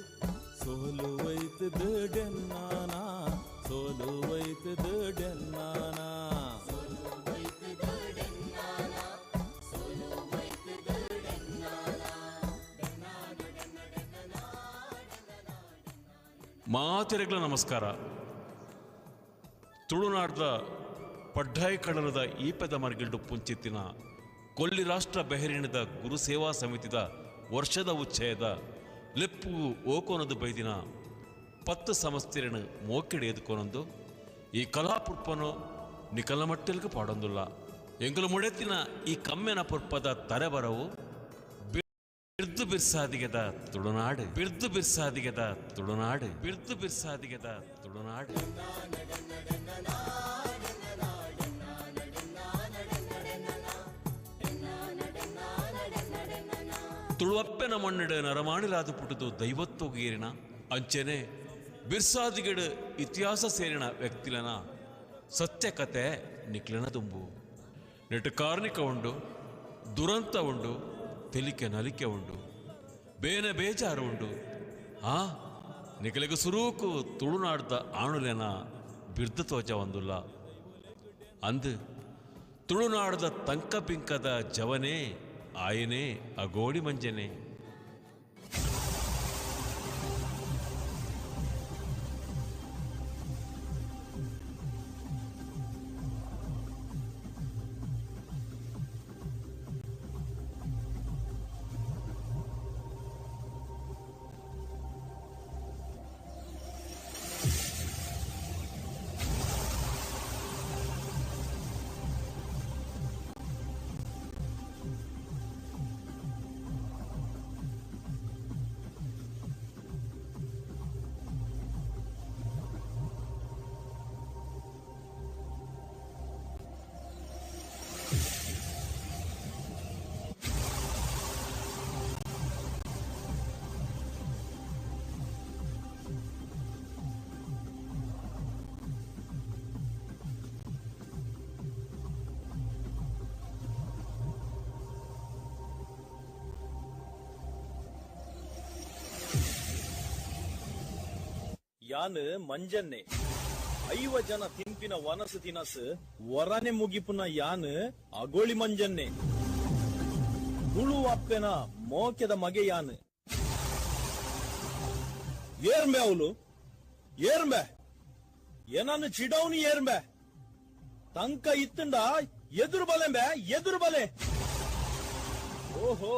ಸೋಲು ವೈತದ ಡೆನ್ನಾನ ಸೋಲು ವೈತದ ಡೆನ್ನಾನ. ಮಾತೆರೆಗಳ ನಮಸ್ಕಾರ. ತುಳುನಾಡ್ದ ಪಡ್ಡಾಯಿ ಕಡಲದ ಈಪೆದ ಮರ್ಗಿಲ್ಡು ಪುಂಚಿತ್ತಿನ ಕೊಲ್ಲಿ ರಾಷ್ಟ್ರ ಬೆಹರಿಣದ ಗುರು ಸೇವಾ ಸಮಿತಿದ ವರ್ಷದ ಉಚ್ಚಯದ ಲೆಪ್ಪು ಓಕೋನದು ಬೈದಿನ 10 ಸಮಸ್ತಿರನು ಮೋಕೆಡೆ ಎದುಕೊನೊಂದು ಈ ಕಲಾಪುರ್ಪನು ನಿಕಲಮಟ್ಟೆಲ್ಗೆ ಪಾಡೊಂದುಲ್ಲ. ಎಂಗುಲು ಮುಡೆತಿನ ಈ ಕಮ್ಮೆನ ಪುರ್ಪದ ತರೆಬರವು ಬಿರ್ದು ಬಿರ್ಸಾದಿಗೆದ ತುಳುನಾಡು, ಬಿರ್ದು ಬಿರ್ಸಾದಿಗೆದ ತುಳುನಾಡು, ಬಿರ್ದು ಬಿರ್ಸಾದಿಗೆದ ತುಳುನಾಡು. ತುಳುವಪ್ಪೆನ ಮಣ್ಣಿಡು ನರಮಾಣಿಲಾದ ಪುಟ್ಟುದು ದೈವತ್ತೊಗೇರಿನ ಅಂಚೆನೆ ಬಿರ್ಸಾದಿಗೆಡು ಇತಿಹಾಸ ಸೇರಿನ ವ್ಯಕ್ತಿಲನ ಸತ್ಯಕತೆ ನಿಕ್ಲನ ದುಂಬು. ನೆಟ್ಟು ಕಾರ್ಣಿಕ ಉಂಡು, ದುರಂತ ಉಂಡು, ತೆಲಿಕೆ ನಲಿಕೆ ಉಂಡು, ಬೇನೆ ಬೇಜಾರು ಉಂಡು. ಆ ನಿಕಲಿಗೆ ಸುರೂಕು ತುಳುನಾಡ್ದ ಆಣುಲೆನ ಬಿರ್ದು ತೋಜ ಒಂದುಲ್ಲ. ಅಂದು ತುಳುನಾಡ್ದ ತಂಕ ಪಿಂಕದ ಜವನೇ ಆಯನೇ ಅಗೋಡಿ ಮಂಜನೆ. ಯಾನ್ ಮಂಜನ್ನೆ 50 ಜನ ತಿನ್ಪಿನ ವನಸು ತಿನಸು ವರನೆ ಮುಗಿಪುನ ಯಾನ್ ಅಗೋಳಿ ಮಂಜನ್ನೆ ತುಳು ಅಪ್ಪೆನ ಮೋಕೆದ ಮಗೆ ಯಾನ್ ಏರ್ಂಬೆ ಅವಲು ಏರ್ಂಬೆ ಏನನ್ನು ಚಿಡೌನಿ ಏರ್ಂಬೆ ತಂಕ ಇತ್ತಂಡ ಎದುರು ಬಲೆಂಬೆ ಎದುರು ಬಲೆ ಓಹೋ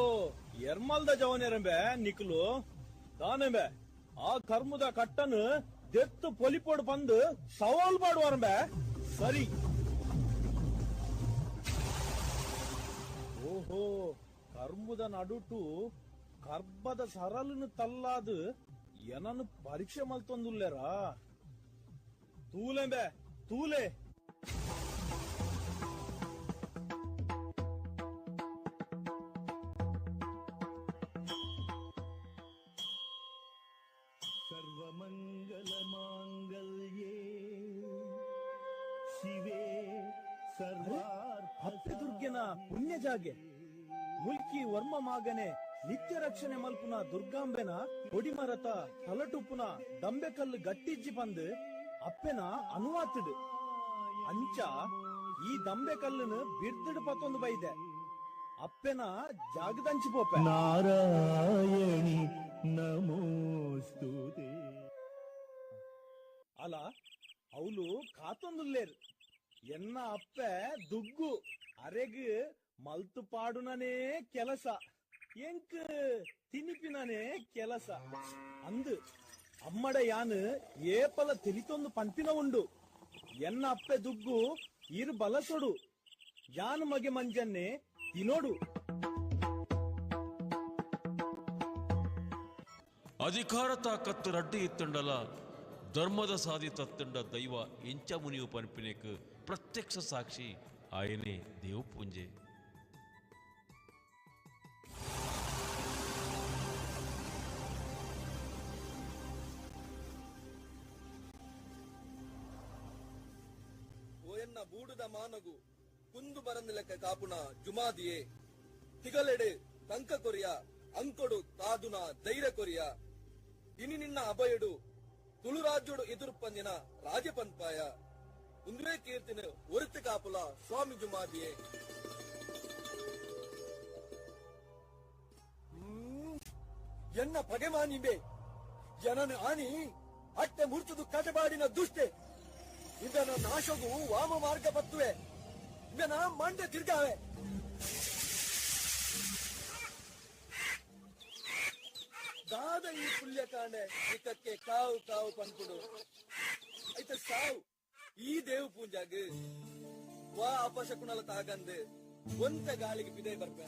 ಎರ್ಮಲ್ದ ಜವನೆರಂಬೆ ನಿಕ್ಲು ತಾನೆಂಬೆ ಆ ಕರ್ಮದ ಕಟ್ಟನು ದೆತ್ತು ಪೊಲಿಪೋಡು ಬಂದು ಸವಾಲ್ ಪಾಡುವಾರಂಬೆ ಸರಿ ಓಹೋ ಕರ್ಮದ ನಡುಟು ಕರ್ಬದ ಸರಲನ್ನು ತಲ್ಲಾದು ಏನನ್ನು ಪರೀಕ್ಷೆ ಮಲ್ತೊಂದುಲ್ಲೇರಾ ತೂಲೆಂಬೆ ತೂಲೆ ಅಪ್ಪೆ ದುರ್ಗೆನ ಪುಣ್ಯ ಜಾಗೆ ಮುಲ್ಕಿ ವರ್ಮ ಮಾಗನೆ ನಿತ್ಯ ರಕ್ಷಣೆ ಮಲ್ಪುನ ದುರ್ಗಾಂಬೆನ ಕೊಡಿಮರತ ತಲಟುಪ್ಪುನ ದಂಬೆಕಲ್ಲು ಗಟ್ಟಿಜ್ಜಿ ಬಂದು ಅಪ್ಪೆನ ಅನುವಾತಿಡು ಅಂಚ ಈ ದಂಬೆಕಲ್ಲನ್ನು ಬಿರ್ದಿಡು ಪತ್ತೊಂದು ಬೈದೆ ಅಪ್ಪೆನ ಜಾಗದಂಚಿ ಪೋಪೆ ನಾರಾಯಣಿ ನಮೋಸ್ತುತೆ. ಅಲ ಅವಳು ಕಾತೊಂದುಲ್ಲೇರು ಎನ್ನ ಅಪ್ಪೆ ದುಗ್ಗು ಅರೆಗ್ ಮಲ್ತು ಪಾಡುನನೇ ಕೆಲಸ ಎಂಕ್ ತಿನಿಪಿನನೇ ಕೆಲಸ ಅಂದು ಅಮ್ಮಡ ಯಾನು ಏಪಲ ತಿಳಿತೊಂದು ಪಂಪಿನ ಉಂಡು ಎನ್ನ ಅಪ್ಪೆ ದುಗ್ಗು ಇರು ಬಲಸೊಡು ಯಾನು ಮಗೆ ಮಂಜನ್ನೆ ತಿನೋಡು. ಅಧಿಕಾರ ತಾಕತ್ತು ರಡ್ಡು ಇತ್ತುಂಡಲ ಧರ್ಮದ ಸಾಧಿ ತತ್ತುಂಡ ದೈವ ಇಂಚ ಮುನಿಯು ಪನ್ಪಿನೇಕ್ ಪ್ರತ್ಯಕ್ಷ ಸಾಕ್ಷಿ ಆಯನೇ ದೇವಪೂಂಜೆ. ಓಎನ್ನ ಬೂಡುದ ಮಾನಗು ಕುಂದು ಬರಂದ ಲೆಕ್ಕ ಕಾಪುನ ಜುಮಾದಿಯೇ ತಿಗಲೆಡೆ ತಂಕ ಕೊರಿಯ ಅಂಕೊಡು ತಾದುನ ಧೈರ್ಯ ಕೊರಿಯ ಇನಿ ನಿನ್ನ ಅಭಯಡು ತುಳುರಾಜ್ಯೋಡು ಎದುರುಪಂದಿನ ರಾಜಪನ್ಪಾಯ ಉಂದ್ರೇ ಕೀರ್ತಿನ ಒರಿತು ಕಾಪುಲ ಸ್ವಾಮಿ ಜುಮಾದಿಯೇ. ಎನ್ನ ಪಗೆಮಾನಿಂಬೆ ಜನನ ಆನಿ ಅಟ್ಟೆ ಮುರ್ತದು ಕಟಬಾಡಿನ ದುಷ್ಟೆ ಇದನ್ನ ನಾಶಗು ವಾಮ ಮಾರ್ಗ ಪತ್ತುವೆ ಇದನ್ನ ಮಂಡೆ ತಿರ್ಗಾವೆ. ದಾದ ಈ ಪುಲ್ಯ ಕಾಂಡೆ ಇಕ್ಕಕ್ಕೆ ಕಾವು ಕಾವು ಪನ್ಪುಡು ಐತ ಸಾವು ಈ ದೇವು ಪೂಂಜಾಗ್ ವಾ ಅಪಶಕುನಲ ತಾಗಂದು ಒಂತ ಗಾಳಿಗೆ ಬಿದೆ ಬರ್ಪೆ.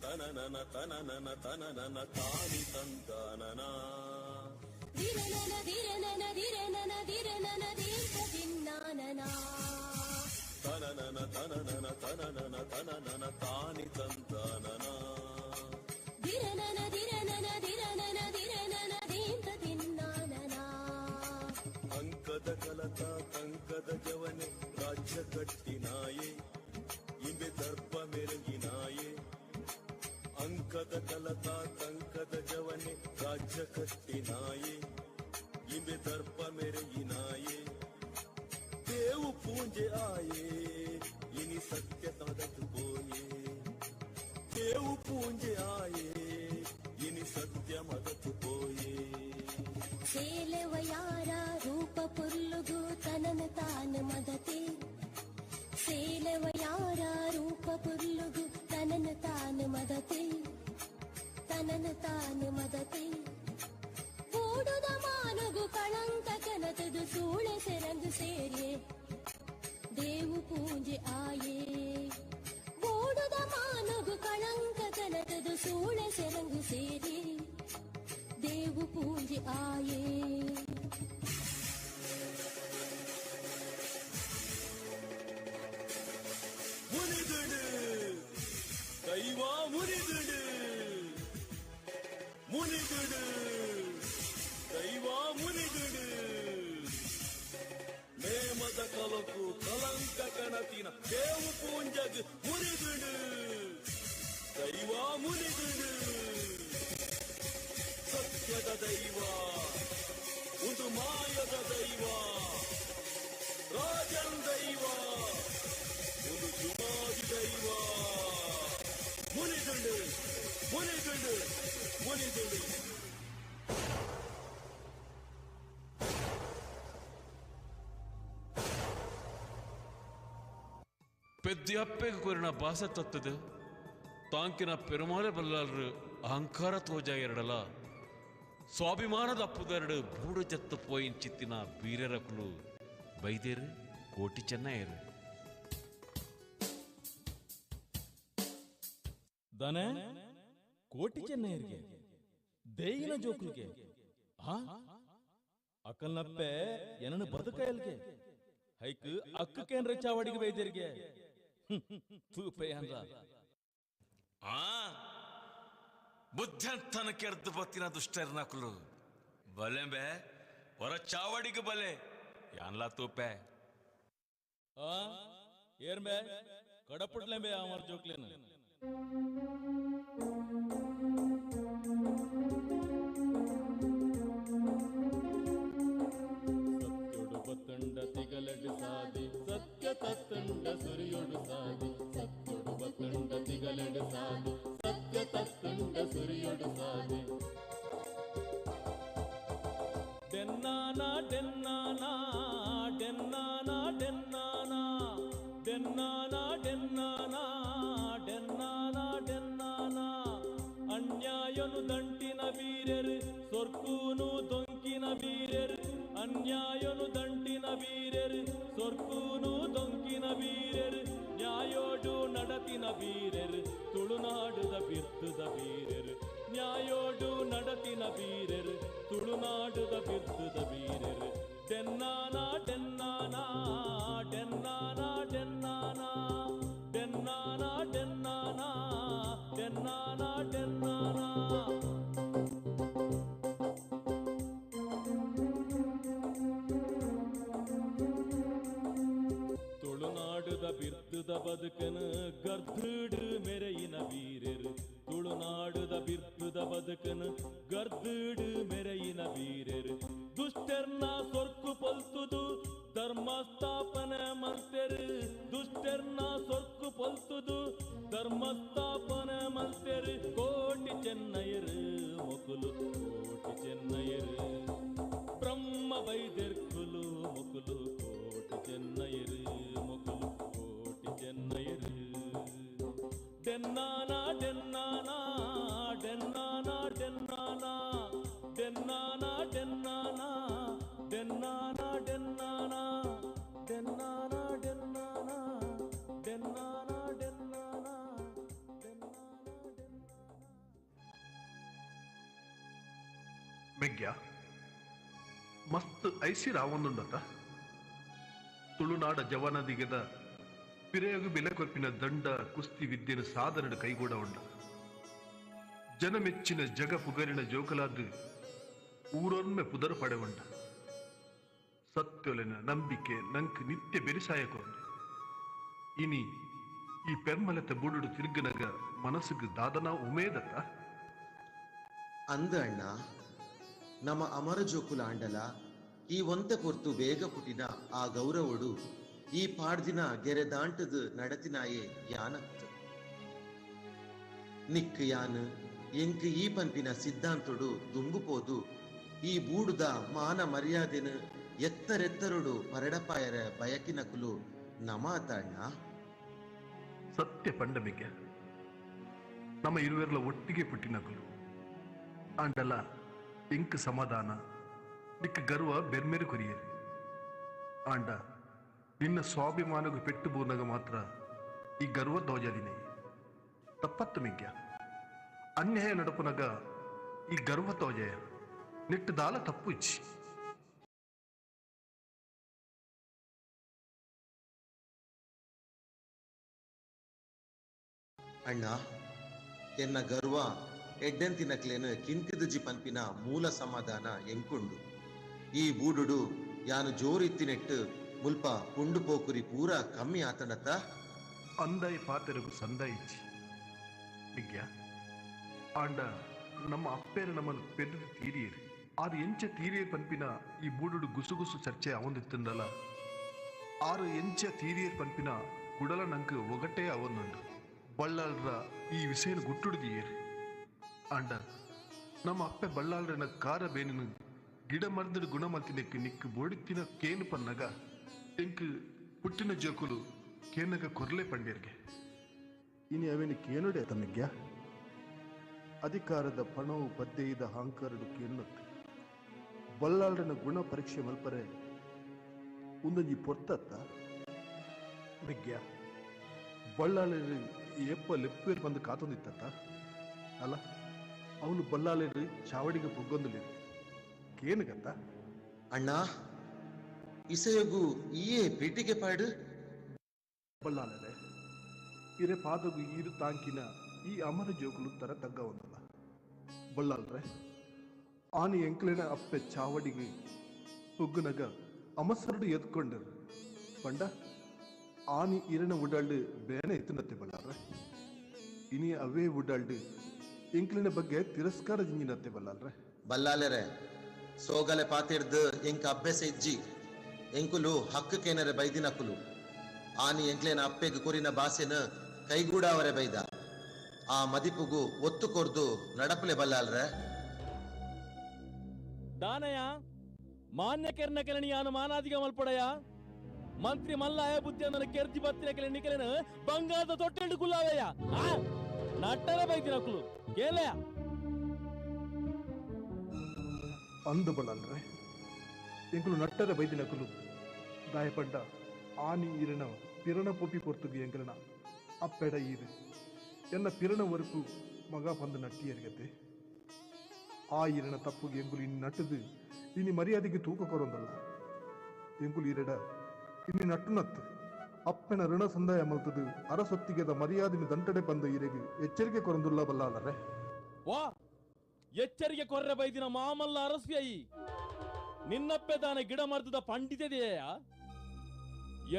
ತನನನ ತನನನ ತನನನ ತಾನಿ ತಂದಾನನ ದಿರನನ ದಿರನನ ದಿರನನ ದಿರನನ ದೀರ್ಘ ದಿನ್ನಾನನ ತನನನ ತನನನ ತನನನ ತನನನ ತಾನಿ ತಂದಾನನ ದಿರನನ ದಿರನನ ದಿರನನ ದಿರನನ ದೀರ್ಘ ದಿನ್ನಾನನ. ಅಂಕದ ಕಲತ ತಂಕದ ಜವನೆ ರಾಜ್ಯ ಕಟ್ಟಿನಾಯೆ ಇಂಬೆ ದರ್ಪ ಮೆರಗಿನಾಯೆ. ಅಂಕದ ಕಲತ ತಂಕದ ಜವನೆ ರಾಜ್ಯ ಕಟ್ಟಿನಾಯೆ ಇಂಬೆ ದರ್ಪ ಮೆರಗಿನಾಯೆ. ದೇವು ಪೂಂಜೆ ಆಯೆ ಇನಿ ಸತ್ಯ ತದತು ಪೋಯೆ. ದೇವು ಪೂಂಜೆ ಆಯೆ ಇನಿ ಸತ್ಯ ಮದತು ಪೋಯೆ. ಸೇಲವಯಾರ ರೂಪ ಪುರ್ಲುಗು ತನನ ತಾನ ಮದತೆ. ಸೇಲವಯಾರ ರೂಪ ಪುರ್ಲುಗು ತನನ ತಾನ ಮದತೆ. ತನನ ತಾನ ಮದತೆ. ಬೂಡುದ ಮಾನಗು ಕಳಂಕ ಕನತದು ಸೂಳೆ ಸೆರಂಗು ಸೇರಿಯೇ ದೇವು ಪೂಂಜೆ ಆಯೇ. ಬೂಡುದ ಮಾನಗು ಕಳಂಕ ಕನತದು ಸೂಳೆ ಸೆರಂಗು ಸೇರಿಯೇ ದೇವು ಪೂಂಜೆ ಆಯೇ. ಮುನಿದುಡು ದೈವ ಮುನಿದುಡು ಮುನಿದುಡು ದೈವ ಮುನಿದುಡು. ನೇಮದ ಕಲಕು ಕಲಂಕ ಕಣತಿನ ದೇವು ಪೂಂಜಗ್ ಮುನಿದುಡು ದೈವ ಮುನಿದುಡು. ಸತ್ಯದ ದೈವ ಒಂದು ಮಾಯದ ದೈವ ರಾಜನ್ ದೈವ ಒಂದು ಜುಮಾದಿ ದೈವ. ಮುನಿದುಂಡು ಮುನಿದುಂಡು ಮುನಿದುಂಡು. ಪೆದ್ದಿ ಅಪ್ಪೆಗೆ ಕೊರಿನ ಭಾಷೆ ತತ್ತದು ತಾಂಕಿನ ಪೆರುಮಾಲೆ ಬಲ್ಲಾಲ್ರು ಅಹಂಕಾರ ತೋಜ ಎರಡಲ ಸ್ವಾಭಿಮಾನದ ಅಪ್ಪುದೆರಡು ಬೂಡು ಜತ್ತು ಪೋಯಿನ್ ಚಿತ್ತಿನ ಬೀರರಕುಲು ಬೈದೇರು ಕೋಟಿ ಚೆನ್ನಯ್ಯರು. ದನೆ ಕೋಟಿ ಚೆನ್ನಯ್ಯರಿಗೆ ದೇಯಿನ ಜೋಕ್ರಿಗೆ ಆ ಅಕಲ್ನಪ್ಪೆ ಏನನ್ನು ಬದುಕಯಲ್ಗೆ ಹೈಕ್ ಅಕ್ಕ ಕೇಂದ್ರ ಚಾವಡಿಗೆ ಬೈದೇರಿಗೆ ತೂಪೆ ಅಂದ್ರ ಆ ಬುದ್ಧಂತನ ಕೆರ್ದು ಬತ್ತಿನ ದುಷ್ಟರ್ನಕುಲು ಬಲೆಂಬೆ ಹೊರ ಚಾವಡಿಗೆ ಬಲೆ ಯಾನ್ಲಾ ತೂಪೆ. ಆ ಏರ್ಬೆ ಕಡಪುಟ್ಲೆಂಬೆ ಅಮರ್ ಜೋಕ್ಲೇನು. ಸತ್ಯೊಡು ಬತ್ತಂಡ ತಿಗಲಡು ಸಾದಿ ಸತ್ಯ ತತ್ತಂಡ ಸುರಿಯೊಡು ಸಾದಿ. ಸತ್ಯೊಡು ಬತ್ತಂಡ ತಿಗಲಡು ಸಾದಿ ಸತ್ಯ ತತ್ತಂಡ ಸುರಿಯೊಡು ಸಾದಿ. ಡೆನ್ನಾನ ಡೆನ್ನಾನ ಡೆನ್ನಾನ ಡೆನ್ನಾನ ಡೆನ್ನಾನ ಡೆನ್ನಾನ ಡೆನ್ನಾನ ಡೆನ್ನಾನ. ಅನ್ಯಾಯನು ದಂಟಿನ ವೀರರು ಸೊರ್ಕೂನು ದೊಂಕಿನ ವೀರರು. ಅನ್ಯಾಯನು ದಂಟಿನ ವೀರರು ಸೊರ್ಕೂನು ದೊಂಕಿನ ವೀರರು. ನ್ಯಾಯೋಡು ನಡತಿನ ವೀರರು ತುಳುನಾಡುದ ಬಿರ್ತುದ ವೀರರು. ನ್ಯಾಯೋಡು ನಡತಿನ ವೀರರು ತುಳುನಾಡುದ ಬಿರ್ತುದ ವೀರರು. ಡೆನ್ನಾನ ಡೆನ್ನಾನ ಡೆನ್ನಾನ ಡೆನ್ನಾನ ಡೆನ್ನಾನ ಡೆನ್ನಾನ ಡೆನ್ನಾನ ಡೆನ್ನಾನ. ತುಳುನಾಡುದ ಬಿರ್ತುದ ಬದುಕನು ಗರ್ಧುಡು ಮೆರೆಯಿನ ವೀರರು. ತುಳುನಾಡುದ ಬಿರ್ತುದ ಬದುಕನು ಗರ್ಧುಡು ಮೆರೆಯಿನ ವೀರರು. ದುಷ್ಟರ್ನ ಸೊರ್ಕು ಪೊಲ್ತುದು ಧರ್ಮ ಸ್ಥಾಪನೆ ಮಲ್ತೆರು. ದುಷ್ಟರ್ನ ಸೊರ್ಕು ಪೊಲ್ತುದು ಧರ್ಮ ಸ್ಥಾಪನೆ ಮಲ್ತೆರು. ಕೋಟಿ ಚೆನ್ನಯರು ಮೊಕುಲು ಕೋಟಿ ಚೆನ್ನಯರು. ಬ್ರಹ್ಮ ಬೈದೆರ್ಕುಲು ಮೊಕುಲು ಕೋಟಿ ಚೆನ್ನಯರು ಮೊಕುಲು. ಡೆನ್ನಾನ ಡೆನ್ನಾನ ಡೆನ್ನಾನ ಡೆನ್ನಾನ ಡೆನ್ನಾನ ಡೆನ್ನಾನ ಡೆನ್ನಾನ ಡೆನ್ನಾನ ಡೆನ್ನಾನ ಡೆನ್ನಾನ ಡೆನ್ನಾನ ಡೆನ್ನಾನ. ಮೆಗ್ಯ ಮಸ್ತ್ ಐಸಿರ ಒಂದುಂಡತ ತುಳುನಾಡ ಜವನದಿಗೆದ ಪಿರೆಯಗು ಬೆಲೆ ಕೊರ್ಪಿನ ದಂಡ ಕುಸ್ತಿ ವಿದ್ಯೆನ ಸಾಧನದ ಕೈಗೂಡ ಉಂಡ. ಜನಮೆಚ್ಚಿನ ಜಗ ಪುಗರಿನ ಜೋಕಲಾದ ಊರೊಮ್ಮೆ ಪುದರು ಪಡೆವಂಡ. ಸತ್ಯೊಲೆನ ನಂಬಿಕೆ ನಂಕ್ ನಿತ್ಯ ಬೆರಿಸಾಯ ಕೊರ್ದು. ಇನಿ ಈ ಪೆರ್ಮಲತೆ ಬುಡುಡು ತಿರುಗನಗ ಮನಸ್ಸಿಗೆ ದಾದನ ಉಮೇದತ್ತ. ಅಂದ ಅಣ್ಣ, ನಮ್ಮ ಅಮರ ಜೋಕುಲ ಆಂಡಲ ಈ ಒಂತೆ ಪೊರ್ತು ಬೇಗ ಪುಟಿನ ಆ ಗೌರವಡು ಈ ಪಾಡ್ದಿನ ಗೆರೆ ದಾಂಟದು ನಡತಿನಾಯೇ ಯಾನತ್ತು. ನಿಕ್ ಯಾನ್ ಎಂಕ್ ಈ ಪನ್ಪಿನ ಸಿದ್ಧಾಂತೊಡು ದುಂಬು ಪೋದು ಈ ಬೂಡುದ ಮಾನ ಮರ್ಯಾದೆನು ಎತ್ತರೆತ್ತರುಡು ಪರಡಪಾಯರ ಬಯಕಿನಕುಲು ನಮಾತ ಅಣ್ಣ. ಸತ್ಯ ಪಂಡಮಿಗೆ ನಮ್ಮ ಇರುವೆರ್ಲ ಒಟ್ಟಿಗೆ ಪುಟ್ಟಿನಕುಲು ಆಂಡಲ ಎಂಕ್ ಸಮಾಧಾನ ನಿಕ್ ಗರ್ವ ಬೆರ್ಮೆರು ಕೊರಿಯರು. ಆಂಡ ನಿನ್ನ ಸ್ವಾಭಿಮಾನಗು ಪೆಟ್ಟು ಬೂರ್ನಗ ಮಾತ್ರ ಈ ಗರ್ವ ದೋಜದಿನೇ ತಪ್ಪತ್ತು ಮಿಗ್ಯ. ಅನ್ಯಾಯ ನಡಪುನಗ ಈ ಗರ್ವ ತೋಜಯ ನಿಟ್ಟು ದಾಲ ತಪ್ಪು ಇಚ್ಚಿ. ಅಣ್ಣ, ಎನ್ನ ಗರ್ವ ಎಡ್ಡೆಂತಿನಕ್ಲೇನು ಕಿಂತಿದುಜಿ ಪನ್ಪಿನ ಮೂಲ ಸಮಾಧಾನ ಎಂಕುಂಡು. ಈ ಬೂಡುಡು ಯಾನು ಜೋರಿತ್ತಿನೆಟ್ಟು ಮುಲ್ಪ ಪುಂಡು ಪೋಕುರಿ ಪೂರ ಕಮ್ಮಿ ಆತನತ್ತ. ಅಂದಾಯ ಪಾತೆರಗು ಸಂದಾಯಿಚ್ಚಿ ವಿದ್ಯಾ. ಆಂಡ ನಮ್ಮ ಅಪ್ಪೇರು ನಮ್ಮನ್ನು ಪೆದ್ದು ತೀರಿಯರು. ಆರು ಎಂಚ ತೀರಿಯರ್ ಪನ್ಪಿನ ಈ ಬೂಡುಡು ಗುಸುಗುಸು ಚರ್ಚೆ ಅವಂದಿತ್ತಂದಲ್ಲ. ಆರು ಎಂಚ ತೀರಿಯರ್ ಪನ್ಪಿನ ಗುಡಲ ನಂಗೆ ಒಗಟೇ ಅವನುಂಡು. ಬಳ್ಳಾಳ್ರ ಈ ವಿಷಯನ ಗುಟ್ಟುಡಿದಿಯರು. ಆಂಡ ನಮ್ಮ ಅಪ್ಪೆ ಬಳ್ಳಾಳ್ರನ ಕಾರ ಬೇನಿನ ಗಿಡ ಮರ್ದಡು ಗುಣ ಮಲ್ತಿನಕ್ಕೆ ನಿಕ್ಕು ಬೋಡಿತ್ತಿನ ಕೇನು ಪನ್ನಗ ಎಂಕ್ ಪುಟ್ಟಿನ ಜೋಕುಲು ಕೇನಗ ಕೊರ್ಲೆ ಪಂಡ್ಯರ್ಗೆ. ಇನಿ ಅವೇನು ಕೇನುಡೆ ತನಗ್ಯ ಅಧಿಕಾರದ ಪಣವು ಪದ್ದೆಯ್ದ ಹಾಂಕರಡು ಕೇನುತ್ತು. ಬಲ್ಲಾಳನ ಗುಣ ಪರೀಕ್ಷೆ ಮಲ್ಪರೆ ಉಂದೊಂಜಿ ಪೊರ್ತತ್ತ ಮೆಗ್ಯ. ಬಳ್ಳಾಳರು ಏಪ್ಪ ಲೆಪ್ಪೇರು ಬಂದು ಕಾತೊಂದಿತ್ತ ಅಲ್ಲ. ಅವನು ಬಲ್ಲಾಳರು ಚಾವಡಿಗೆ ಪೊಗ್ಗೊಂದುಲೇರು ಕೇನುಗತ್ತ. ಅಣ್ಣ, ಇಸೆಯಗು ಈಯೇ ಪೀಟಿಗೆ ಪಾಡು. ಬಲ್ಲಾಳರೆ ಇರೆ ಪಾದಗು ಈರು ತಾಂಕಿನ ಈ ಅಮರ ಜೋಕುಲು ತರ ತಗ್ಗ ಒಂದಲ್ಲ. ಬಲ್ಲಾಳ್ರೆ ಆನಿ ಎಂಕ್ಲೆನ ಅಪ್ಪೆ ಚಾವಡಿಗೆ ಪೊಗ್ಗುನಗ ಅಮಸರಡು ಎದ್ಕೊಂಡರು ಪಂಡ ಆನಿ ಇರನ ಉಡಾಳ್ಡು ಬೇನೆ ಎತ್ತುನತ್ತೆ ಬಲ್ಲಾಳ್ರೆ. ಇನಿ ಅವೇ ಉಡಾಳ್ಡು ಎಂಕ್ಲಿನ ಬಗ್ಗೆ ತಿರಸ್ಕಾರ ಜಿಂಜಿನತ್ತೆ ಬಲ್ಲಾಳ್ರೆ. ಬಲ್ಲಾಲೆರೆ ಸೋಗಲೆ ಪಾತಿರ್ದು ಎಂಕ ಅಭ್ಯಾಸ ಇಜ್ಜಿ. ಎಂಕುಲು ಹಕ್ಕು ಕೇನರೆ ಬೈದಿನಕುಲು. ಆನಿ ಎಂಕ್ಲೇನ ಅಪ್ಪೆಗ್ ಕೊರಿನ ಬಾಸೆನ ಕೈಗೂಡಾವರೆ ಬೈದ. ಆ ಮದಿಪುಗು ಒತ್ತು ಕೊರ್ದು ನಡಪಲೆ ಬಲ್ಲಾಲ್ರೆ. ದಾನಯ ಮಾನ್ಯ ಕೆರ್ನ ಕೆಲಣಿಯಾನು ಮಾನಾದಿಗ ಮಲ್ಪಡಯ ಮಂತ್ರಿ ಮಲ್ಲಾಯ ಬುದ್ಧಿಯನ್ನ ಕೆರ್ಜಿ ಬತ್ತಿನ ಕೆಲ ನಿಕಲೆನ ಬಂಗಾರದ ತೊಟ್ಟೆಂಡು ಕುಲ್ಲಾವಯ್ಯ ನಟ್ಟರೆ ಬೈದಿನಕುಲು ಕೇಲಯ ಅಂದು ಬಲ್ಲಾಲ್ರೆ. ಎಂಕುಲು ನಟ್ಟರೆ ಬೈದಿನಕುಲು ದಾಯಪಂಡ ಆನಿ ಈರನ ಪಿರಣ ಪೊಪ್ಪಿ ಪೊರ್ತುಗು ಎಂಕಲನ ಅಪ್ಪೆಡ ಈರು ಎನ್ನ ಪಿರಣ ಒರುಪು ಮಗ ಪಂದು ನಟ್ಟಿಯರ್ಗತೆ. ಆ ಈರನ ತಪ್ಪುಗೆ ಎಂಕುಲು ಇನ್ನು ನಟ್ಟದು ಇನಿ ಮರ್ಯಾದೆಗೆ ತೂಕ ಕೊರೊಂದಲ್ಲ. ಎಂಕುಲು ಈರಡ ಇನ್ನು ನಟ್ಟುನತ್ತು ಅಪ್ಪನ ಋಣ ಸಂದಾಯ ಮಲ್ತದು ಅರಸೊತ್ತಿಗೆದ ಮರ್ಯಾದಿನ ದಂಟಡೆ ಬಂದು ಈರೆಗೆ ಎಚ್ಚರಿಕೆ ಕೊರಂದುಲ್ಲ ಬಲ್ಲಾಲರೆ. ವಾ ಎಚ್ಚರಿಕೆ ಕೊರ್ರೆ ಬೈದಿನ ಮಾಮಲ್ಲ ಅರಸ್ವಿಯೈ ನಿನ್ನಪ್ಪೆ ದಾನ ಗಿಡ ಮರ್ದದ ಪಂಡಿತೆದೆಯ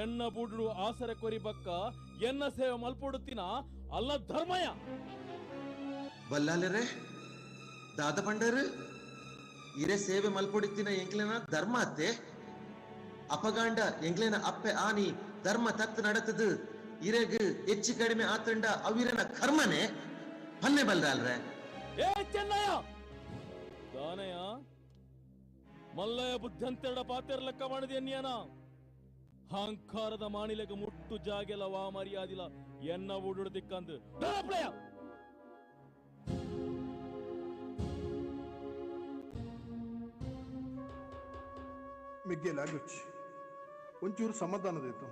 ಎನ್ನ ಬುಡು ಆಸರೆ ಕೊರಿ ಬಕ್ಕ ಎನ್ನ ಸೇವೆ ಮಲ್ಪೊಡುತ್ತಿನ ಅಲ್ಲ ಧರ್ಮಯ. ಬಲ್ಲಾಲರೆ ದಾದ ಪಂಡರು ಇರೆ ಸೇವೆ ಮಲ್ಪೊಡುತ್ತಿನ ಎಂಕ್ಲೆನ ಧರ್ಮ ಅತ್ತೆ. ಅಪಗಾಂಡ ಎಂಕ್ಲೆನ ಅಪ್ಪೆ ಆನಿ ಧರ್ಮ ತತ್ ನಡತದು ಇರೆಗ್ ಹೆಚ್ಚು ಕಡಿಮೆ ಆತಂಡ ಅವಿರನ ಕರ್ಮನೆ ಪನ್ನೆ ಬಲ್ದಾಲ್ರೆ. ಏ ಚೆನ್ನಯ್ಯ ದಾನಯ್ಯ ಮಲ್ಲಯ ಬುದ್ಧಂತೆರಡ ಪಾತೆರ ಲೆಕ್ಕ ಮಾಡಿದೆ ಅನ್ಯಾನ ಅಹಂಕಾರದ ಮಾಣಿಲೆಗ ಮುಟ್ಟ ಪುಟ್ಟು ಜಾಗೆಲ ವಾ ಮರ್ಯಾದಿಲ ಎನ್ನ ಊಡುಡು ದಿಕ್ಕಂದು ಮೆಗ್ಗೆ ಲಾಗುಚ್ ಒಂಚೂರು ಸಮಾಧಾನದಿತ್ತು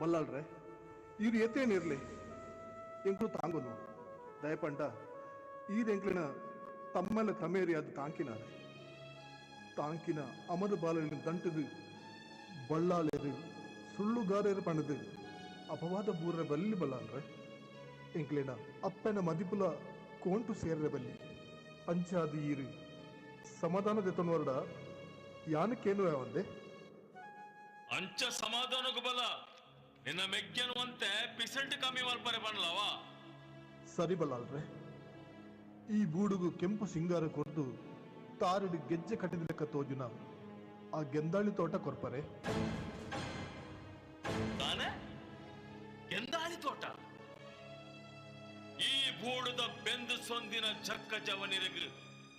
ಬಲ್ಲಾಳ್ರೆ ಇರು ಎತ್ತೇನಿರಲಿ ಎಂಕ್ಲು ತಾಂಗುನು ದಯಪಂಡ ಈರೆಂಕ್ಲಿನ ತಮ್ಮಲ ತಮೇರಿ ಅದು ತಾಂಕಿನಾರೆ ತಾಂಕಿನ ಅಮರ ಬಾಲಲಿನ ದಂಟದು ಬಳ್ಳಾಲೇರು ಸುಳ್ಳುಗಾರೇರು ಪಣದು ಅಪವಾದ ಬೂರ ಬಲ್ಲಿ ಬಲ್ಲಾಳ್ರೆ ಎಂಕ್ಲಿನ ಅಪ್ಪನ ಮದಿಪುಲ ಕೋಂಟು ಸೇರರೆ ಬಲ್ಲಿ ಅಂಚಾದ ಈರು ಸಮಾಧಾನದ ತೊನ್ವರಡ ಯಾನಕ್ಕೇನು ಒಂದೇ ಅಂಚ ಸಮಾಧಾನಕ್ಕೂ ಬಲ ನಿನ್ನ ಮೆಗ್ಗೆನುವಂತೆ ಪಿಸೆಂಟ್ ಕಮ್ಮಿ ಮಲ್ಪರೆ ಬನ್ಲವಾ. ಸರಿ ಬಲ್ಲಾಳ್ರೆ, ಈ ಬೂಡುಗು ಕೆಂಪು ಸಿಂಗಾರ ಕೊರ್ದು ತಾರಿಡು ಗೆಜ್ಜೆ ಕಟ್ಟಿದ ಲೆಕ್ಕ ತೋಜುನ ಆ ಗೆಂದಾಳಿ ತೋಟ ಕೊರ್ಪರೆ. ತಾನೆ ಗೆಂದಾಳಿ ತೋಟ ಈ ಬೂಡುದ ಬೆಂದು ಸೊಂದಿನ ಚಕ್ಕ ಜವನಿರಗು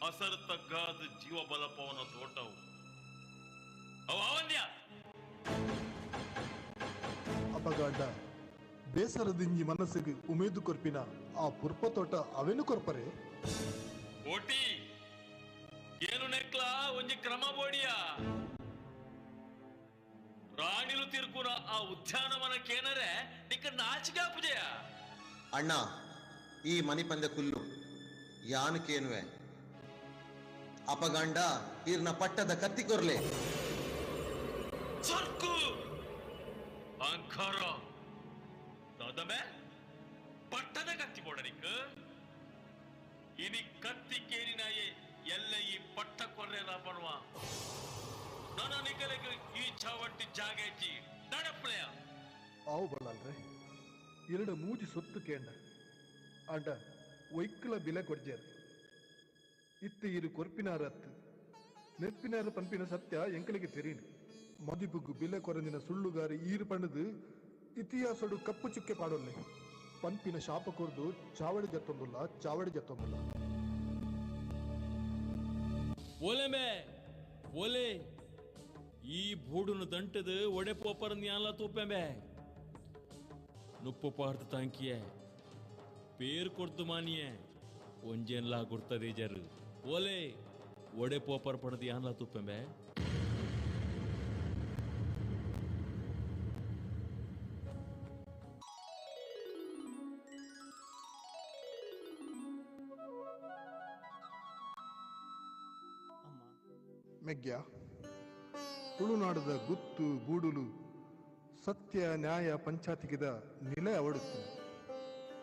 ಅಸರು ತಗ್ಗಾದ ಜೀವ ಬಲಪವನ ತೋಟವು ಅವ ಅವನ್ಯ. ಅಪಗಾಂಡ ಬೇಸರದಿಂಜಿ ಮನಸ್ಸಿಗೆ ಉಮೇದು ಕೊರ್ಪಿನ ಆ ಪುರ್ಪ ತೋಟ ಅವೇನು ಕೊರ್ಪರೆ. ಕೋಟಿ ಏನು ನೆಕ್ಲ ಒಂಜಿ ಕ್ರಮ ಬೋಡಿಯ ರಾಣಿಲು ತಿರ್ಕುನ ಆ ಉದ್ಯಾನವನ ಕೇನರೆ ನಿಕ್ಕ ನಾಚಿಕೆ ಪೂಜೆಯ. ಅಣ್ಣ ಈ ಮನಿಪಂದೆ ಕುಲ್ಲು ಯಾನು ಕೇನುವೆ ಅಪಗಂಡ ಈರ್ನ ಪಟ್ಟದ ಕತ್ತಿ ಕೊರ್ಲೆ. ಸರ್ಕು ಅಹಂಕಾರ ದಾದಮೆ ಪಟ್ಟದ ಕತ್ತಿ ಬೋಡನಿಕ್ ಇನಿ ಕತ್ತಿ ಕೇರಿನಾಯೆ ಎಲ್ಲ ಈ ಪಟ್ಟ ಕೊರ್ರೆಲ ಬರುವ ನನ್ನ ನಿಕಲೆಗೆ ಈ ಚಾವಟ್ಟಿ ಜಾಗೇಜಿ ನಡಪ್ಳೆಯ. ಆವು ಬಲ್ಲಾಳ್ರೆ ಎರಡು ಮೂಜಿ ಸೊತ್ತು ಕೇಂಡ ಆಂಡ ಒಯ್ಕಲ ಬಿಲೆ ಕೊಡ್ಜೇರ್ ಇತ್ತು ಇರು ಕೊರ್ಪಿನಾರ ಅತ್ತು ನೆರ್ಪಿನಾರ ಪಂಪಿನ ಸತ್ಯ ಎಂಕಲಿಗೆ ತೆರೀನು. ಮದಿಬುಗ್ಗು ಬಿಲೆ ಕೊರಂದಿನ ಸುಳ್ಳುಗಾರಿ ಈರು ಪಣದು ಇತಿಹಾಸಡು ಕಪ್ಪು ಚುಕ್ಕೆ ಪಾಡೊಲ್ಲೆ ಪಂಪಿನ ಶಾಪ ಕೊರ್ದು ಚಾವಡಿ ಜತ್ತೊಂದುಲ್ಲ ಚಾವಡಿ ಜತ್ತೊಂದುಲ್ಲ. ಒಲೆ ಮೇ ಒಲೆ ಈ ಬೂಡುನು ದಂಟದು ಒಡೆ ಪೋಪರ ನ್ಯಾಲ ತೂಪೆಂಬೆ ನುಪ್ಪು ಪಾರ್ದು ತಾಂಕಿಯೆ ಪೇರು ಕೊಡ್ದು ಮಾನಿಯೆ ಒಂಜೇನ್ಲಾ ಗುರ್ತದೆ ಜರು ಒಲೆ ಒಡೆ ಪೋಪರ್ ಪಡದು ಯಾನ್ಲ ತೂಪೆಂಬೆ. ಮೆಗ್ಯ ತುಳುನಾಡದ ಗುತ್ತು ಬೂಡುಲು ಸತ್ಯ ನ್ಯಾಯ ಪಂಚಾತಿಗಿದ ನಿಲೆ ಅವಡುತ್ತು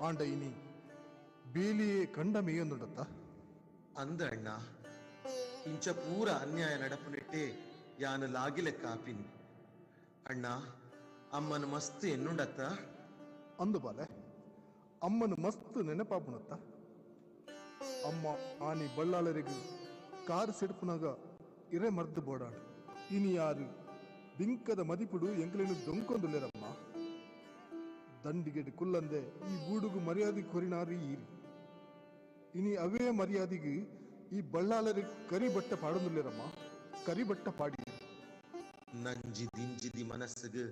ಆಂಡ ಇನಿ ಬೇಲಿಯೇ ಕಂಡ ಮೇಯೊಂದುಂಡತ್ತ. ಅಂದ ಅಣ್ಣ ಇಂಚ ಪೂರ ಅನ್ಯಾಯ ನಡಪುನೆಟ್ಟೆ ಯಾನು ಲಾಗಿಲೆ ಕಾಪಿನಿ ಅಣ್ಣ ಅಮ್ಮನ ಮಸ್ತ್ ಎನ್ನುಂಡತ್ತ. ಅಂದು ಬಾಲೆ ಅಮ್ಮನ ಮಸ್ತ್ ನೆನಪಾಪುಣತ್ತ. ಅಮ್ಮ ಆನಿ ಬಳ್ಳಾಳರಿಗೆ ಕಾರ್ ಸಿಡ್ಪುನಾಗ ಇರೆ ಮರ್ದು ಬೋಡಾಣ ಇನಿ ಯಾರು ಬಿಂಕದ ಮದಿಪುಡು ಎಂಕಲೇನು ದೊಂಕೊಂದುಲ್ಲೇರಮ್ಮ. ದಂಡಿಗೆಡು ಕುಲ್ಲಂದೆ ಈ ಬೂಡುಗು ಮರ್ಯಾದೆ ಕೊರಿನಾರು ಈರಿ ಇನಿ ಅವೇ ಮರ್ಯಾದೆಗೆ ಈ ಬಳ್ಳಾಲರಿಗೆ ಕರಿಬಟ್ಟ ಪಾಡೊಂದುಲ್ಲೇರಮ್ಮ ಕರಿಬಟ್ಟ ಪಾಡಿ. ನಂಜಿ ದಿಂಜಿದಿ ಮನಸ್ಸಿಗೆ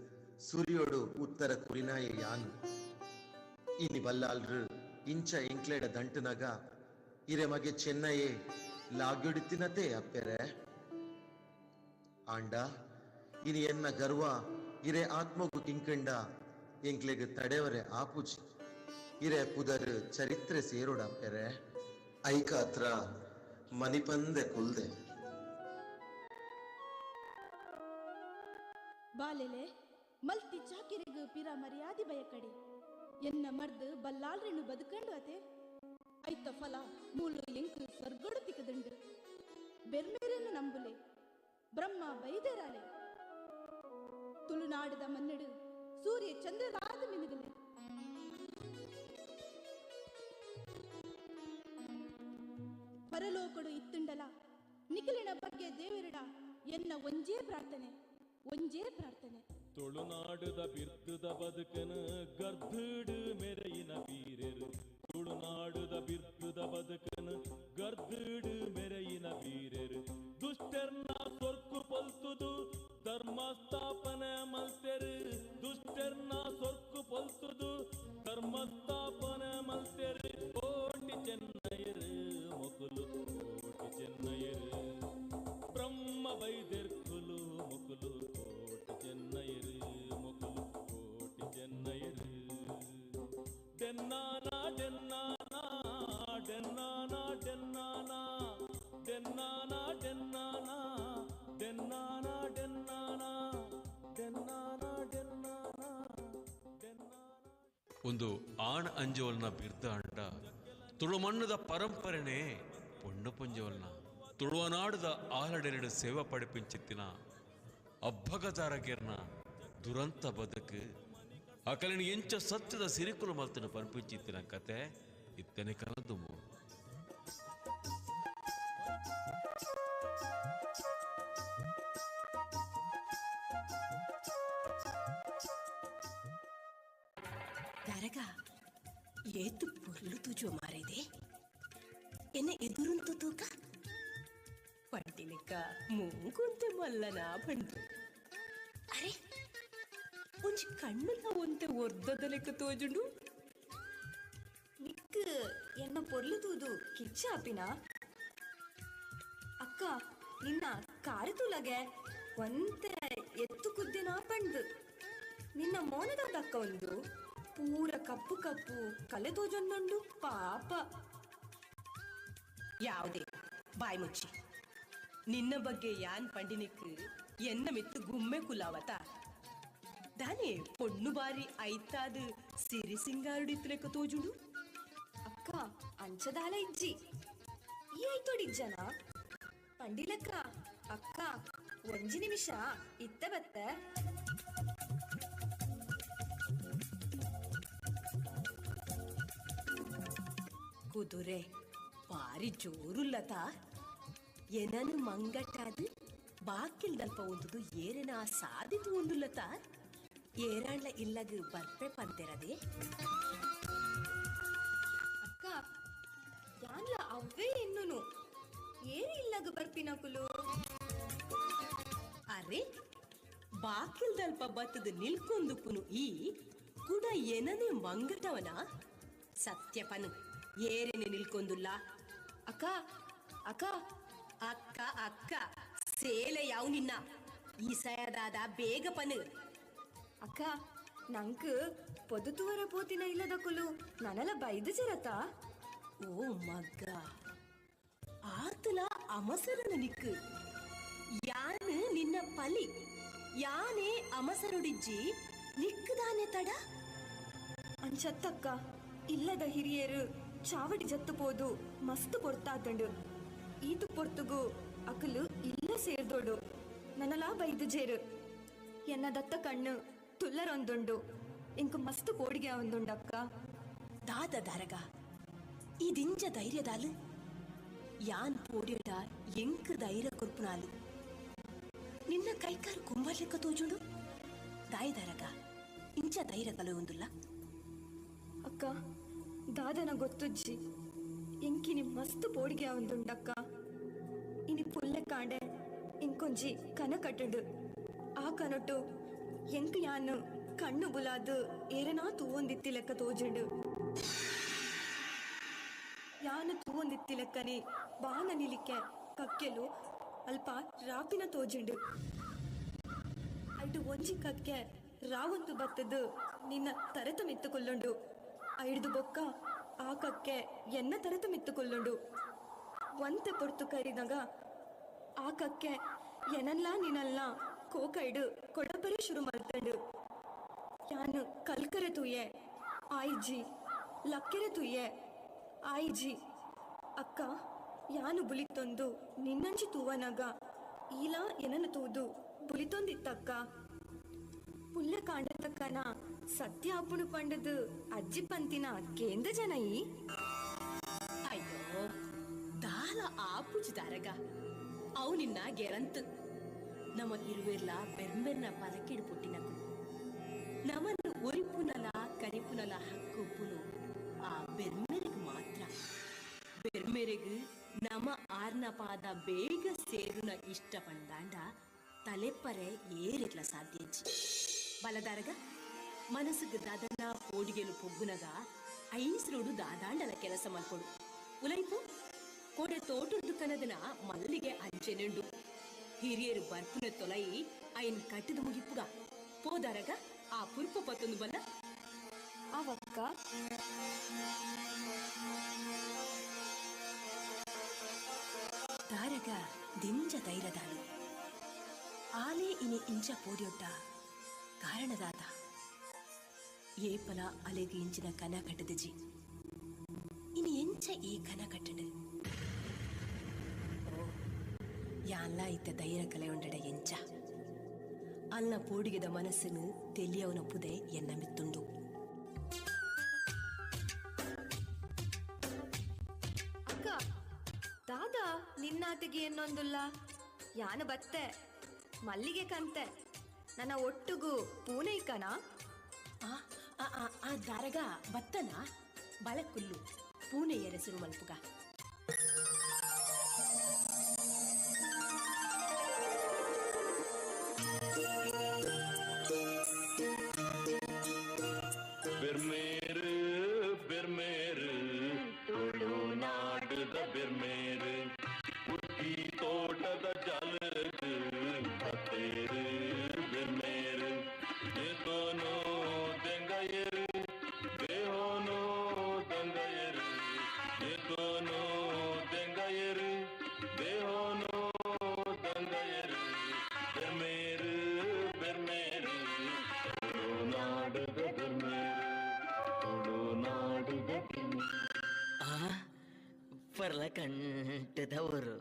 ಸುರಿಯೋಡು ಉತ್ತರ ಕುರಿನಾಯ ಯಾನು ಇನಿ ಬಲ್ಲಾಲ್ರು ಇಂಚ ಎಂಕ್ಲೇಡ ದಂಟುನಗ ಇರೆ ಮಗೆ ಚೆನ್ನಯೇ ಲಾಗ್ಯೊಡಿತ್ತಿನತೆ ಅಪ್ಪೆರೆ. ಆಂಡ ಇನಿ ಎನ್ನ ಗರ್ವ ಇರೆ ಆತ್ಮಗು ಕಿಂಕಂಡ ಎಂಕ್ಲೆಗ್ ತಡೆವರೆ ಆಪುಜಿ ಇರೆ ಪುದರ್ ಚರಿತ್ರೆ ಸೇರೋಡಪ್ಪೆರೆ. ಐಕಾತ್ರ ಮನಿಪಂದೆ ಕುಲ್ದೆ ಬಾಲೆಲೆ ಮಲ್ತಿ ಚಾಕಿರಿಗು ಪಿರ ಮರ್ಯಾದಿ ಬಯಕಡೆ ಎನ್ನ ಮರ್ದು ಬಲ್ಲಾಲ್ರೆನು ಬದುಕಂಡು ಅತೆ ಐತ ಫಲ ಮೂಲು ಎಂಕು ಸ್ವರ್ಗಡು ತಿಕ್ಕದುಂಡು ಬೆರ್ಮೇರನ್ನು ನಂಬುಲೆ ಬ್ರಹ್ಮ ಬೈದರಾಲೆ ತುಳುನಾಡದ ಮನ್ನಡು ಸೂರ್ಯ ಚಂದ್ರರಾದ ಮಿನುಗಲೆ. ಪರಲೋಕಡು ಇತ್ತುಂಡಲ ನಿಖಲಿನ ಬಗ್ಗೆ ದೇವರಡ ಎನ್ನ ಒಂಜೇ ಪ್ರಾರ್ಥನೆ ಒಂಜೇ ಪ್ರಾರ್ಥನೆ. ತುಳುನಾಡುದ ಬಿರ್ದುದ ಬದುಕನ ಗರ್ದುಡು ಮೆರೆಯಿನ ಬೀರೆರು ತುಳುನಾಡುದ ಬಿರ್ದುದ ಬದುಕನ ಗರ್ದುಡು ಮೆರೆಯಿನ ಬೀರೆರು ದುಷ್ಟರ್ನ ಸೊರ್ಕು ಪಲ್ತುದು ಧರ್ಮ ಸ್ಥಾಪನೆ ಮಲ್ತೆರು ದುಷ್ಟರ್ನ ಒಂದು ಆಣ್ ಅಂಜೋಲ್ನ ಬಿರ್ದ ಅಂಡ ತುಳುಮಣ್ಣದ ಪರಂಪರೆನೇ ಪೊಣ್ಣು ಪುಂಜೋಲ್ನ ತುಳುವನಾಡದ ಆಲಡೆರಡು ಸೇವಾ ಪಡಿಪಿಂಚಿತ್ತಿನ ಅಬ್ಬಗದಾರಗೆರ್ನ ದುರಂತ ಬದುಕು ಅಕಲಿನ ಎಂಚ ಸತ್ಯದ ಸಿರಿಕುಲು ಮಲ್ತನ ಪಂಪಿಂಚಿತ್ತಿನ ಕತೆ ಇತ್ತನೆ ಕಲದುಮು. ದಾರಗ ಏತು ಪೊರ್ಲು ತೂಜುವ ಮಾರಿದೆ ಎನ್ನ ಎದುರುಂತು ತೂಕ ಪಂಡಿಲಿಕ್ಕ ಮೂಗುಂತೆ ಮಲ್ಲನ ಬಂದು ಅರೆ ಒಂಜಿ ಕಣ್ಣುಲ ಒಂತೆ ಒರ್ದದ ಲೆಕ್ಕ ತೋಜುಂಡು. ನಿಕ್ ಎನ್ನ ಪೊರ್ಲು ತೂದು ಕಿಚ್ಚ ಆಪಿನ ಅಕ್ಕ ನಿನ್ನ ಕಾರು ತೂಲಗೆ ಒಂತೆ ಎತ್ತು ಕುದ್ದಿನ ಪಂಡು ನಿನ್ನ ಮೋನದಾದ ಅಕ್ಕ ಒಂದು ಪೂರ ಕಪ್ಪು ಕಪ್ಪು ಕಲೆ ತೋಜೊಂದುಂಡು ಪಾಪ. ಯಾವುದೇ ಬಾಯಿ ಮುಚ್ಚಿ ನಿನ್ನ ಬಗ್ಗೆ ಯಾನ್ ಪಂಡಿನಿಕ್ ಎನ್ನ ಮಿತ್ತು ಗುಮ್ಮೆ ಕುಲಾವತ ದಾನೆ ಪೊಣ್ಣು ಬಾರಿ ಐತಾದ ಸಿರಿ ಸಿಂಗಾರುಡಿತ್ತು ಲೆಕ್ಕ ತೋಜುಂಡು. ಅಕ್ಕ ಅಂಚದಾಲ ಇಜ್ಜಿ ಈ ಐತೋಡಿಜ್ಜನ ಪಂಡಿಲಕ್ಕ ಅಕ್ಕ ಒಂಜಿ ನಿಮಿಷ ಇತ್ತ ಬತ್ತ. ಕುದುರೆ ಬಾರಿ ಜೋರುಲ್ಲತ ಏನನು ಮಂಗಟ್ಟಾದ ಬಾಕಿಲ್ದಲ್ಪ ಒಂದುದು ಏರೆನ ಸಾಧಿತು ಒಂದುಲ್ಲತ ಏರಾಂಡ್ಲ ಇಲ್ಲಗ ಬರ್ಪೆ ಪಂತೆರದೆ. ಅಕ್ಕ ಯಾನ್ಲ ಅವ್ವೇ ಎನ್ನುನು ಏರಿ ಇಲ್ಲಗ ಬರ್ಪಿನಕುಲು. ಅರೆ ಬಾಕಿಲ್ದಲ್ಪ ಬತ್ತದ ನಿಲ್ಕೊಂದುಪುನು ಈ ಕುಡ ಏನನೇ ಮಂಗಟವನ ಸತ್ಯಪನು ಏರೇನೆ ನಿಲ್ಕೊಂದುಲ್ಲ. ಅಕ್ಕ ಅಕ್ಕ ಅಕ್ಕ ಅಕ್ಕ ಸೇಲೆ ಯಾವ್ ನಿನ್ನ ಈ ಸಯದಾದ ಬೇಗ ಪನು. ಅಕ್ಕ ನಂಕ್ ಪೊದುತುವರ ಪೋತಿನ ಇಲ್ಲದ ಕುಲು ನನಲ ಬೈದು ಜರತ. ಓ ಮಗ್ಗ ಆತಲ ಅಮಸರನ ನಿಕ್ಕು ಯಾನು ನಿನ್ನ ಪಲಿ ಯಾನೇ ಅಮಸರುಡಿಜ್ಜಿ ನಿಕ್ಕುದಾನೆ ತಡ. ಅಂಚತ್ತಕ್ಕ ಇಲ್ಲದ ಹಿರಿಯರು ಚಾವಡಿ ಜತ್ತು ಪೋದು ಮಸ್ತ್ ಪೊರ್ತಾತಂಡು ಈತು ಪೊರ್ತುಗು ಅಕಲು ಇಲ್ಲ ಸೇರ್ದೋಡು ನನಲಾ ಬೈದು ಜೇರು ಎನ್ನ ದತ್ತ ಕಣ್ಣು ತುಲ್ಲರೊಂದುಂಡು ಇಂಕ ಮಸ್ತ್ ಕೋಡಿಗೆ ಒಂದುಂಡಕ್ಕ. ದಾದ ದಾರಗ ಈ ದಿಂಜ ಧೈರ್ಯದಾಲು ಯಾನ್ ಪೋಡಿಯಡ ಎಂಕ್ ಧೈರ್ಯ ಕೊರ್ಪುನಾಲು ನಿನ್ನ ಕೈಕಾರು ಕುಂಬರ್ಲೆಕ್ಕ ತೋಜುಂಡು ದಾಯ ದಾರಗ ಇಂಚ ಧೈರ್ಯ ಕಲುವುಂದುಲ್ಲ. ಅಕ್ಕ ದಾದನ ಗೊತ್ತುಜ್ಜಿ ಎಂಕಿನಿ ಮಸ್ತ್ ಪೋಡಿಗೆ ಒಂದುಂಡಕ್ಕ ಇನಿ ಪುಲ್ಲೆ ಕಾಂಡೆ ಇಂಕೊಂಜಿ ಕನ ಕಟ್ಟಂಡು ಆ ಕನೊಟ್ಟು ಎಂಕ್ ಯಾನು ಕಣ್ಣು ಬುಲಾದು ಏರನಾ ತೂವೊಂದಿತ್ತಿ ಲೆಕ್ಕ ತೋಜುಂಡು ಯಾನು ತೂವೊಂದಿತ್ತಿ ಲೆಕ್ಕನೆ ಬಾನ ನಿಲಿಕೆ ಕಕ್ಕೆಲು ಅಲ್ಪ ರಾಪಿನ ತೋಜುಂಡು ಐಡು ಒಂಜಿ ಕಕ್ಕೆ ರಾವಂತು ಬತ್ತದು ನಿನ್ನ ತರೆತ ಮೆತ್ತುಕೊಳ್ಳುಂಡು ಐಡ್ದು ಬೊಕ್ಕ ಆ ಕಕ್ಕೆ ಎನ್ನ ತರೆತ ಮೆತ್ತುಕೊಳ್ಳುಂಡು ಒಂತೆ ಪೊರ್ತು ಕರಿದಾಗ ಆ ಕಕ್ಕೆ ಎನಲ್ಲ ನಿನಲ್ಲ ಕೋಕೈಡು ಕೊಡಬರೆ ಶುರು ಮಲ್ತಂಡು ಯಾನು ಕಲ್ಕರೆ ತೂಯೆ ಆಯ್ಜಿ ಲಕ್ಕೆರೆ ತೂಯೆ ಆಯ್ಜಿ ಅಕ್ಕ ಯಾನು ಬುಲಿತೊಂದು ನಿನ್ನಂಚಿ ತೂವನಾಗ ಈಲಾ ಎನನು ತೂದು ಬುಲಿತೊಂದಿತ್ತಕ್ಕ ಪುಲ್ಲ ಕಾಂಡತಕ್ಕನ ಸತ್ಯ ಅಪ್ಪುಣು ಪಂಡದು ಅಜ್ಜಿ ಪಂತಿನ ಕೇಂದ್ರ ಜನ ಈ. ಅಯ್ಯೋ ದಾಲ ಆಪುಜಿ ದಾರಗ ಅವು ನಿನ್ನ ಗೆರಂತು ನಮ್ಮ ಇರುವೆರ್ಲ ಬೆರ್ಮೆರ್ನ ಪಲಕಿಡು ಪುಟ್ಟಿನಕು ನಮನ್ನು ಒರಿಪುನಲ ಕರಿಪುನಲ ಹಕ್ಕುಪ್ಪುನು ಆ ಬೆರ್ಮೆರೆಗ್ ಮಾತ್ರ ಬೆರ್ಮೆರೆಗ್ ನಮ ಆರ್ನ ಪಾದ ಬೇಗ ಸೇರುನ ಇಷ್ಟ ಪಂಡಾಂಡ ತಲೆಪರೆ ಏರಿರ್ಲ ಸಾಧ್ಯಜ್ಜಿ ಬಲದಾರಗ ಮನಸ್ಸುಗ್ ದಾದನ ಪೋಡಿಗೆಲು ಪೊಗ್ಗುನಗ ಐಸ್ರೋಡು ದಾದಾಂಡಲ ಕೆಲಸ ಮಲ್ಕೊಡು ಉಲೈಪು ಕೋಡೆ ತೋಟದ್ದು ಕನದನ ಮಲ್ಲಿಗೆ ಅಂಚೆನೆಂಡು ಹಿರಿಯರು ಬರ್ಪುನ ತೊಲೈ ಐನ್ ಕಟ್ಟದ ಮುಗಿಪುಗ ಪೋದಾರಗ ಆ ಪುರ್ಪ ಪತ್ತೊಂದು ಬಲ್ಲ ಅವಕ್ಕ ದಾರಗ ದಿಂಜ ಧೈರ್ಯದಾಳು ಆಲೆ ಇನಿ ಇಂಚ ಪೋಡಿಯೊಟ್ಟ ಕಾರಣದಾತ ಏಪಲ ಅಲೆಗ್ ಇಂಚಿನ ಕನ ಕಟ್ಟದಜಿ ಇನಿ ಎಂಚ ಈ ಕನ ಕಟ್ಟಡು ಯಾನ್ಲ ಇತ್ತ ಧೈರ್ಯ ಕಲೆಯೊಂಡಡ ಎಂಚ ಅಲ್ನ ಪೋಡಿಗೆದ ಮನಸ್ಸನ್ನು ತೆಲಿಯವನ ಪುದೆ ಎನ್ನ ಮಿತ್ತುಂಡು. ಅಕ್ಕ ದಾದಾ ನಿನ್ನಾತಿಗೆ ಎನ್ನೊಂದುಲ್ಲ ಯಾನು ಬತ್ತೆ ಮಲ್ಲಿಗೆ ಕಂತೆ ನನ್ನ ಒಟ್ಟುಗು ಪೂನೈಕನ ಆ ಆ ದಾರಗ ಬತ್ತನ ಬಲಕುಲ್ಲು ಪೂನೆಯ ಹೆಸರು ಮಲ್ಪುಗ. ಬೆರ್ಮೇರು ಬೆರ್ಮೇರು ತುಳುನಾಡದ ಬೆರ್ಮೇರು ಬುದ್ಧಿ ತೋಟದ ಜಲಗು ಬತ್ತೇರು ಬೆರ್ಮೇರು ಏತೋನೋ ದೆಂಗಯರು ದೇಹೋನೋ ದಂಗಯರು ಏತೋನೋ ದೆಂಗಯರು ದೇಹೋನೋ ದಂಗಯರು ಬೆರ್ಮೇರು ಬೆರ್ಮೇರು ತುಳುನಾಡದ ಬೆರ್ಮೇರು ತುಳುನಾಡದ ಆ ಪರ್ಲ ಕಂಟದವರು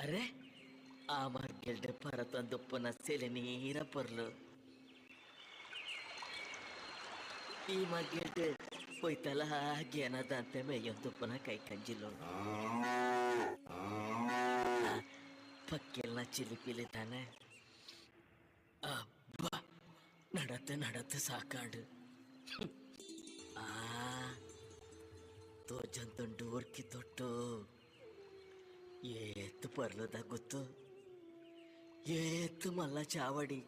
ಅರೆ ಆ ಮಗ್ಗೆಲ್ಡೆ ಪರತಂದುಪ್ಪನ ಸೆಲೆ ನೀರ ಪರ್ಲು ಈ ಮಗ್ಗೆಲ್ಡೆ ಪೊಯ್ತಲ ಹಾಗೇನದಂತೆ ಮೇಯೊಂದುಪ್ಪನ ಕೈ ಕಂಜಿಲು ಪಕ್ಕೆಲ್ಲ ಚಿಲಿಪಿಲಿ ತಾನೆ. ಅಬ್ಬ ನಡத்து ನಡத்து ಸಾಕಾಡು. ಆ ತೋಜಂತುಂಡು ಉರ್ಕಿ ತೊಟ್ಟು ಏತ್ತು ಪರ್ಲದ ಗೊತ್ತು ಏತ್ತು ಮಲ್ಲ ಚಾವಡಿ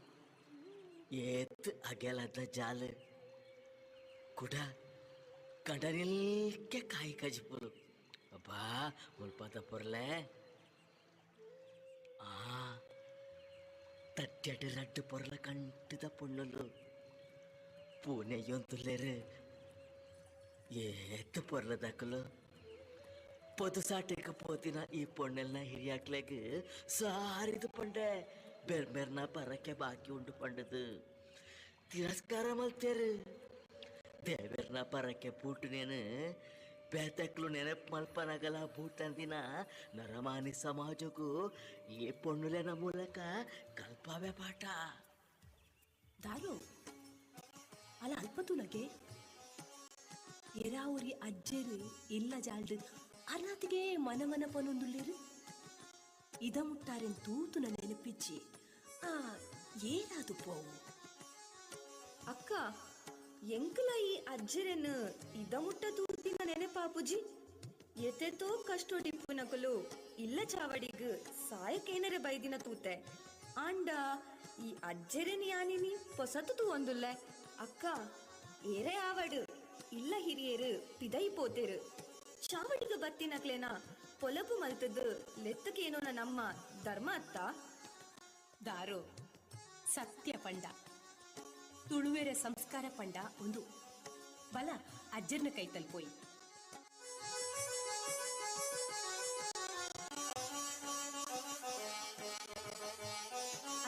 ಏತ್ತು ಅಗೆಲದ ಜಾಲು ಕುಡ ಕಂಡನಿಲ್ಕೆ ಕಾಯಿ ಕಜಿಪುಲು ಅಬ್ಬಾ ಮುಲ್ಪದ ಪೊರ್ಲೆ ಆ ತಟ್ಟೆಡು ರಡ್ಡು ಪೊರ್ಲ ಕಂಟದ ಪೊಣ್ಣುಲು ಪೂನೆಯೊಂದುಲ್ಲೇರು ಏತ್ತು ಪೊರ್ಲದಾಕಲು ಪೊದುಸಾಟಕ್ಕೆ ಪೋತಿನ ಈ ಪೊಣ್ಣೆಲ್ನ ಹಿರಿಯಾಕ್ಲೆಗ್ ಸಾರಿದು ಪಂಡೆ ಬೆರ್ಮೆರ್ನ ಪರಕ್ಕೆ ಬಾಕಿ ಉಂಡು ಪಂಡದು ತಿರಸ್ಕಾರ ಮಲ್ತೇರು ದೇವೆರ್ನ ಪರಕ್ಕೆ ಬೂಟು ನೇನು ಬೇತಕ್ಲು ನೆನಪು ಮಲ್ಪನಗಲ ಬೂಟಂದಿನ ನರಮಾನಿ ಸಮಾಜಕ್ಕೂ ಈ ಪೊಣ್ಣುಲೆನ ಮೂಲಕ ಕಲ್ಪಾವೆ ಪಾಠ. ದಾರು ಅಲ್ಲ ಅಲ್ಪ ತುಲಗೆ ಎರಾವುರಿ ಅಜ್ಜರು ಇಲ್ಲ ಜಾಲ್ಡು ಅರ್ನಾತಿಗೆ ಮನ ಮನ ಪನೊಂದುಳ್ಳೇರು ಇದ ಮುಟ್ಟಾರೆನ್ ತೂತುನ ನೆನಪಿಚ್ಚಿ ಆ ಏನಾದು ಪೋವು. ಅಕ್ಕ ಎಂಕಲ ಈ ಅಜ್ಜರನ್ನು ಇದ ಮುಟ್ಟ ತೂತಿನ ನೆನಪಾಪುಜಿ ಎತೆತೋ ಕಷ್ಟೋಡಿಪ್ಪುನಕಲು ಇಲ್ಲ ಚಾವಡಿಗ್ ಸಾಯಕೇನರೆ ಬೈದಿನ ತೂತೆ ಆಂಡ ಈ ಅಜ್ಜರನ್ ಯಾನಿನಿ ಪೊಸತು ತೂ ಒಂದುಲ್ಲೆ. ಅಕ್ಕ ಏರೇ ಆವಡು ಇಲ್ಲ ಹಿರಿಯರು ಪಿದೈ ಪೋತೇರು ಚಾವಡಿಗ ಬತ್ತಿನಕ್ಲೇನ ಪೊಲಬು ಮಲ್ತದ್ದು ಲೆತ್ತಕೇನೋನ ನಮ್ಮ ಧರ್ಮ ಅತ್ತ. ದಾರು ಸತ್ಯ ಪಂಡ ತುಳುವೆರ ಸಂಸ್ಕಾರ ಪಂಡ ಒಂದು ಬಲ ಅಜ್ಜರ್ನ ಕೈ ತಲುಪೋಯಿ.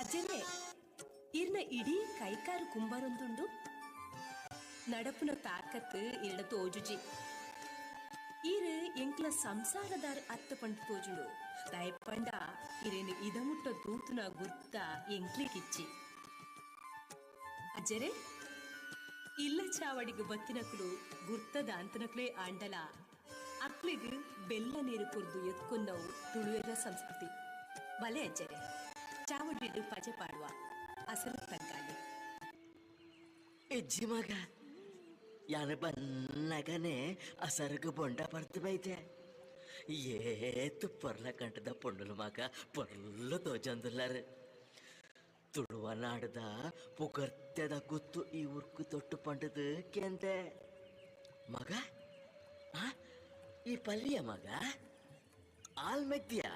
ಅಜ್ಜರೇ ಇರ್ನ ಇಡೀ ಕೈಕಾರು ಕುಂಬಾರೊಂದುಂಡು ನಡಪುನ ತಾಕತ್ತು ಇರಡ ತೋಜುಜಿ ಈರು ಎಂಕ್ಲ ಸಂಸಾರದಾರ್ ಅತ್ತ ಪಂಡು ತೋಜುಂಡು ದಯಪಂಡ ಇರೇನು ಇದಮುಟ್ಟ ದೂತುನ ಗುರ್ತ ಎಂಕ್ಲಿಕಿಚ್ಚಿ. ಅಜ್ಜರೇ ಇಲ್ಲ ಚಾವಡಿಗೆ ಬತ್ತಿನಕ್ಲು ಗುರ್ತದ ಅಂತನಕ್ಲೇ ಆಂಡಲ ಅಕ್ಲಿಗ್ ಬೆಲ್ಲ ನೀರು ಕುರ್ದು ಎತ್ಕೊನ್ನವು ತುಳುವೆರ ಸಂಸ್ಕೃತಿ. ಬಲೆ ಅಜ್ಜರೇ ಚಾವಡಿಡು ಪಜೆ ಪಾಡುವ ಅಸರು ತಂಗಾಲಿ. ಇಜ್ಜಿ ಮಗ ಯಾನು ಬನ್ನಗನೆ ಅಸರ್ಗು ಬೊಂಡ ಪರ್ತು ಬೈತೆ ಏತು ಪೊರ್ಲ ಕಂಟದ ಪೊಣ್ಣುಲು ಮಗ ಪೊರ್ಲು ತೋಜಂದುಲ್ಲಾರು ತುಳುವ ನಾಡದ ಪುಗರ್ತ್ಯದ ಗುತ್ತು ಈ ಉರ್ಕು ತೊಟ್ಟು ಪಂಡದು ಕೇಂದೆ ಮಗ. ಆ ಈ ಪಲ್ಲಿಯ ಮಗ ಆಲ್ಮೆದ್ಯಾ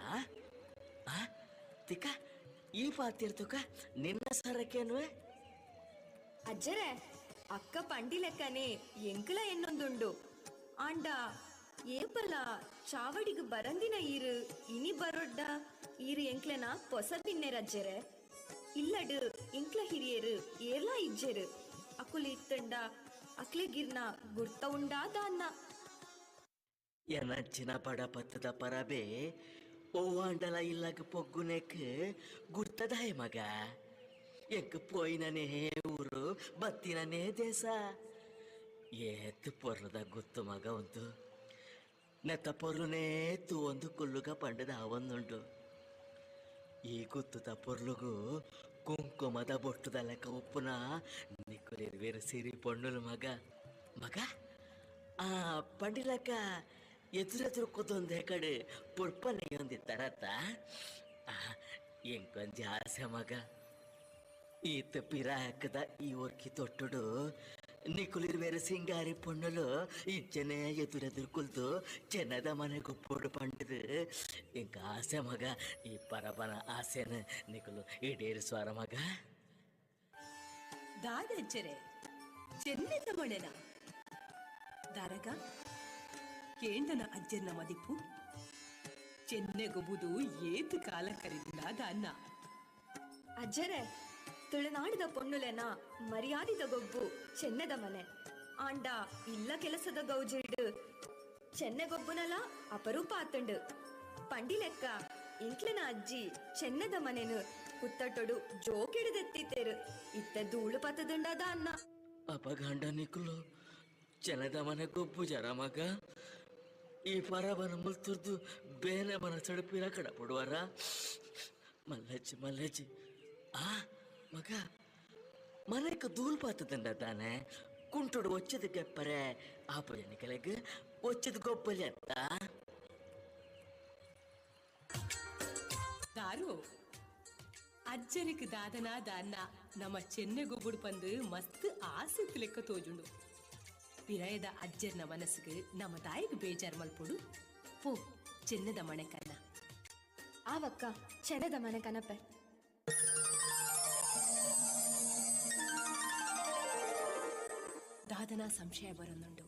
ಆ ತಿಕ್ಕ ಈ ಪಾತಿರ್ತುಕ ನಿನ್ನ ಸರಕೇನುವೆ. ಅಜ್ಜರೇ ಅಕ್ಕ ಪಂಡಿ ಲೆಕ್ಕನೆ ಎಂಕಲ ಎನ್ನೊಂದುಂಡು ಆಂಡ ಏಪಲ ಚಾವಡಿಗೆ ಬರಂದಿನ ಈರು ಇನಿ ಬರೊಡ್ಡ ಈರು ಎಂಕ್ಲೆನ ಪೊಸ ಬಿನ್ನೆರಜ್ಜರೆ ಇಲ್ಲಡು ಎಂಕ್ಲ ಹಿರಿಯರು ಏರ್ಲಾ ಇಜ್ಜೆರು ಅಕುಲು ಇತ್ತಂಡ ಅಕ್ಲೆಗಿರ್ನ ಗುರ್ತ ಉಂಡಾದ ಅನ್ನ. ಎನಂಚಿನ ಬಡ ಪತ್ತದ ಪರಬೆ ಓವಾಂಡಲ ಇಲ್ಲಗ ಪೊಗ್ಗುನೆಕ್ ಗುರ್ತದಾಯ ಮಗ. ಎಂಕ್ ಪೋಯಿನನೇ ಊರು ಬತ್ತಿನನೇ ದೇಶ. ಏತ್ ಪೊರ್ಲದ ಗುತ್ತು ಮಗ ಉಂತು. ನೆತ್ತ ಪೊರ್ಲುನೇ ತೂವೊಂದು ಕುಲ್ಲುಗ ಪಂಡದ ಆವೊಂದುಂಡು. ಈ ಗುತ್ತುದ ಪೊರ್ಲುಗು ಕುಂಕುಮದ ಬೊಟ್ಟುದ ಲೆಕ್ಕ ಉಪ್ಪುನ ನಿಕ್ಕುಲಿರ್ವೇರು ಸಿರಿ ಪೊಣ್ಣುಲು ಮಗ. ಮಗ ಆ ಪಂಡಿಲಕ್ಕ ಎದುರೆದುರು ಕೂತೊಂದೇ ಕಡೆ ಪುಡ್ಪನೆಯೊಂದಿತ್ತಾರತ್ತ. ಎಂಕೊಂಜಿ ಆಸೆ ಮಗ, ಈತ ಪಿರಾಕದ ಈ ಒರ್ಕಿ ತೊಟ್ಟುಡು ನಿಕುಲಿರ್ವೇರು ಸಿಂಗಾರಿ ಪೊಣ್ಣುಲು ಇಂಚನೆ ಎದುರೆದುರು ಕುಲ್ತು ಚೆನ್ನದ ಮನೆಗೊಪ್ಪೋಡು ಪಂಡದು ಎಂಕ ಆಸೆ ಮಗ. ಈ ಪರಬನ ಆಸೆನ ನಿಕುಲು ಈಡೇರಿಸುವಾರ ಮಗ. ದಾದಜ್ಜರೆ ಚೆನ್ನದ ಮಣೆನ ದಾರಗ ಕೇಂದನ ಅಜ್ಜನ ಮದಿಪು ಚೆನ್ನೆಗೊಬುದು ಏತು ಕಾಲ ಕರಿದಿನ ದಾನ್ನ. ಅಜ್ಜರೆ ತುಳುನಾಡಿದ ಪೊಣ್ಣುಲೆನ ಮರ್ಯಾದಿದ ಗೊಬ್ಬು ಚೆನ್ನದ ಮನೆ. ಆಂಡ ಇಲ್ಲ ಕೆಲಸದ ಗೌಜಿಡು ಚೆನ್ನೆಗೊಬ್ಬುನಲ ಅಪರೂಪ ಆತಂಡು. ಪಂಡಿಲೆಕ್ಕ ಇಂಕ್ಲೆನ ಅಜ್ಜಿ ಚೆನ್ನದ ಮನೆನು ಕುತ್ತಟೊಡು ಜೋಕೆಡೆದೆತ್ತಿತ್ತೇರು. ಇತ್ತ ಧೂಳು ಪತದುಂಡಾದ ಅನ್ನ. ಅಪಗಂಡ ನಿಕುಲು ಚೆನ್ನದ ಮನೆ ಗೊಬ್ಬು ಜರ ಮಗ. ಈ ಪರಬನ ಮುಲ್ತುರ್ದು ಬೇನೆ ಮನ ಸಡಪಿರ ಕಡ ಪಡುವಾರ. ಮಲ್ಲಜ್ಜಿ ಮಲ್ಲಜ್ಜಿ ಆ ಮಗ ಮನೆಗೆ ಧೂಳು ಪಾತದಂಡ ತಾನೆ. ಕುಂಟುಡು ಒಚ್ಚದ ಗೆಪ್ಪರೆ ಆಪಜನಿಕಲೆಗ್ ಒಚ್ಚದ ಗೊಬ್ಬಲಿ ಅತ್ತ. ದಾರು ಅಜ್ಜರಿಗೆ ದಾದನ ದಾನ್ನ ನಮ್ಮ ಚೆನ್ನೆಗೊಬ್ಬುಡು ಪಂದು ಮಸ್ತ್ ಆಸೆ ಲೆಕ್ಕ ತೋಜುಂಡು. ಪಿರಾಯದ ಅಜ್ಜರ್ನ ಮನಸ್ಸಿಗೆ ನಮ್ಮ ತಾಯಿಗೆ ಬೇಜಾರ್ ಮಲ್ಪೊಡು. ಪೋ ಚೆನ್ನದ ಮನೆ ಕನ್ನ. ಆವಕ್ಕ ಚೆನ್ನದ ಮನೆ ಕನಪೆ. ದಾದನ ಸಂಶಯ ಬರೊಂದುಂಡು.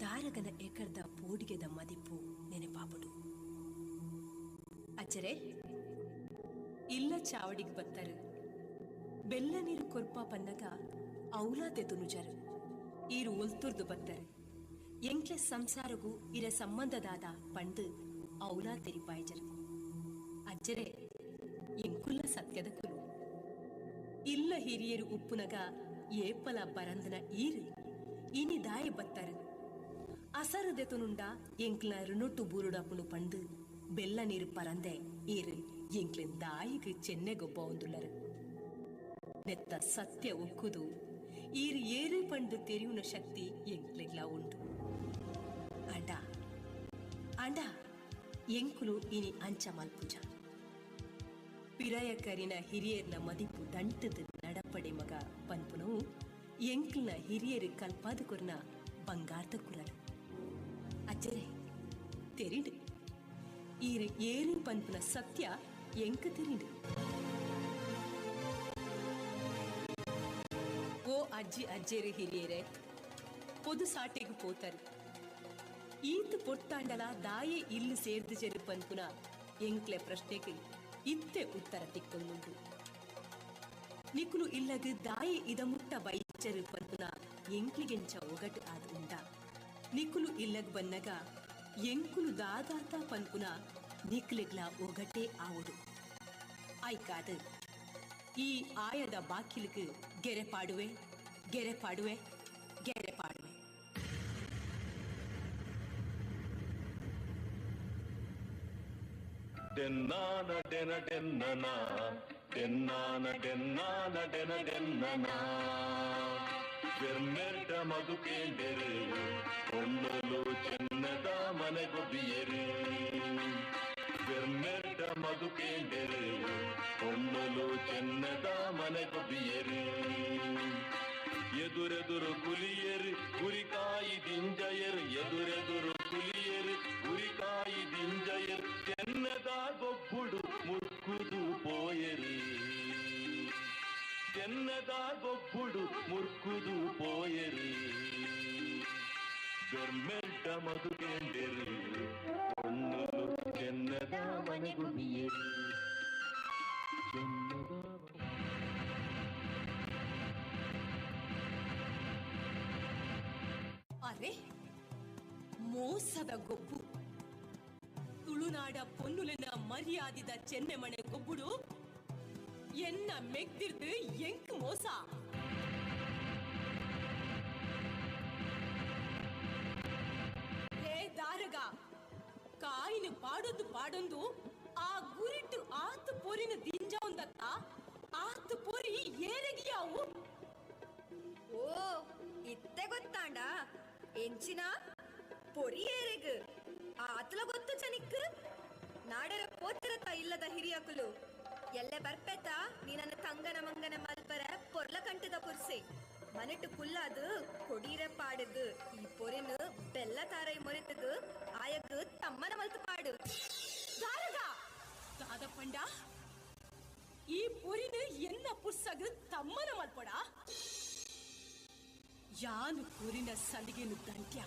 ದಾರಗನ ಏಕರ್ದ ಪೋಡಿಗೆದ ಮದಿಪು ನೆನಪಾಪುಡು. ಅಚ್ಚರೆ ಇಲ್ಲ ಚಾವಡಿಗೆ ಬತ್ತರು ಬೆಲ್ಲ ನೀರು ಕೊರ್ಪ ಪನ್ನಗ ಔಲಾತೆ ತುನುಜರು. ಈರು ಒಲ್ತುರ್ದು ಬತ್ತರು ಎಂಕ್ಲೆ ಸಂಸಾರಗೂ ಇರ ಸಂಬಂಧದಾದ ಪಂಡು ಔಲಾ ತೆರಿಪಾಯ್ಜರು. ಅಜ್ಜರೆ ಎಂಕುಲ್ಲ ಸತ್ಯದ ಕುಲು. ಇಲ್ಲ ಹಿರಿಯರು ಉಪ್ಪುನಗ ಏಪಲ ಬರಂದನ ಈರು ಇನಿ ದಾಯ ಬತ್ತರು. ಅಸರದೆತುನುಂಡ ಎಂಕ್ಲ ಋಣೊಟ್ಟು ಬೂರುಡಪುಣು ಪಂಡು ಬೆಲ್ಲ ನೀರು ಪರಂದೆ ಈರು ಎಂಕ್ಲಿನ್ ದಾಯಿಗೆ ಚೆನ್ನೆಗೊಬ್ಬ ಒಂದುಳ್ಳರು. ನೆತ್ತ ಸತ್ಯ ಒಕ್ಕುದು ಈರು ಏರು ಪಂಡು ತೆರಿಯುನ ಶಕ್ತಿ ಎಂಕ್ಲೆಗ್ಲ ಉಂಟು. ಅಂಡ ಅಂಡ ಎಂಕುಲು ಇನಿ ಅಂಚ ಮಲ್ಪುಜ. ಪಿರಯಕರಿನ ಹಿರಿಯರ್ನ ಮದಿಪು ದಂಟದ ನಡಪಡೆ ಮಗ ಪನ್ಪುನವು ಎಂಕ್ಲಿನ ಹಿರಿಯರು ಕಲ್ಪಾದ ಕೊರ್ನ ಬಂಗಾರದ ಕುರಲು. ಅಜ್ಜರೆ ತೆರಿಂಡು ಈರು ಏರು ಪನ್ಪುನ ಸತ್ಯ ಎಂಕ ತೆರಿಂಡು. ಓ ಅಜ್ಜಿ ಅಜ್ಜೇರು ಹಿರಿಯರೇ ಪೊದು ಸಾಟೆಗೆ ಪೋತರು. ಈತ ಪೊಟ್ಟಾಂಡಲ ದಾಯೆ ಇಲ್ಲು ಸೇರ್ದು ಜರು ಪನ್ಪುನ ಎಂಕ್ಲೆ ಪ್ರಶ್ನೆಗೆ ಇತ್ತೆ ಉತ್ತರ ತಿಕ್ಕೊಂದುಂಟು. ನಿಕುಲು ಇಲ್ಲಗ ದಾಯೆ ಇದ ಮುಟ್ಟ ಬೈಚರು ಪನ್ಪುನ ಎಂಕ್ಲಿಗೆಂಚ ಒಗಟು ಆದ ಉಂಡ. ನಿಕುಲು ಇಲ್ಲಗ್ ಬನ್ನಗ ಎಂಕುಲು ದಾದಾತ ಪನ್ಪುನ ನಿಕ್ಲೆಗ್ಲ ಒಗಟೇ ಆವಡು. ಆಯ್ಕಾದ ಈ ಆಯದ ಬಾಕಿಲಿಗೆ ಗೆರೆ ಪಾಡುವೆ ಗೆರೆ ಪಾಡುವೆ ಗೆರೆ ಪಾಡುವೆ. ಡೆನ್ನಾನ ಡೆನ ಡೆನ್ನನ ಡೆನ್ನಾನ ಡೆನ್ನಾನ ಡೆನ ಡೆನ್ನನ ಬೆರ್ಮೆರ್ಡ ಮಧುಕೇಂಡೆರು ಪೊಣ್ಣುಲು ಚೆನ್ನದ ಮನೆಗೊಬ್ಬಿಯರು. ಬೆರ್ಮೆರ್ಡ ಮಧುಕೇಂಡೆರು ಪೊಣ್ಣುಲು ಚೆನ್ನದ ಮನೆಗೊಬ್ಬಿಯರು. ಎದುರೆದುರು ಕುಲಿಯರು ಗುರಿಕಾಯಿ ದಿಂಜಯರು. ಎದುರೆದುರು ಕುಲಿಯರು ಗುರಿಕಾಯಿ ದಿಂಜಯರು. ಚೆನ್ನದ ಗೊಬ್ಬುಡು ಮುರ್ಕುದು ಪೋಯರು. ಚೆನ್ನದ ಗೊಬ್ಬುಡು ಮುರ್ಕುದು ಪೋಯರು. ಬೆರ್ಮೆಲ್ಟ ಮಧುಕೇಂಡೆರು ಪೊಣ್ಣುಲು ಚೆನ್ನದ ಮನೆಗುಬಿಯರು. ಚೆನ್ನದ ಮೋಸದ ಗೊಬ್ಬು. ತುಳುನಾಡ ಪೊನ್ನುಲಿನ ಮರ್ಯಾದಿದ ಚೆನ್ನೆಮಣೆ ಗೊಬ್ಬುಡು ಎನ್ನ ಮೆಗ್ದಿರ್ದು ಎಂಕ್ ಮೋಸ. ಹೇ ದಾರಗ, ಕಾಯಿನ ಪಾಡೊಂದು ಪಾಡೊಂದು ಆ ಗುರಿಟ್ಟು ಆತು ಪೊರಿನ ದಿಂಜ ಒಂದತ್ತ ಆತು ಪೊರಿ ಏರಗಿಯಾವು. ಓ ಇತ್ತೆ ಗೊತ್ತಾಂಡ ಎಂಚಿನ ಪೊರಿ ಏರೆಗ್ ಆತಲ ಗೊತ್ತು ಚನಿಕ್ ನಾಡರ ಪೋತಿರತ ಇಲ್ಲದ ಹಿರಿಯಕುಲು ಎಲ್ಲೆ ಬರ್ಪೆತ ನೀನನ್ನ ತಂಗನ ಮಂಗನ ಮಲ್ಪರ ಪೊರ್ಲ ಕಂಟದ ಪುರ್ಸೆ ಮನೆಟ್ಟು ಕುಲ್ಲಾದು ಕೊಡೀರ ಪಾಡುದು ಈ ಪೊರಿನ ಬೆಲ್ಲ ತಾರೈ ಮೊರೆತದು ಆಯಗ್ ತಮ್ಮನ ಮಲ್ತು ಪಾಡು. ದಾರಗ ದಾದ ಪಂಡ ಈ ಪೊರಿನ ಎನ್ನ ಪುರ್ಸಗ್ ತಮ್ಮನ ಮಲ್ಪಡ. ಯಾನು ಪೊರಿನ ಸಲಿಗೆನು ದಂಟ್ಯ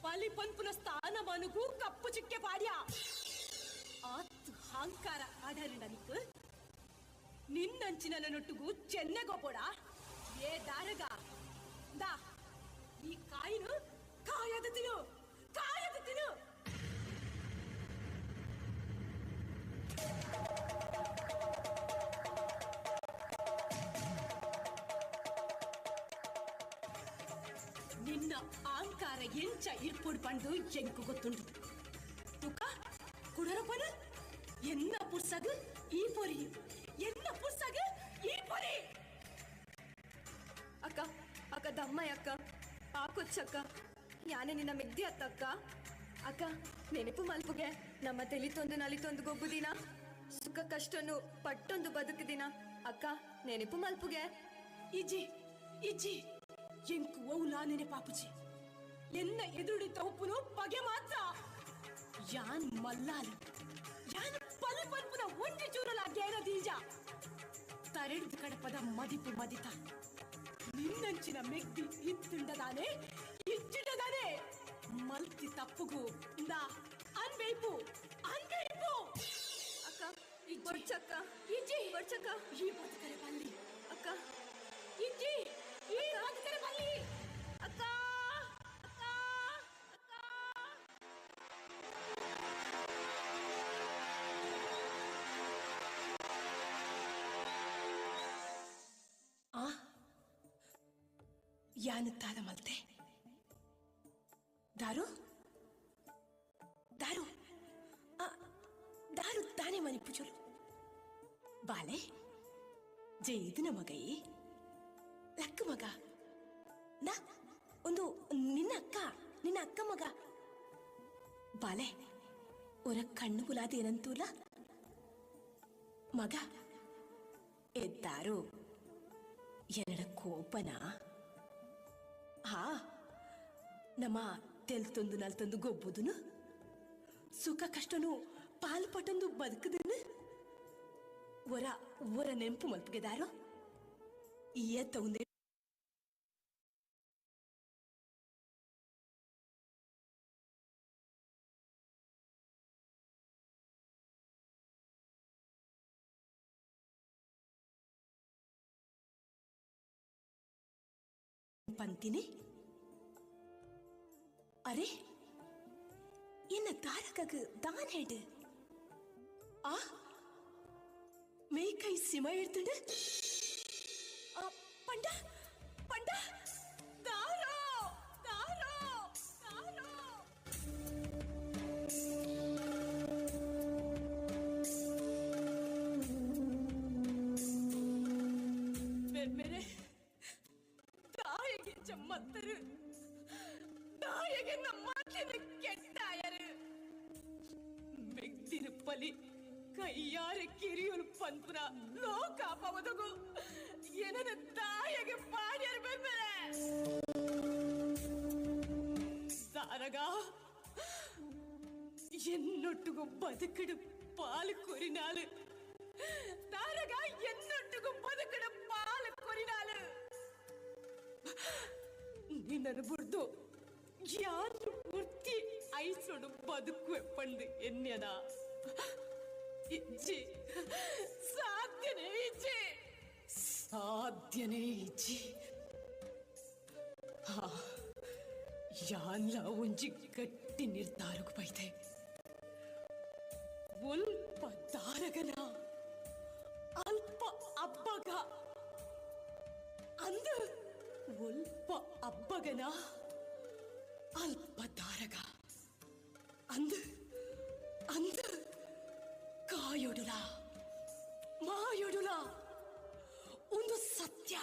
ಪಲಿ ಪನ್ಪುನ ಸ್ಥಾನಮಾನಗೂ ಕಪ್ಪು ಚಿಕ್ಕೆ ಪಾಡ್ಯ. ಆತ್ ಹಾಂಕಾರ ಆಡರಿ ನನಗೆ ನಿನ್ನಂಚಿನ ನನ್ನೊಟ್ಟಿಗೂ ಚೆನ್ನಗೋಪೋಡ. ಏ ದಾರಗ ದಾ ಈ ಕಾಯಿನು ಕಾಯದ ತಿನ್ನು, ಕಾಯದ ತಿನ್ನು. ನಿನ್ನ ಆಂಕಾರ ಎಂಚ ಇರ್ಪೊಡು ಪಂಡು ಎಂಕು ಗೊತ್ತುಂಡು. ತುಕ ಕುಡರಪನ ಎನ್ನ ಪುರ್ಸಗ್ ಈ ಪೊರಿ, ಎನ್ನ ಪುರ್ಸಗ್ ಈ ಪೊರಿ. ಅಕ್ಕ ಅಕ್ಕ ದಮ್ಮಯ್ಯ ಅಕ್ಕ ಆಕೊಚ್ಚಕ್ಕ ಯಾನೆ ನಿನ್ನ ಮೆಗ್ದಿ ಅತ್ತಕ್ಕ. ಅಕ್ಕ ನೆನಪು ಮಲ್ಪುಗೆ ನಮ್ಮ ತೆಲಿತೊಂದು ನಲಿತೊಂದು ಗೊಬ್ಬುದಿನ ಸುಖ ಕಷ್ಟನು ಪಟ್ಟೊಂದು ಬದುಕುದಿನ ಅಕ್ಕ ನೆನಪು ಮಲ್ಪುಗೆ. ಇಜ್ಜಿ ಇಜ್ಜಿ ಎಂಕು ಓಲಾ ನೆನಪಾಪುಜಿ. ಎನ್ನ ಎದುರುಡಿ ತೌಪುನು ಪಗೆ ಮಾತ್ರ. ಯಾನ್ ಮಲ್ಲಾಲು ಯಾನ್ ಪಲಿ ಪಲ್ಪುನ ಒಂಜಿ ಚೂರಲ ಗೇರ ದೀಜ ತರೆಡ್ದು ಕಡಪದ ಮದಿಪು ಮದಿತ ನಿನ್ನಂಚಿನ ಮೆಗ್ದಿ ಇತ್ತುಂಡದಾನೆ ಇಚ್ಚಿಡದಾನೆ ಮಲ್ತಿ ತಪ್ಪುಗು ಇಂದಾ ಅನ್ಬೇಪು ಅನ್ಬೇಪು. ಅಕ್ಕ ಬೊಡ್ಚಕ್ಕ ಇಜ್ಜಿ ಬೊಡ್ಚಕ್ಕ ಈ ಬದುಕರೆ ಬಲ್ಲಿ ಅಕ್ಕ ಇಜ್ಜಿ ಈ ಬದುಕರೆ ಬಲ್ಲಿ ಅಕ್ಕ. ಆ ಯಾನು ತಾದ ಮಲ್ತೆ ದಾರು ದಾರು ದಾರು ತಾನೇ ಮನಿ ಪುಜಲು ಬಾಲೆ ಜೈದಿನ ಮಗೈ ಲಕ್ಕ ಮಗ ನಾ ಒಂದು ನಿನ್ನ ಅಕ್ಕ, ನಿನ್ನ ಅಕ್ಕ ಮಗ ಬಾಲೆ ಒರ ಕಣ್ಣು ಬುಲಾದೇನಂತೂಲ ಮಗ ಎದ್ದಾರು ಎನ್ನಡ ಕೋಪನ. ಹಾ ನಮ್ಮ ತೆಲ್ತೊಂದು ನಲ್ತೊಂದು ಗೊಬ್ಬುದುನು ಸುಖ ಕಷ್ಟನು ಪಾಲು ಪಟ್ಟೊಂದು ಬದುಕುದನು ಒರ ಒರ ನೆಂಪು ಮಲ್ಪುಗೆದಾರೋ ಈಯತ್ತ ಒಂದೇ ಪಂತಿನಿ. ಅರೆ ಎನ್ನ ತಾರಕಗ್ ದಾನ್ ಹೇಡು ಆ ಮೇಕೈ ಸಿಮ ಹೇಳ್ತುಂಡು ಪಂಡ ಪಂಡ ದಾರೋ ದಾರೋ ದಾರೋ. ಬೆರ್ಮೆರೆ ತಾಯಿಗೆ ಚಮ್ಮತ್ತರು ತಾಯಿಗೆ ನಮ್ಮ ಕೆಟ್ಟಾಯರು ಮೆಗ್ದಿನ ಪಲಿ ಕೈಯಾರೆ ಕಿರಿಯಲು ಪಂಪುನ ಲೋಕ ಪವದಗು ಏನನ ತಾಯಿಗೆ ಪಾಡ್ಯರು ಬೆರ್ಮೆರೆ. ದಾರಗ ಎನ್ನೊಟ್ಟಿಗೂ ಬದುಕಿಡು ಪಾಲು ಕೊರಿನಾಳು ದಾರಗ ಎನ್ನೊಟ್ಟಿಗೂ ಬದುಕಿಡು ಪಾಲು ಕೊರಿನಾಳು. ನಿನ್ನನ್ನು ಬುಡ್ದು ಯಾರು ಪೂರ್ತಿ ಐಸೋಡು ಬದುಕುವೆ ಪಂಡು ಎನ್ಯನ ಇಜ್ಜಿ ಸಾಧ್ಯನೇ ಇಜ್ಜಿ ಸಾಧ್ಯನೇ ಇಜ್ಜಿ. ಹಾ ಯಾನ್ಲ ಒಂಜಿ ಗಟ್ಟಿ ನಿರ್ಧಾರಕ್ಕೆ ಬೈದೆ. ಒಲ್ಪ ದಾರಗನ ಅಲ್ಪ ಅಬ್ಬಗ ಅಂದ, ಒಲ್ಪ ಅಬ್ಬಗನ ಅಲ್ಪ ದಾರಗ ಅಂದ ಅಂದ ಕಾಯೊಡುಲ ಮಾಯೊಡುಲ ಒಂದು ಸತ್ಯ.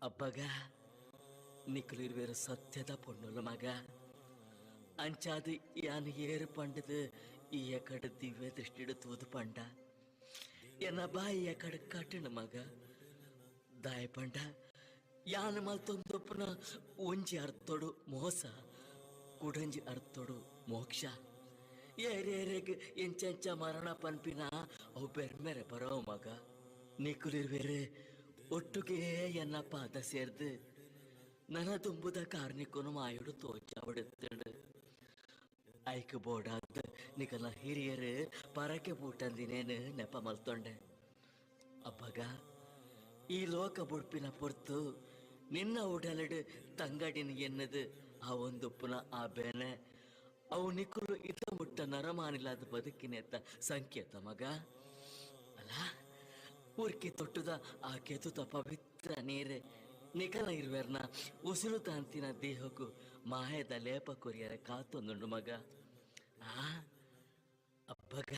ಅಬ್ಬಗ ನಿಕ್ಕಲಿರುವೇರು ಸತ್ಯದ ಪೊಣ್ಣುಲ ಮಗ. ಅಂಚಾದ ಯಾನು ಏರು ಪಂಡದು ಈ ಎಕಡೆ ದಿವ್ಯ ದೃಷ್ಟಿಡು ತೂದು ಪಂಡ ಎನ್ನ ಬಾಯಿ ಎಕಡೆ ಕಟ್ಟಣ ಮಗ. ದಾಯ ಪಂಡ ಯಾನು ಮಲ್ತೊಂದೊಪ್ಪನ ಒಂಜಿ ಅರ್ಥೋಡು ಮೋಸ, ಕುಡಂಜಿ ಅರ್ಥೋಡು ಮೋಕ್ಷ. ಏರೇರೆಗ್ ಎಂಚೆಂಚ ಮರಣ ಪನ್ಪಿನ ಅವು ಬೆರ್ಮೆರೆ ಬರೋ ಮಗ. ನಿಕ್ಕುಲಿರುವೇರು ಒಟ್ಟುಗೆ ಎನ್ನ ಪಾದ ಸೇರ್ದು ನನ್ನ ತುಂಬುದ ಕಾರ್ನಿಕ್ಕನು ಮಾಯುಡು ತೋಚಾಬಿಡುತ್ತಂಡು. ಐಕ್ ಬೋಡಾದ ನಿಕಲ ಹಿರಿಯರು ಪರಕೆ ಬೂಟಂದಿನೇನು ನೆಪ ಮಲ್ತೊಂಡೆ. ಅಬ್ಬಗ ಈ ಲೋಕ ಬುಡ್ಪಿನ ಪೊರ್ತು ನಿನ್ನ ಉಡಲಡು ತಂಗಡಿನ ಎನ್ನದು ಆ ಒಂದುಪ್ಪುನ ಆ ಬೇನೆ ಅವು ನಿಕ್ಕಲು ಇತ ಮುಟ್ಟ ನರಮಾನಿಲಾದ ಬದುಕಿನೆತ್ತ ಸಂಕೇತ ಮಗ. ಅಲ್ಲ ಊರ್ಕೆ ತೊಟ್ಟುದ ಆ ಕೆತುತ ಪವಿತ್ರ ನೀರು ನಿಕಲ ಇರುವೆರ್ನ ಉಸಿರು ತಾಂತಿನ ದೇಹಕ್ಕೂ ಮಾಯದ ಲೇಪ ಕೊರಿಯರ ಕಾತೊಂದುಂಡು ಮಗ. ಆ ಅಬ್ಬಗ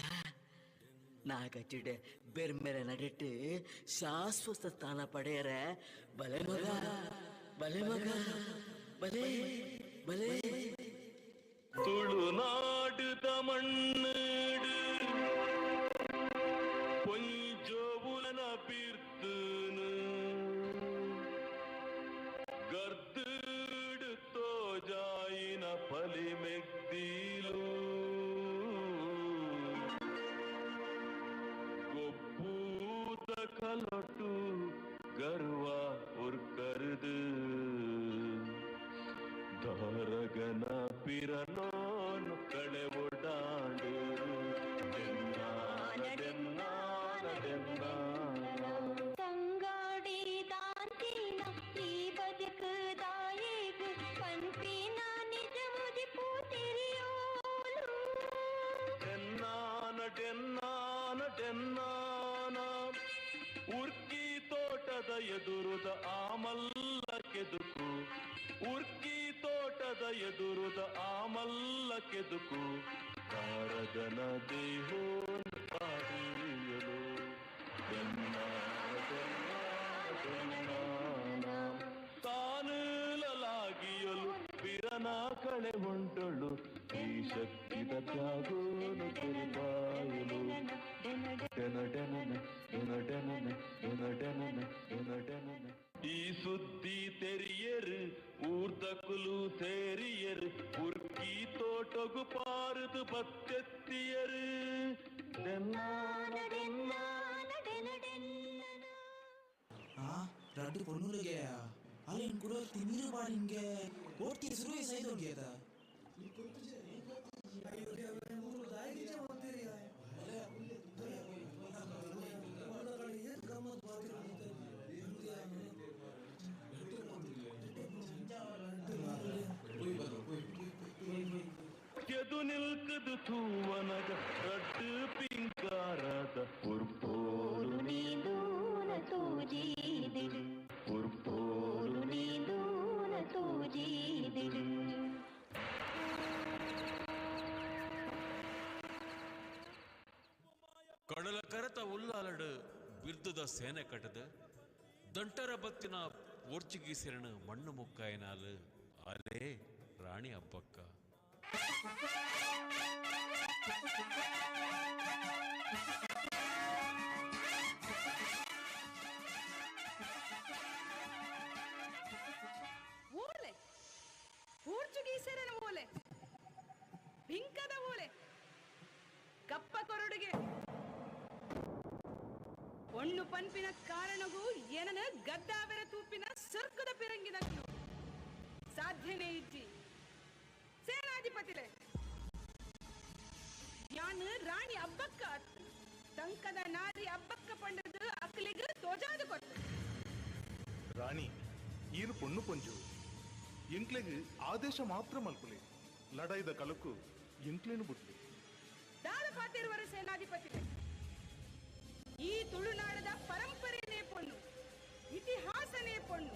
ನಾಗಚಿಡೆ ಬೆರ್ಮೆರೆ ನಡೆಟ್ಟು ಶಾಶ್ವತ ಸ್ಥಾನ ಪಡೆಯರೆ ಬಲೆ ಮಗ, ಬಲೆ ಮಗ, ಬಲೆ ಬಲೆ. ತುಳುನಾಡುದ ಮಣ್ಣು ಪೊಂಜೋವುಲನ ಬಿರ್ದುನು ಗರ್ದುಡು ತೋಜಾಯಿನ ಫಲಿಮೆಗ್ದೀಲು ಗೊಬ್ಬೂದ ಕಲೊಟ್ಟು ಗರ್ವ ಉರ್ಕರುದು ದಾರಗನ ಪಿರನೋನು ಕಳೆ ಒಡಾಡು. ತಂಗಾಡಿ ದಾಂತಿನ ಈ ಬದುಕು ದಾಯಿಗು ಪಂಪಿನ ನಿಜ ಪೂತಿರಿಯೋಲು. ಡೆನ್ನಾನ ಡೆನ್ನಾನ ಡೆನ್ನಾನ ಉರ್ಕಿ ತೋಟದ ಎದುರುದ ಆಮಲ್ಲ ಕೆದುಕು, ಉರ್ಕಿ ತೋಟದ ಎದುರುದ ಆಮಲ್ಲ ಕೆದುಕು ತಾರಗನ ದೇಹೋನ್ ಪಾಡಿಯಲು. ತಾನುಲಲಾಗಿಯಲು ಬಿರನ ಕಳೆ ಉಂಟಳು ಈ ಶಕ್ತಿದ ತ್ಯಾಗೋನು ಕುರಿತಾಯಲು. ಡೆನ ಡೆನನ ಡೆನ ಡೆನನ ಡೆನ ಡೆನನ ಡೆನ ಡೆನನ. ಈ ಸುದ್ದಿ ತೆರಿಯರು ಊರ್ದಕುಲು ಸೇರಿಯರು ಉರ್ಕಿ ತೋಟಗು ಪಾರದು ಬತ್ತೆತ್ತಿಯರು. ರಡ್ಡು ಪೊಣ್ಣುಲಿಗೆ ಅಲ್ಲಿನ ಕೂಡ ತಿಮಿರು ಬಾಡಿನ್ಗೆ ಓಡ್ತಿ ಸುರುವೆ ಸೈದೋಗಿ ಅದ. ಕೆದು ನಿಲ್ಕದು ತೂವನಗ ರಡ್ಡು ಪಿಂಗಾರದ ಪುರ್ಪೋರು ನೀದೂನ ತೂಜೀದಿಡು ಪುರ್ಪೋರು ನೀದೂನ ತೂಜೀದಿಡು. ಕಡಲ ಕರೆತ ಉಲ್ಲಾಲಡು ಬಿರ್ದುದ ಸೇನೆ ಕಟ್ಟದ ದಂಟರ ಬತ್ತಿನ ಪೋರ್ಚುಗೀಸರನು ಮಣ್ಣು ಮುಕ್ಕಾಯನಾಲು ಅಲೇ ರಾಣಿ ಅಬ್ಬಕ್ಕ. ಓಲೆ ಪೋರ್ಚುಗೀಸರನ ಓಲೆ ಬಿಂಕದ ಓಲೆ ಕಪ್ಪ ಕೊರಡುಗೆ ಒಣ್ಣು ಪನ್ಪಿನ ಕಾರಣಗೂ ಏನನ ಗದ್ದಾವೆರ ತೂಪಿನ ಸರ್ಕದ ಪಿರಂಗಿನಕ್ಲು ಸಾಧ್ಯನೇ ಇಜ್ಜಿ ಸೇನಾಧಿಪತಿಲೆ ಯಾನು ರಾಣಿ ಅಬ್ಬಕ್ಕ ಅತ್ತು ತಂಕದ ನಾರಿ ಅಬ್ಬಕ್ಕ ಪಂಡದು ಅಕ್ಲಿಗೆ ತೋಜಾದು ಕೊಟ್ಟು ರಾಣಿ ಈರು ಪೊಣ್ಣು ಪೊಂಜು ಎಂಕ್ಲೆಗ್ ಆದೇಶ ಮಾತ್ರ ಮಲ್ಪುಲೆ ಲಡಾಯ್ದ ಕಲಕು ಎಂಕ್ಲೇನು ಬುಡ್ಲಿ ದಾದ ಪಾತಿರುವರು ಸೇನಾಧಿಪತಿಲೆ ಈ ತುಳುನಾಡದ ಪರಂಪರೆನೇ ಪೊಣ್ಣು ಇತಿಹಾಸನೇ ಪೊಣ್ಣು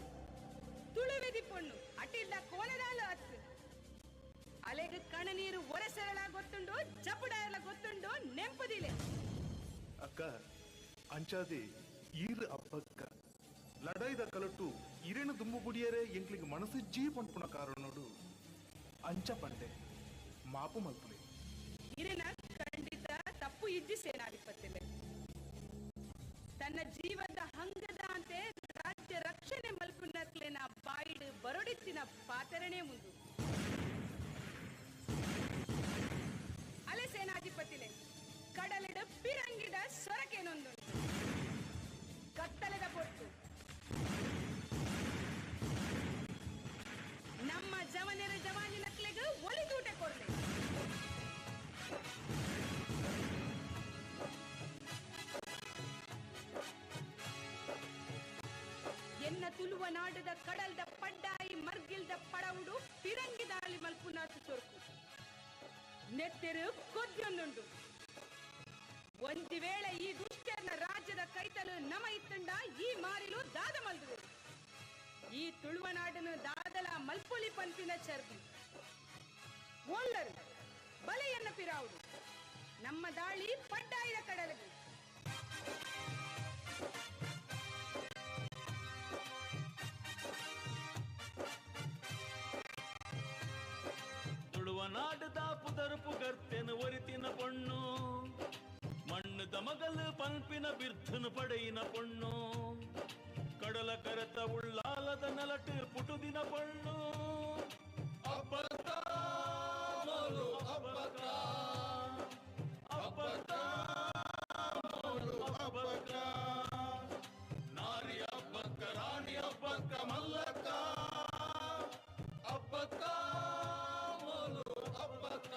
ತುಳುವೆದಿ ಪೊಣ್ಣು ಅಟಿಲ್ದ ಕೋಲದಾಲ ಅತ್ತು ಅಲೆಗ್ ಕಣನೀರು ಒರೆಸೆರಳ ಗೊತ್ತುಂಡು ಜಪುಡಾಯಲ ಗೊತ್ತುಂಡು ನೆಂಪದಿಲೆ ಅಕ್ಕ ಅಂಚಾದೆ ಈರು ಅಬ್ಬಕ್ಕ ಲಡಾಯ್ದ ಕಲಟು ಇರೇನು ದುಂಬು ಬುಡಿಯರೆ ಎಂಕ್ಲಿಗೆ ಮನಸ್ಸು ಜೀ ಪಂಪುನ ಕಾರಣೋಡು ಅಂಚ ಪಂಡೆ ಮಾಪು ಮಲ್ಪುಲೆ ಇರಿನ ಖಂಡಿತ ತಪ್ಪು ಇಜ್ಜಿ ಸೇನಾಧಿಪತಿಲೆ ತನ್ನ ಜೀವದ ಹಂಗದ ಅಂತೆ ರಾಜ್ಯ ರಕ್ಷಣೆ ಮಲ್ಪುನಕ್ಲೆನ ಬಾಯಿಡು ಬರೊಡಿತ್ತಿನ ಪಾತರಣೆ ಮುಂದು ಅಲೆ ಸೇನಾಧಿಪತಿಲೆ ಕಡಲಿಡು ಪಿರಂಗಿದ ಸೊರಕೇನೊಂದು ಕತ್ತಲೆದ ಪೊಟ್ಟು ನಮ್ಮ ಜವನರ ಜವಾನಿ ನಕ್ಲೆಗ್ ಒಲಿದೂಟ ಕೊರ್ಲೆ ಎನ್ನ ತುಳುವ ನಾಡದ ಕಡಲ್ದ ಪಡ್ಡಾಯಿ ಮರ್ಗಿಲ್ದ ಪಡವುಡು ಪಿರಂಗಿದಾಳಿ ಮಲ್ಪುನಾತು ಚೊರ್ಕು ನೆತ್ತೆರು ಕೊದ್ದೊಂದುಂಡು ಒಂದು ವೇಳೆ ಈ ದುಷ್ಟರ್ನ ರಾಜ್ಯದ ಕೈತಲು ನಮ ಇತ್ತಂಡ ಈ ಮಾರಿಲು ದಾದ ಮಲ್ದುವೆ ಈ ತುಳುವನಾಡನು ದಾದಲ ಮಲ್ಪೊಲಿ ಪಂಪಿನ ಚರ್ಬಿ ಓಲ್ಲರು ಬಲೆಯನ್ನ ಪಿರಾವುಡು ನಮ್ಮ ದಾಳಿ ಪಡ್ಡಾಯಿದ ಕಡಲಗೆ ತುಳುವ ನಾಡದ ಪುದರುಪು ಗರ್ತೆನು ಒರಿತಿನ ಪೊಣ್ಣು ಮಣ್ಣುದ ಮಗಲು ಪಲ್ಪಿನ ಬಿರ್ಧನು ಪಡೆಯಿನ ಪೊಣ್ಣು ಕಡಲ ಕರೆತ ಉಳ್ಳಾಲದ ನೆಲಟು ಪುಟುದಿನ ಪೊಣ್ಣು ಅಬ್ಬಕ್ಕ ಮೋಲು ಅಬ್ಬಕ್ಕ ಅಬ್ಬಕ್ಕ ಮೋಲು ಅಬ್ಬಕ್ಕ ನಾರಿ ಅಬ್ಬಕ್ಕ ರಾಣಿ ಅಬ್ಬಕ್ಕ ಮಲ್ಲಕ್ಕ ಅಬ್ಬಕ್ಕ ಮೋಲು ಅಬ್ಬಕ್ಕ.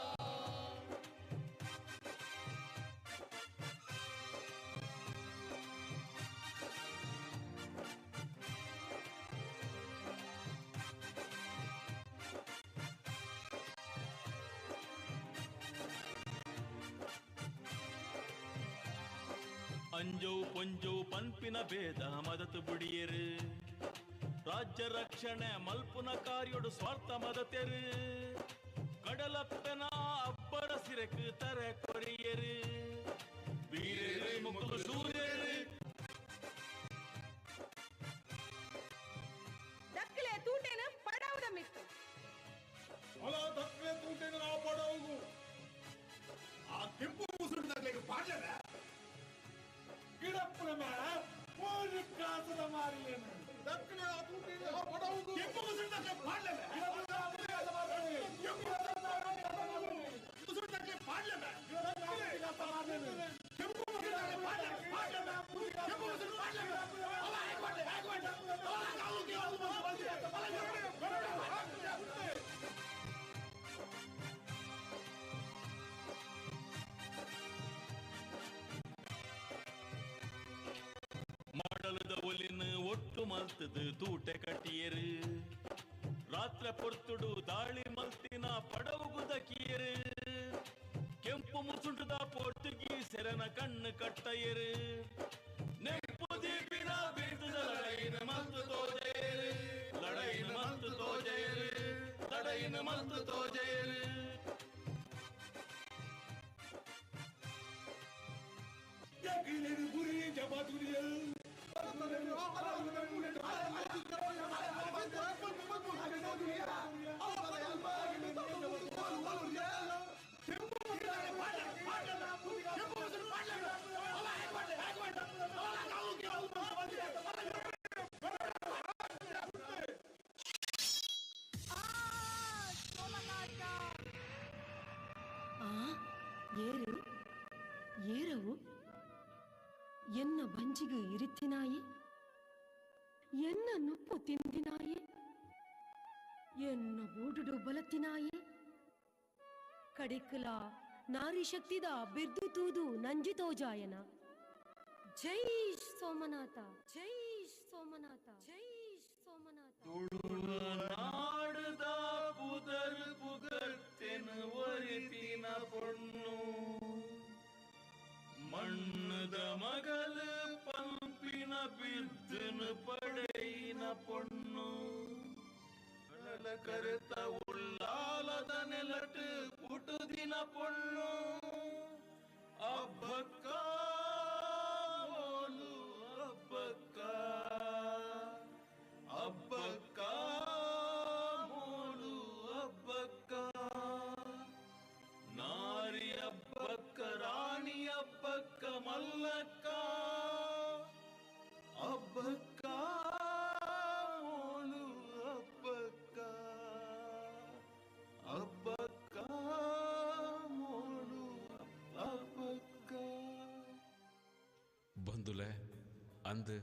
ಅಂಜೌ ಪೊಂಜೌ ಪನ್ಪಿನ ಭೇದ ಮದತು ಬುಡಿಯರು ರಾಜ್ಯ ರಕ್ಷಣೆ ಮಲ್ಪುನ ಕಾರ್ಯೊಡು ಸ್ವಾರ್ಥ ಮದತೆರು ಕಡಲಪ್ಪನ ಅಬ್ಬರ ಸಿರಕು ತರೆ ಕೊರಿಯರು ವೀರರು ಮುಕುಲು ಸೂರ್ಯರು ದಕ್ಕಲೆ ತೂಟೆನ ಪಡವುದ ಮಿತ್ತು ಅಲ ದಕ್ಕಲೆ ತೂಟೆನ ನಾವು ಪಡವು ಆ ಕೆಂಪು ಮುಸುಡಿದಾಗಲಿಗೆ ಪಾಡ್ಲದ ಗಿಡಪ್ಪನ ಮೇಲೆ ಕಾಸದ ಮಾರಿಲೇನು ದಕ್ಕಲೆ ಆ ತೂಟೆನ ನಾವು ಪಡವು ಕೆಂಪು ಮುಸುಡಿದಾಗಲೇ ಪಾಡ್ಲದ ಮುಸುಡಿದಾಗಲೇ ಪಾಡ್ಲದ ಕೆಂಪು ಮುಸುಡಿದಾಗಲೇ ಪಾಡ್ಲದ ಕೆಂಪು ಮುಸುಡಿ ಪಾಡ್ಲದ ಅವ ಹೇಗೆ ಮಾಡ್ಲೆ ಹೇಗೆ ಮಾಡ್ಲೆ ಮಾಡಲದ ಒಲಿನ ಒಟ್ಟು ಮಲ್ತದು ತೂಟೆ ಕಟ್ಟಿಯರು ರಾತ್ರಿ ಪೊರ್ತುಡು ದಾಳಿ ಮಲ್ತಿನ ಪಡವುಗುದಕಿಯರು ಕೆಂಪು ಮುಸುಂಟದ ಪೋರ್ಚುಗೀಸರನ ಕಣ್ಣು ಕಟ್ಟಯರು ನೆಂಪು ದೀಪಿನ ಬಿರುದುದ ಲಡೈನ ಮಲ್ತು ತೋಜೆಯರು ಲಡೈನ ಮಲ್ತು ತೋಜೆಯರು ಲಡೈನ ಮಲ್ತು ತೋಜೆಯರು ಗುರಿ ಜಮಾತುರಿಯಲ್ ಸೋಮಕಾಟ ಏರು ಏರವು ಎನ್ನ ಬಂಜಿಗು ಇರಿತ್ತಿನಾಯಿ, ಎನ್ನ ನುಪ್ಪು ತಿಂದಿನಾಯಿ, ಎನ್ನ ಬೂಡುಡು ಬಲತ್ತಿನಾಯಿ. ಕಡಿಕಲ ನಾರಿ ಶಕ್ತಿದ ಬಿರ್ದು ತೂದು ನಂಜಿ ತೋಜಾಯನ. ಜೈ ಸೋಮನಾಥ, ಜೈ ಸೋಮನಾಥ, ಜೈ ಸೋಮನಾಥ. ನಾಡುದ ಪುದರ್ ಪುಗರ್ತೆನು ಒರಿತಿನ ಪೊಣ್ಣು, ಮಣ್ಣದ ಮಗಲು ಪಂಪಿನ ಬಿರ್ದನು ಪಡೆಯಿನ ಪೊಣ್ಣು, ಕರೆತ ಉಳ್ಳಾಲದ ನೆಲಟು ಪುಟುದಿನ ಪೊಣ್ಣು, ಅಬ್ಬಕ್ಕ ಓಲು ಅಬ್ಬಕ್ಕ, ಅಬ್ಬಕ್ಕ ಮೋಲು ಅಬ್ಬಕ್ಕ, ನಾರಿ ಅಬ್ಬಕ್ಕ ರಾಣಿ ಅಬ್ಬಕ್ಕ ಮಲ್ಲಕ್ಕ, ಅಬ್ಬಕ್ಕ ಮೋಲು ಅಬ್ಬಕ್ಕ, ಅಬ್ಬಕ್ಕ ಮೋಲು ಅಬ್ಬಕ್ಕ. ಬಂದುಲೆ ಅಂದು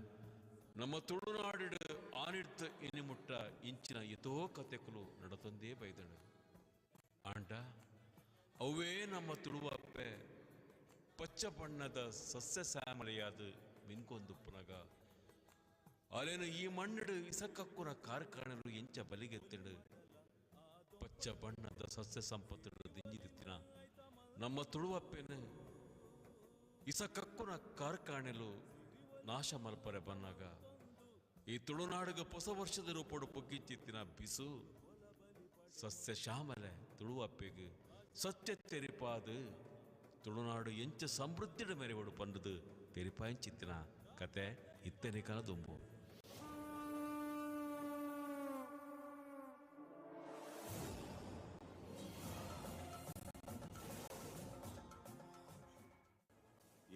ನಮ್ಮ ತುಳುನಾಡಿಡು ಆನಿಡ್ತ ಇನಿಮುಟ್ಟ ಇಂಚಿನ ಎತೋ ಕತೆಕುಲು ನಡತಂದೇ ಬೈದಳು. ಆಂಡ ಅವೇ ನಮ್ಮ ತುಳುವಪ್ಪೆ ಪಚ್ಚ ಬಣ್ಣದ ಸಸ್ಯ ಶ್ಯಾಮಲೆಯಾದ ಮಿನ್ಕೊಂದು ಪುನಗ ಅಲೇನು ಈ ಮಣ್ಣಿಡು ಇಸಕಕ್ಕುನ ಕಾರ್ಖಾನೆಲು ಎಂಚ ಬಲಿಗೆತ್ತಿಡು ಪಚ್ಚ ಬಣ್ಣದ ಸಸ್ಯ ಸಂಪತ್ತು ದಿಂಜಿದಿತ್ತಿನ ನಮ್ಮ ತುಳುವಪ್ಪೆನು ಇಸಕಕ್ಕುನ ಕಾರ್ಖಾನೆಲು ನಾಶ ಮಲ್ಪರೆ ಬನ್ನಾಗ ಈ ತುಳುನಾಡುಗ ಹೊಸ ವರ್ಷದ ರೂಪಡು ಪೊಗ್ಗಿಚ್ಚಿತ್ತಿನ ಬಿಸು ಸಸ್ಯ ಶ್ಯಾಮಲೆ ತುಳುವಪ್ಪೆಗು ಸತ್ಯ ತೆರಿಪಾದು ತುಳುನಾಡು ಎಂಚ ಸಮೃದ್ಧಿಡ ಮೆರೆವಡು ಪಂಡದು ತೆರಿಪಾಯಿಂಚಿತ್ತಿನ ಕತೆ ಇತ್ತನೆ ಕನದುಂಬು.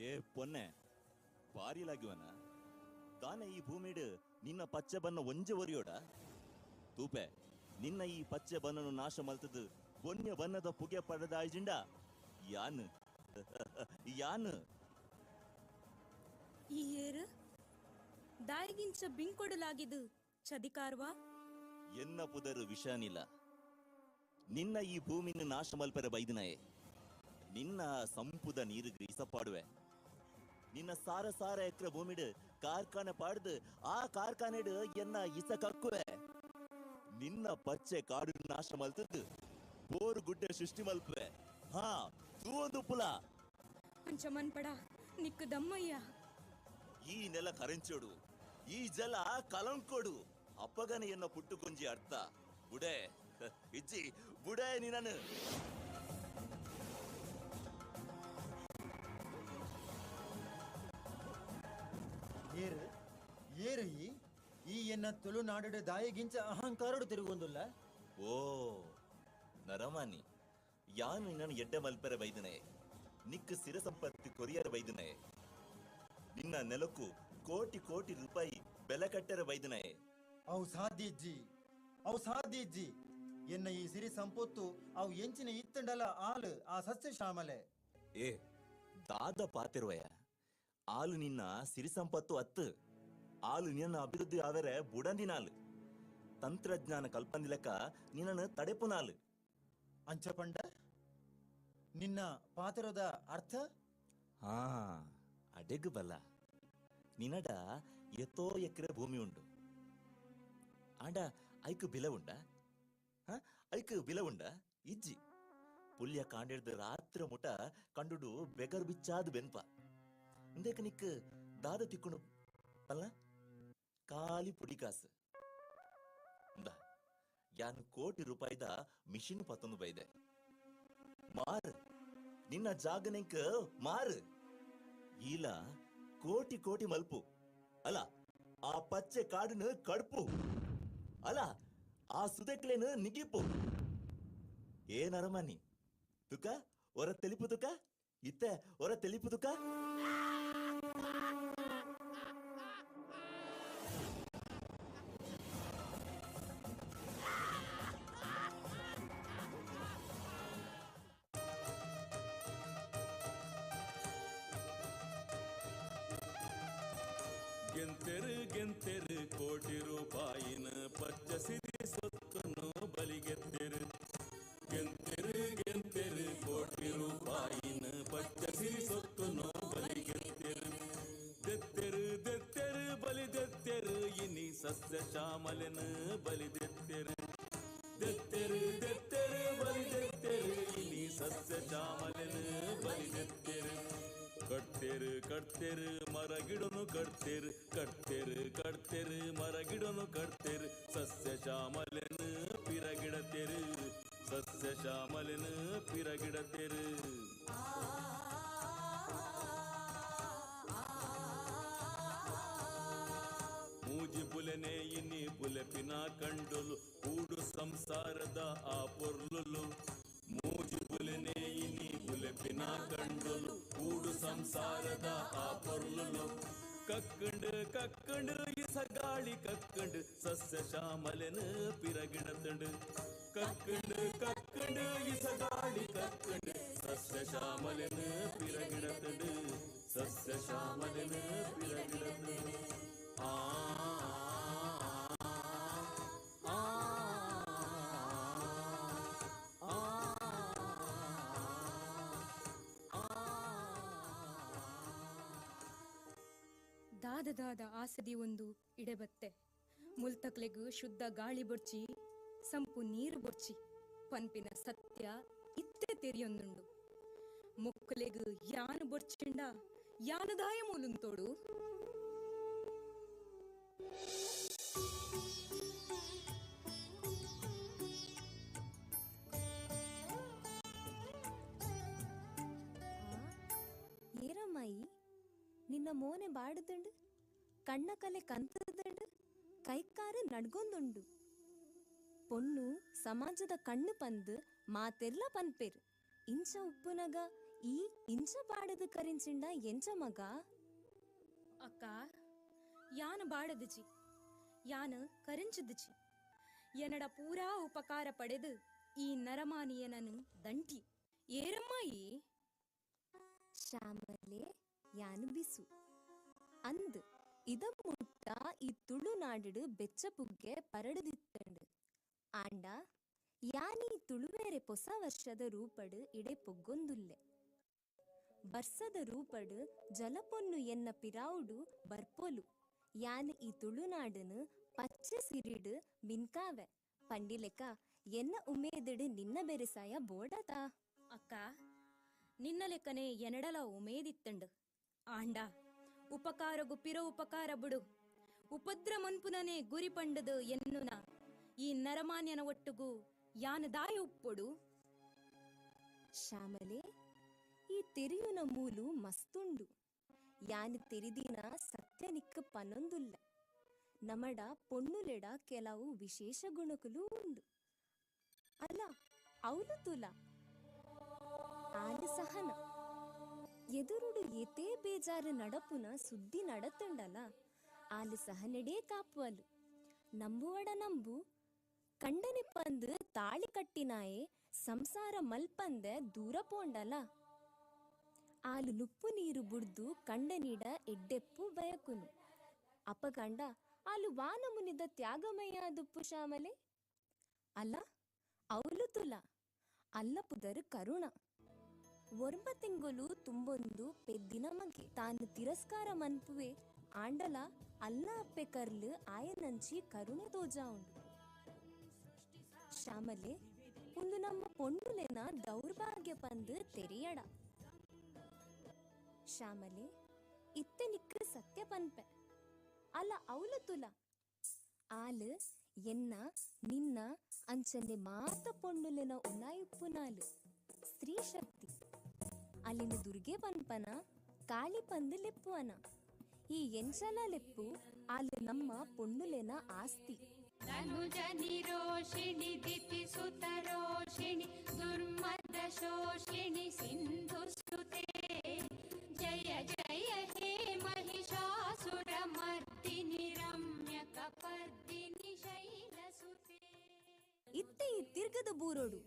ಏ ಪೊನ್ನೆ ಬಾರಿಲಾಗಿವನ ದಾನೆ ಈ ಭೂಮಿಡು ನಿನ್ನ ಪಚ್ಚೆ ಬನ್ನ ಒಂಜೆ ಒರಿಯೋಡ ತೂಪೆ ನಿನ್ನ ಈ ಪಚ್ಚೆ ಬನ್ನನು ನಾಶ ಮಲ್ತದು ಬೊನ್ಯ ಬನ್ನದ ಪುಗೆ ಪಡೆದ ಆಯ್ಜಿಂಡ ಯಾನ್ ಯಾನ್ ಈ ಏರು ದಾಯಿಗಿಂಚ ಬಿಂಕೊಡಲಾಗಿದು ಚದಿಕಾರ್ವಾ ಎನ್ನ ಪುದರು ವಿಷಾನಿಲ್ಲ ನಿನ್ನ ಈ ಭೂಮಿನ ನಾಶ ಮಲ್ಪರ ಬೈದಿನಯೇ ನಿನ್ನ ಸಂಪುದ ನೀರಿಗೆ ಇಸಪಾಡುವೆ ನಿನ್ನ ಸಾರ ಸಾರ ಎಕ್ರೆ ಭೂಮಿಡು ಕಾರ್ಖಾನೆ ಪಾಡ್ದು ಆ ಕಾರ್ಖಾನೆಡು ಎನ್ನ ಇಸ ಕಕ್ಕುವೆ ನಿನ್ನ ಪಚ್ಚೆ ಕಾಡು ನಾಶ ಮಲ್ತದ್ದು ಬೋರು ಗುಡ್ಡೆ ಸೃಷ್ಟಿ ಮಲ್ಪುವೆ ಹಾ ತೂವೊಂದು ಪುಲ ಅಂಚಮನ್ ಪಡ ನಿಕ್ಕು ದಮ್ಮಯ್ಯ ಈ ನೆಲ ಕರೆಂಚೋಡು ಈ ಜಲ ಕಲಂಕೋಡು ಅಪ್ಪಗನೆ ಎನ್ನ ಪುಟ್ಟುಕೊಂಜಿ ಅರ್ಥ ಬುಡೆ ಇಜ್ಜಿ ಬುಡೆ ನಿನನು. ಏರು ಏರು ಈ ಈ ಎನ್ನ ತುಳುನಾಡು ದಾಯಿಗಿಂಚ ಅಹಂಕಾರಡು ತಿರುಗೊಂದುಲ್ಲ. ಓ ನರಮಾನಿ ಯಾನು ನಾನು ಎಡ್ಡೆ ಮಲ್ಪೆರೆ ಬೈದನೆ ನಿಕ್ಕ ಸಿರ ಸಂಪತ್ತಿ ಕೊರಿಯರ ಬೈದನೆ ನಿನ್ನ ನೆಲಕ್ಕೂ ಕೋಟಿ ಕೋಟಿ ರೂಪಾಯಿ ಬೆಲೆ ಕಟ್ಟೆರ ಬೈದನೆ. ಅವು ಸಾಧ್ಯ ಇಜ್ಜಿ, ಅವು ಸಾಧ್ಯ ಇಜ್ಜಿ. ಎನ್ನ ಈ ಸಿರಿ ಸಂಪತ್ತು ಅವು ಎಂಚಿನ ಇತ್ತಂಡಲ ಆಲು ಆ ಸಸ್ಯ ಶ್ಯಾಮಲೆ. ಏ ದಾದ ಪಾತಿರುವಯ ಆಲು ನಿನ್ನ ಸಿರಿ ಸಂಪತ್ತು ಅತ್ತು ಆಲು ನಿನ್ನ ಅಭಿವೃದ್ಧಿ ಆವೆರೆ ಬುಡಂದಿನಾಲು ತಂತ್ರಜ್ಞಾನ ಕಲ್ಪಂದಿಲಕ ನಿನ್ನನ್ನು ತಡೆಪುನಾಲು. ಅಂಚಪಂಡ ನಿನ್ನ ಪಾತಿರೋದ ಅರ್ಥ? ಹಾ ಅಡೆಗು ಬಲ್ಲ ನಿನ್ನಡ ಎತ್ತೋ ಎಕರೆ ಭೂಮಿ ಉಂಡು ಆಂಡ ಐಕು ಬಿಲ ಉಂಡ ಐಕು ಬಿಲ ಉಂಡ ಇಜ್ಜಿ ಪುಲ್ಯ ಕಾಂಡಿಡ್ದು ರಾತ್ರಿ ಮುಟ ಕಂಡುಡು ಬೆಗರ್ ಬಿಚ್ಚಾದು ಬೆನ್ಪ ಇಂದೇಕ ನಿಕ್ ದಾದ ತಿಕ್ಕೊಂಡು ಅಲ್ಲ ಖಾಲಿ ಪುಡಿ ಕಾಸು ಯಾನು ಕೋಟಿ ರೂಪಾಯಿದ ಮಿಷಿನ್ ಪತ್ತೊಂದು ಬೈದೆ ಮಾರು ನಿನ್ನ ಜಾಗನೆಂಕ ಮಾರು ಈಲ ಕೋಟಿ ಕೋಟಿ ಮಲ್ಪು ಅಲ್ಲ ಆ ಪಚ್ಚೆ ಕಾಡನ್ನು ಕಡ್ಪು ಅಲ್ಲ ಆ ಸುದಕ್ಲೇನು ನಿಗಿಪು. ಏನ್ ಅರಮಾನಿ ತುಕ ಹೊರ ತೆಲಿಪು ತುಕ ಇತ್ತೆ ಹೊರ ತೆಲಿಪು ತುಕ. ಗೆಂತೆರು ಗೆಂತೆರು ಕೋಟಿ ರೂಪಾಯಿನ ಪಚ್ಚ ಸಿರಿ ಸೊತ್ತನ್ನು ಬಲಿಗೆತ್ತೆರು. ಗೆಂತೆರು ಗೆಂತೆರು ಕೋಟಿ ರೂಪಾಯಿನ ಪಚ್ಚ ಸಿರಿ ಸೊತ್ತನ್ನು ಬಲಿಗೆತ್ತೆರು. ದೆತ್ತೆರು ದೆತ್ತೆರು ಬಲಿ ದೆತ್ತೆರು ಇನಿ ಸಸ್ಯ ಶ್ಯಾಮಲೆನ ಬಲಿ ದೆತ್ತೆರು. ದೆತ್ತೆರು ದೆತ್ತೆರು ಬಲಿ ದೆತ್ತೆರು ಇನಿ ಸಸ್ಯ ಶ್ಯಾಮಲೆನ ಬಲಿ ದೆತ್ತೆರು. ಕಟ್ತೇರು ಕಟ್ತೇರು ಮರಗಿಡನು ಕಟ್ತೇರು ಕಟ್ತೇರು ಕಟ್ತೇರು ಮರಗಿಡನು ಕಟ್ತೇರು ಸಸ್ಯ ಶ್ಯಾಮಲೆನ ಪಿರಗಿಡತೇರು ಸಸ್ಯ ಶ್ಯಾಮಲೆನ ಪಿರಗಿಡತೇರು. ಮೂಜಿ ಪುಲೆನೆ ಇನಿ ಪುಲೆಪಿನ ಕಂಡೊಲು ಕೂಡು ಸಂಸಾರದ ಆ ಪೊರ್ಲುಲು. ಮೂಜಿ ಪುಲೆನೆ ಇನಿ ಪುಲೆಪಿನ ಕಂಡೊಲು ಕೂಡು ಸಂಸಾರದ ಆ ಪೊರ್ಲುಲು. ಕಕ್ಕಂಡು ಕಕ್ಕಂಡು ಇಸ ಗಾಳಿ ಕಕ್ಕಂಡು ಸಸ್ಯ ಶ್ಯಾಮಲೆನ ಪಿರಗಿಡತಂಡು. ಕಕ್ಕಂಡು ಕಕ್ಕಂಡು ಇಸ ಗಾಳಿ ಕಕ್ಕಂಡು ಸಸ್ಯ ಶ್ಯಾಮಲೆನ ಪಿರಗಿಡತಂಡು ಸಸ್ಯ ಶ್ಯಾಮಲೆನ ಪಿರಗಿಡತಂಡು. ಆ ಆ ಆ ದಾದ ದಾದ ಆಸದಿ ಒಂದು ಇಡೆಬತ್ತೆ ಮುಲ್ತಕ್ಲೆಗು ಶುದ್ಧ ಗಾಳಿ ಬೊರ್ಚಿ ಸಂಪು ನೀರು ಬೊರ್ಚಿ ಪನ್ಪಿನ ಸತ್ಯ ಇತ್ತೆ ತೆರಿಯೊಂದುಂಡು. ಮೊಕ್ಕಲೆಗು ಯಾನು ಬೊರ್ಚಿಂಡ ಯಾನದಾಯ ಮೂಲುಂತೋಡು. ಏರಮ್ಮಾಯಿ ನಿನ್ನ ಮೋನೆ ಬಾಡುದುಂಡು, ಕಣ್ಣ ಕಲೆ ಕಂತದುಂಡು, ಕೈಕಾರು ನಡ್ಗೊಂದುಂಡು. ಪೊಣ್ಣು ಸಮಾಜದ ಕಣ್ಣು ಪಂದು ಮಾತೆಲ್ಲ ಪನ್ಪೇರು. ಇಂಚ ಉಪ್ಪುನಗ ಈ ಇಂಚ ಬಾಡದು ಕರಿಂಚಿಂಡ ಎಂಚ ಮಗ? ಅಕ್ಕ ಯಾನು ಬಾಡದುಜಿ, ಯಾನು ಕರಿಂಚದುಜಿ. ಎನ್ನಡ ಪೂರಾ ಉಪಕಾರ ಪಡೆದು ಈ ನರಮಾನಿಯನನು ದಂಟಿ ಏರಮ್ಮಾಯಿ. ಶ್ಯಾಮಲೆ ಯಾನು ಬಿಸು ಅಂದ್ ಇದ ಮುಟ್ಟ ಈ ತುಳುನಾಡು ಬೆಚ್ಚ ಪುಗ್ಗೆ ಪರಡುದಿತ್ತಂಡು. ಆಂಡ ಯಾನೀ ತುಳುವೇರೆ ಪೊಸ ವರ್ಷದ ರೂಪಡು ಇಡೆ ಪೊಗ್ಗೊಂದುಲ್ಲೆ. ಬರ್ಸದ ರೂಪಡು ಜಲಪೊನ್ನು ಎನ್ನ ಪಿರಾವುಡು ಬರ್ಪೊಲು. ಯಾನ್ ಈ ತುಳುನಾಡನು ಪಚ್ಚೆ ಸಿರಿಡು ಮಿನ್ಕಾವೆ ಪಂಡಿಲೆಕ ಎನ್ನ ಉಮೇದಿಡು ನಿನ್ನ ಬೆರೆಸಾಯ ಬೋಡತಾ. ಅಕ್ಕ ನಿನ್ನ ಲೆಕ್ಕನೆ ಎನಡಲ ಉಮೇದಿತ್ತಂಡು. ಆಂಡ ಉಪಕಾರಗು ಪಿರ ಉಪಕಾರ ಬಿಡು, ಉಪದ್ರ ಮನ್ಪುನನೆ ಗುರಿ ಪಂಡದು ಎನ್ನುನ ಈ ನರಮಾನ್ಯನ ಒಟ್ಟುಗು ಯಾನ ದಾಯ ಉಪ್ಪೊಡು. ಶ್ಯಾಮಲೆ ಈ ತೆರಿಯುನ ಮೂಲು ಮಸ್ತುಂಡು. ಯಾನ್ ತೆರಿದಿನ ಸತ್ಯ ನಿಕ್ಕ ಪನೊಂದುಲ್ಲ. ನಮಡ ಪೊಣ್ಣುಲೆಡ ಕೆಲವು ವಿಶೇಷ ಗುಣಕುಲು ಉಂಡು. ಅಲ್ಲ ಅವಲು ತುಲ ಆಲು ಸಹನ ಎದುರುಡು ಏತೇ ಬೇಜಾರು ನಡಪುನ ಸುದ್ದಿ ನಡತುಂಡಲ ಆಲು ಸಹನೆಡೇ ಕಾಪುವಲು. ನಂಬುವಡ ನಂಬು ಕಂಡನೆ ಪಂದು ತಾಳಿ ಕಟ್ಟಿನಾಯೆ ಸಂಸಾರ ಮಲ್ಪಂದೆ ದೂರ ಪೋಂಡಲ. ಆಲು ನುಪ್ಪು ನೀರು ಬುಡ್ದು ಕಂಡನಿಡ ಎಡ್ಡೆಪ್ಪು ಬಯಕುನು. ಅಪಗಂಡ ಆಲು ವಾನ ಮುನಿದ ತ್ಯಾಗಮಯ ದುಪ್ಪು ಶ್ಯಾಮಲೆ. ಅಲ್ಲ ಅವಲು ತುಲ ಅಲ್ಲ ಪುದರು ಕರುಣ. ಒರ್ಂಬ ತಿಂಗಳು ತುಂಬೊಂದು ಪೆದ್ದಿನ ಮಗೆ ತಾನು ತಿರಸ್ಕಾರ ಮನ್ಪುವೆ ಆಂಡಲ ಅಲ್ಲ ಅಪ್ಪೆ ಕರ್ಲು ಆಯನಂಚಿ ಕರುಣೆ ತೋಜಾ ಉಂಡು. ಶ್ಯಾಮಲೆ ಒಂದು ನಮ್ಮ ಪೊಣ್ಣುಲೆನ ದೌರ್ಭಾಗ್ಯ ಪಂದು ತೆರಿಯಡ. ಶ್ಯಾಮಲೆ ಇತ್ತೆ ನಿಕ್ಕ ಸತ್ಯ ಪನ್ಪೆ. ಅಲ್ಲ ಅವಲ ತುಲ ಆಲು ಎನ್ನ ನಿನ್ನ ಅಂಚನೆ ಮಾತ ಪೊಣ್ಣುಲೆನ ಉಲಾಯುಪ್ಪುನಾಲು ಸ್ತ್ರೀ ಶಕ್ತಿ. ಅಲ್ಲಿನ ದುರ್ಗೆ ಪನ್ಪನ ಕಾಳಿ ಪಂದು ಲೆಪ್ಪುವನ ಈ ಎಂಚಲ ಲೆಪ್ಪು ಆಲು ನಮ್ಮ ಪೊಣ್ಣುಲೆನ ಆಸ್ತಿ. ಧನುಜನಿರೋಷಿಣಿ ದಿತಿಸುತರೋಷಿಣಿ ದುರ್ಮದ ಶೋಷಿಣಿ ಸಿಂಧುಸುತೆ ಜಯ ಜಯ ಹೇ ಮಹಿಷಾಸುರಮರ್ದಿನಿ ರಮ್ಯಕಪರ್ದಿನಿ ಶೈಲಸುತೆ. ಇತ್ತೆ ಈ ತಿರ್ಗದ ಬೂರೋಡು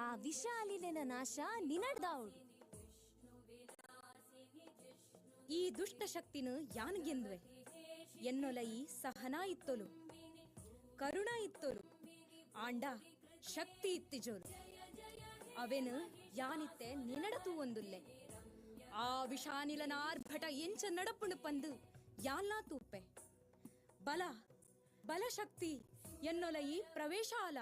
ಆ ವಿಷ ಅಲಿಲೆನ ನಾಶ ನಿನಡ್ದಾವುಡು. ಈ ದುಷ್ಟ ಶಕ್ತಿನ ಯಾನ್ ಗೆಂದ್ವೆ? ಎನ್ನೊಲೈ ಸಹನ ಇತ್ತೊಲು, ಕರುಣ ಇತ್ತೊಲು, ಆಂಡ ಶಕ್ತಿ ಇತ್ತಿಜೋಲು. ಅವೆನು ಯಾನಿತ್ತೆ ನಿನಡತು ಒಂದುಲ್ಲೆ. ಆ ವಿಷಾನಿಲನ ಆರ್ಭಟ ಎಂಚ ನಡಪುಣು ಪಂದು ಯಾನ್ಲಾ ತೂಪೆ. ಬಲ ಬಲಶಕ್ತಿ ಎನ್ನೊಲೈ ಪ್ರವೇಶ ಆಲ.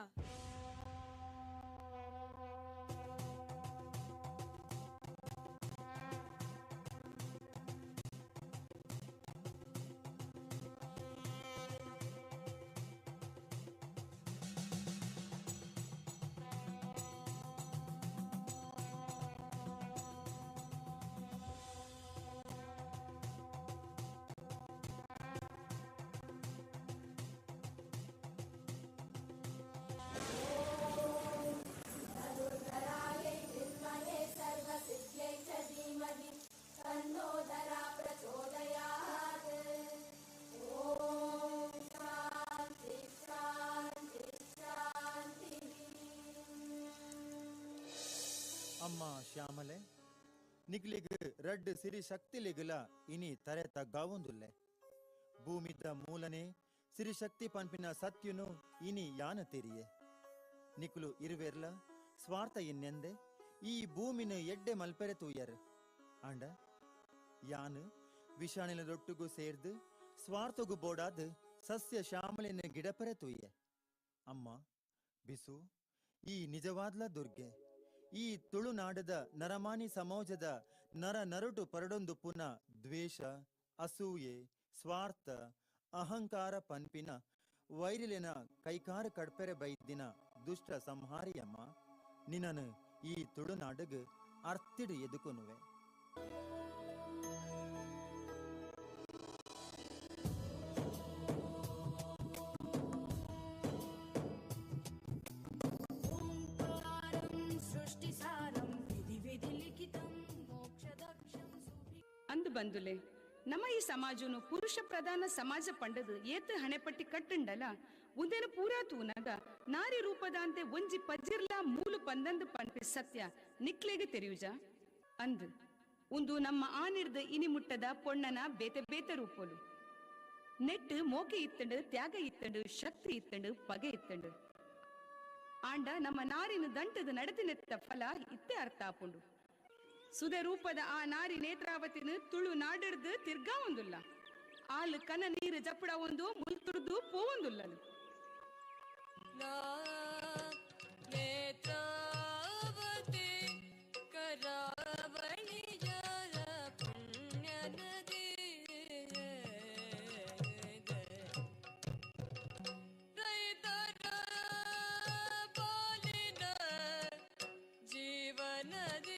ಅಮ್ಮ ಶ್ಯಾಮಲೆ, ನಿಗ್ಲಿಗ್ ರಡ್ಡ್ ಸಿರಿ ಶಕ್ತಿಲಿಗುಲ ಇನಿ ತರೆ ತಗ್ಗಾವೊಂದುಲ್ಲೆ. ಭೂಮಿದ ಮೂಲನೆ ಸಿರಿ ಶಕ್ತಿ ಪನ್ಪಿನ ಸತ್ಯುನು ಇನಿ ಯಾನ ತೆರಿಯೆ. ನಿಕುಲು ಇರುವೆರ್ಲ ಸ್ವಾರ್ಥ ಇನ್ನೆಂದೆ ಈ ಭೂಮಿನ ಎಡ್ಡೆ ಮಲ್ಪೆರೆ ತೂಯರ್. ಆಂಡ ಯಾನು ವಿಷಾಣಿನ ರೊಟ್ಟುಗು ಸೇರ್ದು ಸ್ವಾರ್ಥಗು ಬೋಡಾದ್ ಸಸ್ಯ ಶ್ಯಾಮಲಿನ ಗಿಡಪೆರೆ ತೂಯೆ. ಅಮ್ಮ ಬಿಸು, ಈ ನಿಜವಾದ್ಲ ದುರ್ಗೆ, ಈ ತುಳುನಾಡದ ನರಮಾನಿ ಸಮಾಜದ ನರ ನರುಟು ಪರಡೊಂದು ಪುನ ದ್ವೇಷ, ಅಸೂಯೆ, ಸ್ವಾರ್ಥ, ಅಹಂಕಾರ ಪನ್ಪಿನ ವೈರಿಲಿನ ಕೈಕಾರ ಕಡ್ಪೆರೆ ಬೈದಿನ ದುಷ್ಟ ಸಂಹಾರಿಯಮ್ಮ, ನಿನನು ಈ ತುಳುನಾಡಗ್ ಅರ್ತಿಡು ಎದುಕೊನುವೆ. ಅಂದು ಬಂದುಲೆ ನಮ್ಮ ಈ ಸಮಾಜನು ಪುರುಷ ಪ್ರಧಾನ ಸಮಾಜ ಪಂಡದು ಏತ್ ಹಣೆಪಟ್ಟಿ ಕಟ್ಟುಂಡಲ ಉಂದೇನು ಪೂರಾ ತೂನಗ ನಾರಿ ರೂಪದಾಂತೆ ಒಂಜಿ ಪಜ್ಜಿರ್ಲಾ ಮೂಲು ಪಂದಂದು ಪನ್ಪಿ ಸತ್ಯ ನಿಕ್ಲೆಗೆ ತೆರಿಯುಜ ಅಂದು ಉಂದು ನಮ್ಮ ಆನಿರ್ದ ಇನಿ ಮುಟ್ಟದ ಪೊಣ್ಣನ ಬೇತೆ ಬೇತೆ ರೂಪೋಲು. ನೆಟ್ಟು ಮೋಕೆ ಇತ್ತಂಡು, ತ್ಯಾಗ ಇತ್ತಂಡು, ಶಕ್ತಿ ಇತ್ತಂಡು, ಪಗೆ ಇತ್ತಂಡು. ಆಂಡ ನಮ್ಮ ನಾರಿನ ದಂಟದ ನಡತಿನೆತ್ತ ಫಲ ಇತ್ತೆ ಅರ್ಥ ಆಪುಂಡು. ಸುದೆ ರೂಪದ ಆ ನಾರಿ ನೇತ್ರಾವತಿನ ತುಳು ನಾಡಿರ್ದು ತಿರ್ಗಾ ಒಂದುಲ್ಲ. ಆಲ್ ಕನ ನೀರು ಜಪ್ಪಡ ಒಂದು ಮುಲ್ತುರ್ದು ಪೋವೊಂದುಲ್ಲನು. ನೇತ್ರಾವತಿ ಕರಾವಳಿಯ ಪುಣ್ಯ ನದಿ, ರೈತರ ಪಾಲಿನ ಜೀವನದಿ.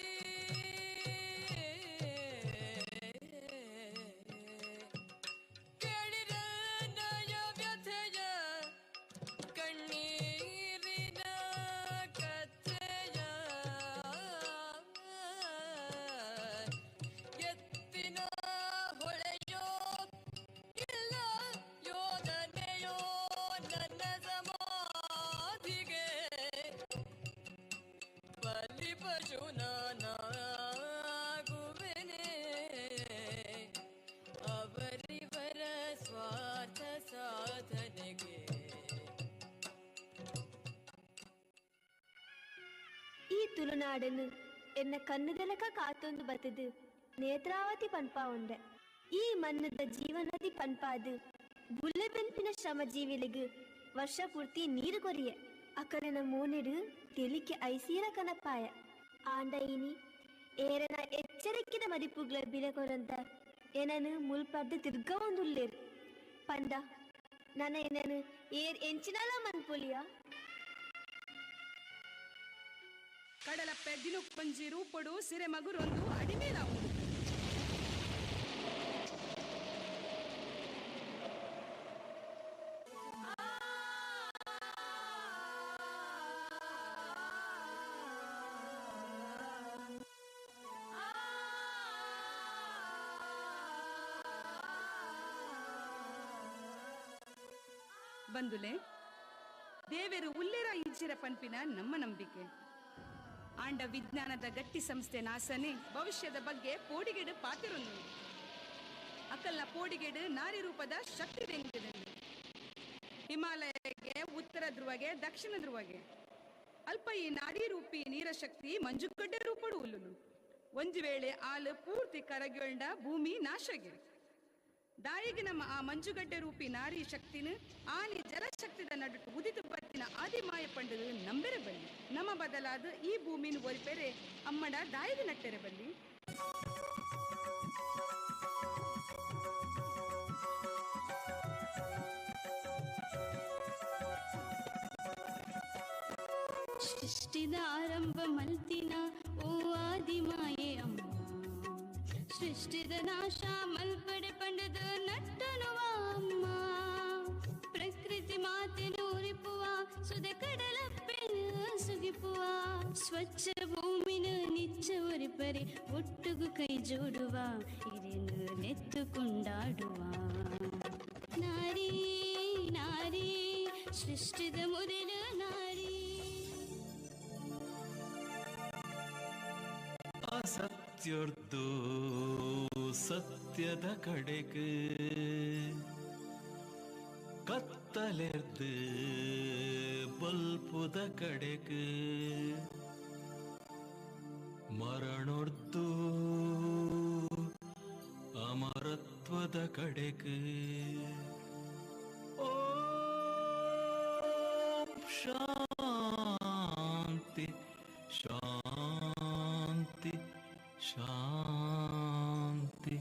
ಅವರಿವರ ಸ್ವಾರ್ಥ ಸಾಧನೆಗೆ ಈ ತುಳುನಾಡನ್ನು ಎನ್ನ ಕಣ್ಣುದಲಕ ಕಾತೊಂದು ಬತ್ತದು ನೇತ್ರಾವತಿ ಪನ್ಪಾ ಉಂಡೆ. ಈ ಮನ್ನದ ಜೀವನದಿ ಪನ್ಪಾದು ಬುಲ್ಲೆ ಬೆನ್ಪಿನ ಶ್ರಮ ಜೀವಿಲಿಗು ವರ್ಷ ಪೂರ್ತಿ ನೀರು ಕೊರಿಯೆ. ಅಕಲನ ಮೋನೆಡು ತೆಲಿಕೆ ಐಸೀರ ಕನಪಾಯ. ಆಂಡ ಇನಿ ಏರನ ಎಚ್ಚರಿಕೆದ ಮದಿಪುಗ್ಲ ಬಿಲೆ ಕೊರಂತ ಏನನು ಮುಲ್ಪಡ್ದು ತಿರ್ಗ ಒಂದುಲ್ಲೇರು. ಪಂಡ ನನ್ನ ಏನನು ಏರ್ ಎಂಚಿನಲ ಮನ್ಪುಲಿಯ. ಕಡಲಪ್ಪೆ ದಿನಕ್ಕೊಂಜಿ ರೂಪಡು ಸಿರೆ ಮಗುರೊಂದು ಅಡಿಮೇಲಾವು. ಬಂದುಲೆ ದೇವರು ಉಲ್ಲೇರ ಇಜ್ಜಿರ ಪನ್ಪಿನ ನಮ್ಮ ನಂಬಿಕೆ. ಆಂಡ ವಿಜ್ಞಾನದ ಗಟ್ಟಿ ಸಂಸ್ಥೆ ನಾಸನೆ ಭವಿಷ್ಯದ ಬಗ್ಗೆ ಪೋಡಿಗೆಡು ಪಾತಿರೊಂದು. ಅಕಲ್ನ ಪೋಡಿಗೆಡು ನಾರಿ ರೂಪದ ಶಕ್ತಿ ದೆಂಗಿದಂಡು. ಹಿಮಾಲಯಕ್ಕೆ ಉತ್ತರ ಧ್ರುವಗೆ ದಕ್ಷಿಣ ಧ್ರುವಗೆ ಅಲ್ಪ ಈ ನಾರಿ ರೂಪಿ ನೀರಶಕ್ತಿ ಮಂಜುಗಡ್ಡೆ ರೂಪಡು ಉಲ್ಲುನು. ಒಂಜಿ ವೇಳೆ ಆಲು ಪೂರ್ತಿ ಕರಗೊಳ್ಳ ಭೂಮಿ ನಾಶಗೆ ದಾಯಿಗೆ ನಮ್ಮ ಆ ಮಂಜುಗಡ್ಡೆ ರೂಪಿ ನಾರಿ ಶಕ್ತಿನ ಆನಿ ಜಲಶಕ್ತಿದ ನಡುಟು ಉದಿತು ಬತ್ತಿನ ಆದಿಮಾಯ ಪಂಡದು ನಂಬೆರೆ ಬಲ್ಲಿ. ನಮ್ಮ ಬದಲಾದ ಈ ಭೂಮಿನ ಒರಿಪೆರೆ ಅಮ್ಮಡ ದಾಯಿಗೆ ನಟ್ಟೆರೆ ಬಲ್ಲಿ. ಸೃಷ್ಟಿದ ಆರಂಭ ಮಲ್ತಿನ ಓ ಆದಿಮಾಯೆ ಅಮ್ಮ, ಸೃಷ್ಟಿದ ನಾಶ ಮಲ್ಪಡೆ ಪಂಡದ ನಟ್ಟನುವ ಅಮ್ಮ, ಪ್ರಕೃತಿ ಮಾತೆನು ಉರಿಪುವ ಸುದೆ ಕಡಲಪ್ಪೆನು ಸುಗಿಪುವ, ಸ್ವಚ್ಛ ಭೂಮಿನ ನಿಚ್ಚ ಉರಿಪರೆ ಒಟ್ಟುಗು ಕೈ ಜೋಡುವ ಇರಿನು ನೆತ್ತು ಕೊಂಡಾಡುವ. ನಾರಿ ನಾರಿ ಸೃಷ್ಟಿದ ಮೊದಲು ನಾರಿ. ಅಸತ್ಯರ್ದು ಸತ್ಯದ ಕಡೆಗೆ ಕತ್ತಲೆರ್ದು ಬಲ್ಪುದ ಕಡೆಗೆ ಮರಣೊರ್ದು ಅಮರತ್ವದ ಕಡೆಗೆ ಓಂ ಶಾಂತಿ ಶಾಂತಿ ಶಾಂತಿ.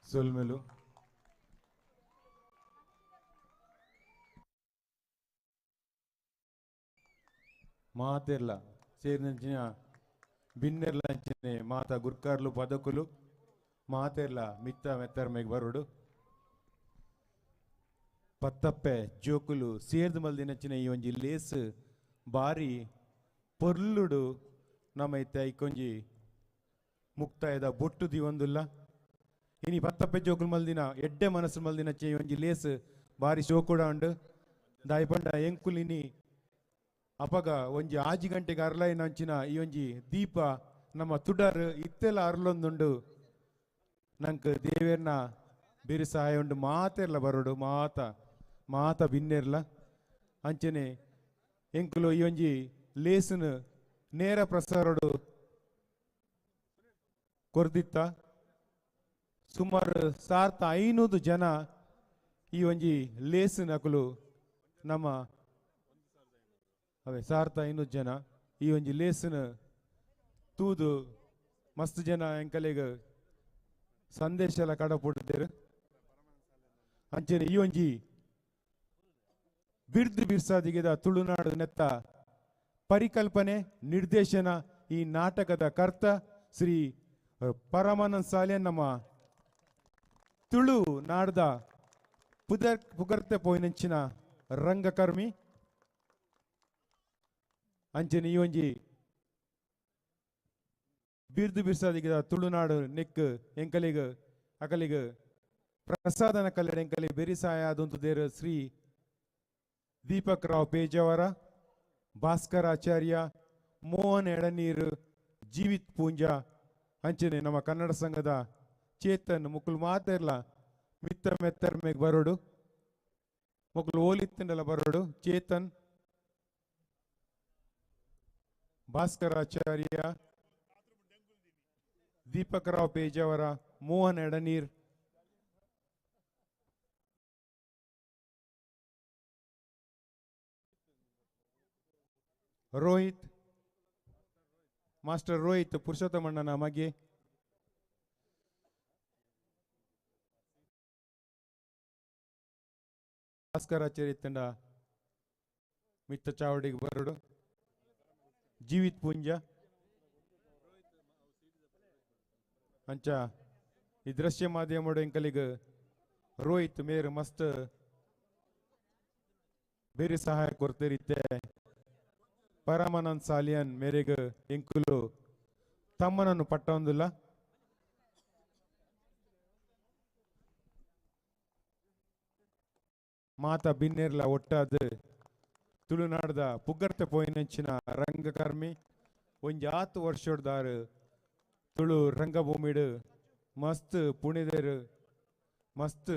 ಸೊಲ್ಮೆಲು ಮಾತೆರ್ಲ ಸೇರಿನಂಚಿನ ಬಿನ್ನೆರ್ಲ ಅಂಚಿನೆ ಮಾತ ಗುರ್ಕಾರ್ಲು ಪದಕುಲು ಮಾತೆರ್ಲ ಮಿತ್ತ ಮೆತ್ತರ್ಮೆಗ್ ಬರುಡು. ಪತ್ತಪ್ಪೆ ಜೋಕುಲು ಸೇರ್ದು ಮಲ್ದಿನಂಚಿನ ಈ ಒಂಜಿ ಲೇಸ್ ಬಾರಿ ಪೊರ್ಲುಡು ನಮ್ಮ ಇತ್ತೆ ಐಕೊಂಜಿ ಮುಕ್ತಾಯದ ಬೊಟ್ಟು ದಿವೊಂದುಲ್ಲ. ಇನಿ ಪತ್ತಪ್ಪೆ ಜೋಕುಲು ಮಲ್ದಿನ ಎಡ್ಡೆ ಮನಸ್ಸು ಮಲ್ದಿನ ಈ ಒಂಜಿ ಲೇಸ್ ಬಾರಿ ಶೋಕುಡ ಉಂಡು. ದಾಯಿ ಪಂಡ ಎಂಕುಲು ಇನಿ ಅಪಗ ಒಂಜಿ 6 ಗಂಟೆಗೆ ಅರ್ಲೈನ ಅಂಚಿನ ಈ ಒಂಜಿ ದೀಪ ನಮ್ಮ ತುಡರ್ ಇತ್ತೆಲ್ಲ ಅರ್ಲೊಂದುಂಡು. ನಂಕ್ ದೇವೇರ್ನ ಬೇರೆ ಸಹಾಯ ಉಂಡು. ಮಾತೆರ್ಲ ಬರೋಡು ಮಾತ ಮಾತ ಬಿನ್ನೆರ್ಲ ಅಂಚನೆ ಎಂಕುಲು ಈ ಒಂಜಿ ಲೇಸುನು ನೇರ ಪ್ರಸಾರಡು ಕೊರ್ದಿತ್ತ. ಸುಮಾರು 1500 ಜನ ಈ ಒಂಜಿ ಲೇಸುನ ಅಕುಲು ನಮ್ಮ ಅವೇ 1500 ಜನ ಈ ಒಂಜಿ ಲೇಸುನ ತೂದು ಮಸ್ತ್ ಜನ ಎಂಕಲೆಗ್ ಸಂದೇಶ ಎಲ್ಲ ಕಡಪುಡ್ತೇರು. ಅಂಚನೆ ಈ ಒಂಜಿ ಬಿರ್ದು ಬಿರ್ಸಾದಿಗೆದ ತುಳುನಾಡು ನೆತ್ತ ಪರಿಕಲ್ಪನೆ ನಿರ್ದೇಶನ ಈ ನಾಟಕದ ಕರ್ತ ಶ್ರೀ ಪರಮಾನಂದ ಸಾಲಿಯನ್ ನಮ್ಮ ತುಳು ನಾಡ್ದ ಪುಗರ್ತೆ ಪೋಯಿನಂಚಿನ ರಂಗಕರ್ಮಿ. ಅಂಚನೆ ಈ ಒಂಜಿ ಬಿರ್ದು ಬಿರ್ಸಾದಿಗೆದ ತುಳುನಾಡು ನೆಕ್ ಎಂಕಲಿಗ್ ಅಕಲಿಗ್ ಪ್ರಸಾದನ ಕಲ್ಯಾಣ ಎಂಕಲಿ ಬೆರಿಸಾಯ ಆದಂತುದೇರು ಶ್ರೀ ದೀಪಕ್ ರಾವ್ ಪೇಜಾವರ, ಭಾಸ್ಕರ್ ಆಚಾರ್ಯ, ಮೋಹನ್ ಎಡನೀರು, ಜೀವಿತ್ ಪೂಂಜಾ ಅಂಚನೆ ನಮ್ಮ ಕನ್ನಡ ಸಂಘದ ಚೇತನ್ ಮುಕುಲು ಮಾತೆರ್ಲ ಮಿತ್ತ ಮೆತ್ತರ್ಮೆಗ್ ಬರೋಡು ಮುಕುಲು ಓಲಿತ್ತಂಡೆಲ್ಲ ಬರೋಡು. ಚೇತನ್, ಭಾಸ್ಕರ್ ಆಚಾರ್ಯ, ದೀಪಕ್ ರಾವ್ ಪೇಜಾವರ, ಮೋಹನ್ ಎಡನೀರ್, ರೋಹಿತ್ ಮಾಸ್ಟರ್ ರೋಹಿತ್ ಪುರುಷೋತ್ತಮಣ್ಣನ ಮಗೆ, ಭಾಸ್ಕರಾಚಾರ್ಯ ತಂಡ ಮಿತ್ತ ಚಾವಡಿಗೆ ಬರಡು, ಜೀವಿತ್ ಪೂಂಜ ಅಂಚ ಈ ದೃಶ್ಯ ಮಾಧ್ಯಮ ಎಂಕಲಿಗ್ ರೋಹಿತ್ ಮೇರ್ ಮಸ್ತ್ ಬೇರೆ ಸಹಾಯ ಕೊಡ್ತಿರುತ್ತೆ. ಪರಮಾನಂದ್ ಸಾಲಿಯನ್ ಮೇರೆಗ್ ಎಂಕುಲು ತಮ್ಮನನ್ನು ಪಟ್ಟೊಂದಿಲ್ಲ. ಮಾತ ಬಿನ್ನೆರ್ಲ ಒಟ್ಟಾದ ತುಳುನಾಡದ ಪುಗರ್ತೆ ಪೋಯಿನಂಚಿನ ರಂಗಕರ್ಮಿ ಒಂಜಾತ್ ವರ್ಷೊಡ್ದಾರು ತುಳು ರಂಗಭೂಮಿಡು ಮಸ್ತ್ ಪುಣೆದೇರು ಮಸ್ತ್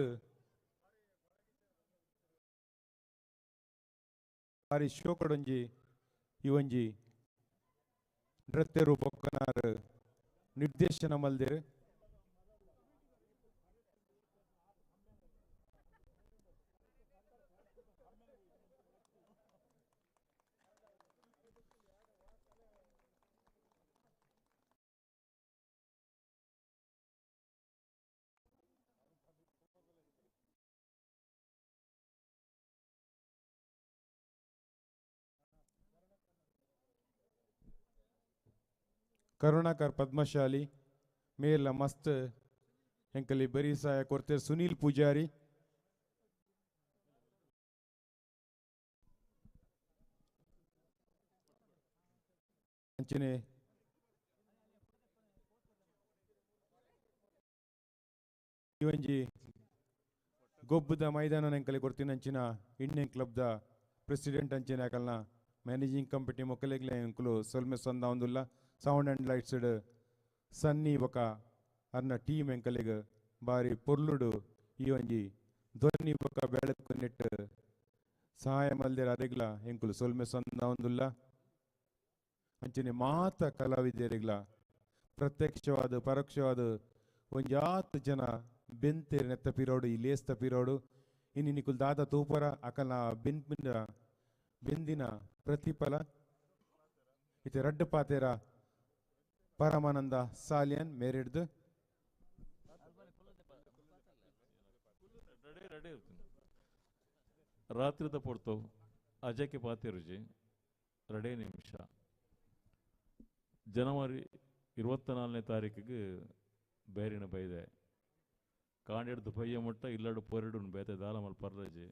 ಬಾರಿ ಶೋಕಡೊಂಜಿ ಈ ಒಂಜಿ ನೃತ್ಯ ರೂಪಕ್ಕನಾರು ನಿರ್ದೇಶನ ಮಲ್ದೇರು. ಕರುಣಾಕರ್ ಪದ್ಮಶಾಲಿ ಮೇರ್ಲ ಮಸ್ತ್ ಎಂಕಲಿ ಬರಿ ಸಹಾಯ ಕೊರ್ತೆ ಸುನೀಲ್ ಪೂಜಾರಿ ಅಂಚನೆ ಈ ಒಂಜಿ ಗೊಬ್ಬದ ಮೈದಾನ ಎಂಕಲಿ ಕೊರ್ತಿನ ಅಂಚಿನ ಇಂಡಿಯನ್ ಕ್ಲಬ್ದ ಪ್ರೆಸಿಡೆಂಟ್ ಅಂಚಿನ ಅಕಲ್ನ ಮ್ಯಾನೇಜಿಂಗ್ ಕಮಿಟಿ ಮೊಕ್ಕಲೆಗ್ಲೆ ಎಂಕುಲು ಸೊಲ್ಮೆ ಸಂದ ಒಂದುಲ್ಲ. ಸೌಂಡ್ ಆ್ಯಂಡ್ ಲೈಟ್ಸ್ ಸನ್ನಿ ಬೊಕ ಅರ್ನ ಟೀಮ್ ಎಂಕಲಿಗ್ ಬಾರಿ ಪೊರ್ಲುಡು ಈ ಒಂಜಿ ಧ್ವನಿ ಬೊಕ ಬೆಳಕು ನೆಟ್ಟು ಸಹಾಯ ಮಲ್ದಿರ ಅರೆಗ್ಲ ಎಂಕುಲು ಸೊಲ್ಮೆ ಸಂದ ಒಂದುಲ್ಲ. ಅಂಚನೆ ಮಾತ ಕಲಾವಿದರಿಗ್ಲ ಪ್ರತ್ಯಕ್ಷವಾದ ಪರೋಕ್ಷವಾದ ಒಂಜಾತ್ ಜನ ಬೆಂತೇರು ನೆತ್ತ ಪಿರೋಡು ಈ ಲೇಸ್ತ ಪಿರೋಡು ಇನ್ನು ನಿಕುಲ್ ದಾದ ತೂಪರ ಅಕಲ ಬೆನ್ಪಿನ ಬೆಂದಿನ ಪ್ರತಿಫಲ ಇತ್ತೆ ರಡ್ಡು ಪಾತೇರ ಪರಮಾನಂದ ಸಾಲಿಯನ್ ಮೇರಿಡ್ದು. ರಾತ್ರಿದ ಪೊರ್ತು ಅಜಕ್ಕೆ ಪಾತಿರುಜಿ 2 ನಿಮಿಷ. ಜನವರಿ 24ನೇ ತಾರೀಕಿಗೆ ಬೇರಿನ ಬೈದೆ ಕಾಂಡೆಡ್ದು ಬಯ್ಯ ಮುಟ್ಟ ಇಲ್ಲಡು ಪೊರಡು ಬೇತೆ ದಾಲ ಮಲ್ ಪರ್ಲಜಿ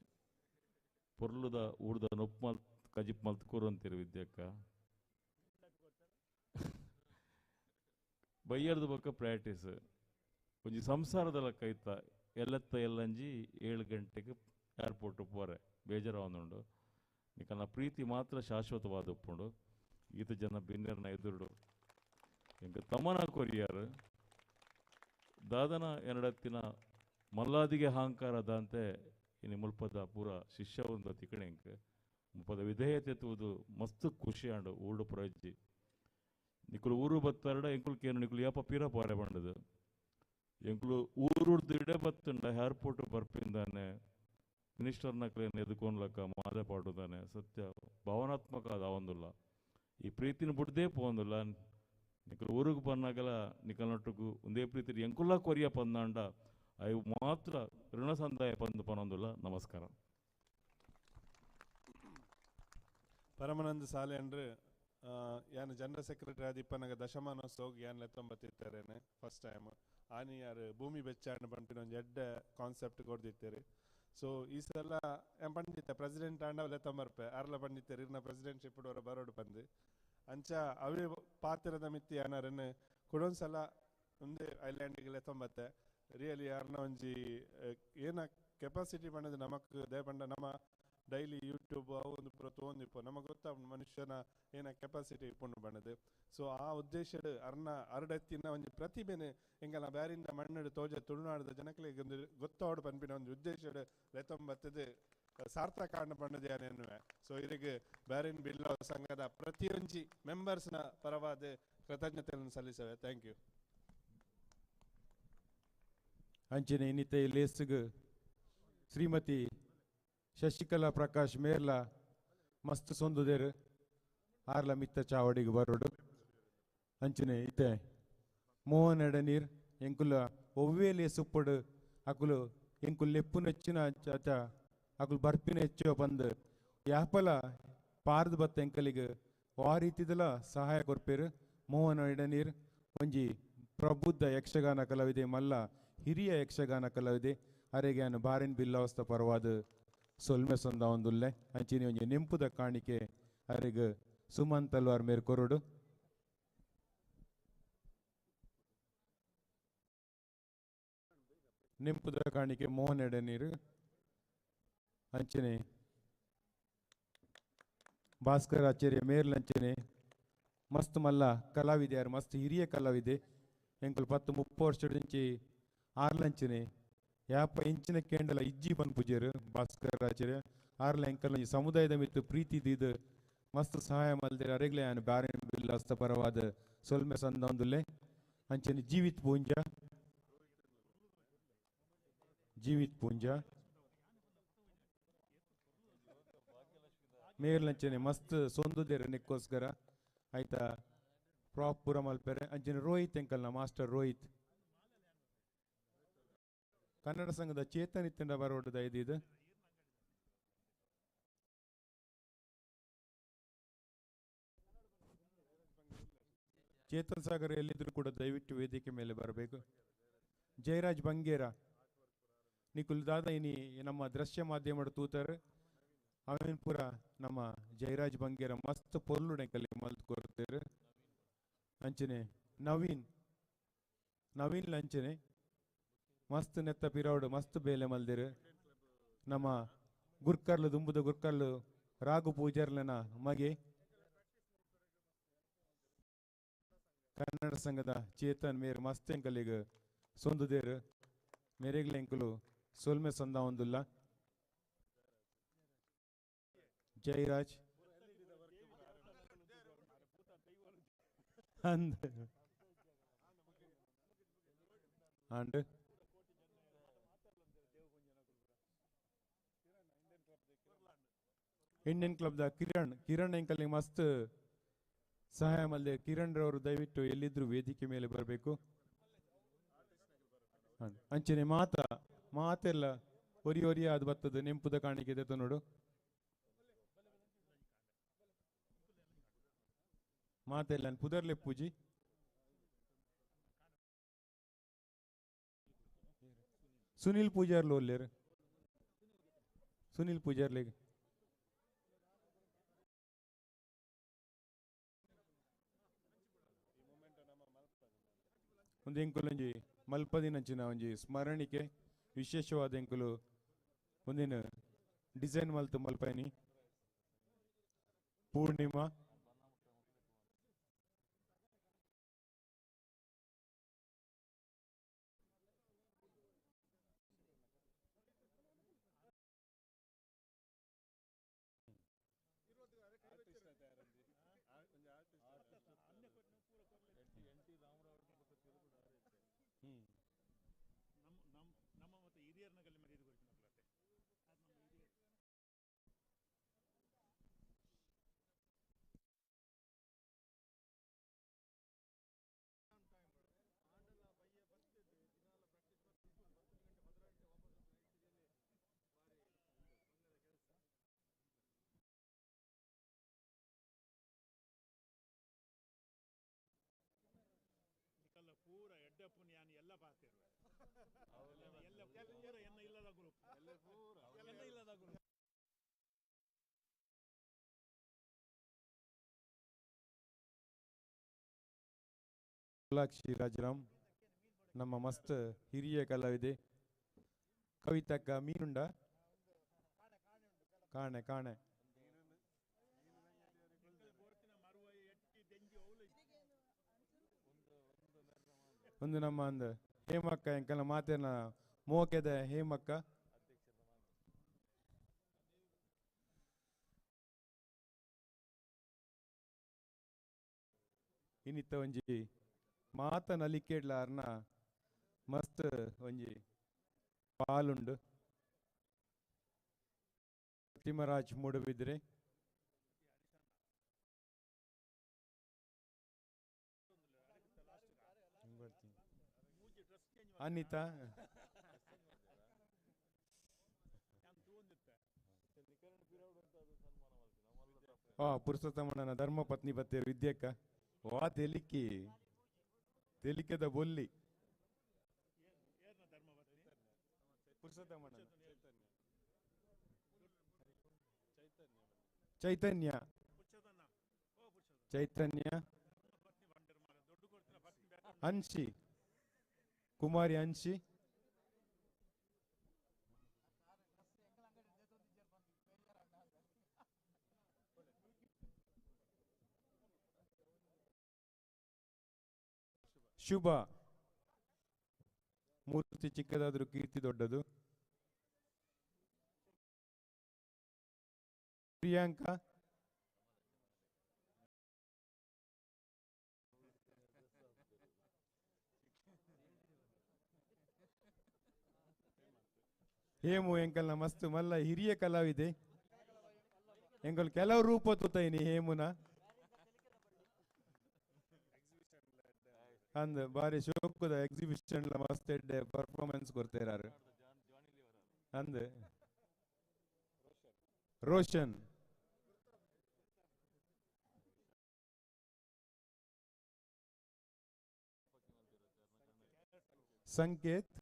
ಪೊರ್ಲುದ ಊರ್ದ ನೊಪ್ಪು ಮಲ್ ಕಜಿಪ್ ಮಲ್ತ್ ಕೂರಂತೀರು ವಿದ್ಯಕ್ಕ ಬಯ್ಯರ್ದ ಬೊಕ್ಕ ಪ್ರಾಕ್ಟೀಸ್ ಒಂಜಿ ಸಂಸಾರದ ಲೆಕ್ಕ ಇತ್ತ ಎಲ್ಲತ್ತ ಎಲ್ಲಂಜಿ 7 ಗಂಟೆಗೆ ಏರ್ಪೋರ್ಟ್ ಪೋರೆ ಬೇಜಾರಾವೊಂದುಂಡು. ನಿಕಲ್ನ ಪ್ರೀತಿ ಮಾತ್ರ ಶಾಶ್ವತವಾದ ಉಪ್ಪುಂಡು. ಈತ ಜನ ಬಿನ್ನೆರ್ನ ಎದುರುಡು ಎಂಕ ತಮನ ಕೊರಿಯಾರು ದಾದನ ಎರಡತ್ತಿನ ಮಲ್ಲಾದಿಗೆ ಅಹಂಕಾರದಂತೆ ಇನ್ನು ಮುಲ್ಪದ ಪೂರ ಶಿಷ್ಯವೃಂದ ತಿಕಣೆ ಎಂಕ್ ಮುಲ್ಪದ ವಿಧೇಯತೆ ತೂದು ಮಸ್ತ್ ಖುಷಿ ಆಂಡು ಊಡು ಪ್ರಜ್ಜಿ ನಿಕುಲು ಊರು ಬತ್ತಾರಡ ಎಂಕುಲು ಕೇನು ನಿಕುಲು ಯಾಪ ಪೀರ ಪಾರೆ ಬಂಡದು ಎಂಕುಲು ಊರುಡ್ದು ಇಡೆ ಬತ್ತುಂಡ ಏರ್ಪೋರ್ಟ್ ಬರ್ಪಿಂದಾನೆ ಮಿನಿಸ್ಟರ್ನ ಕ್ಲೇನ್ ಎದುಕೋನ್ಲಕ್ಕ ಮಾದೆ ಪಾಡುದಾನೆ ಸತ್ಯ ಭಾವನಾತ್ಮಕ ಅದು ಆವೊಂದುಲ್ಲ. ಈ ಪ್ರೀತಿನ ಬುಡ್ದೇ ಪೋಂದುಲ್ಲ. ನಿಕುಲು ಊರಿಗೆ ಬನ್ನಾಗಲ ನಿಕಲ್ನೊಟ್ಟುಗು ಒಂದೇ ಪ್ರೀತಿ ಎಂಕುಲ್ಲ ಕೊರಿಯ ಪಂದಾಂಡ ಅವು ಮಾತ್ರ ಋಣ ಸಂದಾಯ ಪಂದು ಪನೊಂದುಲ್ಲ. ನಮಸ್ಕಾರ. ಪರಮಾನಂದ ಸಾಲೆ ಅಂದ್ರೆ ಯಾನು ಜನರಲ್ ಸೆಕ್ರೆಟರಿ ಆದಿಪ್ಪನಾಗ ದಶಮಾನೋತ್ಸವ ಯಾನ್ ಲೆತ್ತೊಂಬತ್ತಿತ್ತೇನೆ ಫಸ್ಟ್ ಟೈಮ್ ಆನಿ ಯಾರು ಭೂಮಿ ಬೆಚ್ಚಾಂಡ್ ಪನ್ಪಿನ ಒಂಜಿ ಎಡ್ಡೆ ಕಾನ್ಸೆಪ್ಟ್ ಕೊಡ್ದಿತ್ತೇರಿ. ಸೊ ಈ ಸಲ ಏನ್ ಪಂಡಿತ ಪ್ರೆಸಿಡೆಂಟ್ ಆಂಡ ಲೆತ್ತೊಂಬರ್ಪೆ ಅರ್ಲ ಪಂಡಿತೇರಿ ಇರ್ನ ಪ್ರೆಸಿಡೆಂಟ್ಶಿಪ್ ಅವರ ಬರೋಡು ಪಂದು ಅಂಚ ಅವೇ ಪಾತ್ರದ ಮಿತ್ತಿ ಯಾನರನ್ನು ಕುಡೊಂದ್ಸಲ ಒಂದೇ ಐಲ್ಯಾಂಡಿಗೆ ಲೆತ್ತೊಂಬತ್ತೆ. ರಿಯಲಿ ಯಾರನ್ನ ಒಂಜಿ ಏನ ಕೆಪಾಸಿಟಿ ಪಂಡದು ನಮಕ್ ದೇಪಂಡ ನಮ್ಮ ಡೈಲಿ ಯೂಟ್ಯೂಬ್ ಅವು ಒಂದು ಪೂರ ತೋಂದಿಪ್ಪು ನಮಗೆ ಗೊತ್ತ ಮನುಷ್ಯನ ಏನ ಕೆಪಾಸಿಟಿ ಇಪ್ಪುಂಡು ಬಣ್ಣದು. ಸೊ ಆ ಉದ್ದೇಶಡ್ ಅರ್ನ ಅರಡತ್ತಿನ ಒಂಜಿ ಪ್ರತಿಭೆನೆ ಎಂಗಲ ಬ್ಯಾರಿಂದ ಮಣ್ಣು ತೋಜ ತುಳುನಾಡದ ಜನಕಲಿಗೆ ಒಂದು ಗೊತ್ತಾವಡು ಪನ್ಪಿನ ಒಂದು ಉದ್ದೇಶಡ್ ಲೆತ್ತೊಂಬತ್ತದು ಸಾರ್ಥಕ ಆಂಡ ಪಂಡದು ಯಾನೆನ್ನುವೆ. ಸೊ ಇದಕ್ಕೆ ಬ್ಯಾರಿನ್ ಬಿಲ್ಲೋ ಸಂಘದ ಪ್ರತಿಯೊಂಜಿ ಮೆಂಬರ್ಸ್ನ ಪರವಾದ ಕೃತಜ್ಞತೆಯನ್ನು ಸಲ್ಲಿಸವೆ. Thank you. ಅಂಚಿನ ಇನ್ನಿತ ಲೇಸ್ಗ್ ಶ್ರೀಮತಿ ಶಶಿಕಲಾ ಪ್ರಕಾಶ್ ಮೇರ್ಲ ಮಸ್ತ್ ಸೊಂದುದೇರು ಆರ್ಲ ಮಿತ್ತ ಚಾವಡಿಗೆ ಬರೋಡು. ಅಂಚಿನ ಇತ್ತೆ ಮೋಹನ್ ಎಡನೀರ್ ಎಂಕುಲ ಒವ್ವೇ ಲೇಸುಪ್ಪಡು ಅಕುಲು ಎಂಕುಲು ಲೆಪ್ಪುನೆಚ್ಚಿನ ಚಾಚ ಅಕುಲು ಬರ್ಪಿನ ಹೆಚ್ಚು ಬಂದು ಯಾಪಲ ಪಾರ್ದು ಬತ್ತ ಎಂಕಲಿಗೆ ಆ ರೀತಿದಲ ಸಹಾಯ ಕೊರ್ಪೇರು. ಮೋಹನ್ ಎಡನೀರ್ ಒಂಜಿ ಪ್ರಬುದ್ಧ ಯಕ್ಷಗಾನ ಕಲಾವಿದೆ, ಮಲ್ಲ ಹಿರಿಯ ಯಕ್ಷಗಾನ ಕಲಾವಿದೆ. ಅರೆಗೆ ಅನು ಬಾರಿನ್ ಬಿಲ್ಲಾವಸ್ತ ಪರವಾದ ಸೊಲ್ಮೆ ಸಂದ ಒಂದುಲ್ಲೆ. ಅಂಚಿನ ಒಂಜಿ ನೆಂಪುದ ಕಾಣಿಕೆ ಅರೆಗ್ ಸುಮನ್ ತಲ್ವಾರ್ ಮೇರ್ ಕೊರಡು. ನೆಂಪುದ ಕಾಣಿಕೆ ಮೋಹನ್ ಎಡನೀರು. ಅಂಚನೆ ಭಾಸ್ಕರ್ ಆಚಾರ್ಯ ಮೇರ್ಲಂಚನೆ ಮಸ್ತ್ ಮಲ್ಲ ಕಲಾವಿದೆ ಯಾರು ಮಸ್ತ್ ಹಿರಿಯ ಕಲಾವಿದೆ ಎಂಕುಲು 10 30 ವರ್ಷದಿಂಚಿ ಆರ್ಲಂಚಿನೆ ಯಾಪ ಇಂಚಿನ ಕೇಂಡಲ ಇಜ್ಜಿ ಪನ್ಪುಜೇರು ಭಾಸ್ಕರ್ ಆಚಾರ್ಯ ಆರ್ಲ ಎಂಕಲ್ ಈ ಸಮುದಾಯದ ಮಿತ್ತು ಪ್ರೀತಿ ದೀದ್ ಮಸ್ತ್ ಸಹಾಯ ಮಲ್ದೇರು ಅರೆಗ್ಲೆ ಆನ್ ಬ್ಯಾರಿನ್ ಬಿಲ್ಲಾಸ್ತ ಪರವಾದ ಸೊಲ್ಮೆ ಸಂದೊಂದುಲ್ಲೆ ಅಂಚನೆ ಜೀವಿತ್ ಪೂಂಜ ಜೀವಿತ್ ಪೂಂಜ ಮೇರ್ಲಂಚನೆ ಮಸ್ತ್ ಸೊಂದುದೇರು ನೆಕ್ಕೋಸ್ಕರ ಆಯ್ತಾ ಪ್ರಾಪ್ ಪೂರ ಮಲ್ಪೆರೆ ಅಂಚನೆ ರೋಹಿತ್ ಎಂಕಲ್ನ ಮಾಸ್ಟರ್ ರೋಹಿತ್ ಕನ್ನಡ ಸಂಘದ ಚೇತನ್ ಇತ್ತಿಂಡ ಬರೋಡದ ಇದು ಚೇತನ್ ಸಾಗರ್ ಎಲ್ಲಿದ್ರು ಕೂಡ ದಯವಿಟ್ಟು ವೇದಿಕೆ ಮೇಲೆ ಬರಬೇಕು. ಜಯರಾಜ್ ಬಂಗೇರ ನಿಕುಲ್ ದಾದ ಇನಿ ನಮ್ಮ ದೃಶ್ಯ ಮಾಧ್ಯಮ ತೂತರ್ ಅವೇನ್ ಪೂರ ನಮ್ಮ ಜಯರಾಜ್ ಬಂಗೇರ ಮಸ್ತ್ ಪೊರ್ಲು ನೆಕ್ಕಲ್ಲಿ ಮಲ್ತ್ ಕೊರ್ತೀರ್. ಅಂಚನೆ ನವೀನ್ ನವೀನ್ ಲಂಚನೆ ಮಸ್ತ್ ನೆತ್ತ ಪಿರೌಡ್ ಮಸ್ತ್ ಬೇಲೆ ಮಲ್ದಿರು. ನಮ್ಮ ಗುರ್ಕರ್ಲು ದುಂಬುದ ಗುರ್ಕರ್ಲು ರಾಘು ಪೂಜಾರ್ಲನ ಮಗೆ ಕನ್ನಡ ಸಂಘದ ಚೇತನ್ ಮೇರ್ ಮಸ್ತ್ ಎಂಕಲಿಗ್ ಸೊಂದುದೇರು ಮೇರೆಗ್ಲ ಎಂಕಲು ಸೊಲ್ಮೆ ಸಂದ ಒಂದುಲ್ಲ. ಜಯರಾಜ್ ಅಂದ್ and Indian club the Kiran Kiran ಎಂಕಲ್ಲಿ ಮಸ್ತ್ ಸಹಾಯ ಮಲ್ದೆ. ಕಿರಣ್ ರವರು ದಯವಿಟ್ಟು ಎಲ್ಲಿದ್ರು ವೇದಿಕೆ ಮೇಲೆ ಬರಬೇಕು. ಅಂಚನೆ ಮಾತ ಮಾತೆಲ್ಲ ಒರಿ ಒರಿಯ ಅದು ಬರ್ತದೆ ನೆಂಪುದ ಕಾಣಿಕೆ ದೆತ್ತ ನೋಡು. ಮಾತೆಲ್ಲ ಪುದರ್ಲೆ ಪೂಜಿ ಸುನಿಲ್ ಪೂಜಾರ್ಲು ಒಲ್ಲೇರು ಸುನಿಲ್ ಪೂಜಾರ್ಲೆಗ್ ಒಂದು ಎಂಕುಲೊಂಜಿ ಮಲ್ಪದಿನಂಚಿನ ಒಂಜಿ ಸ್ಮರಣಿಕೆ ವಿಶೇಷವಾದ ಎಂಕುಲು ಒಂದಿನ ಡಿಸೈನ್ ಮಲ್ತು ಮಲ್ಪೈನಿ. ಪೂರ್ಣಿಮಾ ಲಾಕ್ಷಿ ರಾಜರಾಮ್ ನಮ್ಮ ಮಸ್ತ್ ಹಿರಿಯ ಕಲಾವಿದೆ. ಕವಿತಕ್ಕ ಮೀನುಂಡ ಕಾಣೆ ಕಾಣೆ ಒಂದು ನಮ್ಮ ಒಂದು ಹೇಮಕ್ಕ ಎಂಕಲ್ನ ಮಾತೇನ ಮೋಕೆದ ಹೇಮಕ್ಕ. ಇನ್ನಿತ್ತ ಒಂಜಿ ಮಾತ ನಲಿಕೇಡ್ಲ ಅರ್ನ ಮಸ್ತ್ ಒಂಜಿ ಪಾಲುಂಡು. ತಿಮ್ಮರಾಜ್ ಮೂಡುಬಿದ್ರೆ ಅನಿತಾ ಪುರುಷೋತ್ತಮಣ್ಣನ ಧರ್ಮಪತ್ನಿ ಬತ್ತೇರು ವಿದ್ಯಕ್ಕ ವಾ ತೆಲಿಕಿ ತೆಲಿಕೆದ ಬೊಲ್ಲಿ ಪುರುಷೋತ್ತಮಣ್ಣನ ಚೈತನ್ಯ ಚೈತನ್ಯ ಅನ್ಶಿ ಕುಮಾರಿ ಅನ್ಶಿ ಶುಭ ಮೂರ್ತಿ ಚಿಕ್ಕದಾದರೂ ಕೀರ್ತಿ ದೊಡ್ಡದು. ಪ್ರಿಯಾಂಕಾ ಹೇಮು ಎಂಕಲ್ನ ಮಸ್ತ್ ಮಲ್ಲ ಹಿರಿಯ ಕಲಾವಿದೆ. ಎಂಕಲ್ ಕೆಲವು ರೂಪ ತುತ್ತೈನಿ ಹೇಮುನ ಅಂದ್ ಬಾರಿ ಶೋಕದ ಎಕ್ಸಿಬಿಷನ್ ಮಸ್ತ್ ಎಡ್ಡೆ ಪರ್ಫಾರ್ಮೆನ್ಸ್ ಕೊಡ್ತಿರಾರು ಅಂದ್. ರೋಷನ್ ಸಂಕೇತ್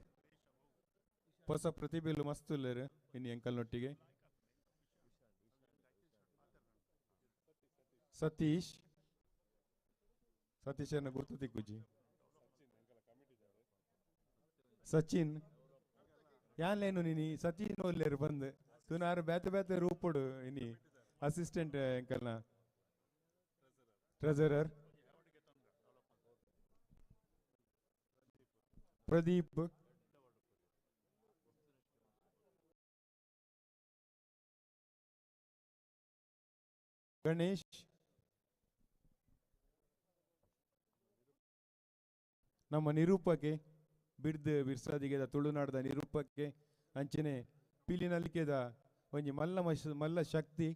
ಹೊಸ ಪ್ರತಿಭೆಲು ಮಸ್ತ್ ಉಲ್ಲೇರು ಇನ್ನು ಎಂಕಲ್ನೊಟ್ಟಿಗೆ. ಸತೀಶ್ ಸತೀಶನ ಗುರ್ತು ತಿಕ್ಕುಜಿ. ಸಚಿನ್ ಯಾನ್ಲೇನು ನೀನಿ ಸಚಿನ್ ಒಲ್ಲೇರು ಬಂದು ತುನಾರು ಬೇತೆ ಬೇತೆ ರೂಪುಡು ಇನಿ ಅಸಿಸ್ಟೆಂಟ್ ಎಂಕಲ್ನ ಟ್ರೆಜರರ್ ಪ್ರದೀಪ್ ಗಣೇಶ್ ನಮ್ಮ ನಿರೂಪಕೆ ಬಿರ್ದು ಬಿರ್ಸಾದಿಗೆದ ತುಳುನಾಡದ ನಿರೂಪಕ್ಕೆ ಅಂಚನೆ ಪಿಲಿನಲಿಕೆದ ಒಂಜಿ ಮಲ್ಲ ಮಲ್ಲ ಶಕ್ತಿ.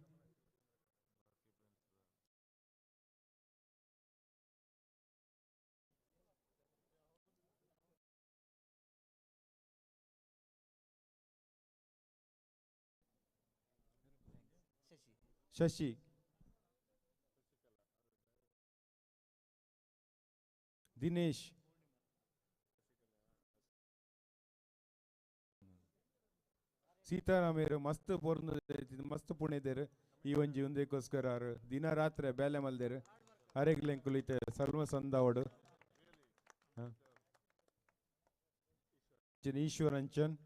ಶಶಿ ದಿನೇಶ್ ಸೀತಾರಾಮೇರು ಮಸ್ತ್ ಪೊರ್ನು ಮಸ್ತ್ ಪುಣೆದೇರು ಈ ಒಂಜಿ ಒಂದೇಕೋಸ್ಕರ ಆರು ದಿನ ರಾತ್ರಿ ಬೇಲೆ ಮಲ್ದೇರು ಅರೆಗ್ಲೆಂಕುಲು ಇತ್ತೆ ಸರ್ವ ಸಂದಾವಡು. ಈಶ್ವರ್ ಅಂಚನ್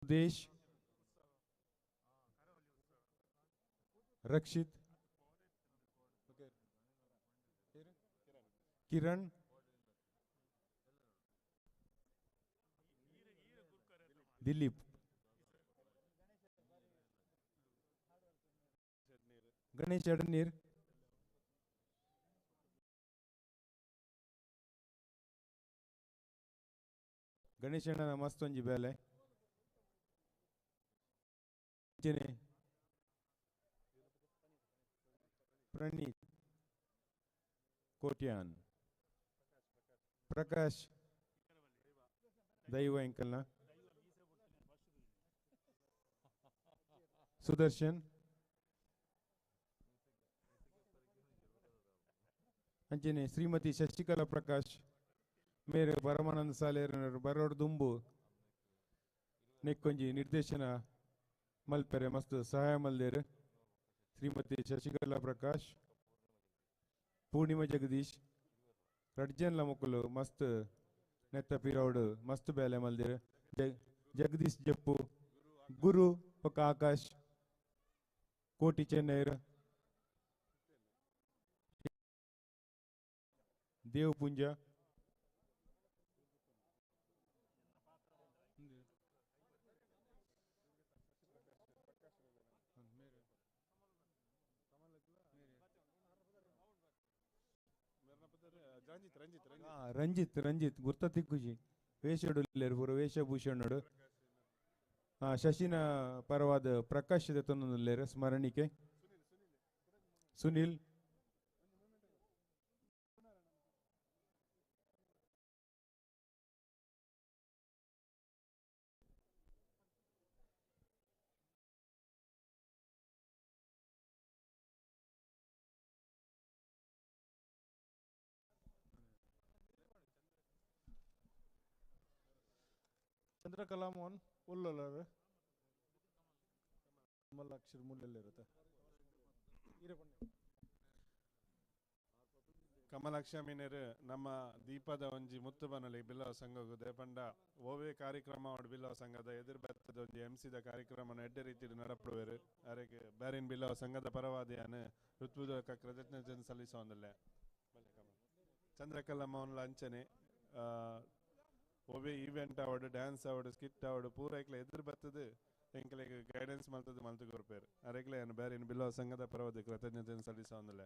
ದೇಶ್ ರಕ್ಷಿತ್ ಕಿರಣ್ ದಿಲೀಪ್ ಗಣೇಶ್ ಎಡನೀರ್ ಗಣೇಶಣ್ಣನ ಮಸ್ತೊಂಜಿ ಬೇಲೆ. ಪ್ರಣೀತ್ ಕೋಟ್ಯಾನ್ ಪ್ರಕಾಶ್ ದೈವ ಎಂಕಲ್ನ ಸುದರ್ಶನ್ ಅಂಚನೆ ಶ್ರೀಮತಿ ಶಶಿಕಲಾ ಪ್ರಕಾಶ್ ಮೇರೆ ಪರಮಾನಂದ ಸಾಲೇರನರು ಬರೋಡ್ ದುಂಬು ನೆಕ್ಕೊಂಜಿ ನಿರ್ದೇಶನ ಮಲ್ಪೆರೆ ಮಸ್ತ್ ಸಹಾಯ ಮಲ್ದೇರು. ಶ್ರೀಮತಿ ಶಶಿಕಲಾ ಪ್ರಕಾಶ್ ಪೂರ್ಣಿಮಾ ಜಗದೀಶ್ ರಡ್ಜನ್ಲ ಮೊಕ್ಕಲು ಮಸ್ತ್ ನೆತ್ತ ಪಿರೌಡು ಮಸ್ತ್ ಬೇಲೆ ಮಲ್ದೇರು. ಜಗದೀಶ್ ಜಪ್ಪು ಗುರು ಬೊಕ್ಕ ಆಕಾಶ್ ಕೋಟಿ ಚೆನ್ನೈರ್ ದೇವ್ ಪುಂಜ ರಂಜಿತ್ ರಂಜಿತ್ ಗುರ್ತ ತಿಕ್ಕುಜಿ ವೇಷಡುಲ್ಲೇರು ಪೂರ ವೇಷಭೂಷಣಡು. ಶಶಿನ ಪರವಾದ ಪ್ರಕಾಶ್ ದತ್ತೊಂದುಲ್ಲೇರು ಸ್ಮರಣಿಕೆ. ಸುನಿಲ್ ಚಂದ್ರಕಲಾ ಮೋಹನ್ ಉಲ್ಲಲ್ಲರು ಅಕ್ಷರ ಮೂಲೆಯಲ್ಲಿರುತ್ತೆ. ಕಮಲಾಕ್ಷ ಮೀನರು ನಮ್ಮ ದೀಪದ ಒಂಜಿ ಮುತ್ತು ಬನಲಿ ಬಿಲ್ಲವ ಸಂಘ ದೇಪಂಡ ಓವೇ ಕಾರ್ಯಕ್ರಮ ಬಿಲ್ಲವ ಸಂಘದ ಎದುರು ಬರ್ತದ ಒಂಜಿ ಎಂ ಸಿದ ಕಾರ್ಯಕ್ರಮ ಎಡ್ಡೆ ರೀತಿಯಲ್ಲಿ ನಡಪಡುವರು. ಅರೆಗೆ ಬ್ಯಾರಿನ್ ಬಿಲ್ಲವ ಸಂಘದ ಪರವಾದಿಯಾನ ಋತ್ಪೂರ್ವಕ ಕೃತಜ್ಞತೆ ಸಲ್ಲಿಸೋಂದಲ್ಲ. ಚಂದ್ರಕಲಮ್ಮ ಅವನ ಅಂಚನೆ ಒವೇ ಈವೆಂಟ್ ಆವಡು ಡ್ಯಾನ್ಸ್ ಆವಡು ಸ್ಕಿಟ್ ಆವಡು ಪೂರ ಐಕ್ಲ ಎದುರು ಬರ್ತದೆ ಎಂಕಲೆಗ್ ಗೈಡೆನ್ಸ್ ಮಲ್ತದ ಮಲ್ತು ಕೊರ್ಪೇರು. ಅರೆಗ್ಲೆ ಬ್ಯಾರಿನ್ ಬಿಲ್ಲವ ಸಂಘದ ಪರವಾದಿ ಕೃತಜ್ಞತೆ ಸಲ್ಲಿಸೋಂದಲ್ಲ.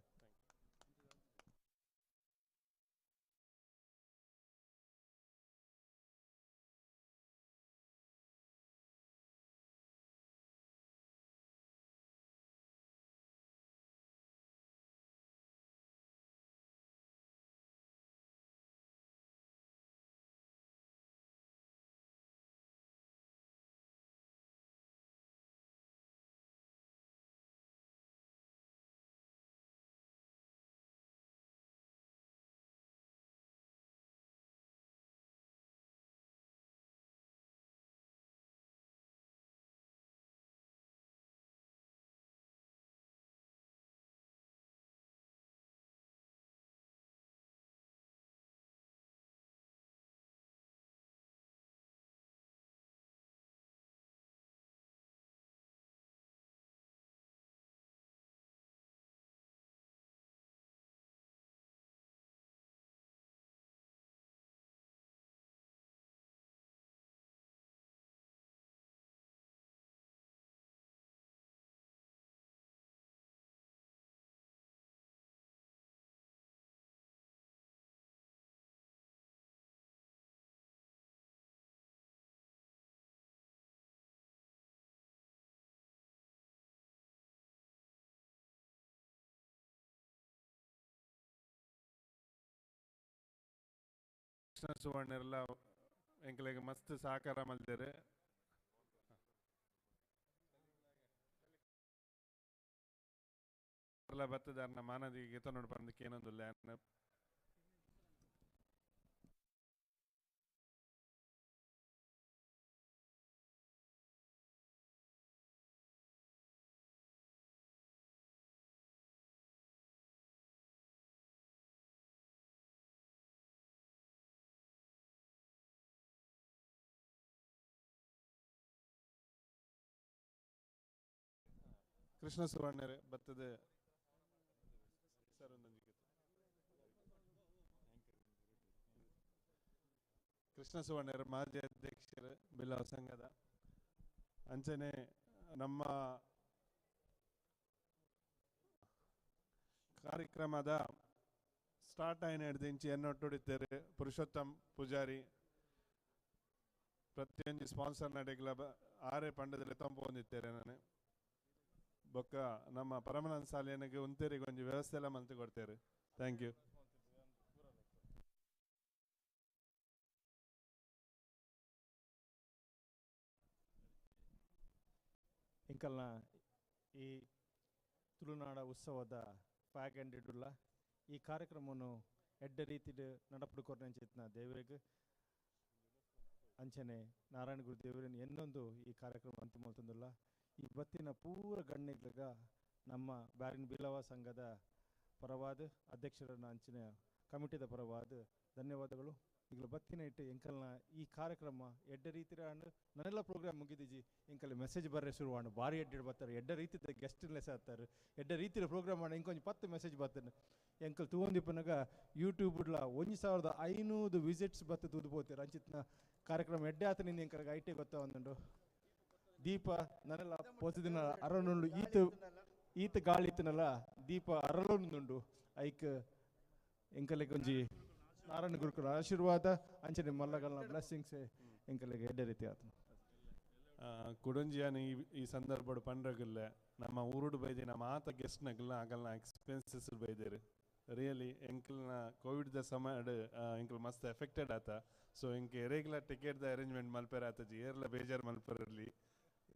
ಕೃಷ್ಣ ಸುವರ್ಣರೆಲ್ಲ ಎಂಕಲೆಗ್ ಮಸ್ತ್ ಸಹಕಾರ ಮಲ್ದೆರ್. ಬತ್ತದಾರನ ಮಾನದಿಗೆ ಗೆತನೋಡು ಪಂದಕ್ಕೆ ಏನೊಂದುಲ್ಲ. ಕೃಷ್ಣ ಸುವರ್ಣರೇ ಬತ್ತದ ಸರ್ ಕೃಷ್ಣ ಸುವರ್ಣರು ಮಾಜಿ ಅಧ್ಯಕ್ಷರು ಬಿಲ್ಲವ ಸಂಘದ. ಅಂಚನೆ ನಮ್ಮ ಕಾರ್ಯಕ್ರಮದ ಸ್ಟಾರ್ಟ್ ಆಯಿನ ಹಿಡ್ದಿಂಚಿ ಎನ್ನೊಟ್ಟುಡಿದ್ದಾರೆ ಪುರುಷೋತ್ತಮ್ ಪೂಜಾರಿ ಪ್ರತಿಯೊಂದು ಸ್ಪಾನ್ಸರ್ ನಡೆಗ್ಲ ಆರೇ ಪಂಡದಲ್ಲಿ ತಂಪು ಹೊಂದಿದ್ದಾರೆ. ನಾನು ಬೊಕ್ಕ ನಮ್ಮ ಪರಮಾನಂದ ಸಾಲಿಯನಿಗೆ ಉಂತೇರಿಗೆ ಒಂಜಿ ವ್ಯವಸ್ಥೆ ಎಲ್ಲ ಮಲ್ತು ಕೊಡ್ತೇವೆ. Thank you. ಎಂಕಲ್ನ ಈ ತುಳುನಾಡ ಉತ್ಸವದ ಫ್ಯಾಗ್ ಅಂಡ್ ಈ ಕಾರ್ಯಕ್ರಮವನ್ನು ಎಡ್ಡೆ ರೀತಿಡ್ ನಡಪಡು ಕೊರ್ನಂಚಿತ್ನ ದೇವರಿಗೆ ಅಂಚನೆ ನಾರಾಯಣ ಗುರು ದೇವರಿನ ಎಂದೊಂದು ಈ ಕಾರ್ಯಕ್ರಮ ಅಂತಿಮ ಮಲ್ತೊಂದುಲ್ಲ. ಈ ಬತ್ತಿನ ಪೂರ ಗಣ್ಯಗ ನಮ್ಮ ಬ್ಯಾರಿನ್ ಬಿಲ್ಲವ ಸಂಘದ ಪರವಾದ ಅಧ್ಯಕ್ಷರನ್ನ ಅಂಚಿನ ಕಮಿಟಿದ ಪರವಾದ ಧನ್ಯವಾದಗಳು. ಈಗಲೂ ಬತ್ತಿನ ಇಟ್ಟು ಎಂಕಲ್ನ ಈ ಕಾರ್ಯಕ್ರಮ ಎಡ್ಡೆ ರೀತಿಯ ನನ್ನೆಲ್ಲ ಪ್ರೋಗ್ರಾಮ್ ಮುಗಿದಿಜಿ ಎಂಕಲ್ಲಿ ಮೆಸೇಜ್ ಬರ್ರೆ ಶುರುವಾಣ ಭಾರಿ ಎಡ್ಡೆ ಬರ್ತಾರೆ ಎಡ್ಡೆ ರೀತಿದ ಗೆಸ್ಟ್ ಲೆಸ್ ಆಗ್ತಾರೆ ಎಡ್ಡೆ ರೀತಿಯ ಪ್ರೋಗ್ರಾಮ್ ಮಾಡ ಇಂಕೊಂಜಿ 10 ಮೆಸೇಜ್ ಬರ್ತಾನೆ ಎಂಕಲ್ ತೂವೊಂದಿಪ್ಪನಾಗ ಯೂಟ್ಯೂಬ್ಲ 1500 ವಿಸಿಟ್ಸ್ ಬತ್ತು ತೂದು ಪೋತೀರ ಅಂಚಿತ್ನ ಕಾರ್ಯಕ್ರಮ ಎಡ್ಡೆ ಆತ ನಿನ್ನ ಎಂಕಲ್ಗೆ I T ಗೊತ್ತಾ ಒಂದುಂಡು ದೀಪ ನನ್ನೆಲ್ಲ ಪೋತಿದಿನ ಅರನುಂಡು ಈತ ಈತ ಗಾಳಿ ಇತ್ತನಲ್ಲ ದೀಪ ಅರಳುಂದುಂಡು ಐಕ್ ಎಂಕಲೆಗೆ ಒಂಜಿ ನಾರಾಯಣ ಗುರುಕುಲ ಆಶೀರ್ವಾದ ಅಂಚನೆ ಮಲ್ಲಗಲ್ನ ಬ್ಲೆಸ್ಸಿಂಗ್ಸ್ ಎಂಕಲೆಗೆ ಎಡ್ಡೆ ರೀತಿ ಆತನು. ಕುಡಂಜಿಯಾನ ಈ ಸಂದರ್ಭಡು ಪಂಡ್ರಗಲ್ಲ ನಮ್ಮ ಊರುಡು ಬೈದಿನ ಮಾತ ಗೆಸ್ಟ್ನಗಲ್ನ ಆಗಲ್ನ ಎಕ್ಸ್ಪೆನ್ಸಸ್ ಬೈದೇರು. ರಿಯಲಿ ಎಂಕಲ್ನ ಕೋವಿಡ್ದ ಸಮಯ ಎಂಕಲ್ ಮಸ್ತ್ ಎಫೆಕ್ಟೆಡ್ ಆತ. ಸೊ ಎಂಕ್ ಎರೆಗ್ಲ ಟಿಕೆಟ್ದ ಅರೇಂಜ್ಮೆಂಟ್ ಮಲ್ಪೆರ ಆತಜಿ ಏರ್ಲ ಬೇಜಾರು ಮಲ್ಪೆರಲಿ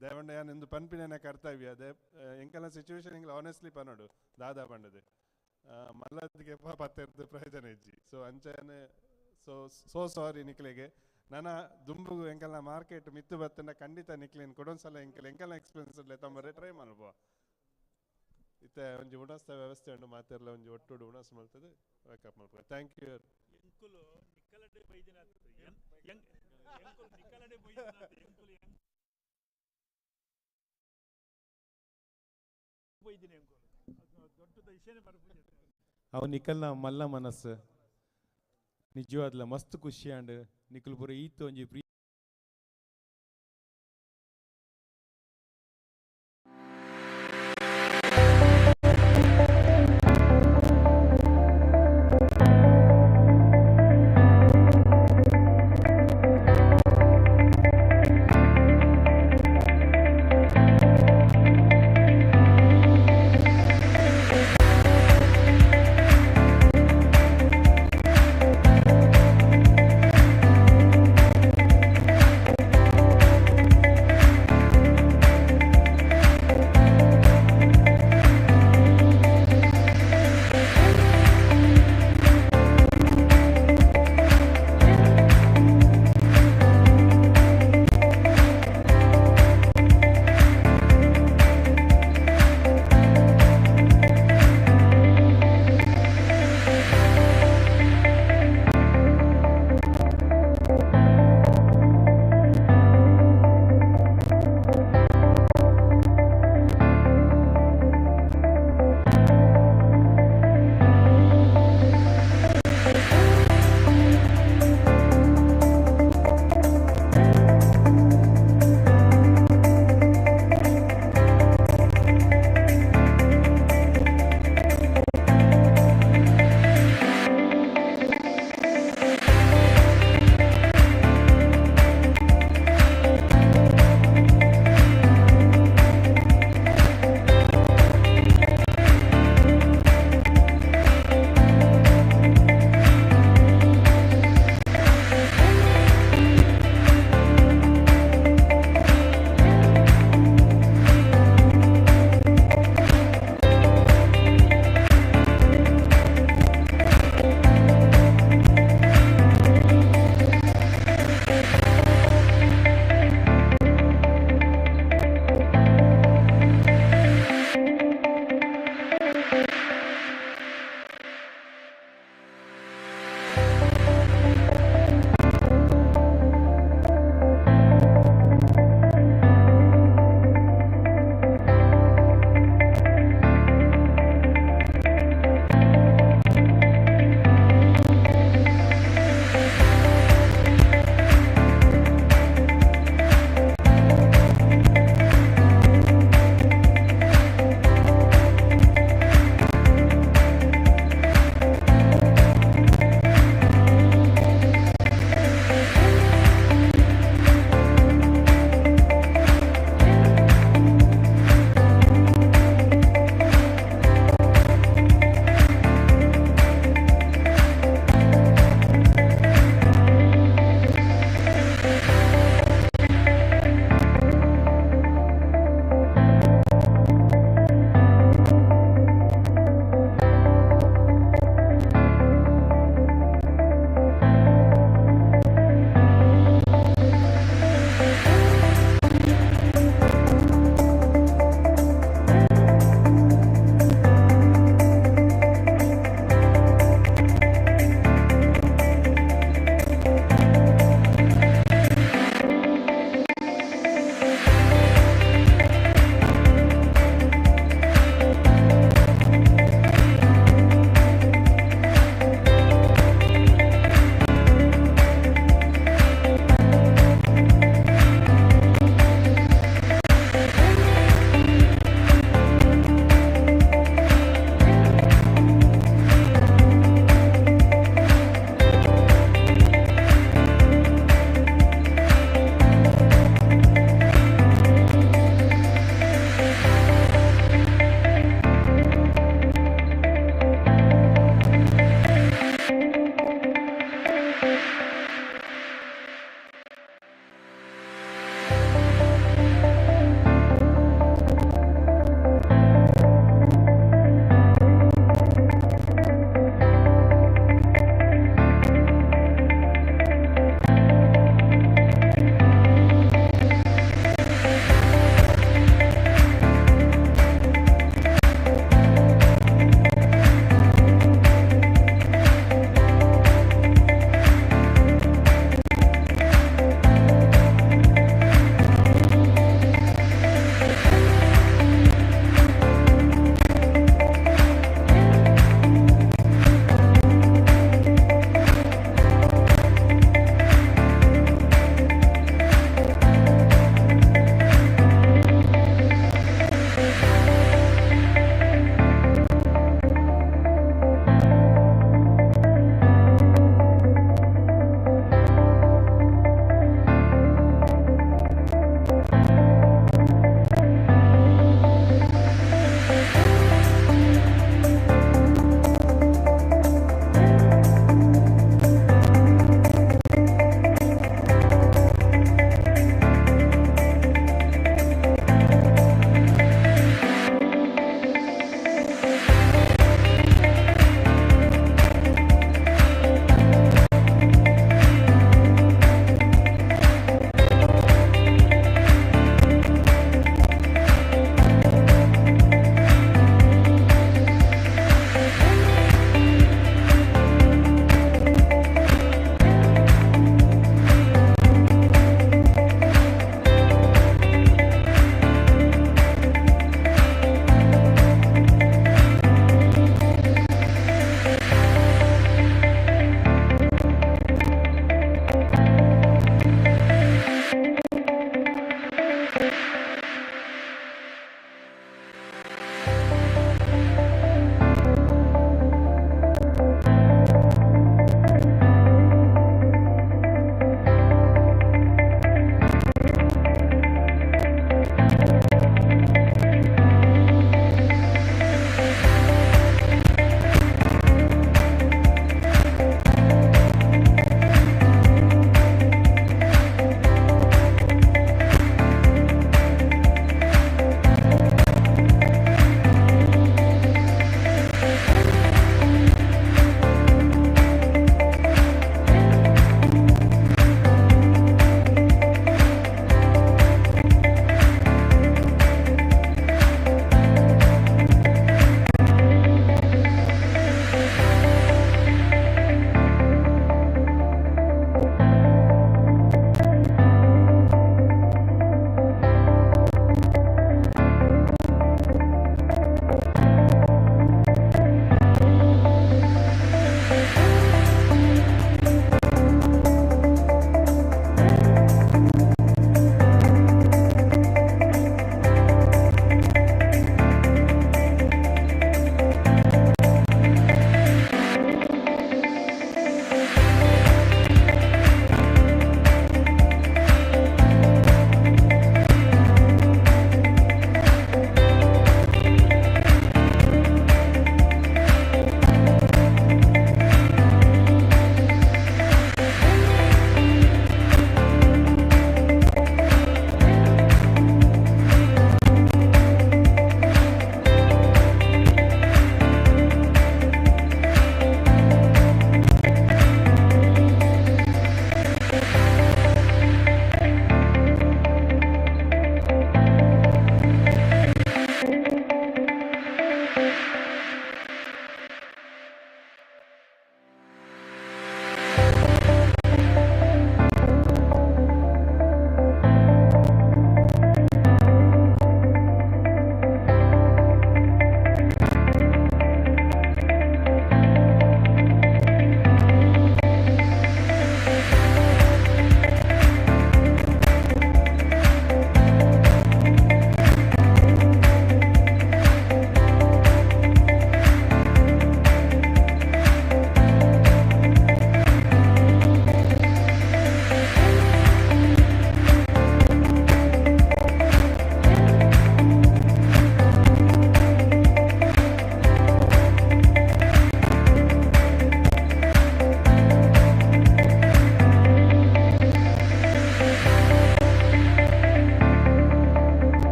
ದಯವಂಡ ಯಾನ್ ಇಂದು ಪನ್ಪಿನ ಕರ್ತವ್ಯ ಅದೇ ಎಂಕಲ್ನ ಸಿಚುವೇಶನ್ ಎಂಕಲ್ ಆನೆಸ್ಟ್ಲಿ ಪನೋಡು ದಾದಾ ಪಂಡದೆ ಮಲ್ಲದಿಗೆ ಪತ್ತೆರ್ದು ಪ್ರಯೋಜನ ಇಜ್ಜಿ. ಸೊ ಅಂಚನೆ ಸೊ ಸೋ ಸಾರಿ ನಿಕ್ಲೆಗೆ ನನ್ನ ದುಂಬುಗು ಎಂಕಲ್ನ ಮಾರ್ಕೆಟ್ ಮಿತ್ತು ಬತ್ತನ ಖಂಡಿತ ನಿಕ್ಲೇನು ಕೊಡೊಂದ್ಸಲ ಎಂಕಲ್ ಎಂಕಲ್ನ ಎಕ್ಸ್ಪೆನ್ಸ್ ತಂಬರೆ ಟ್ರೈ ಮಲ್ಪುವ. ಇತ್ತೆ ಒಂಜಿ ಉಣಸ್ದ ವ್ಯವಸ್ಥೆ ಉಂಡು. ಮಾತೆರ್ಲ ಒಂಜಿ ಒಟ್ಟುಡು ಉಣಸ್ ಮಲ್ತದು ವೇಕಪ್ ಮಲ್ಪುಗ. Thank you. ಎಂಕುಲು ನಿಕ್ಕಲಡೆ ಬೈದಿನ ಎಂಕುಲು ನಿಕ್ಕಲಡೆ ಬೈದಿನ ಎಂಕುಲು ಬೈದಿನ ಎಂಕುಲು ದೊಡ್ಡದ ವಿಷಯನೇ ಬರ್ಪುಜಿ. ಅವು ನಿಕಲ್ನ ಮಲ್ಲ ಮನಸ್ಸು ನಿಜವಾದ್ಲ ಮಸ್ತ್ ಖುಷಿ ಆಂಡ್. ನಿಕುಲು ಪೂರ ಈತ್ ಒಂಜಿ ಪ್ರೀ